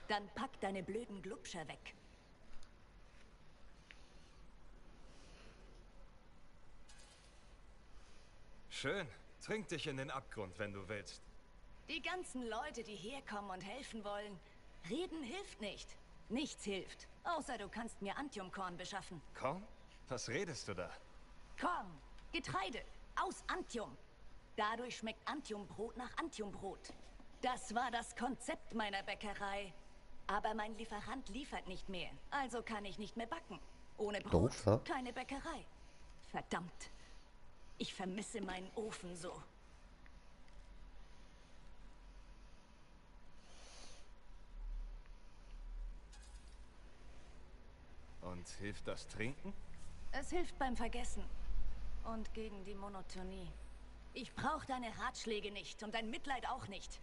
Dann pack deine blöden Glubscher weg. Schön. Trink dich in den Abgrund, wenn du willst. Die ganzen Leute, die herkommen und helfen wollen. Reden hilft nicht. Nichts hilft. Außer du kannst mir Antiumkorn beschaffen. Korn? Was redest du da? Korn. Getreide. Aus Antium. Dadurch schmeckt Antiumbrot nach Antiumbrot. Das war das Konzept meiner Bäckerei. Aber mein Lieferant liefert nicht mehr. Also kann ich nicht mehr backen. Ohne Brot, keine Bäckerei. Verdammt. Ich vermisse meinen Ofen so. Und hilft das Trinken? Es hilft beim Vergessen. Und gegen die Monotonie. Ich brauche deine Ratschläge nicht und dein Mitleid auch nicht.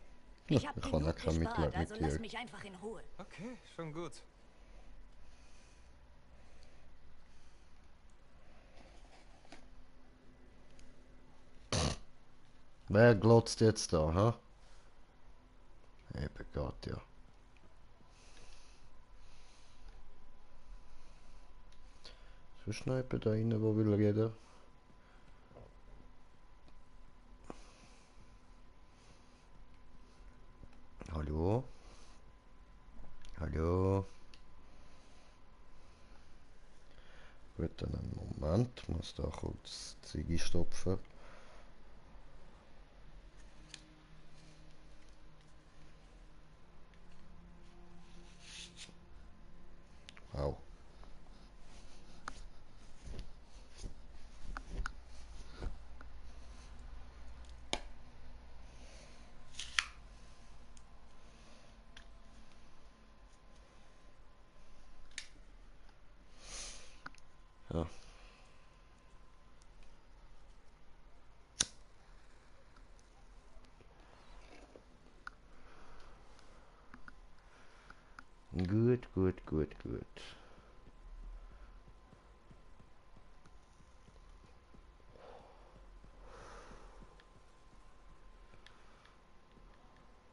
Ich habe genug gespart, also lass mich einfach in Ruhe. Okay, schon gut. Wer glotzt jetzt da, ha? Eben Gott, ja. So schneiden da rein, wo will reden? Hallo? Hallo? Gut, dann einen Moment. Ich muss da kurz die Ziege stopfen. Wow. Ja. Gut, gut, gut, gut.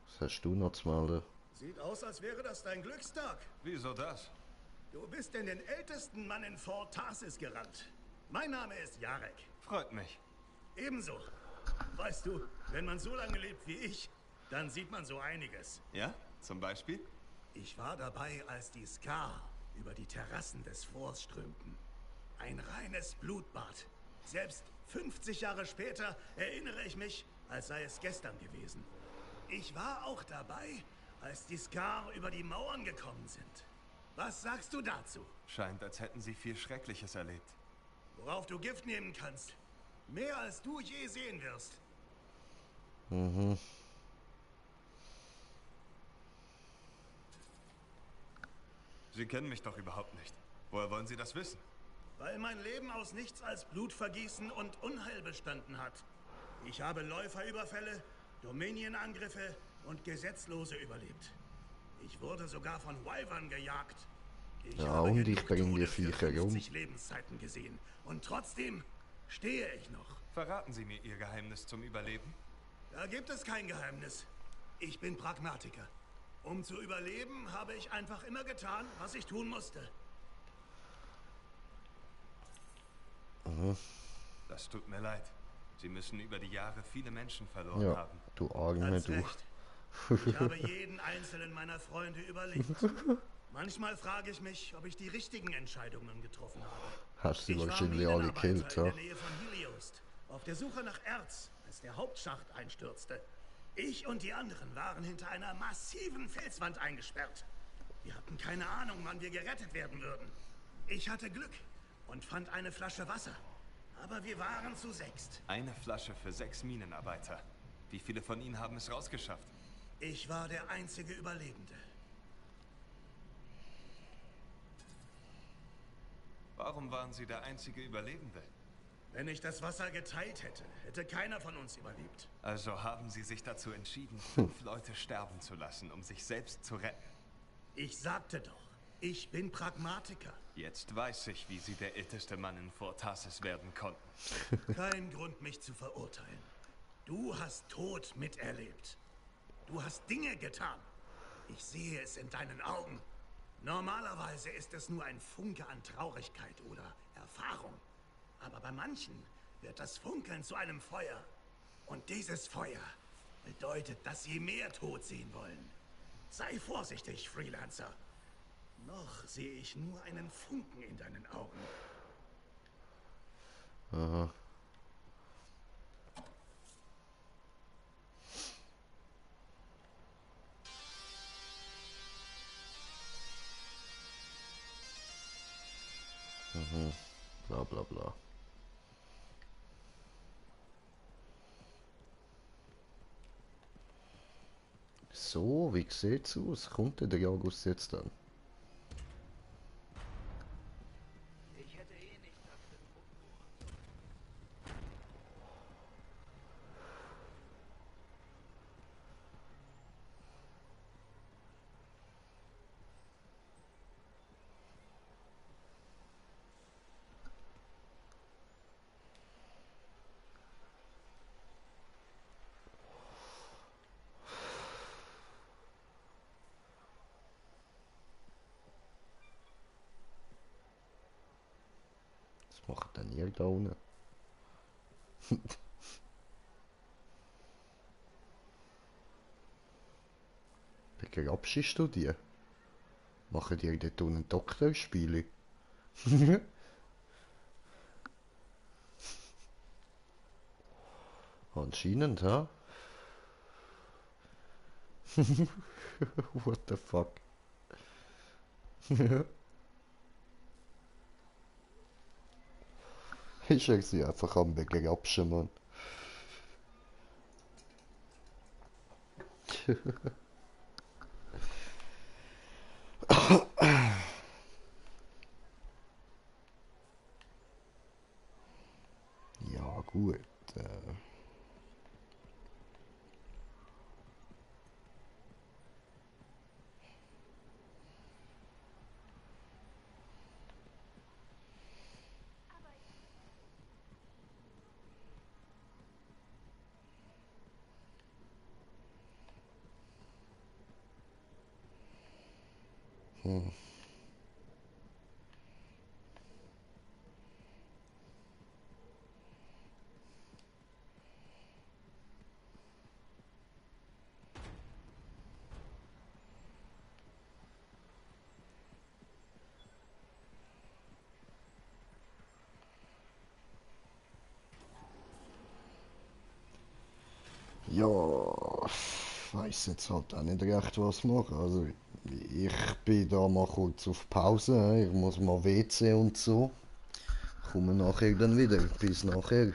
Was hast du noch zu melden? Sieht aus, als wäre das dein Glückstag. Wieso das? Du bist in den ältesten Mann in Fort Tarsis gerannt. Mein Name ist Jarek. Freut mich. Ebenso. Weißt du, wenn man so lange lebt wie ich, dann sieht man so einiges. Ja? Zum Beispiel? Ich war dabei, als die Scar über die Terrassen des Forts strömten. Ein reines Blutbad. Selbst 50 Jahre später erinnere ich mich, als sei es gestern gewesen. Ich war auch dabei, als die Scar über die Mauern gekommen sind. Was sagst du dazu? Scheint, als hätten sie viel Schreckliches erlebt. Worauf du Gift nehmen kannst. Mehr als du je sehen wirst. Mhm. Sie kennen mich doch überhaupt nicht. Woher wollen Sie das wissen? Weil mein Leben aus nichts als Blutvergießen und Unheil bestanden hat. Ich habe Läuferüberfälle, Dominion-Angriffe und Gesetzlose überlebt. Ich wurde sogar von Wyvern gejagt. Ich Ja, habe und genug ich bringe Tode die für Viecher um. 50 Lebenszeiten gesehen. Und trotzdem stehe ich noch. Verraten Sie mir Ihr Geheimnis zum Überleben? Da gibt es kein Geheimnis. Ich bin Pragmatiker. Um zu überleben, habe ich einfach immer getan, was ich tun musste. Mhm. Das tut mir leid. Sie müssen über die Jahre viele Menschen verloren Ja, haben. du Arme, Ganz du. recht. Ich habe jeden einzelnen meiner Freunde überlebt. Manchmal frage ich mich, ob ich die richtigen Entscheidungen getroffen habe. Hast du Ich war wahrscheinlich alle Minenarbeiter gekillt, in ja? der Nähe von Heliost, auf der Suche nach Erz, als der Hauptschacht einstürzte. Ich und die anderen waren hinter einer massiven Felswand eingesperrt. Wir hatten keine Ahnung, wann wir gerettet werden würden. Ich hatte Glück und fand eine Flasche Wasser. Aber wir waren zu sechst. Eine Flasche für 6 Minenarbeiter. Wie viele von Ihnen haben es rausgeschafft? Ich war der einzige Überlebende. Warum waren Sie der einzige Überlebende? Wenn ich das Wasser geteilt hätte, hätte keiner von uns überlebt. Also haben Sie sich dazu entschieden, 5 Leute sterben zu lassen, um sich selbst zu retten. Ich sagte doch, ich bin Pragmatiker. Jetzt weiß ich, wie Sie der älteste Mann in Fort Tarsis werden konnten. Kein Grund, mich zu verurteilen. Du hast Tod miterlebt. Du hast Dinge getan. Ich sehe es in deinen Augen. Normalerweise ist es nur ein Funke an Traurigkeit oder Erfahrung. Aber bei manchen wird das Funkeln zu einem Feuer. Und dieses Feuer bedeutet, dass sie mehr Tod sehen wollen. Sei vorsichtig, Freelancer. Noch sehe ich nur einen Funken in deinen Augen. Aha. Mhm. Bla bla bla. So, wie sieht's aus? Kommt denn der August jetzt dann? Ich hätte eh nicht nach dem Was macht denn ihr da unten? Begrabst du die? Machen die dort unten Doktorspiele? Anscheinend, ha? What the fuck? Ich schreck sie einfach am Begrabschen, Mann. Ja, gut. Hm. Ja, weiß jetzt halt auch nicht recht, was machen. Also, ich bin da mal kurz auf Pause. Ich muss mal WC und so. Komme nachher dann wieder. Bis nachher.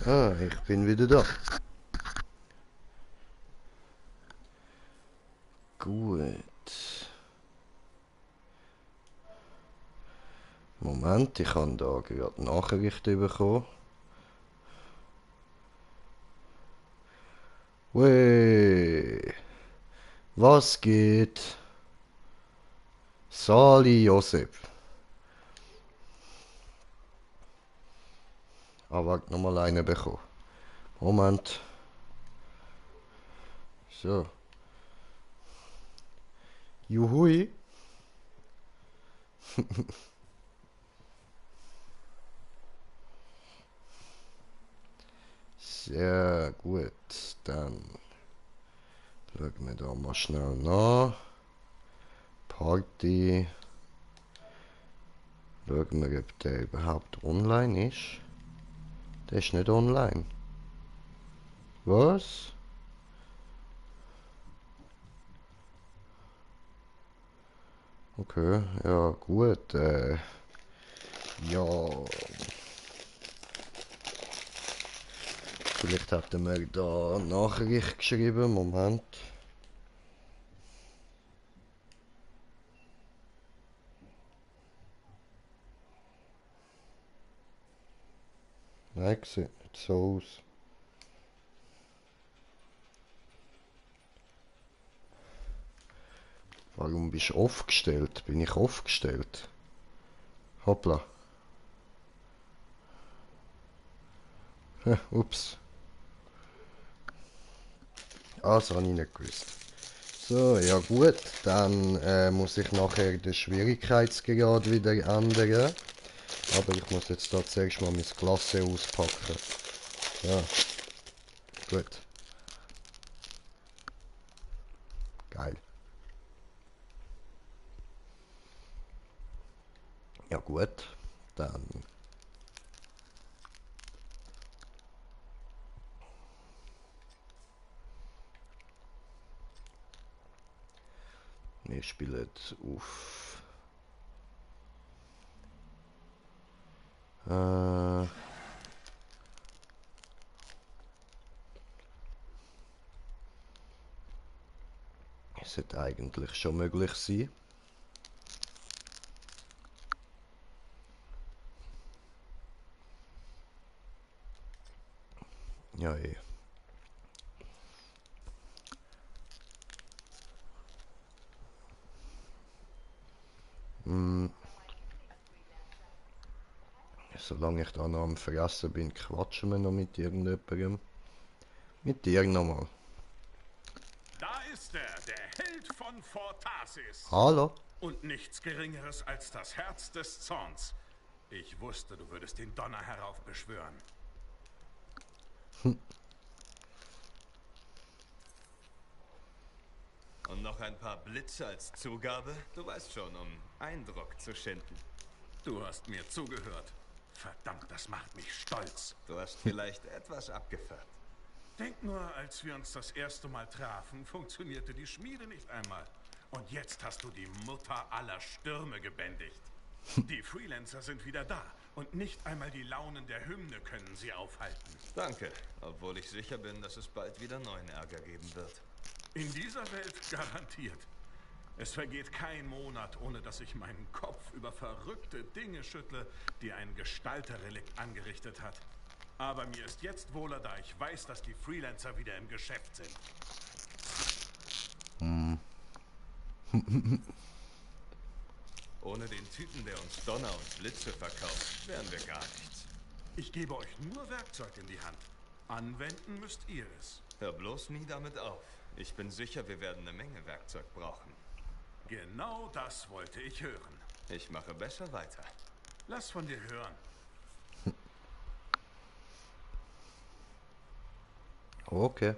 Ah, ich bin wieder da. Gut. Moment, ich habe da gerade Nachrichten bekommen. Wey. Was geht? Sali Josep. Aber nochmal eine bekommen. Moment. So. Juhui. Sehr gut. Dann schauen wir da mal schnell nach. Party. Schauen wir, ob der überhaupt online ist. Der ist nicht online. Was? Okay, ja gut. Ja. Vielleicht hat er mir da eine Nachricht geschrieben. Moment. Nein, sieht nicht so aus. Warum bist du aufgestellt? Bin ich aufgestellt? Hoppla. Ups. Ah, das habe ich nicht gewusst. So, ja gut. Dann muss ich nachher den Schwierigkeitsgrad wieder ändern. Aber ich muss jetzt da zuerst mal mein Klasse auspacken. Ja. Gut. Geil. Ja gut. Dann... Wir spielen auf... Es sollte eigentlich schon möglich sein. Ja, eh. Solange ich da noch am Fressen bin, quatschen wir noch mit irgendjemandem. Mit dir nochmal. Da ist er, der Held von Fortasis. Hallo. Und nichts Geringeres als das Herz des Zorns. Ich wusste, du würdest den Donner heraufbeschwören. Und noch ein paar Blitze als Zugabe? Du weißt schon, um Eindruck zu schinden. Du hast mir zugehört. Verdammt, das macht mich stolz. Du hast vielleicht etwas abgefärbt. Denk nur, als wir uns das erste Mal trafen, funktionierte die Schmiede nicht einmal. Und jetzt hast du die Mutter aller Stürme gebändigt. Die Freelancer sind wieder da. Und nicht einmal die Launen der Hymne können sie aufhalten. Danke, obwohl ich sicher bin, dass es bald wieder neuen Ärger geben wird. In dieser Welt garantiert. Es vergeht kein Monat, ohne dass ich meinen Kopf über verrückte Dinge schüttle, die ein Gestalterrelikt angerichtet hat. Aber mir ist jetzt wohler, da ich weiß, dass die Freelancer wieder im Geschäft sind. Ohne den Typen, der uns Donner und Blitze verkauft, wären wir gar nichts. Ich gebe euch nur Werkzeug in die Hand. Anwenden müsst ihr es. Hör bloß nie damit auf. Ich bin sicher, wir werden eine Menge Werkzeug brauchen. Genau das wollte ich hören. Ich mache besser weiter. Lass von dir hören. Okay.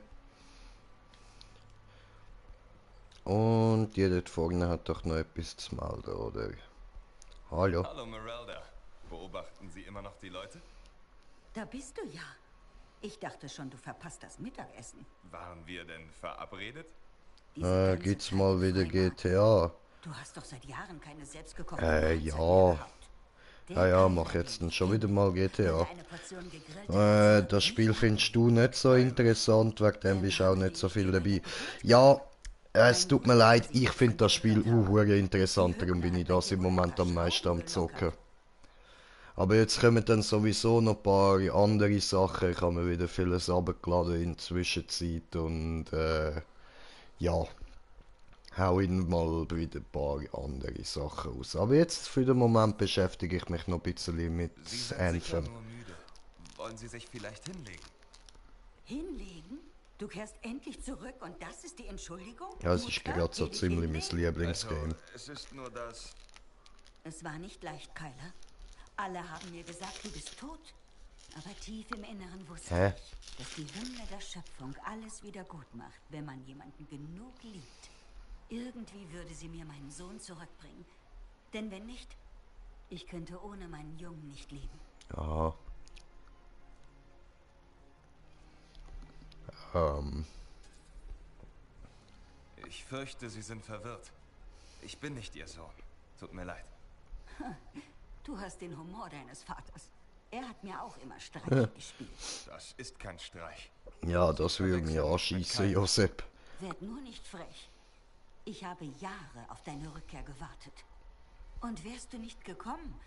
Und jeder da vorne hat doch noch etwas zu melden, oder? Hallo. Hallo Merelda. Beobachten Sie immer noch die Leute? Da bist du ja. Ich dachte schon, du verpasst das Mittagessen. Waren wir denn verabredet? Gibt's mal wieder GTA? Du hast doch seit Jahren keine selbstgekochte Ja. Ja, mach jetzt dann schon wieder mal GTA. Das Spiel findest du nicht so interessant, wegen dem bist auch nicht so viel dabei. Ja, es tut mir leid, ich finde das Spiel interessant, darum bin ich das im Moment am meisten am Zocken. Aber jetzt kommen dann sowieso noch ein paar andere Sachen, ich habe mir wieder vieles runtergeladen in der Zwischenzeit und ja, hau ihn mal wieder ein paar andere Sachen aus. Aber jetzt für den Moment beschäftige ich mich noch ein bisschen mit Anthem. Nur müde. Wollen Sie sich vielleicht hinlegen? Hinlegen? Du kehrst endlich zurück und das ist die Entschuldigung? Ja, es ist gerade so ziemlich mein Lieblingsgame. Es ist nur das... Es war nicht leicht, Kyler. Alle haben mir gesagt, du bist tot. Aber tief im Inneren wusste ich, dass die Hymne der Schöpfung alles wieder gut macht, wenn man jemanden genug liebt. Irgendwie würde sie mir meinen Sohn zurückbringen. Denn wenn nicht, ich könnte ohne meinen Jungen nicht leben. Ja. Ich fürchte, Sie sind verwirrt. Ich bin nicht Ihr Sohn. Tut mir leid. Du hast den Humor deines Vaters. Er hat mir auch immer Streich gespielt. Das ist kein Streich. Ja, das will mir anschießen, Josep. Werd nur nicht frech. Ich habe Jahre auf deine Rückkehr gewartet. Und wärst du nicht gekommen?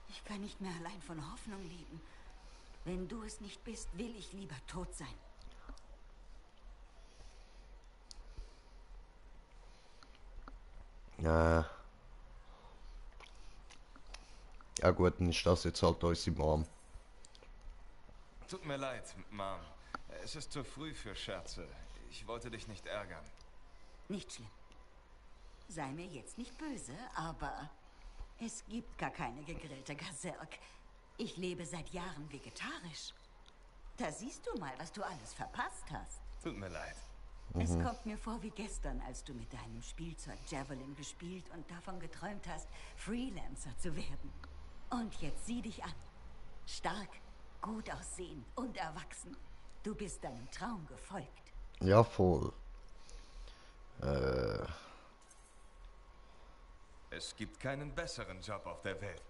Ich kann nicht mehr allein von Hoffnung leben. Wenn du es nicht bist, will ich lieber tot sein. Ja. Ja gut, dann ist das jetzt halt unsere Mom. Tut mir leid, Mom. Es ist zu früh für Scherze. Ich wollte dich nicht ärgern. Nicht schlimm. Sei mir jetzt nicht böse, aber es gibt gar keine gegrillte Gazerk. Ich lebe seit Jahren vegetarisch. Da siehst du mal, was du alles verpasst hast. Tut mir leid. Es kommt mir vor wie gestern, als du mit deinem Spielzeug Javelin gespielt und davon geträumt hast, Freelancer zu werden. Und jetzt sieh dich an. Stark, gut aussehend und erwachsen. Du bist deinem Traum gefolgt. Ja, voll. Es gibt keinen besseren Job auf der Welt.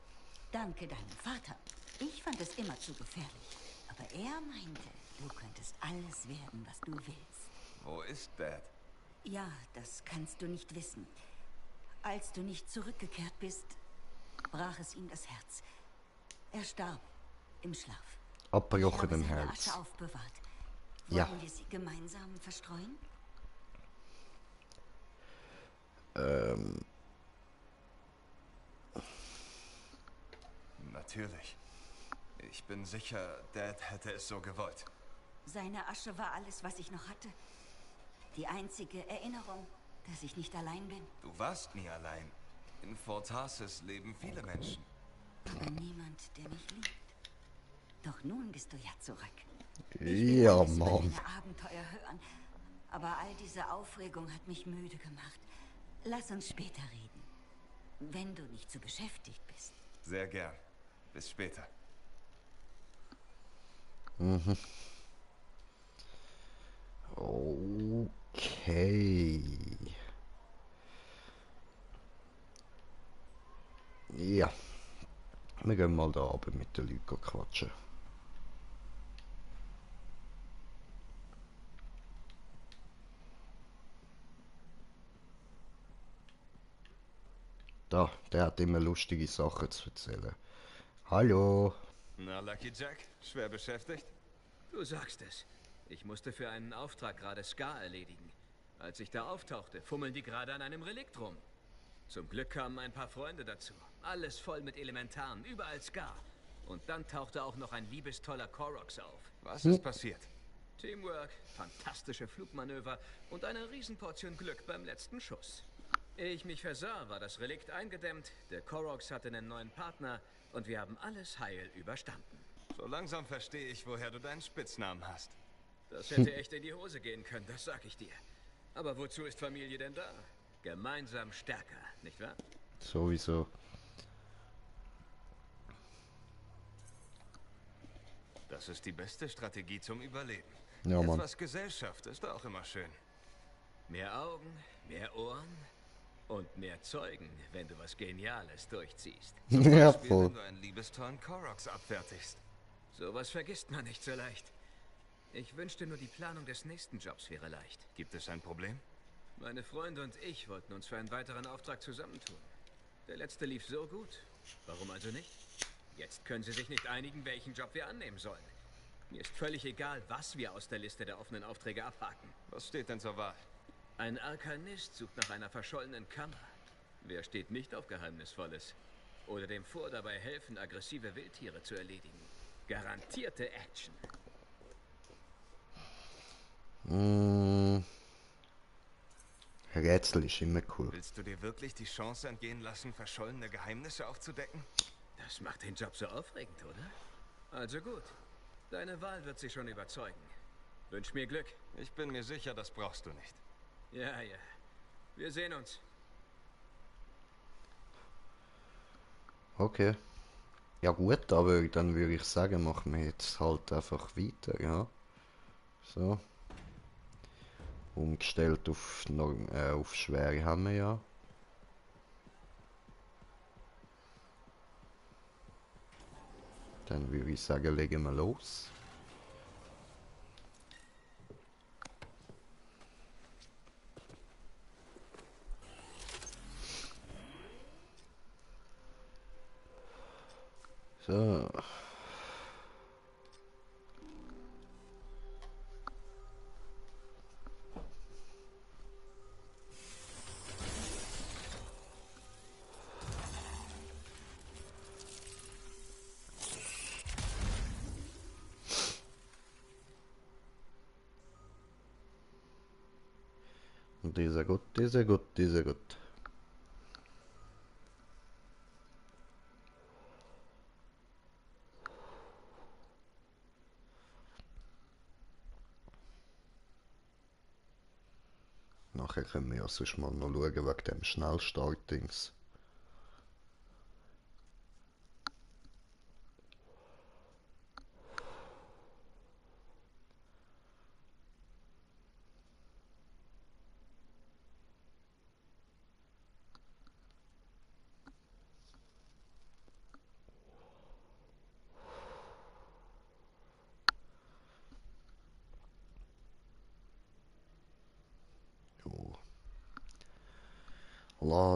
Danke deinem Vater. Ich fand es immer zu gefährlich. Aber er meinte, du könntest alles werden, was du willst. Wo ist Dad? Ja, das kannst du nicht wissen. Als du nicht zurückgekehrt bist, brach es ihm das Herz. Er starb im Schlaf. Abbrochenen Ich habe seine Herz. Asche aufbewahrt. Ja. Wollen wir sie gemeinsam verstreuen? Natürlich. Ich bin sicher, Dad hätte es so gewollt. Seine Asche war alles, was ich noch hatte. Die einzige Erinnerung, dass ich nicht allein bin. Du warst nie allein. In Fort Tarsis leben viele Menschen. Aber niemand, der mich liebt. Doch nun bist du ja zurück. Ja, Alles über Mann. deine Abenteuer hören. Aber all diese Aufregung hat mich müde gemacht. Lass uns später reden. Wenn du nicht zu beschäftigt bist. Sehr gern. Bis später. Mhm. Okay. Ja. Wir gehen mal da oben mit den Leuten quatschen. Da, der hat immer lustige Sachen zu erzählen. Hallo. Na, Lucky Jack, schwer beschäftigt? Du sagst es. Ich musste für einen Auftrag gerade Scar erledigen. Als ich da auftauchte, fummeln die gerade an einem Relikt rum. Zum Glück kamen ein paar Freunde dazu. Alles voll mit Elementaren, überall Scar. Und dann tauchte auch noch ein liebestoller Koroks auf. Was ist passiert? Teamwork, fantastische Flugmanöver und eine Riesenportion Glück beim letzten Schuss. Ehe ich mich versah, war das Relikt eingedämmt, der Koroks hatte einen neuen Partner und wir haben alles heil überstanden. So langsam verstehe ich, woher du deinen Spitznamen hast. Das hätte echt in die Hose gehen können, das sag ich dir. Aber wozu ist Familie denn da? Gemeinsam stärker, nicht wahr? Sowieso. Das ist die beste Strategie zum Überleben. Ja, Mann. Etwas Gesellschaft ist auch immer schön. Mehr Augen, mehr Ohren, Und mehr Zeugen, wenn du was Geniales durchziehst. Ja, Beispiel, voll. wenn du einen liebestollen Koroks abfertigst. Sowas vergisst man nicht so leicht. Ich wünschte nur, die Planung des nächsten Jobs wäre leicht. Gibt es ein Problem? Meine Freunde und ich wollten uns für einen weiteren Auftrag zusammentun. Der letzte lief so gut. Warum also nicht? Jetzt können sie sich nicht einigen, welchen Job wir annehmen sollen. Mir ist völlig egal, was wir aus der Liste der offenen Aufträge abhaken. Was steht denn zur Wahl? Ein Arkanist sucht nach einer verschollenen Kammer. Wer steht nicht auf Geheimnisvolles? Oder dem vor, dabei helfen, aggressive Wildtiere zu erledigen. Garantierte Action. Rätsel ist immer cool. Willst du dir wirklich die Chance entgehen lassen, verschollene Geheimnisse aufzudecken? Das macht den Job so aufregend, oder? Also gut. Deine Wahl wird sie schon überzeugen. Wünsch mir Glück. Ich bin mir sicher, das brauchst du nicht. Ja, ja. Wir sehen uns. Okay. Ja gut, aber dann würde ich sagen, machen wir jetzt halt einfach weiter, ja. So. Umgestellt auf schwere haben wir ja. Dann würde ich sagen, legen wir los. So. Dieser gut, dieser gut, dieser gut. Nachher können wir ja sonst mal noch schauen wegen dem Schnellstart-Dings.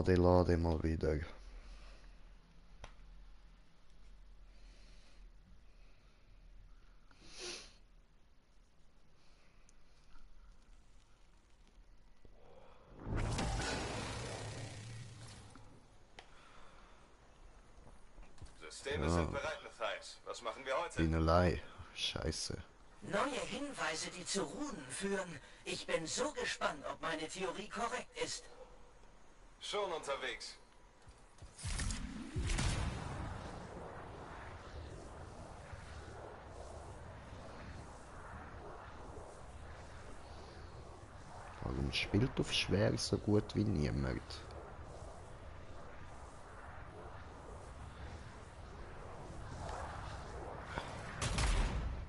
Lade mal wieder. Systeme sind bereit, Matthias. Was machen wir heute? Dienerlei. Scheiße. Neue Hinweise, die zu Ruden führen. Ich bin so gespannt, ob meine Theorie korrekt ist. Schon unterwegs. Warum spielt auf schwer so gut wie niemand?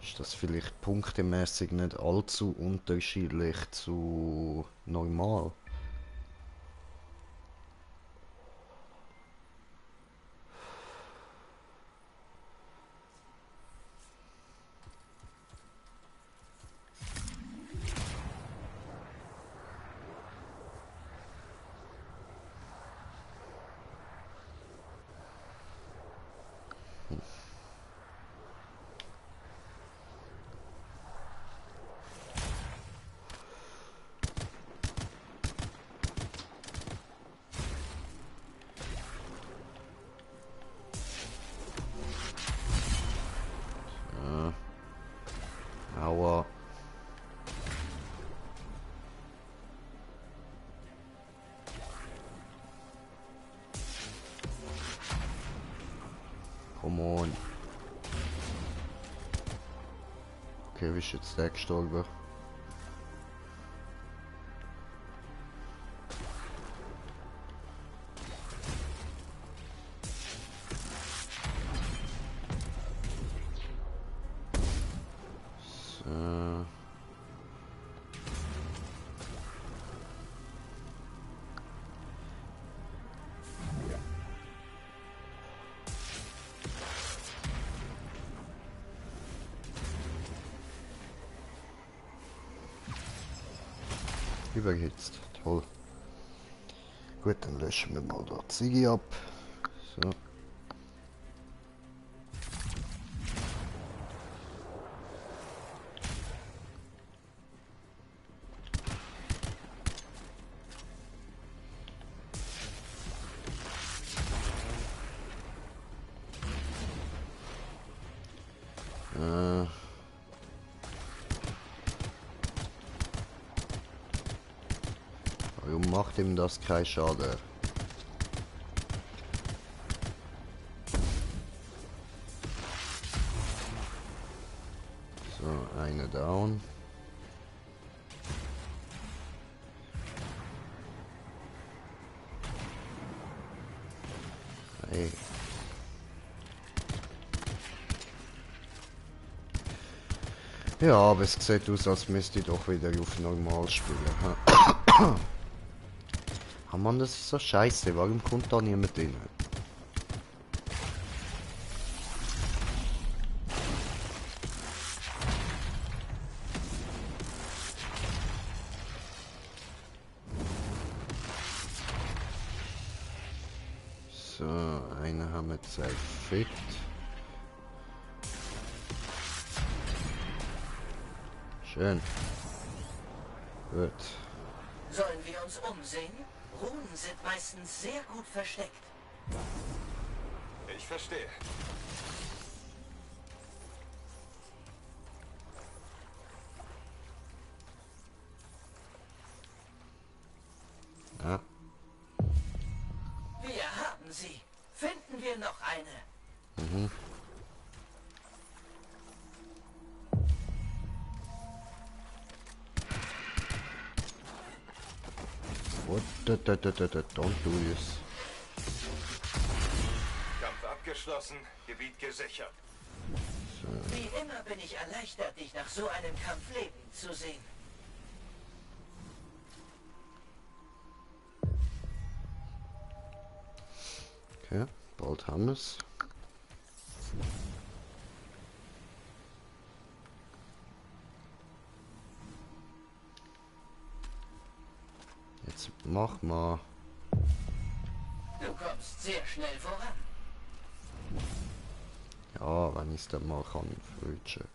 Ist das vielleicht punktemäßig nicht allzu unterschiedlich zu normal? Aua. Come on. Okay, wie ist jetzt der gestorben? So. Überhitzt. Toll. Gut, dann löschen wir mal da die Ziege ab. So. Warum macht ihm das keinen Schaden? So, eine down. Hey. Ja, aber es sieht aus, als müsste ich doch wieder auf normal spielen. Ah Mann, das ist so scheiße. Warum kommt da niemand rein? So, einen haben wir zerfickt. Schön. Gut. Sollen wir uns umsehen? Runen sind meistens sehr gut versteckt. Ich verstehe. Ja. Wir haben sie. Finden wir noch eine. Mhm. What? Don't do this. Kampf abgeschlossen, Gebiet gesichert. So. Wie immer bin ich erleichtert, dich nach so einem Kampf leben zu sehen. Okay, bald haben wir es. Jetzt mach mal. Du kommst sehr schnell voran. Ja, wenn ich es dann mal kann, frühchen.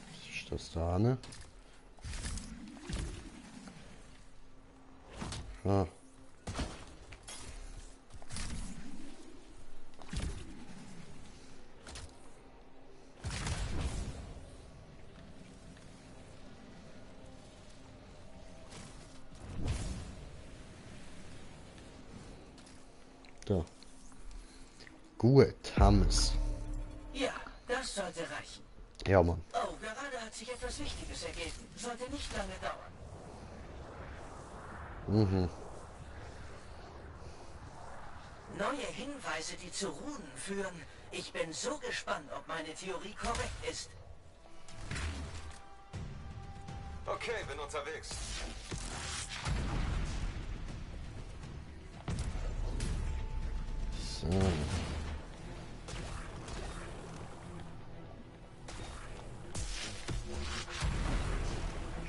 Was ist das da, ne? Ah. Da. Gut, haben wir's. Ja, das sollte reichen. Ja, Mann. Oh, gerade hat sich etwas Wichtiges ergeben. Sollte nicht lange dauern. Mhm. Neue Hinweise, die zu Runen führen. Ich bin so gespannt, ob meine Theorie korrekt ist. Okay, bin unterwegs. So.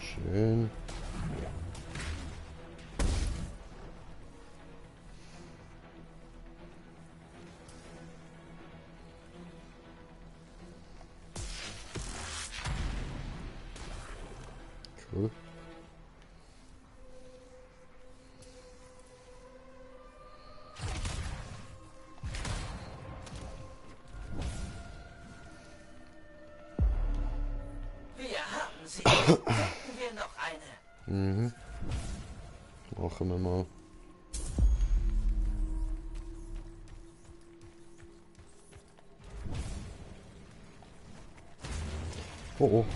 Schön. Cool. Wir haben sie. Finden wir noch eine. Mhm. Machen wir mal. Oh oh.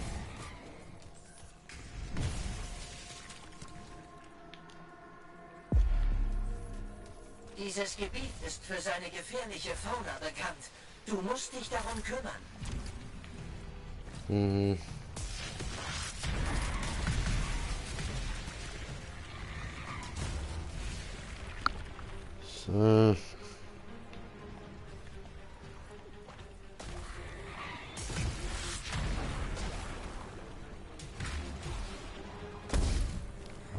Dieses Gebiet ist für seine gefährliche Fauna bekannt. Du musst dich darum kümmern. Mhm. So.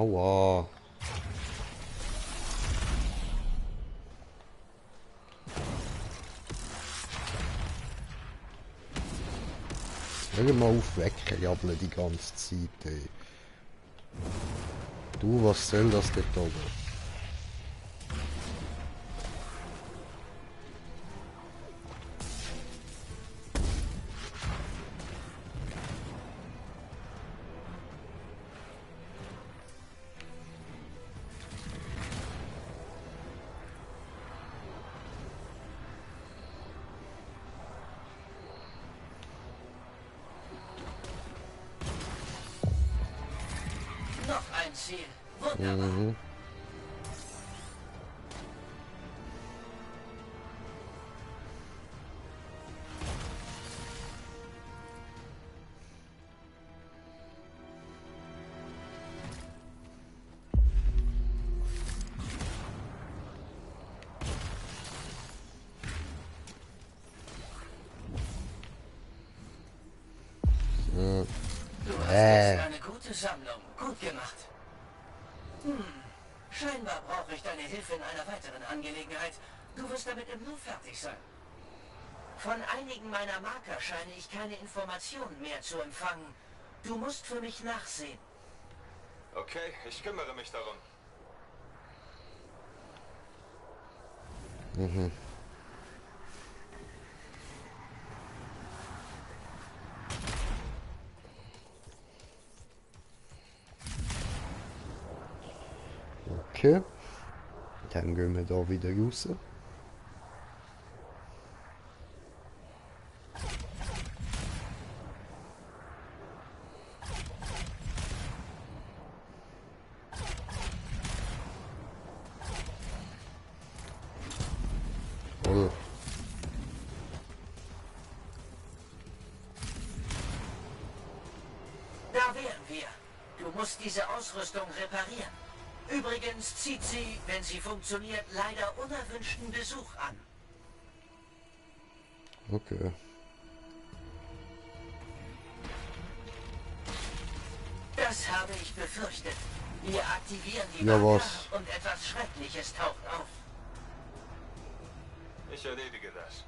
Aua. Hör mal auf, wegjabbeln die ganze Zeit, ey. Du, was soll das dort oben? Noch ein Ziel. Wunderbar. Mhm. Du hast jetzt eine gute Sammlung. Gut gemacht. Scheinbar brauche ich deine Hilfe in einer weiteren Angelegenheit. Du wirst damit im Nu fertig sein. Von einigen meiner Marker scheine ich keine Informationen mehr zu empfangen. Du musst für mich nachsehen. Okay, ich kümmere mich darum. Mhm. Okay. Dann gehen wir da wieder raus. Oh. Da wären wir. Du musst diese Ausrüstung reparieren. Übrigens zieht sie, wenn sie funktioniert, leider unerwünschten Besuch an. Okay. Das habe ich befürchtet. Wir aktivieren die Ja, Marker was? und etwas Schreckliches taucht auf. Ich erledige das.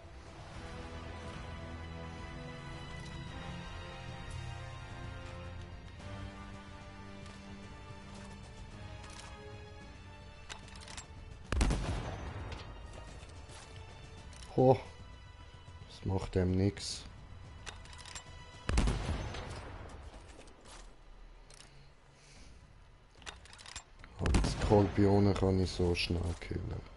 Oh. Das macht dem nix. Aber die Skorpione kann ich so schnell killen.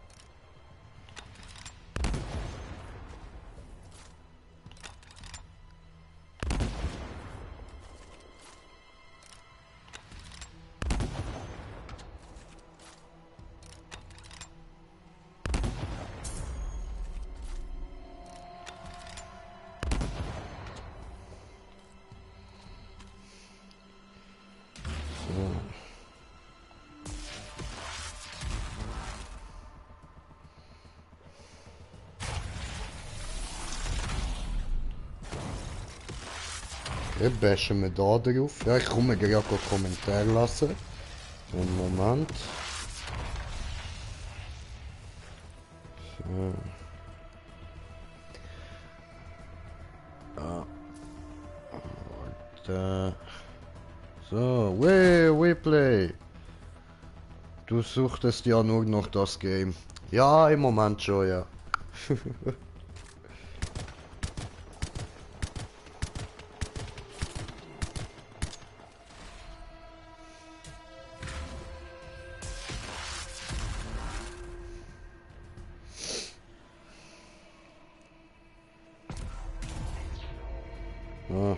Okay, bashen wir da drauf. Ja, ich komme gerade einen Kommentar lassen. Einen Moment. So. Ah. Warte. So, Replay. Du suchtest ja nur noch das Game. Ja, im Moment schon, ja. Ah.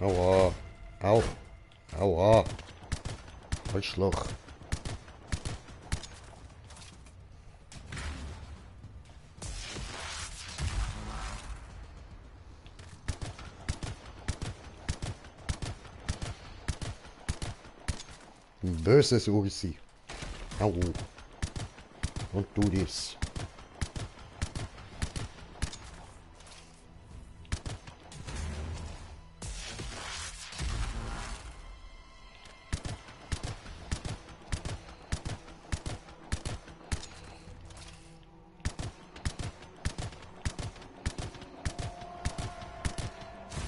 Aua. Au. Aua. Arschloch. Ein böses Ursi. Au. Und du dies.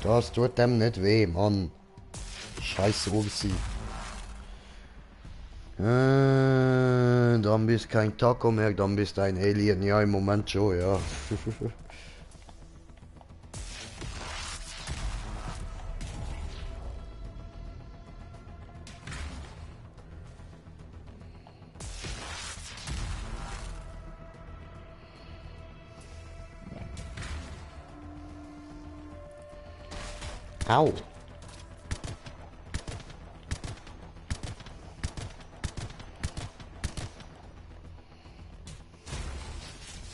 Das tut dem nicht weh, Mann. Scheiß Ursi. Dann bist kein Taco mehr, dann bist ein Alien. Ja, im Moment schon, ja. Au.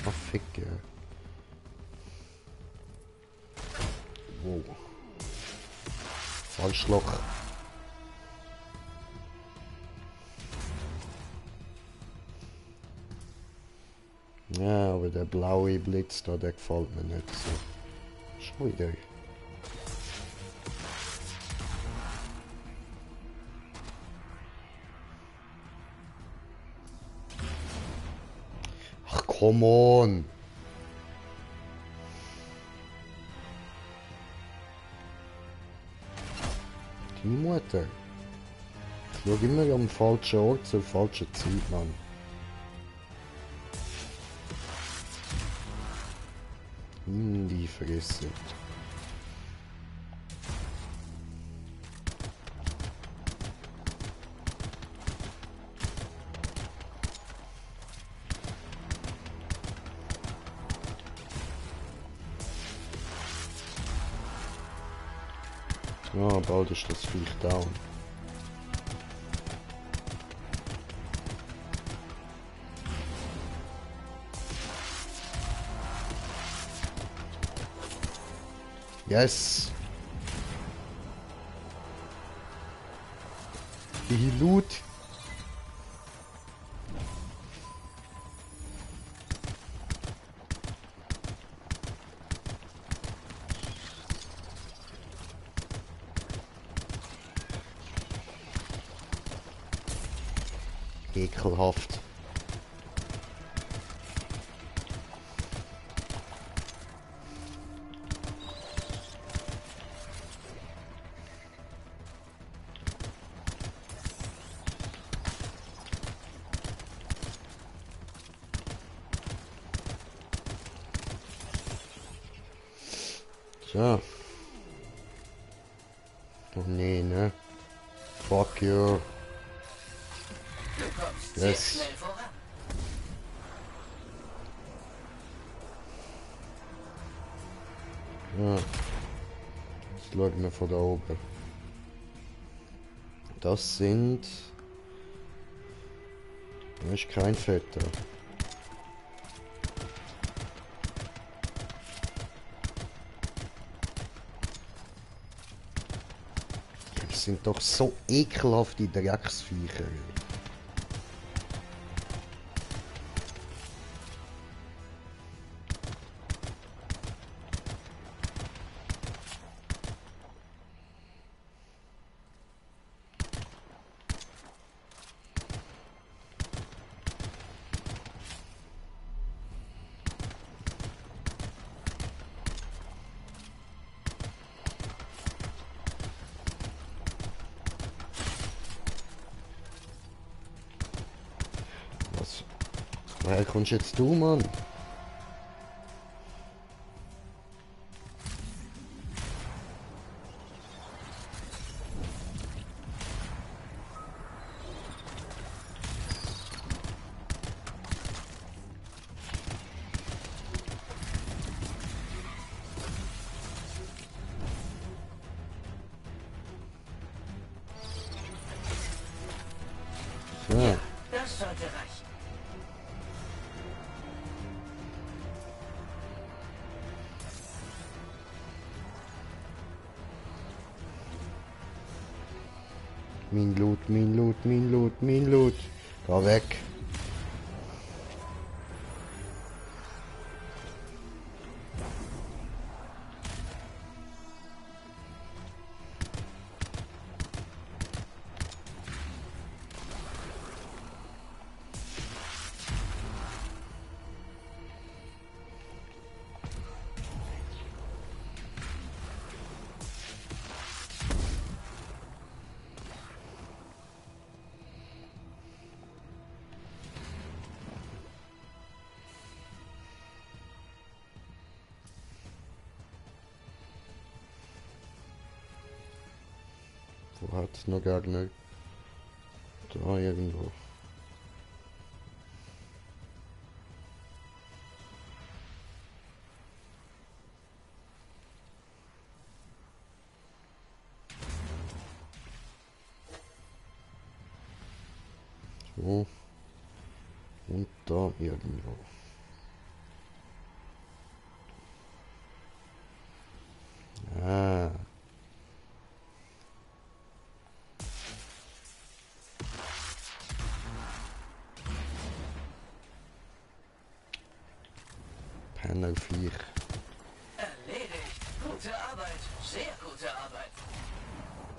Ach, Ficke. Wow. Falschloch. Ja, aber der blaue Blitz da, der gefällt mir nicht so. Schau wieder. Come on! Die Mutter. Ich schaue immer am falschen Ort zur falschen Zeit, Mann. Die Fresse. Ja, bald ist das Viech down. Yes! Die Loot! Ekelhaft. So. Oh nee, ne? Fuck you. Yes. Ja. Das schauen wir von da oben. Das sind... Das ist kein Fetter. Das sind doch so ekelhafte Drecksviecher. Woher kommst jetzt du, Mann? So. Ja, das sollte reichen. Mein Loot, mein Loot, mein Loot, mein Loot. Geh weg. Wo hat es noch Gegner? Da irgendwo. So. Und da irgendwo. Ah. Pennerviech. Erledigt. Gute Arbeit. Sehr gute Arbeit.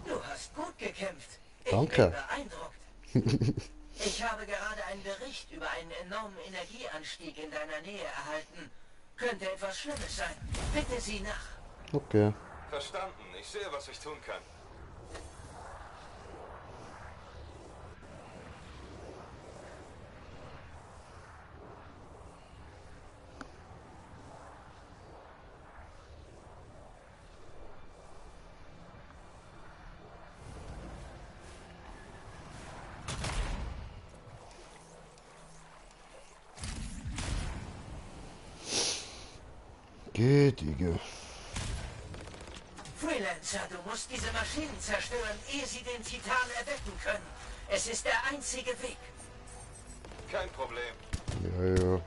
Du hast gut gekämpft. Ich Danke. bin beeindruckt. Ich habe gerade einen Bericht über einen enormen Energieanstieg in deiner Nähe erhalten. Könnte etwas Schlimmes sein. Bitte sieh nach. Okay. Verstanden. Ich sehe, was ich tun kann. Gütige. Freelancer, du musst diese Maschinen zerstören, ehe sie den Titan erwecken können. Es ist der einzige Weg. Kein Problem. Ja, ja.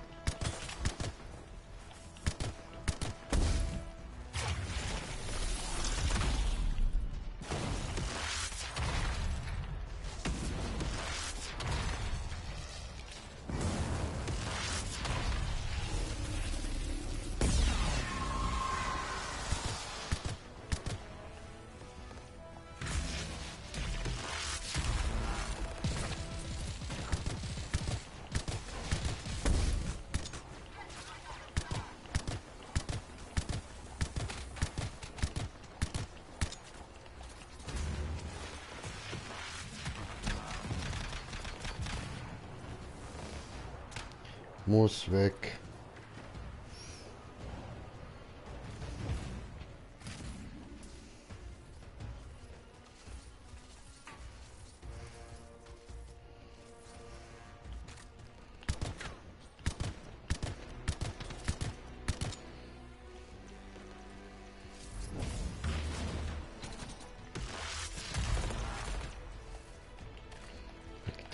Muss weg.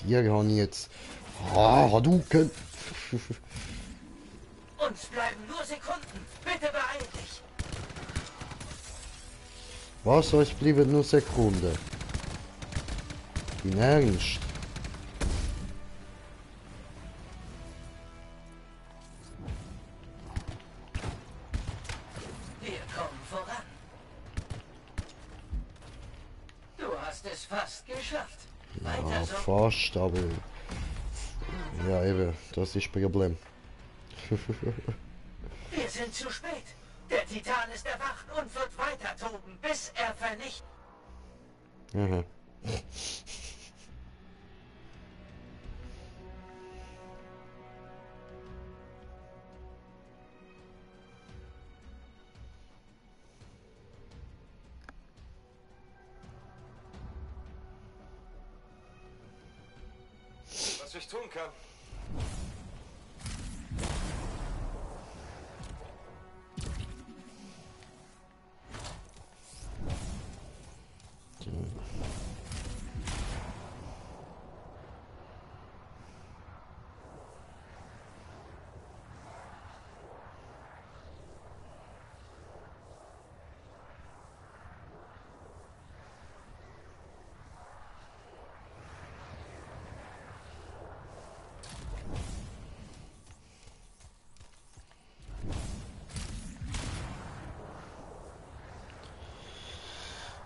Hier habe ich jetzt. Ah, Hadouken. Uns bleiben nur Sekunden. Bitte beeil dich. Was? Euch bleiben nur Sekunden. In Ernst? Wir kommen voran. Du hast es fast geschafft. Weiter Ja, so. fast, aber. Ja, eben, das ist das Problem. Wir sind zu spät. Der Titan ist erwacht und wird weiter toben, bis er vernichtet. Aha. Was ich tun kann.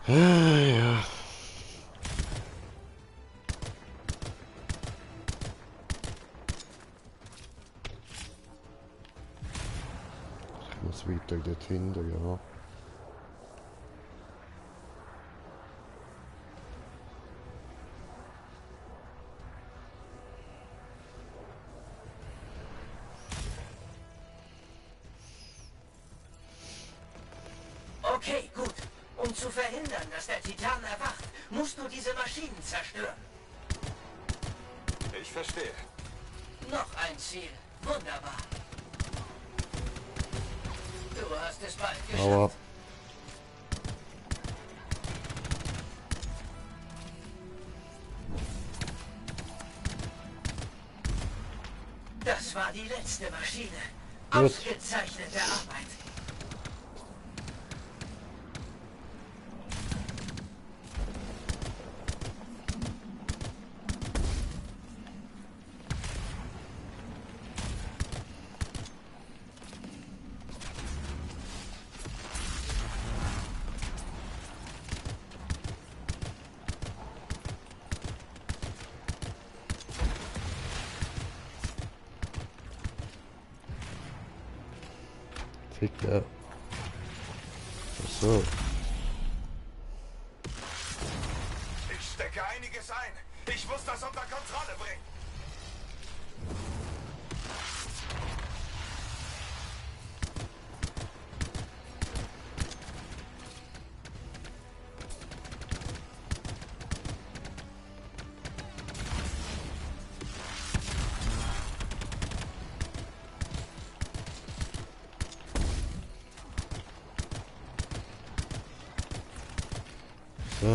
Ah, ja. Ich muss weiter dorthin, ja. Okay, gut. Um zu verhindern, dass der Titan erwacht, musst du diese Maschinen zerstören. Ich verstehe. Noch ein Ziel. Wunderbar. Du hast es bald geschafft. Aber das war die letzte Maschine. Gut. Ausgezeichnete Arbeit. ja. So. Ich stecke einiges ein. Ich muss das unter Kontrolle bringen. So.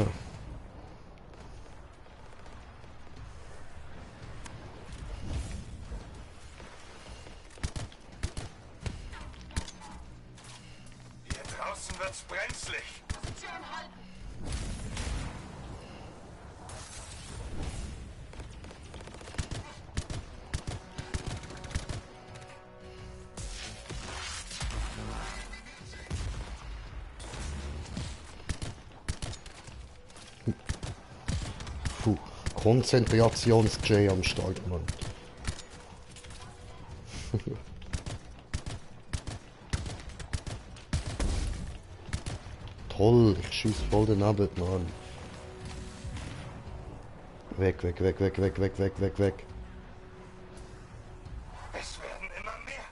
Hier draußen wird's brenzlig. Puh, Konzentrations-J am Start, Mann. Toll, ich schieß voll daneben, Mann. Weg, weg, weg, weg, weg, weg, weg, weg, weg. Es werden immer mehr.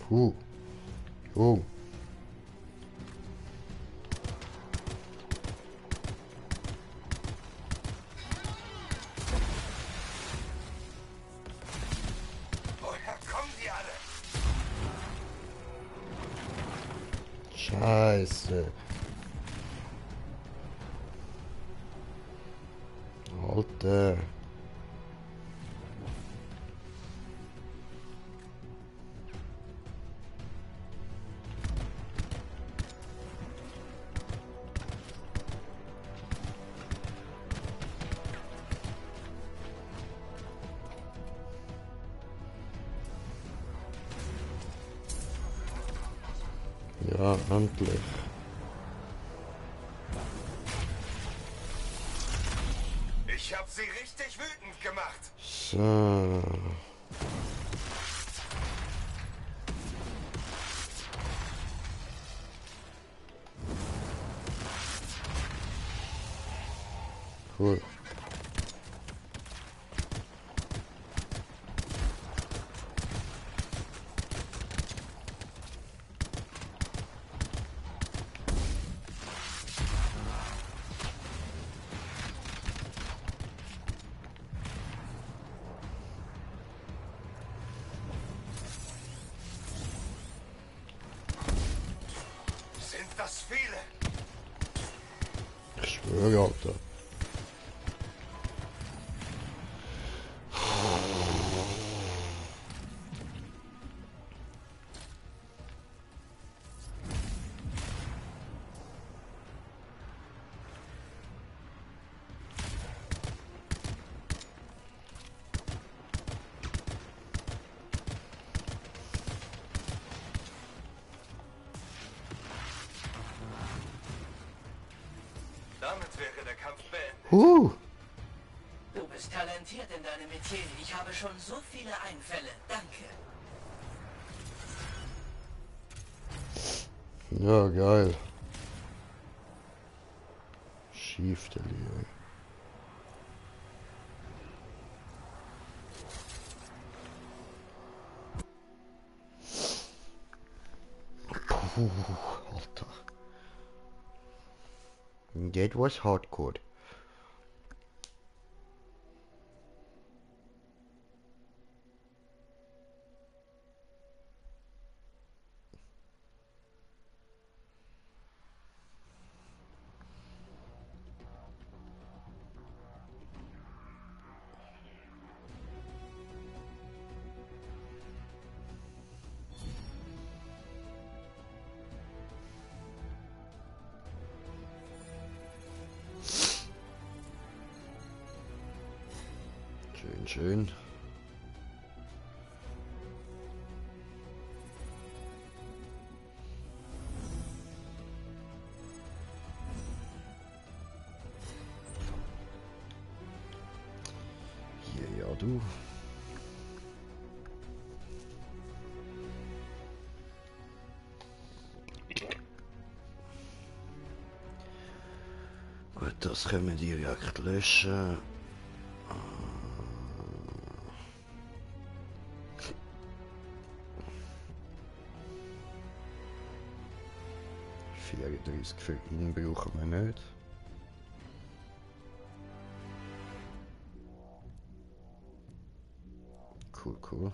Puh. Oh. Woher kommen die alle? Scheiße. Alter. Ja, endlich. Ich hab sie richtig wütend gemacht. So. Cool. Sind das viele? Ich schwöre, Alter. Damit wäre der Kampf beendet. Du bist talentiert in deinem Metier. Ich habe schon so viele Einfälle. Danke. Ja, geil. Schief der Lehre. Puh, Alter. That was hardcore. Schön, schön. Hier, ja, du. Gut, das können wir direkt löschen. Für ihn brauchen wir nicht. Cool, cool.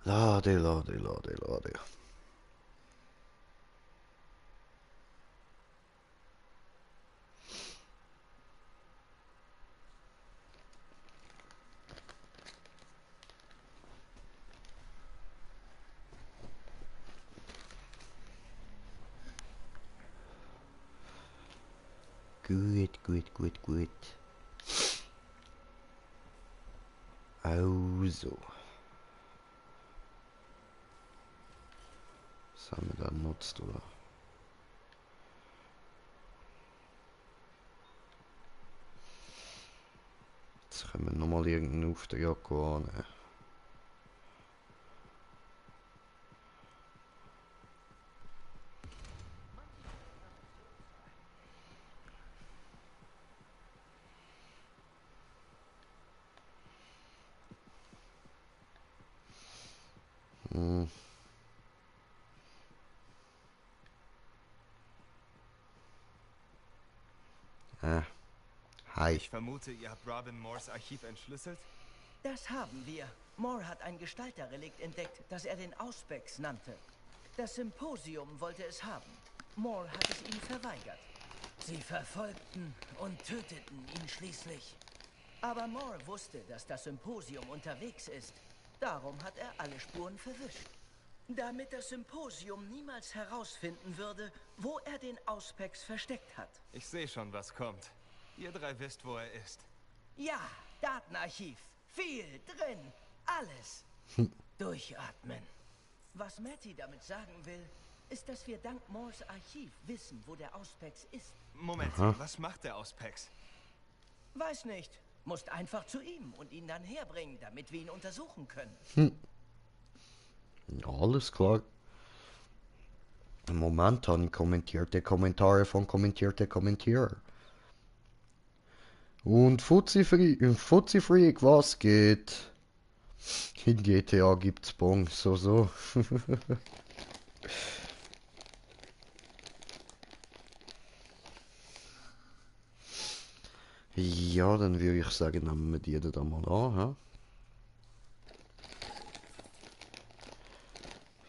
Lade, lade, lade, lade. Gut, gut, gut, gut. Also. Was haben wir da genutzt, oder? Jetzt können wir nochmal irgendeinen Auftrag annehmen. Hi. Ich vermute, ihr habt Robin Moores Archiv entschlüsselt? Das haben wir. Moore hat ein Gestalterrelikt entdeckt, das er den Auspex nannte. Das Symposium wollte es haben. Moore hat es ihnen verweigert. Sie verfolgten und töteten ihn schließlich. Aber Moore wusste, dass das Symposium unterwegs ist. Darum hat er alle Spuren verwischt. Damit das Symposium niemals herausfinden würde, wo er den Auspex versteckt hat. Ich sehe schon, was kommt. Ihr drei wisst, wo er ist. Ja, Datenarchiv. Viel drin. Alles. Durchatmen. Was Matty damit sagen will, ist, dass wir dank Moores Archiv wissen, wo der Auspex ist. Moment, was macht der Auspex? Weiß nicht. Musst einfach zu ihm und ihn dann herbringen, damit wir ihn untersuchen können. Ja, alles klar. Im Moment habe ich kommentierte Kommentare von kommentierten Kommentierer. Und Fuzzi Freak, was geht? In GTA gibt's Bongs, so. Ja, dann würde ich sagen, nehmen wir die da mal an.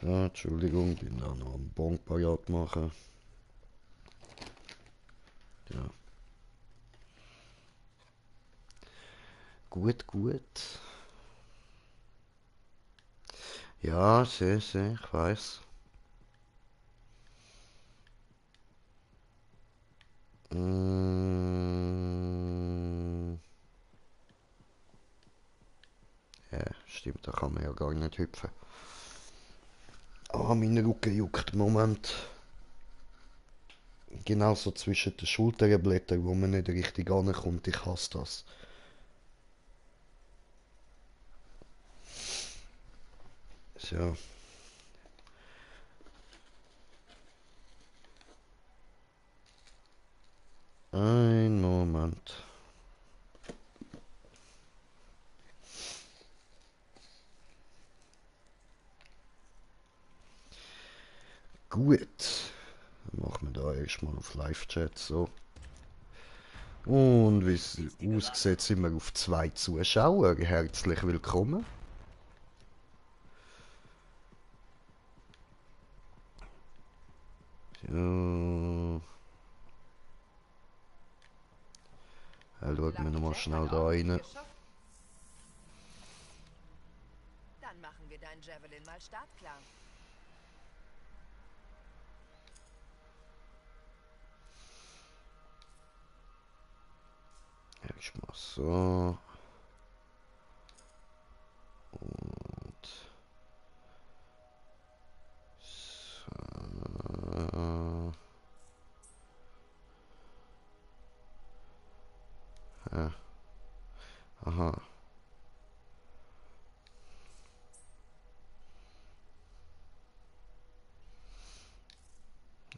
So, Entschuldigung, bin da noch am Bon parat machen. Ja. Gut, gut. Ja, sehr, ich weiß. Ja, stimmt, da kann man ja gar nicht hüpfen. Ah, mein Rücken juckt im Moment. Genauso zwischen den Schulterblättern, wo man nicht richtig ankommt. Ich hasse das. So. Ein Moment. Gut. Dann machen wir da erstmal auf Live-Chat so. Und wie es aussieht, sind wir auf 2 Zuschauer. Herzlich willkommen. So. Schauen wir nochmal schnell da rein. Dann machen wir dein Javelin mal startklar. Erstmal so. Und so. Ja. Aha.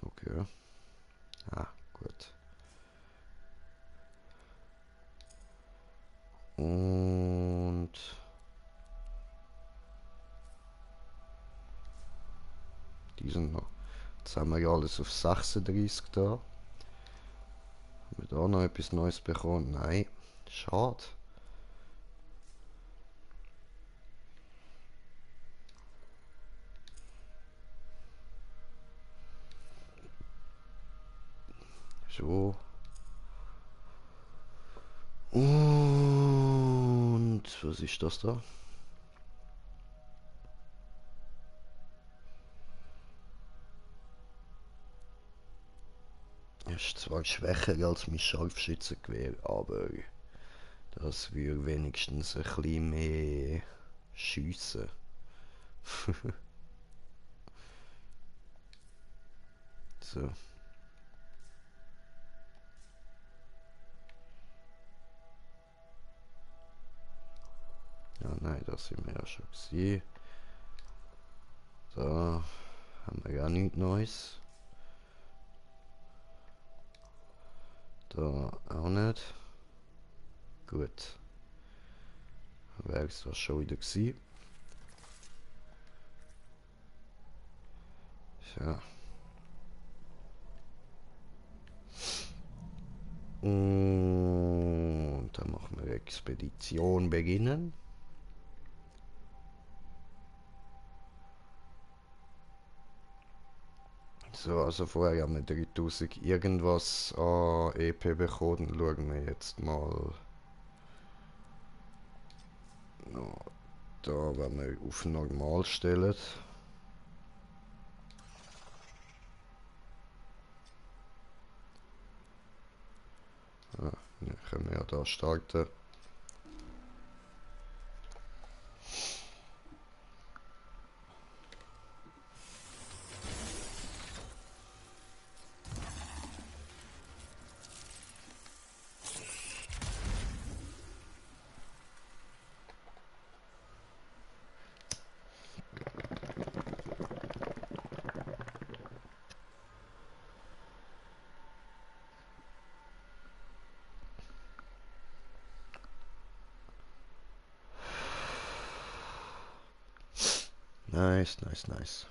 Okay. Ah, gut. Und die sind noch. Jetzt haben wir ja alles auf 36 da. Haben wir da noch etwas Neues bekommen? Nein. Schade. So. Und was ist das da? Ist zwar schwächer als mein Scharfschützengewehr, aber das würde wenigstens ein bisschen mehr schiessen. So. Ja, nein, das sind wir ja schon gesehen. Da haben wir ja nichts Neues. Da auch nicht. Gut. Wäre es das schon wieder gewesen. Ja. Und dann machen wir Expedition beginnen. So, also vorher haben wir 3000 irgendwas an EP bekommen. Schauen wir jetzt mal. No, da, wenn wir auf normal stellen. Ah, dann können wir ja da starten. Nice, nice, nice.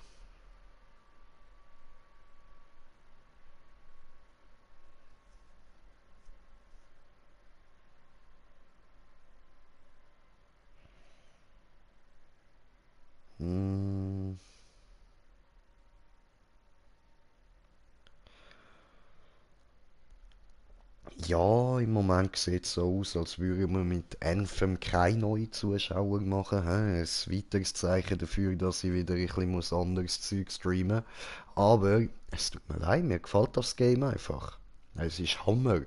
Ja, im Moment sieht es so aus, als würden wir mit Anthem keine neuen Zuschauer machen. Ein weiteres Zeichen dafür, dass ich wieder ein bisschen anderes Zeug streamen muss. Aber es tut mir leid, mir gefällt das Game einfach. Es ist Hammer.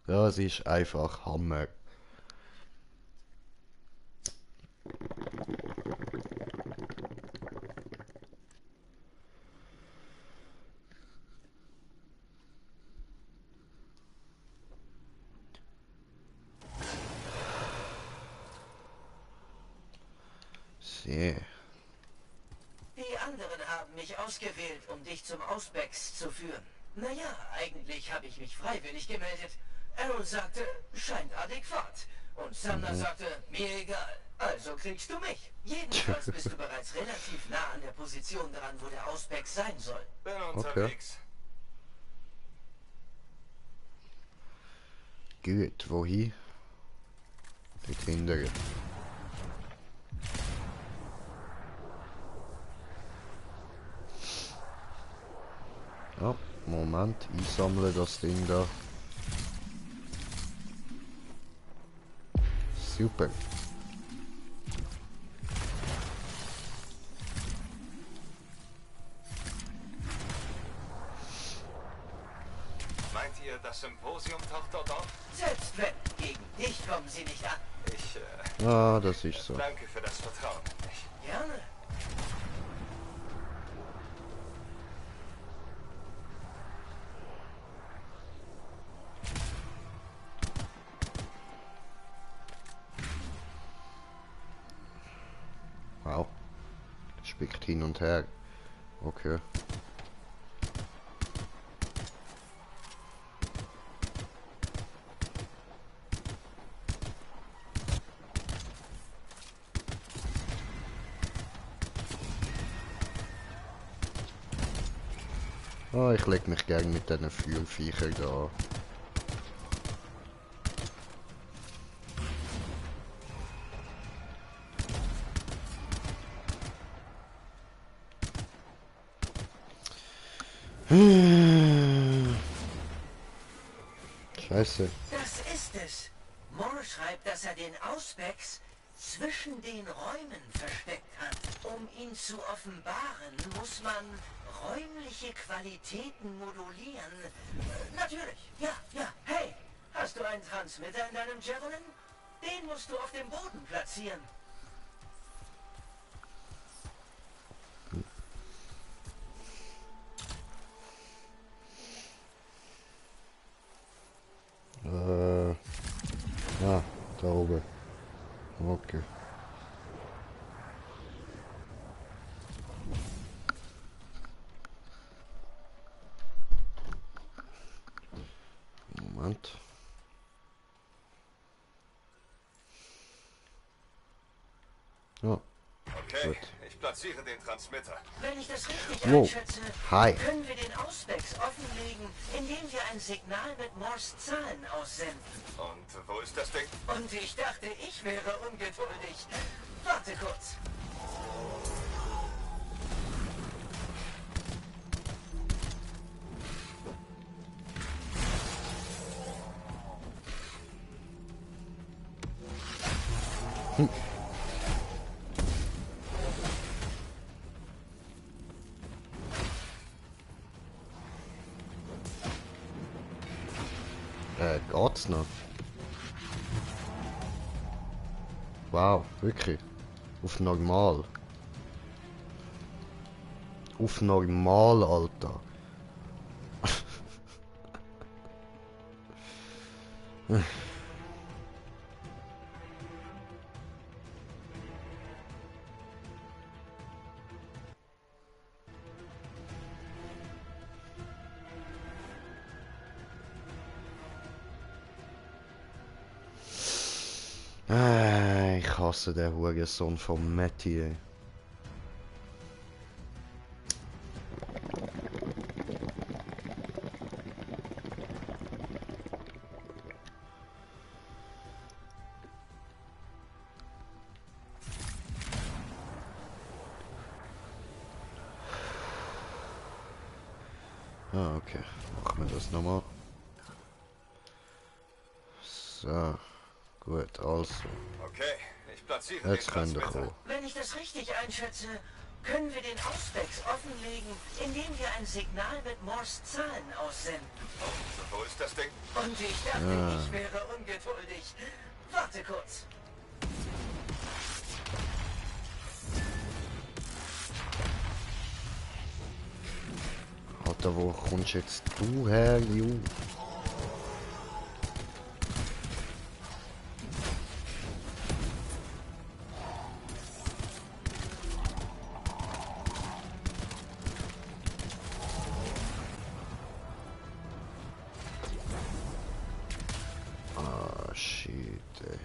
Ja, es ist einfach Hammer. Die anderen haben mich ausgewählt, um dich zum Auspex zu führen. Naja, eigentlich habe ich mich freiwillig gemeldet. Aaron sagte, scheint adäquat. Und Sumner sagte, mir egal. Also kriegst du mich. Jedenfalls bist du bereits relativ nah an der Position dran, wo der Auspex sein soll. Bin unterwegs. Gut, wohin? Dort hinten. Ja, Moment, einsammeln das Ding da. Super. Meint ihr, das Symposium taucht dort auf? Selbst wenn, gegen dich kommen sie nicht an. Ah, das ist so. Danke für das Vertrauen in mich. Gerne. Wow. Spickt hin und her. Okay. Ah, ich leg mich gern mit diesen Feuerviechern da. Scheiße. Das ist es. Moore schreibt, dass er den Auspex zwischen den Räumen versteckt hat. Um ihn zu offenbaren, muss man räumliche Qualitäten modulieren. Natürlich, ja. Hey, hast du einen Transmitter in deinem Javelin? Den musst du auf dem Boden platzieren. Ah, da oben. Okay. Moment. Ja. Okay, gut. ich platziere den Transmitter. Wenn ich das richtig Wow. einschätze, Hi. können wir den Auspex offenlegen, indem wir ein Signal mit Moores Zahlen aussenden. Und wo ist das Ding? Und ich dachte, ich wäre ungeduldig. Warte kurz. Geht's noch? Wow, wirklich. Auf normal. Auf normal, Alter. Ich hasse den Hurensohn von Matty. Ah, okay. Machen wir das nochmal. So. Gut, also. Okay, ich platziere Jetzt den könnt ihr Transmitter. kommen. Wenn ich das richtig einschätze, können wir den Auspex offenlegen, indem wir ein Signal mit Morse Zahlen aussenden. Und wo ist das Ding? Und ich dachte, ich wäre ungeduldig. Warte kurz. Alter, wo kommst jetzt du her, Ju? Ah, shit, ey.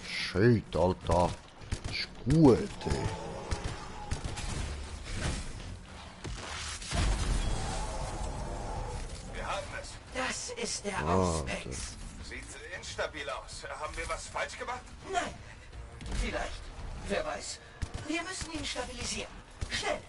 Shit, Alter. Ist gut, ey. Wir haben es. Das ist der Ah, Auspex. Sieht instabil aus. Haben wir was falsch gemacht? Nein. Vielleicht. Wer weiß. Wir müssen ihn stabilisieren. Schnell.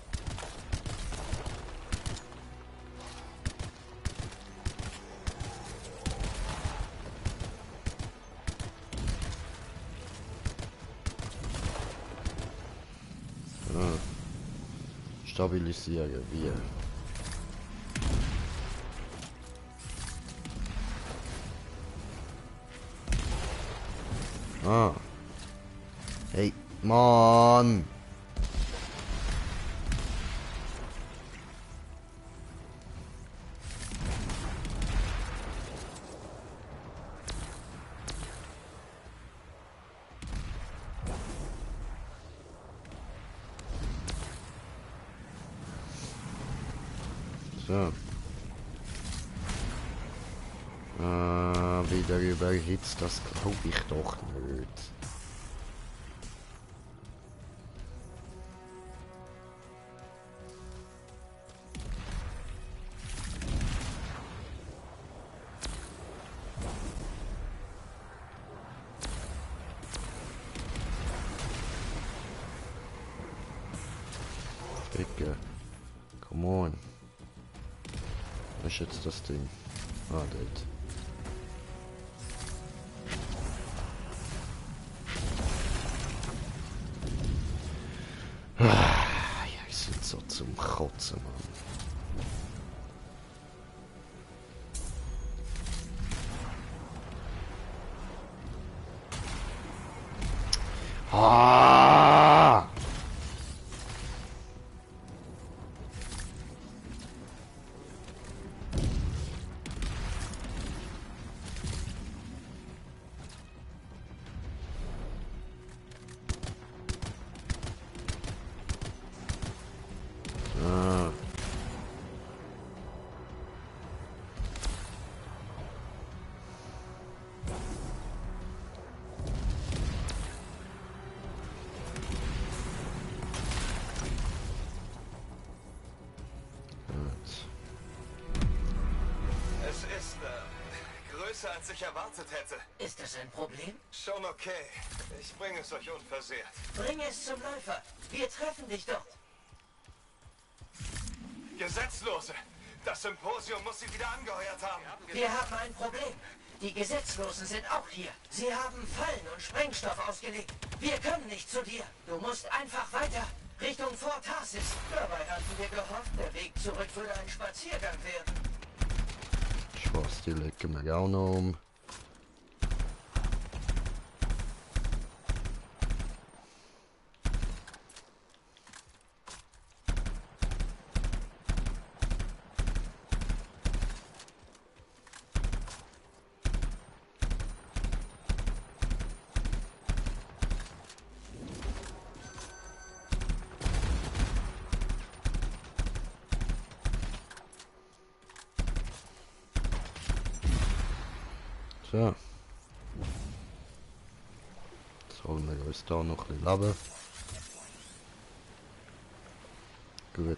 Ah. Stabilisieren wir. Ah. Hey, Mann. So. Wieder überhitzt, das glaube ich doch nicht. Dicke. Come on. Was ist jetzt das Ding? Ah, dort. Ah, ja, ich sind so zum Kotzen, Mann. Ah! Ah. Es ist größer, als ich erwartet hätte. Ist das ein Problem? Schon okay. Ich bringe es euch unversehrt. Bring es zum Läufer. Wir treffen dich dort. Gesetzlose! Das Symposium muss sie wieder angeheuert haben. Wir haben ein Problem. Die Gesetzlosen sind auch hier. Sie haben Fallen und Sprengstoff ausgelegt. Wir können nicht zu dir. Du musst einfach weiter. Richtung Fort Tarsis. Dabei hatten wir gehofft, der Weg zurück würde ein Spaziergang werden. Spaß, die legen wir auch noch um. So. Jetzt holen wir uns da noch ein bisschen Leben. Gut.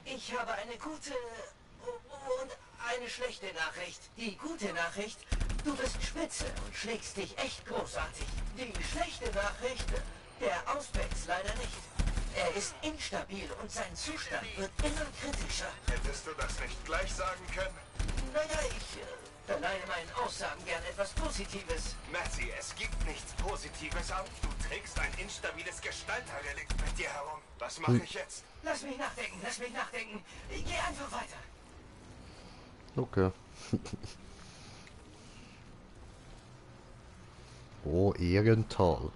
Ich Ich habe eine gute und eine schlechte Nachricht. Die gute Nachricht, du bist spitze und schlägst dich echt großartig. Die schlechte Nachricht, der Auspex leider nicht. Er ist instabil und sein Zustand wird immer kritischer. Hättest du das nicht gleich sagen können? Naja, ich verleihe meinen Aussagen gern etwas Positives. Matty, es gibt nichts Positives an. Du trägst ein instabiles Gestalterrelikt mit dir herum. Was mache ich jetzt? Lass mich nachdenken, lass mich nachdenken. Geh einfach weiter. Okay. Oh, Ehrental.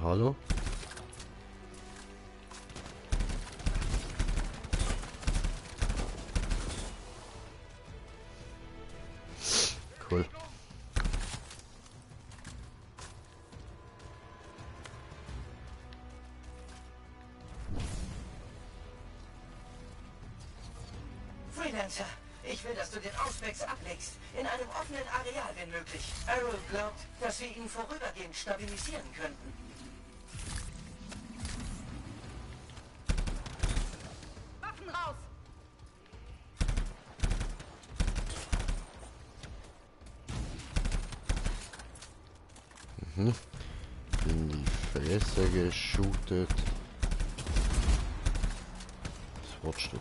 Hallo? Cool. Freelancer, ich will, dass du den Auspex ablegst. In einem offenen Areal, wenn möglich. Arrow glaubt, dass wir ihn vorübergehend stabilisieren könnten. Waffen raus! Mhm. In die Fresse geshootet. Was rutscht du?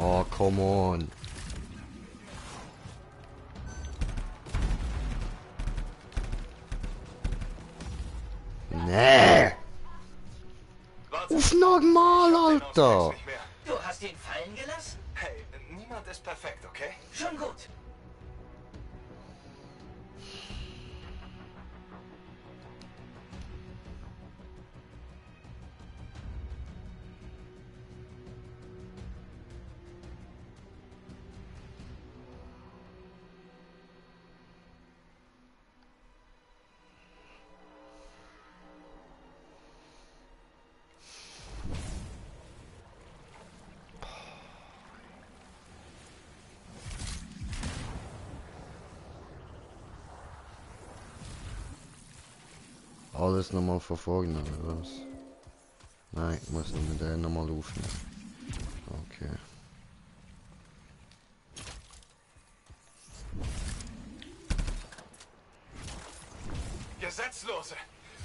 Oh, come on. Nee. Auf normal, Alter. Du hast ihn fallen gelassen? Hey, niemand ist perfekt, okay? Schon gut. Alles nochmal von vorne, oder was? Nein, ich muss nur mit der nochmal aufnehmen. Okay. Gesetzlose!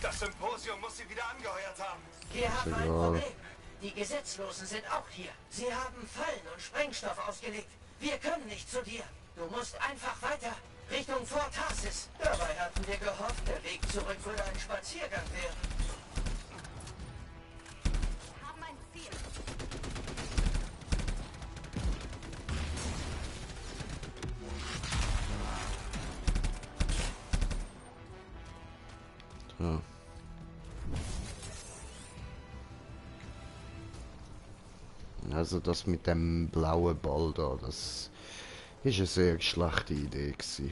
Das Symposium muss sie wieder angeheuert haben. Wir haben ein Problem. Die Gesetzlosen sind auch hier. Sie haben Fallen und Sprengstoff ausgelegt. Wir können nicht zu dir. Du musst einfach weiter. Richtung Fort Tarsis. Dabei hatten wir gehofft, der Weg zurück würde ein Spaziergang werden. Wir haben ein Ziel. So. Also das mit dem blauen Ball da, das ist eine sehr schlechte Idee gewesen.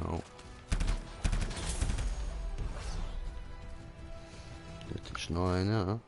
Oh. Jetzt ist noch einer.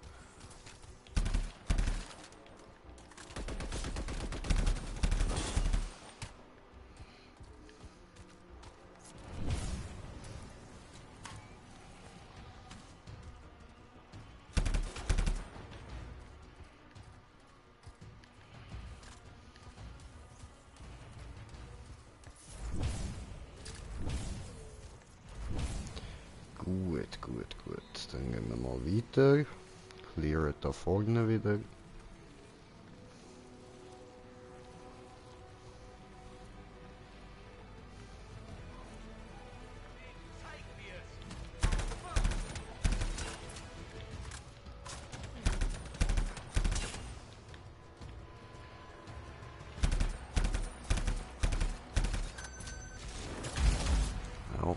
Gut, gut, gut. Dann gehen wir mal weiter. Clear da vorne wieder. Au.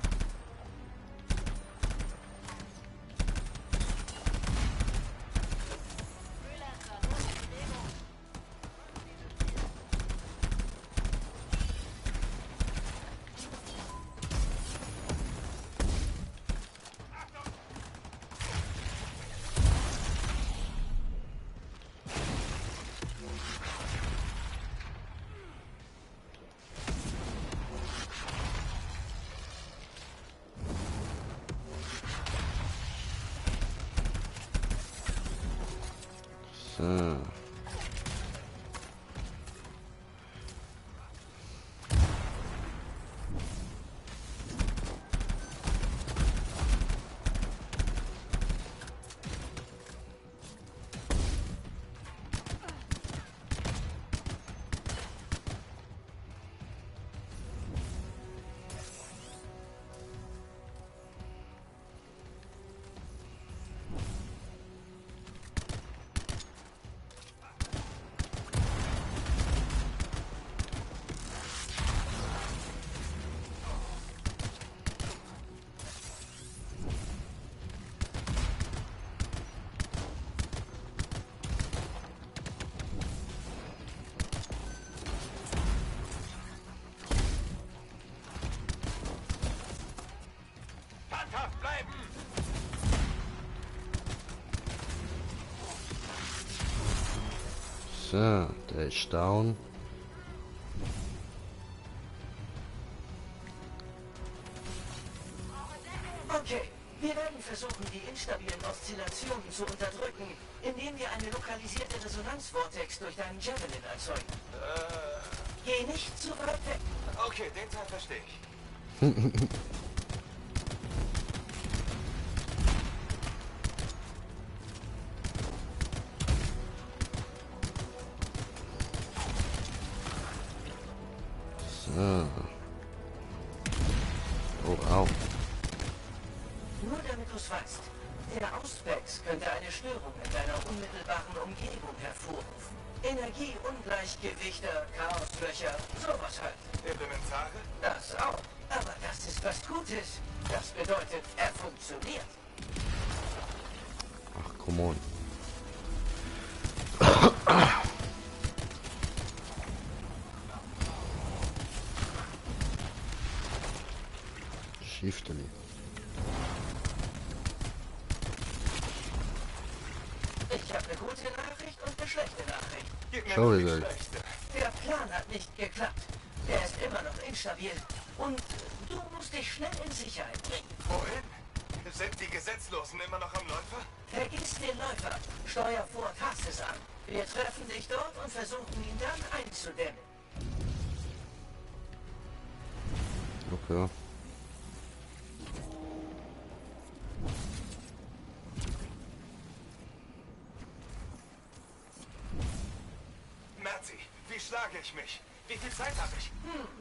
So. Standhaft bleiben! So, der ist down. Okay, wir werden versuchen, die instabilen Oszillationen zu unterdrücken, indem wir eine lokalisierte Resonanzvortex durch deinen Javelin erzeugen. Geh nicht zu weit weg. Okay, den Teil verstehe ich. So. Oh, au. Nur damit du es weißt, der Auspex könnte eine Störung in deiner unmittelbaren Umgebung hervorrufen. Energieungleichgewichte, Chaoslöcher, sowas halt. Elementare? Das auch. Aber das ist was Gutes. Das bedeutet, er funktioniert. Ach, come on. Shifteli. Ich habe eine gute Nachricht und eine schlechte Nachricht. Gib mir Schau nur die wieder. schlechte. Der Plan hat nicht geklappt. Er ist immer noch instabil. Und du musst dich schnell in Sicherheit bringen. Wohin? Sind die Gesetzlosen immer noch am Läufer? Vergiss den Läufer. Steuer Fort Hasses an. Wir treffen dich dort und versuchen ihn dann einzudämmen. Okay. Merzi, wie schlage ich mich? Wie viel Zeit habe ich?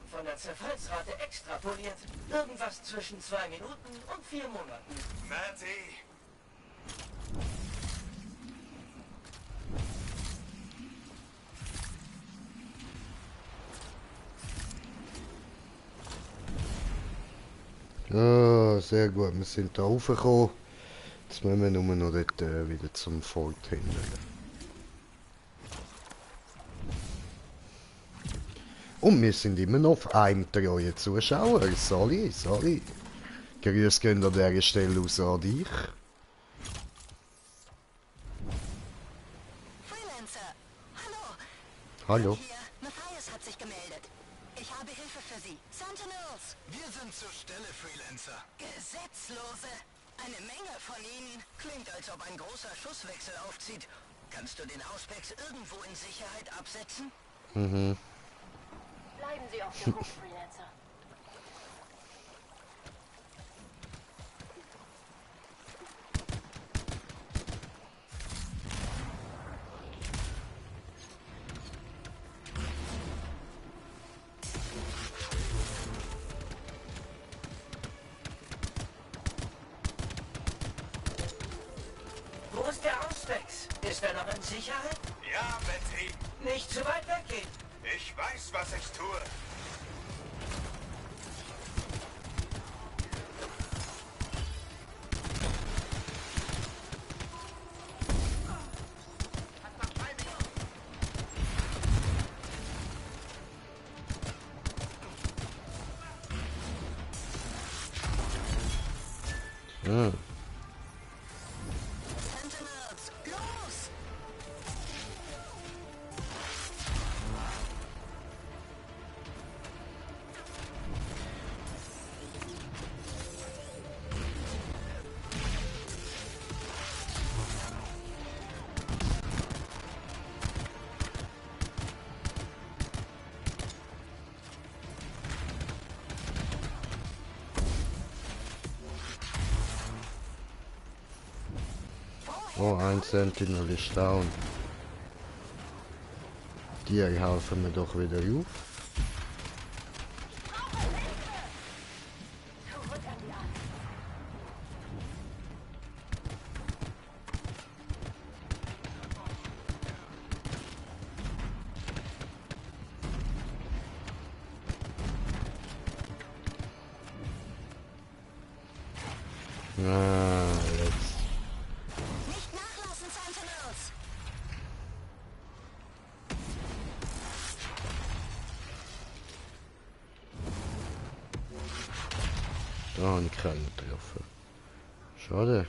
Von der Zerfallsrate extrapoliert. Irgendwas zwischen 2 Minuten und 4 Monaten. Merzi! Ja, sehr gut. Wir sind da raufgekommen. Jetzt müssen wir nur noch dort wieder zum Fort hin. Und wir sind immer noch auf einem treuen Zuschauer. Sali. Grüß gehen an dieser Stelle aus an dich. Freelancer, hallo. Hallo. Hier, Matthias hat sich gemeldet. Ich habe Hilfe für Sie. Sentinels. Wir sind zur Stelle, Freelancer. Gesetzlose. Eine Menge von ihnen. Klingt, als ob ein großer Schusswechsel aufzieht. Kannst du den Auspex irgendwo in Sicherheit absetzen? Mhm. Bleiben Sie auf der Hut, Freelancer. Ist er noch in Sicherheit? Ja, Betty. Nicht zu weit weggehen. Ich weiß, was ich tue. Hm. Sentinels, los! Oh, ein Sentinel ist down. Die helfen mir doch wieder auf. Ah, jetzt. Nicht nachlassen, Sentinels! Da habe ich keinen getroffen. Schade.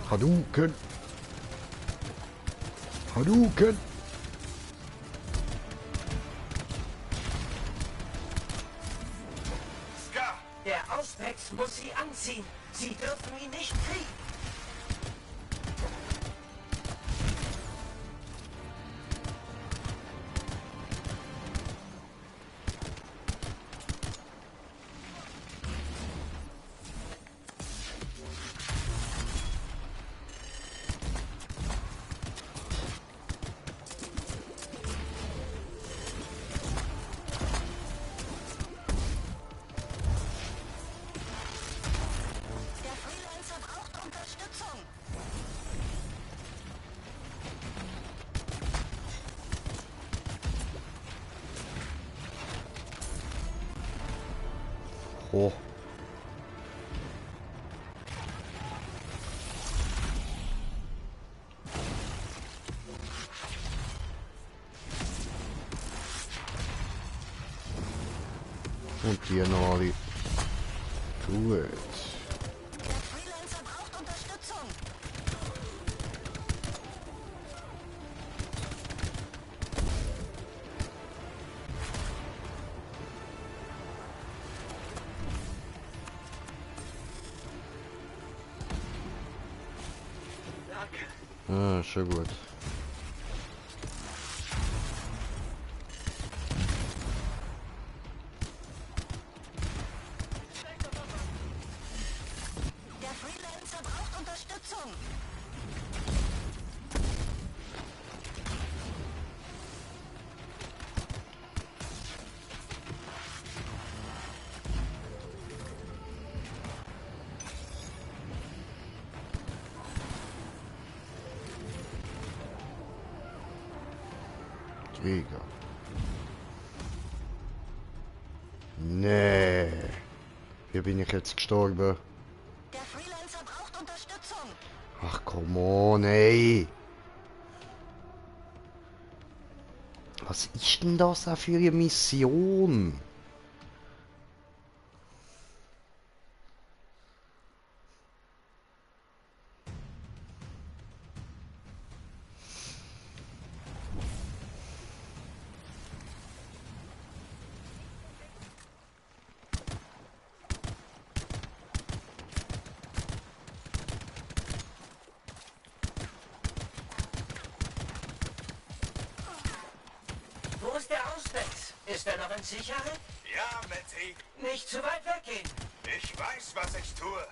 Hadouken! Hadouken! Ska! Der Auspex muss sie anziehen. Sie dürfen ihn nicht kriegen. Der Freelancer braucht Unterstützung! Oh. Und die noch alle. Gut. Der Freelancer braucht Unterstützung! Ah, schon gut. Der Freelancer braucht Unterstützung! Digga. Nee. Hier bin ich jetzt gestorben. Der Freelancer braucht Unterstützung! Ach, come on, ey. Was ist denn das auch für eine Mission? Ist er noch in Sicherheit? Ja, Matty. Nicht zu weit weggehen. Ich weiß, was ich tue.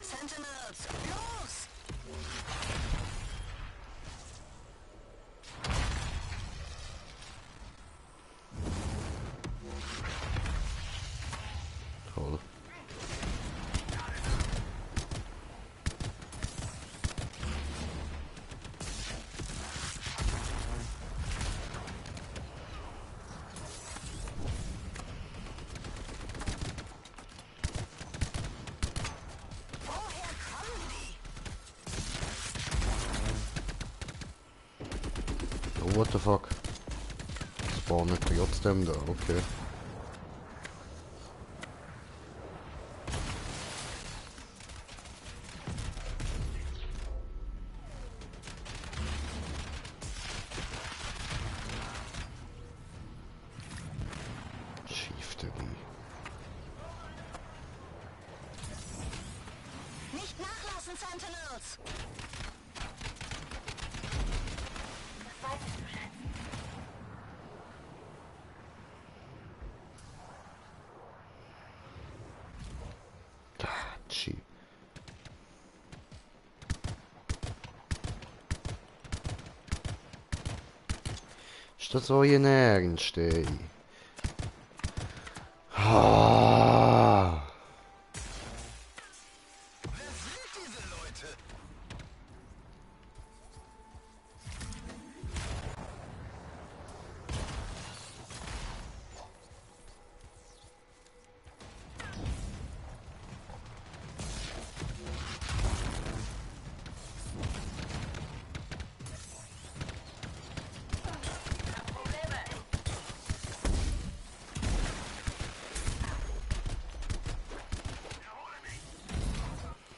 Sentinels, los! Toll. Woher kommen die? Oh, what the fuck? Spawnen trotzdem da, okay. Chieftain. Nicht nachlassen, Sentinels! Chi. Ist das euer Ernst, ey? Ah. Wer sind diese Leute?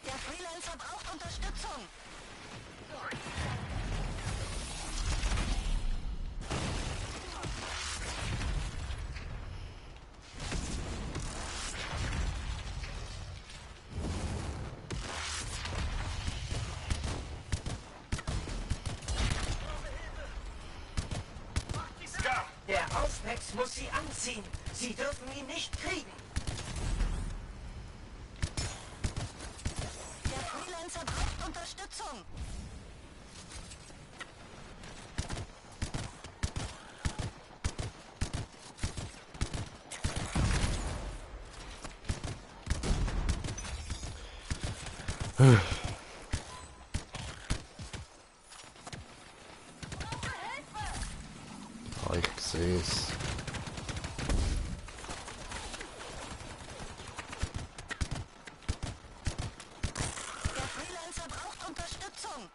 Der Freelancer braucht Unterstützung! Ska! Der Auspex muss sie anziehen. Sie dürfen ihn nicht kriegen. Der Freelancer braucht Unterstützung! Ah, ich seh's. Der Freelancer braucht Unterstützung!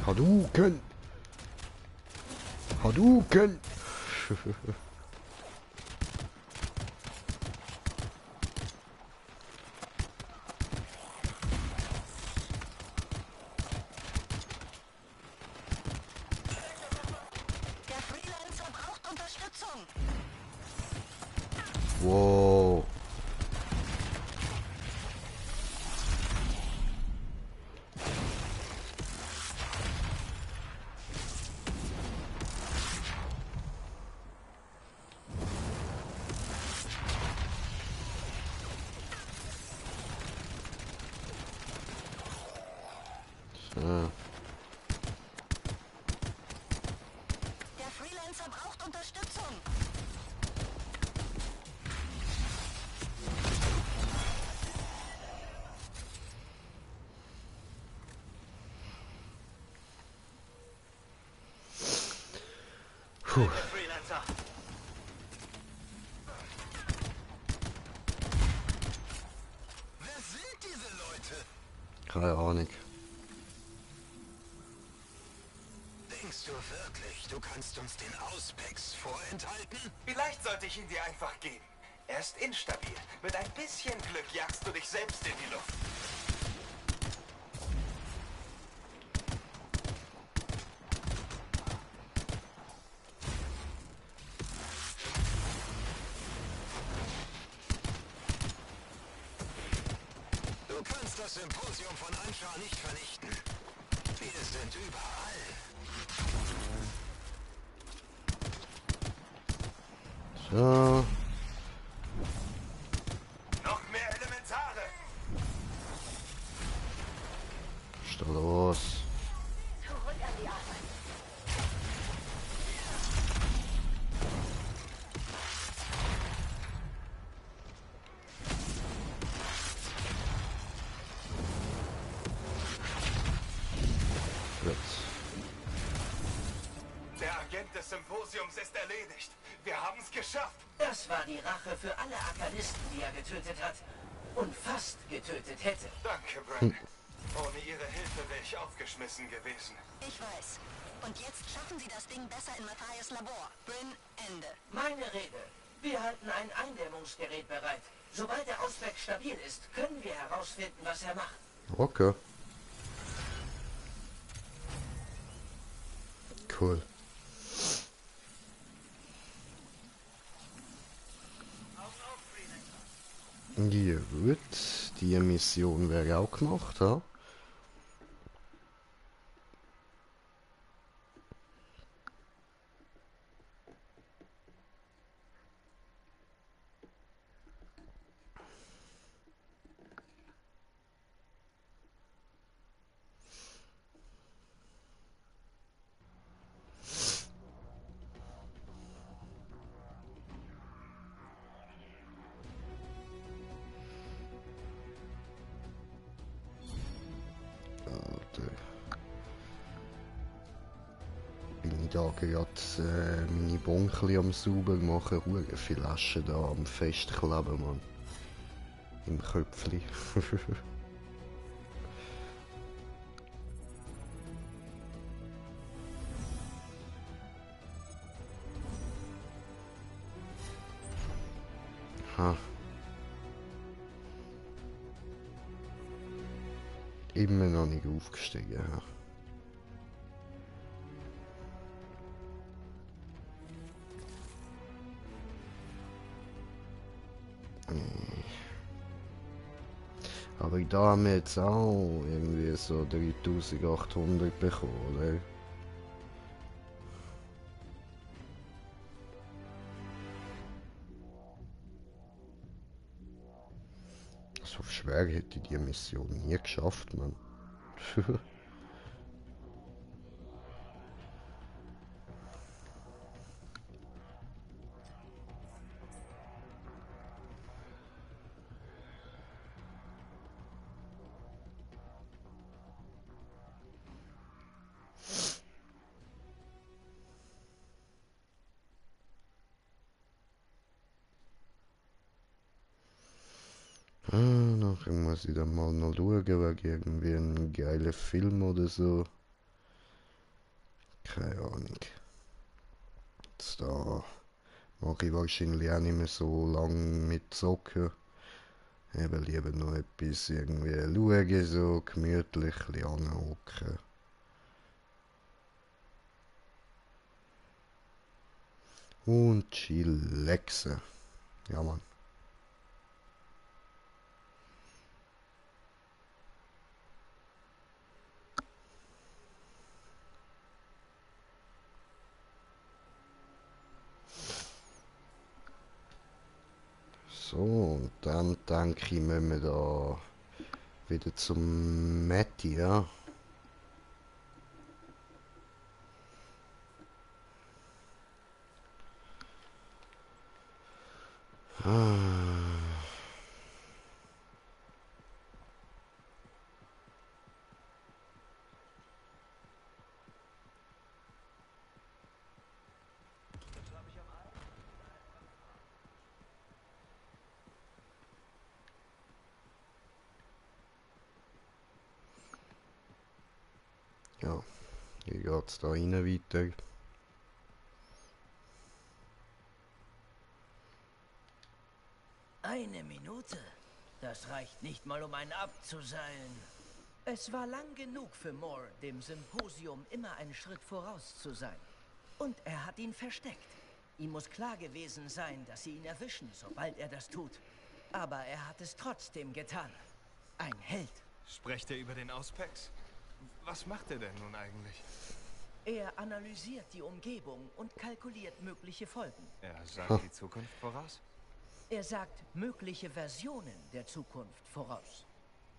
Hadouken! Hadouken! Der Freelancer braucht Unterstützung! Wow. So. Der Freelancer braucht Unterstützung! Puh. Freelancer. Wer sind diese Leute? Keine Ahnung. Denkst du wirklich, Du kannst uns den Auspex vorenthalten? Vielleicht sollte ich ihn dir einfach geben. Er ist instabil. Mit ein bisschen Glück jagst du dich selbst in die Luft. Du kannst das Symposium von Anscha nicht vernichten. Wir sind überall. So. Noch mehr Elementare. Was ist da los? Zurück an die Arbeit. Der Agent des Symposiums ist erledigt. Wir haben es geschafft. Das war die Rache für alle Arkanisten, die er getötet hat. Und fast getötet hätte. Danke, Bryn. Ohne Ihre Hilfe wäre ich aufgeschmissen gewesen. Ich weiß. Und jetzt schaffen Sie das Ding besser in Matthias Labor. Bryn, Ende. Meine Rede. Wir halten ein Eindämmungsgerät bereit. Sobald der Ausweg stabil ist, können wir herausfinden, was er macht. Okay. Cool. Ja gut, die Mission wäre auch gemacht, ja? Bin ich da gerade meine Bonchli am sauber machen, hure viele Aschen da am Festkleben, Mann. Im Köpfli. Ha. Immer noch nicht aufgestiegen, ja. Aber da haben wir jetzt auch irgendwie so 3800 bekommen, oder? So schwer hätte ich die Mission nie geschafft, Mann. Nachher muss ich dann mal noch schauen, wegen irgendwie ein geiler Film oder so. Keine Ahnung. Jetzt da mache ich wahrscheinlich auch nicht mehr so lang mit Zocken. Eben lieber noch etwas irgendwie schauen, so gemütlich ein bisschen anhocken. Und chillaxen. Ja, Mann. So, und dann denke ich, müssen wir da wieder zum Matti, ja. Ja, wie geht's da rein weiter? 1 Minute? Das reicht nicht mal, um einen abzuseilen. Es war lang genug für Moore, dem Symposium immer einen Schritt voraus zu sein. Und er hat ihn versteckt. Ihm muss klar gewesen sein, dass sie ihn erwischen, sobald er das tut. Aber er hat es trotzdem getan. Ein Held. Sprecht er über den Auspex? Was macht er denn nun eigentlich? Er analysiert die Umgebung und kalkuliert mögliche Folgen. Er sagt die Zukunft voraus? Er sagt mögliche Versionen der Zukunft voraus.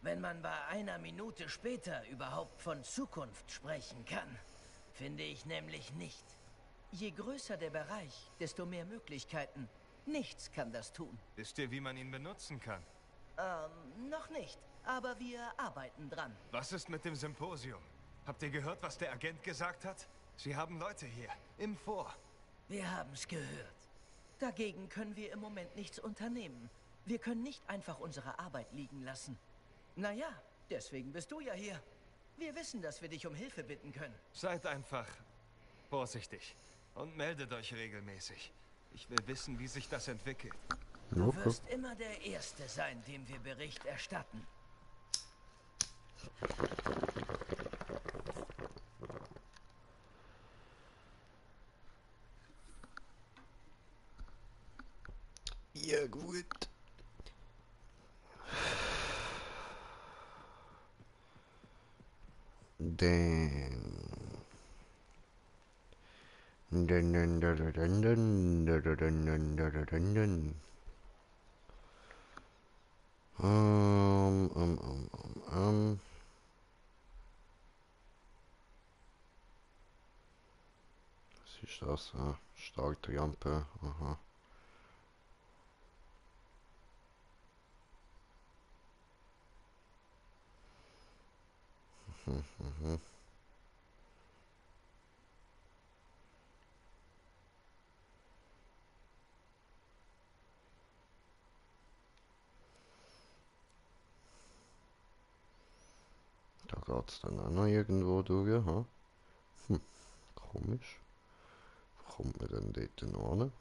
Wenn man bei 1 Minute später überhaupt von Zukunft sprechen kann, finde ich nämlich nicht. Je größer der Bereich, desto mehr Möglichkeiten. Nichts kann das tun. Wisst ihr, wie man ihn benutzen kann? Noch nicht. Aber wir arbeiten dran. Was ist mit dem Symposium? Habt ihr gehört, was der Agent gesagt hat? Sie haben Leute hier, im Vor. Wir haben's gehört. Dagegen können wir im Moment nichts unternehmen. Wir können nicht einfach unsere Arbeit liegen lassen. Naja, deswegen bist du ja hier. Wir wissen, dass wir dich um Hilfe bitten können. Seid einfach vorsichtig und meldet euch regelmäßig. Ich will wissen, wie sich das entwickelt. Du wirst immer der Erste sein, dem wir Bericht erstatten. Ja, gut. Was ist das? Startrampe. Aha. Da geht's dann auch noch irgendwo durch, ha? Komisch. Wo kommt man denn dort noch hin?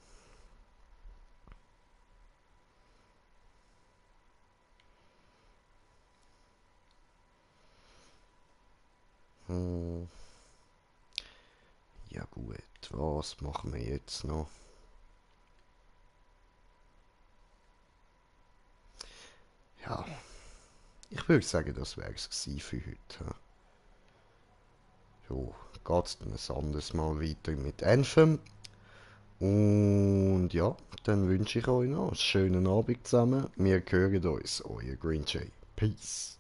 Ja gut, was machen wir jetzt noch? Ja, ich würde sagen, das wäre es für heute. Jo, geht's dann ein anderes Mal weiter mit Anthem. Und ja, dann wünsche ich euch noch einen schönen Abend zusammen. Wir hören uns, euer Green Jay. Peace.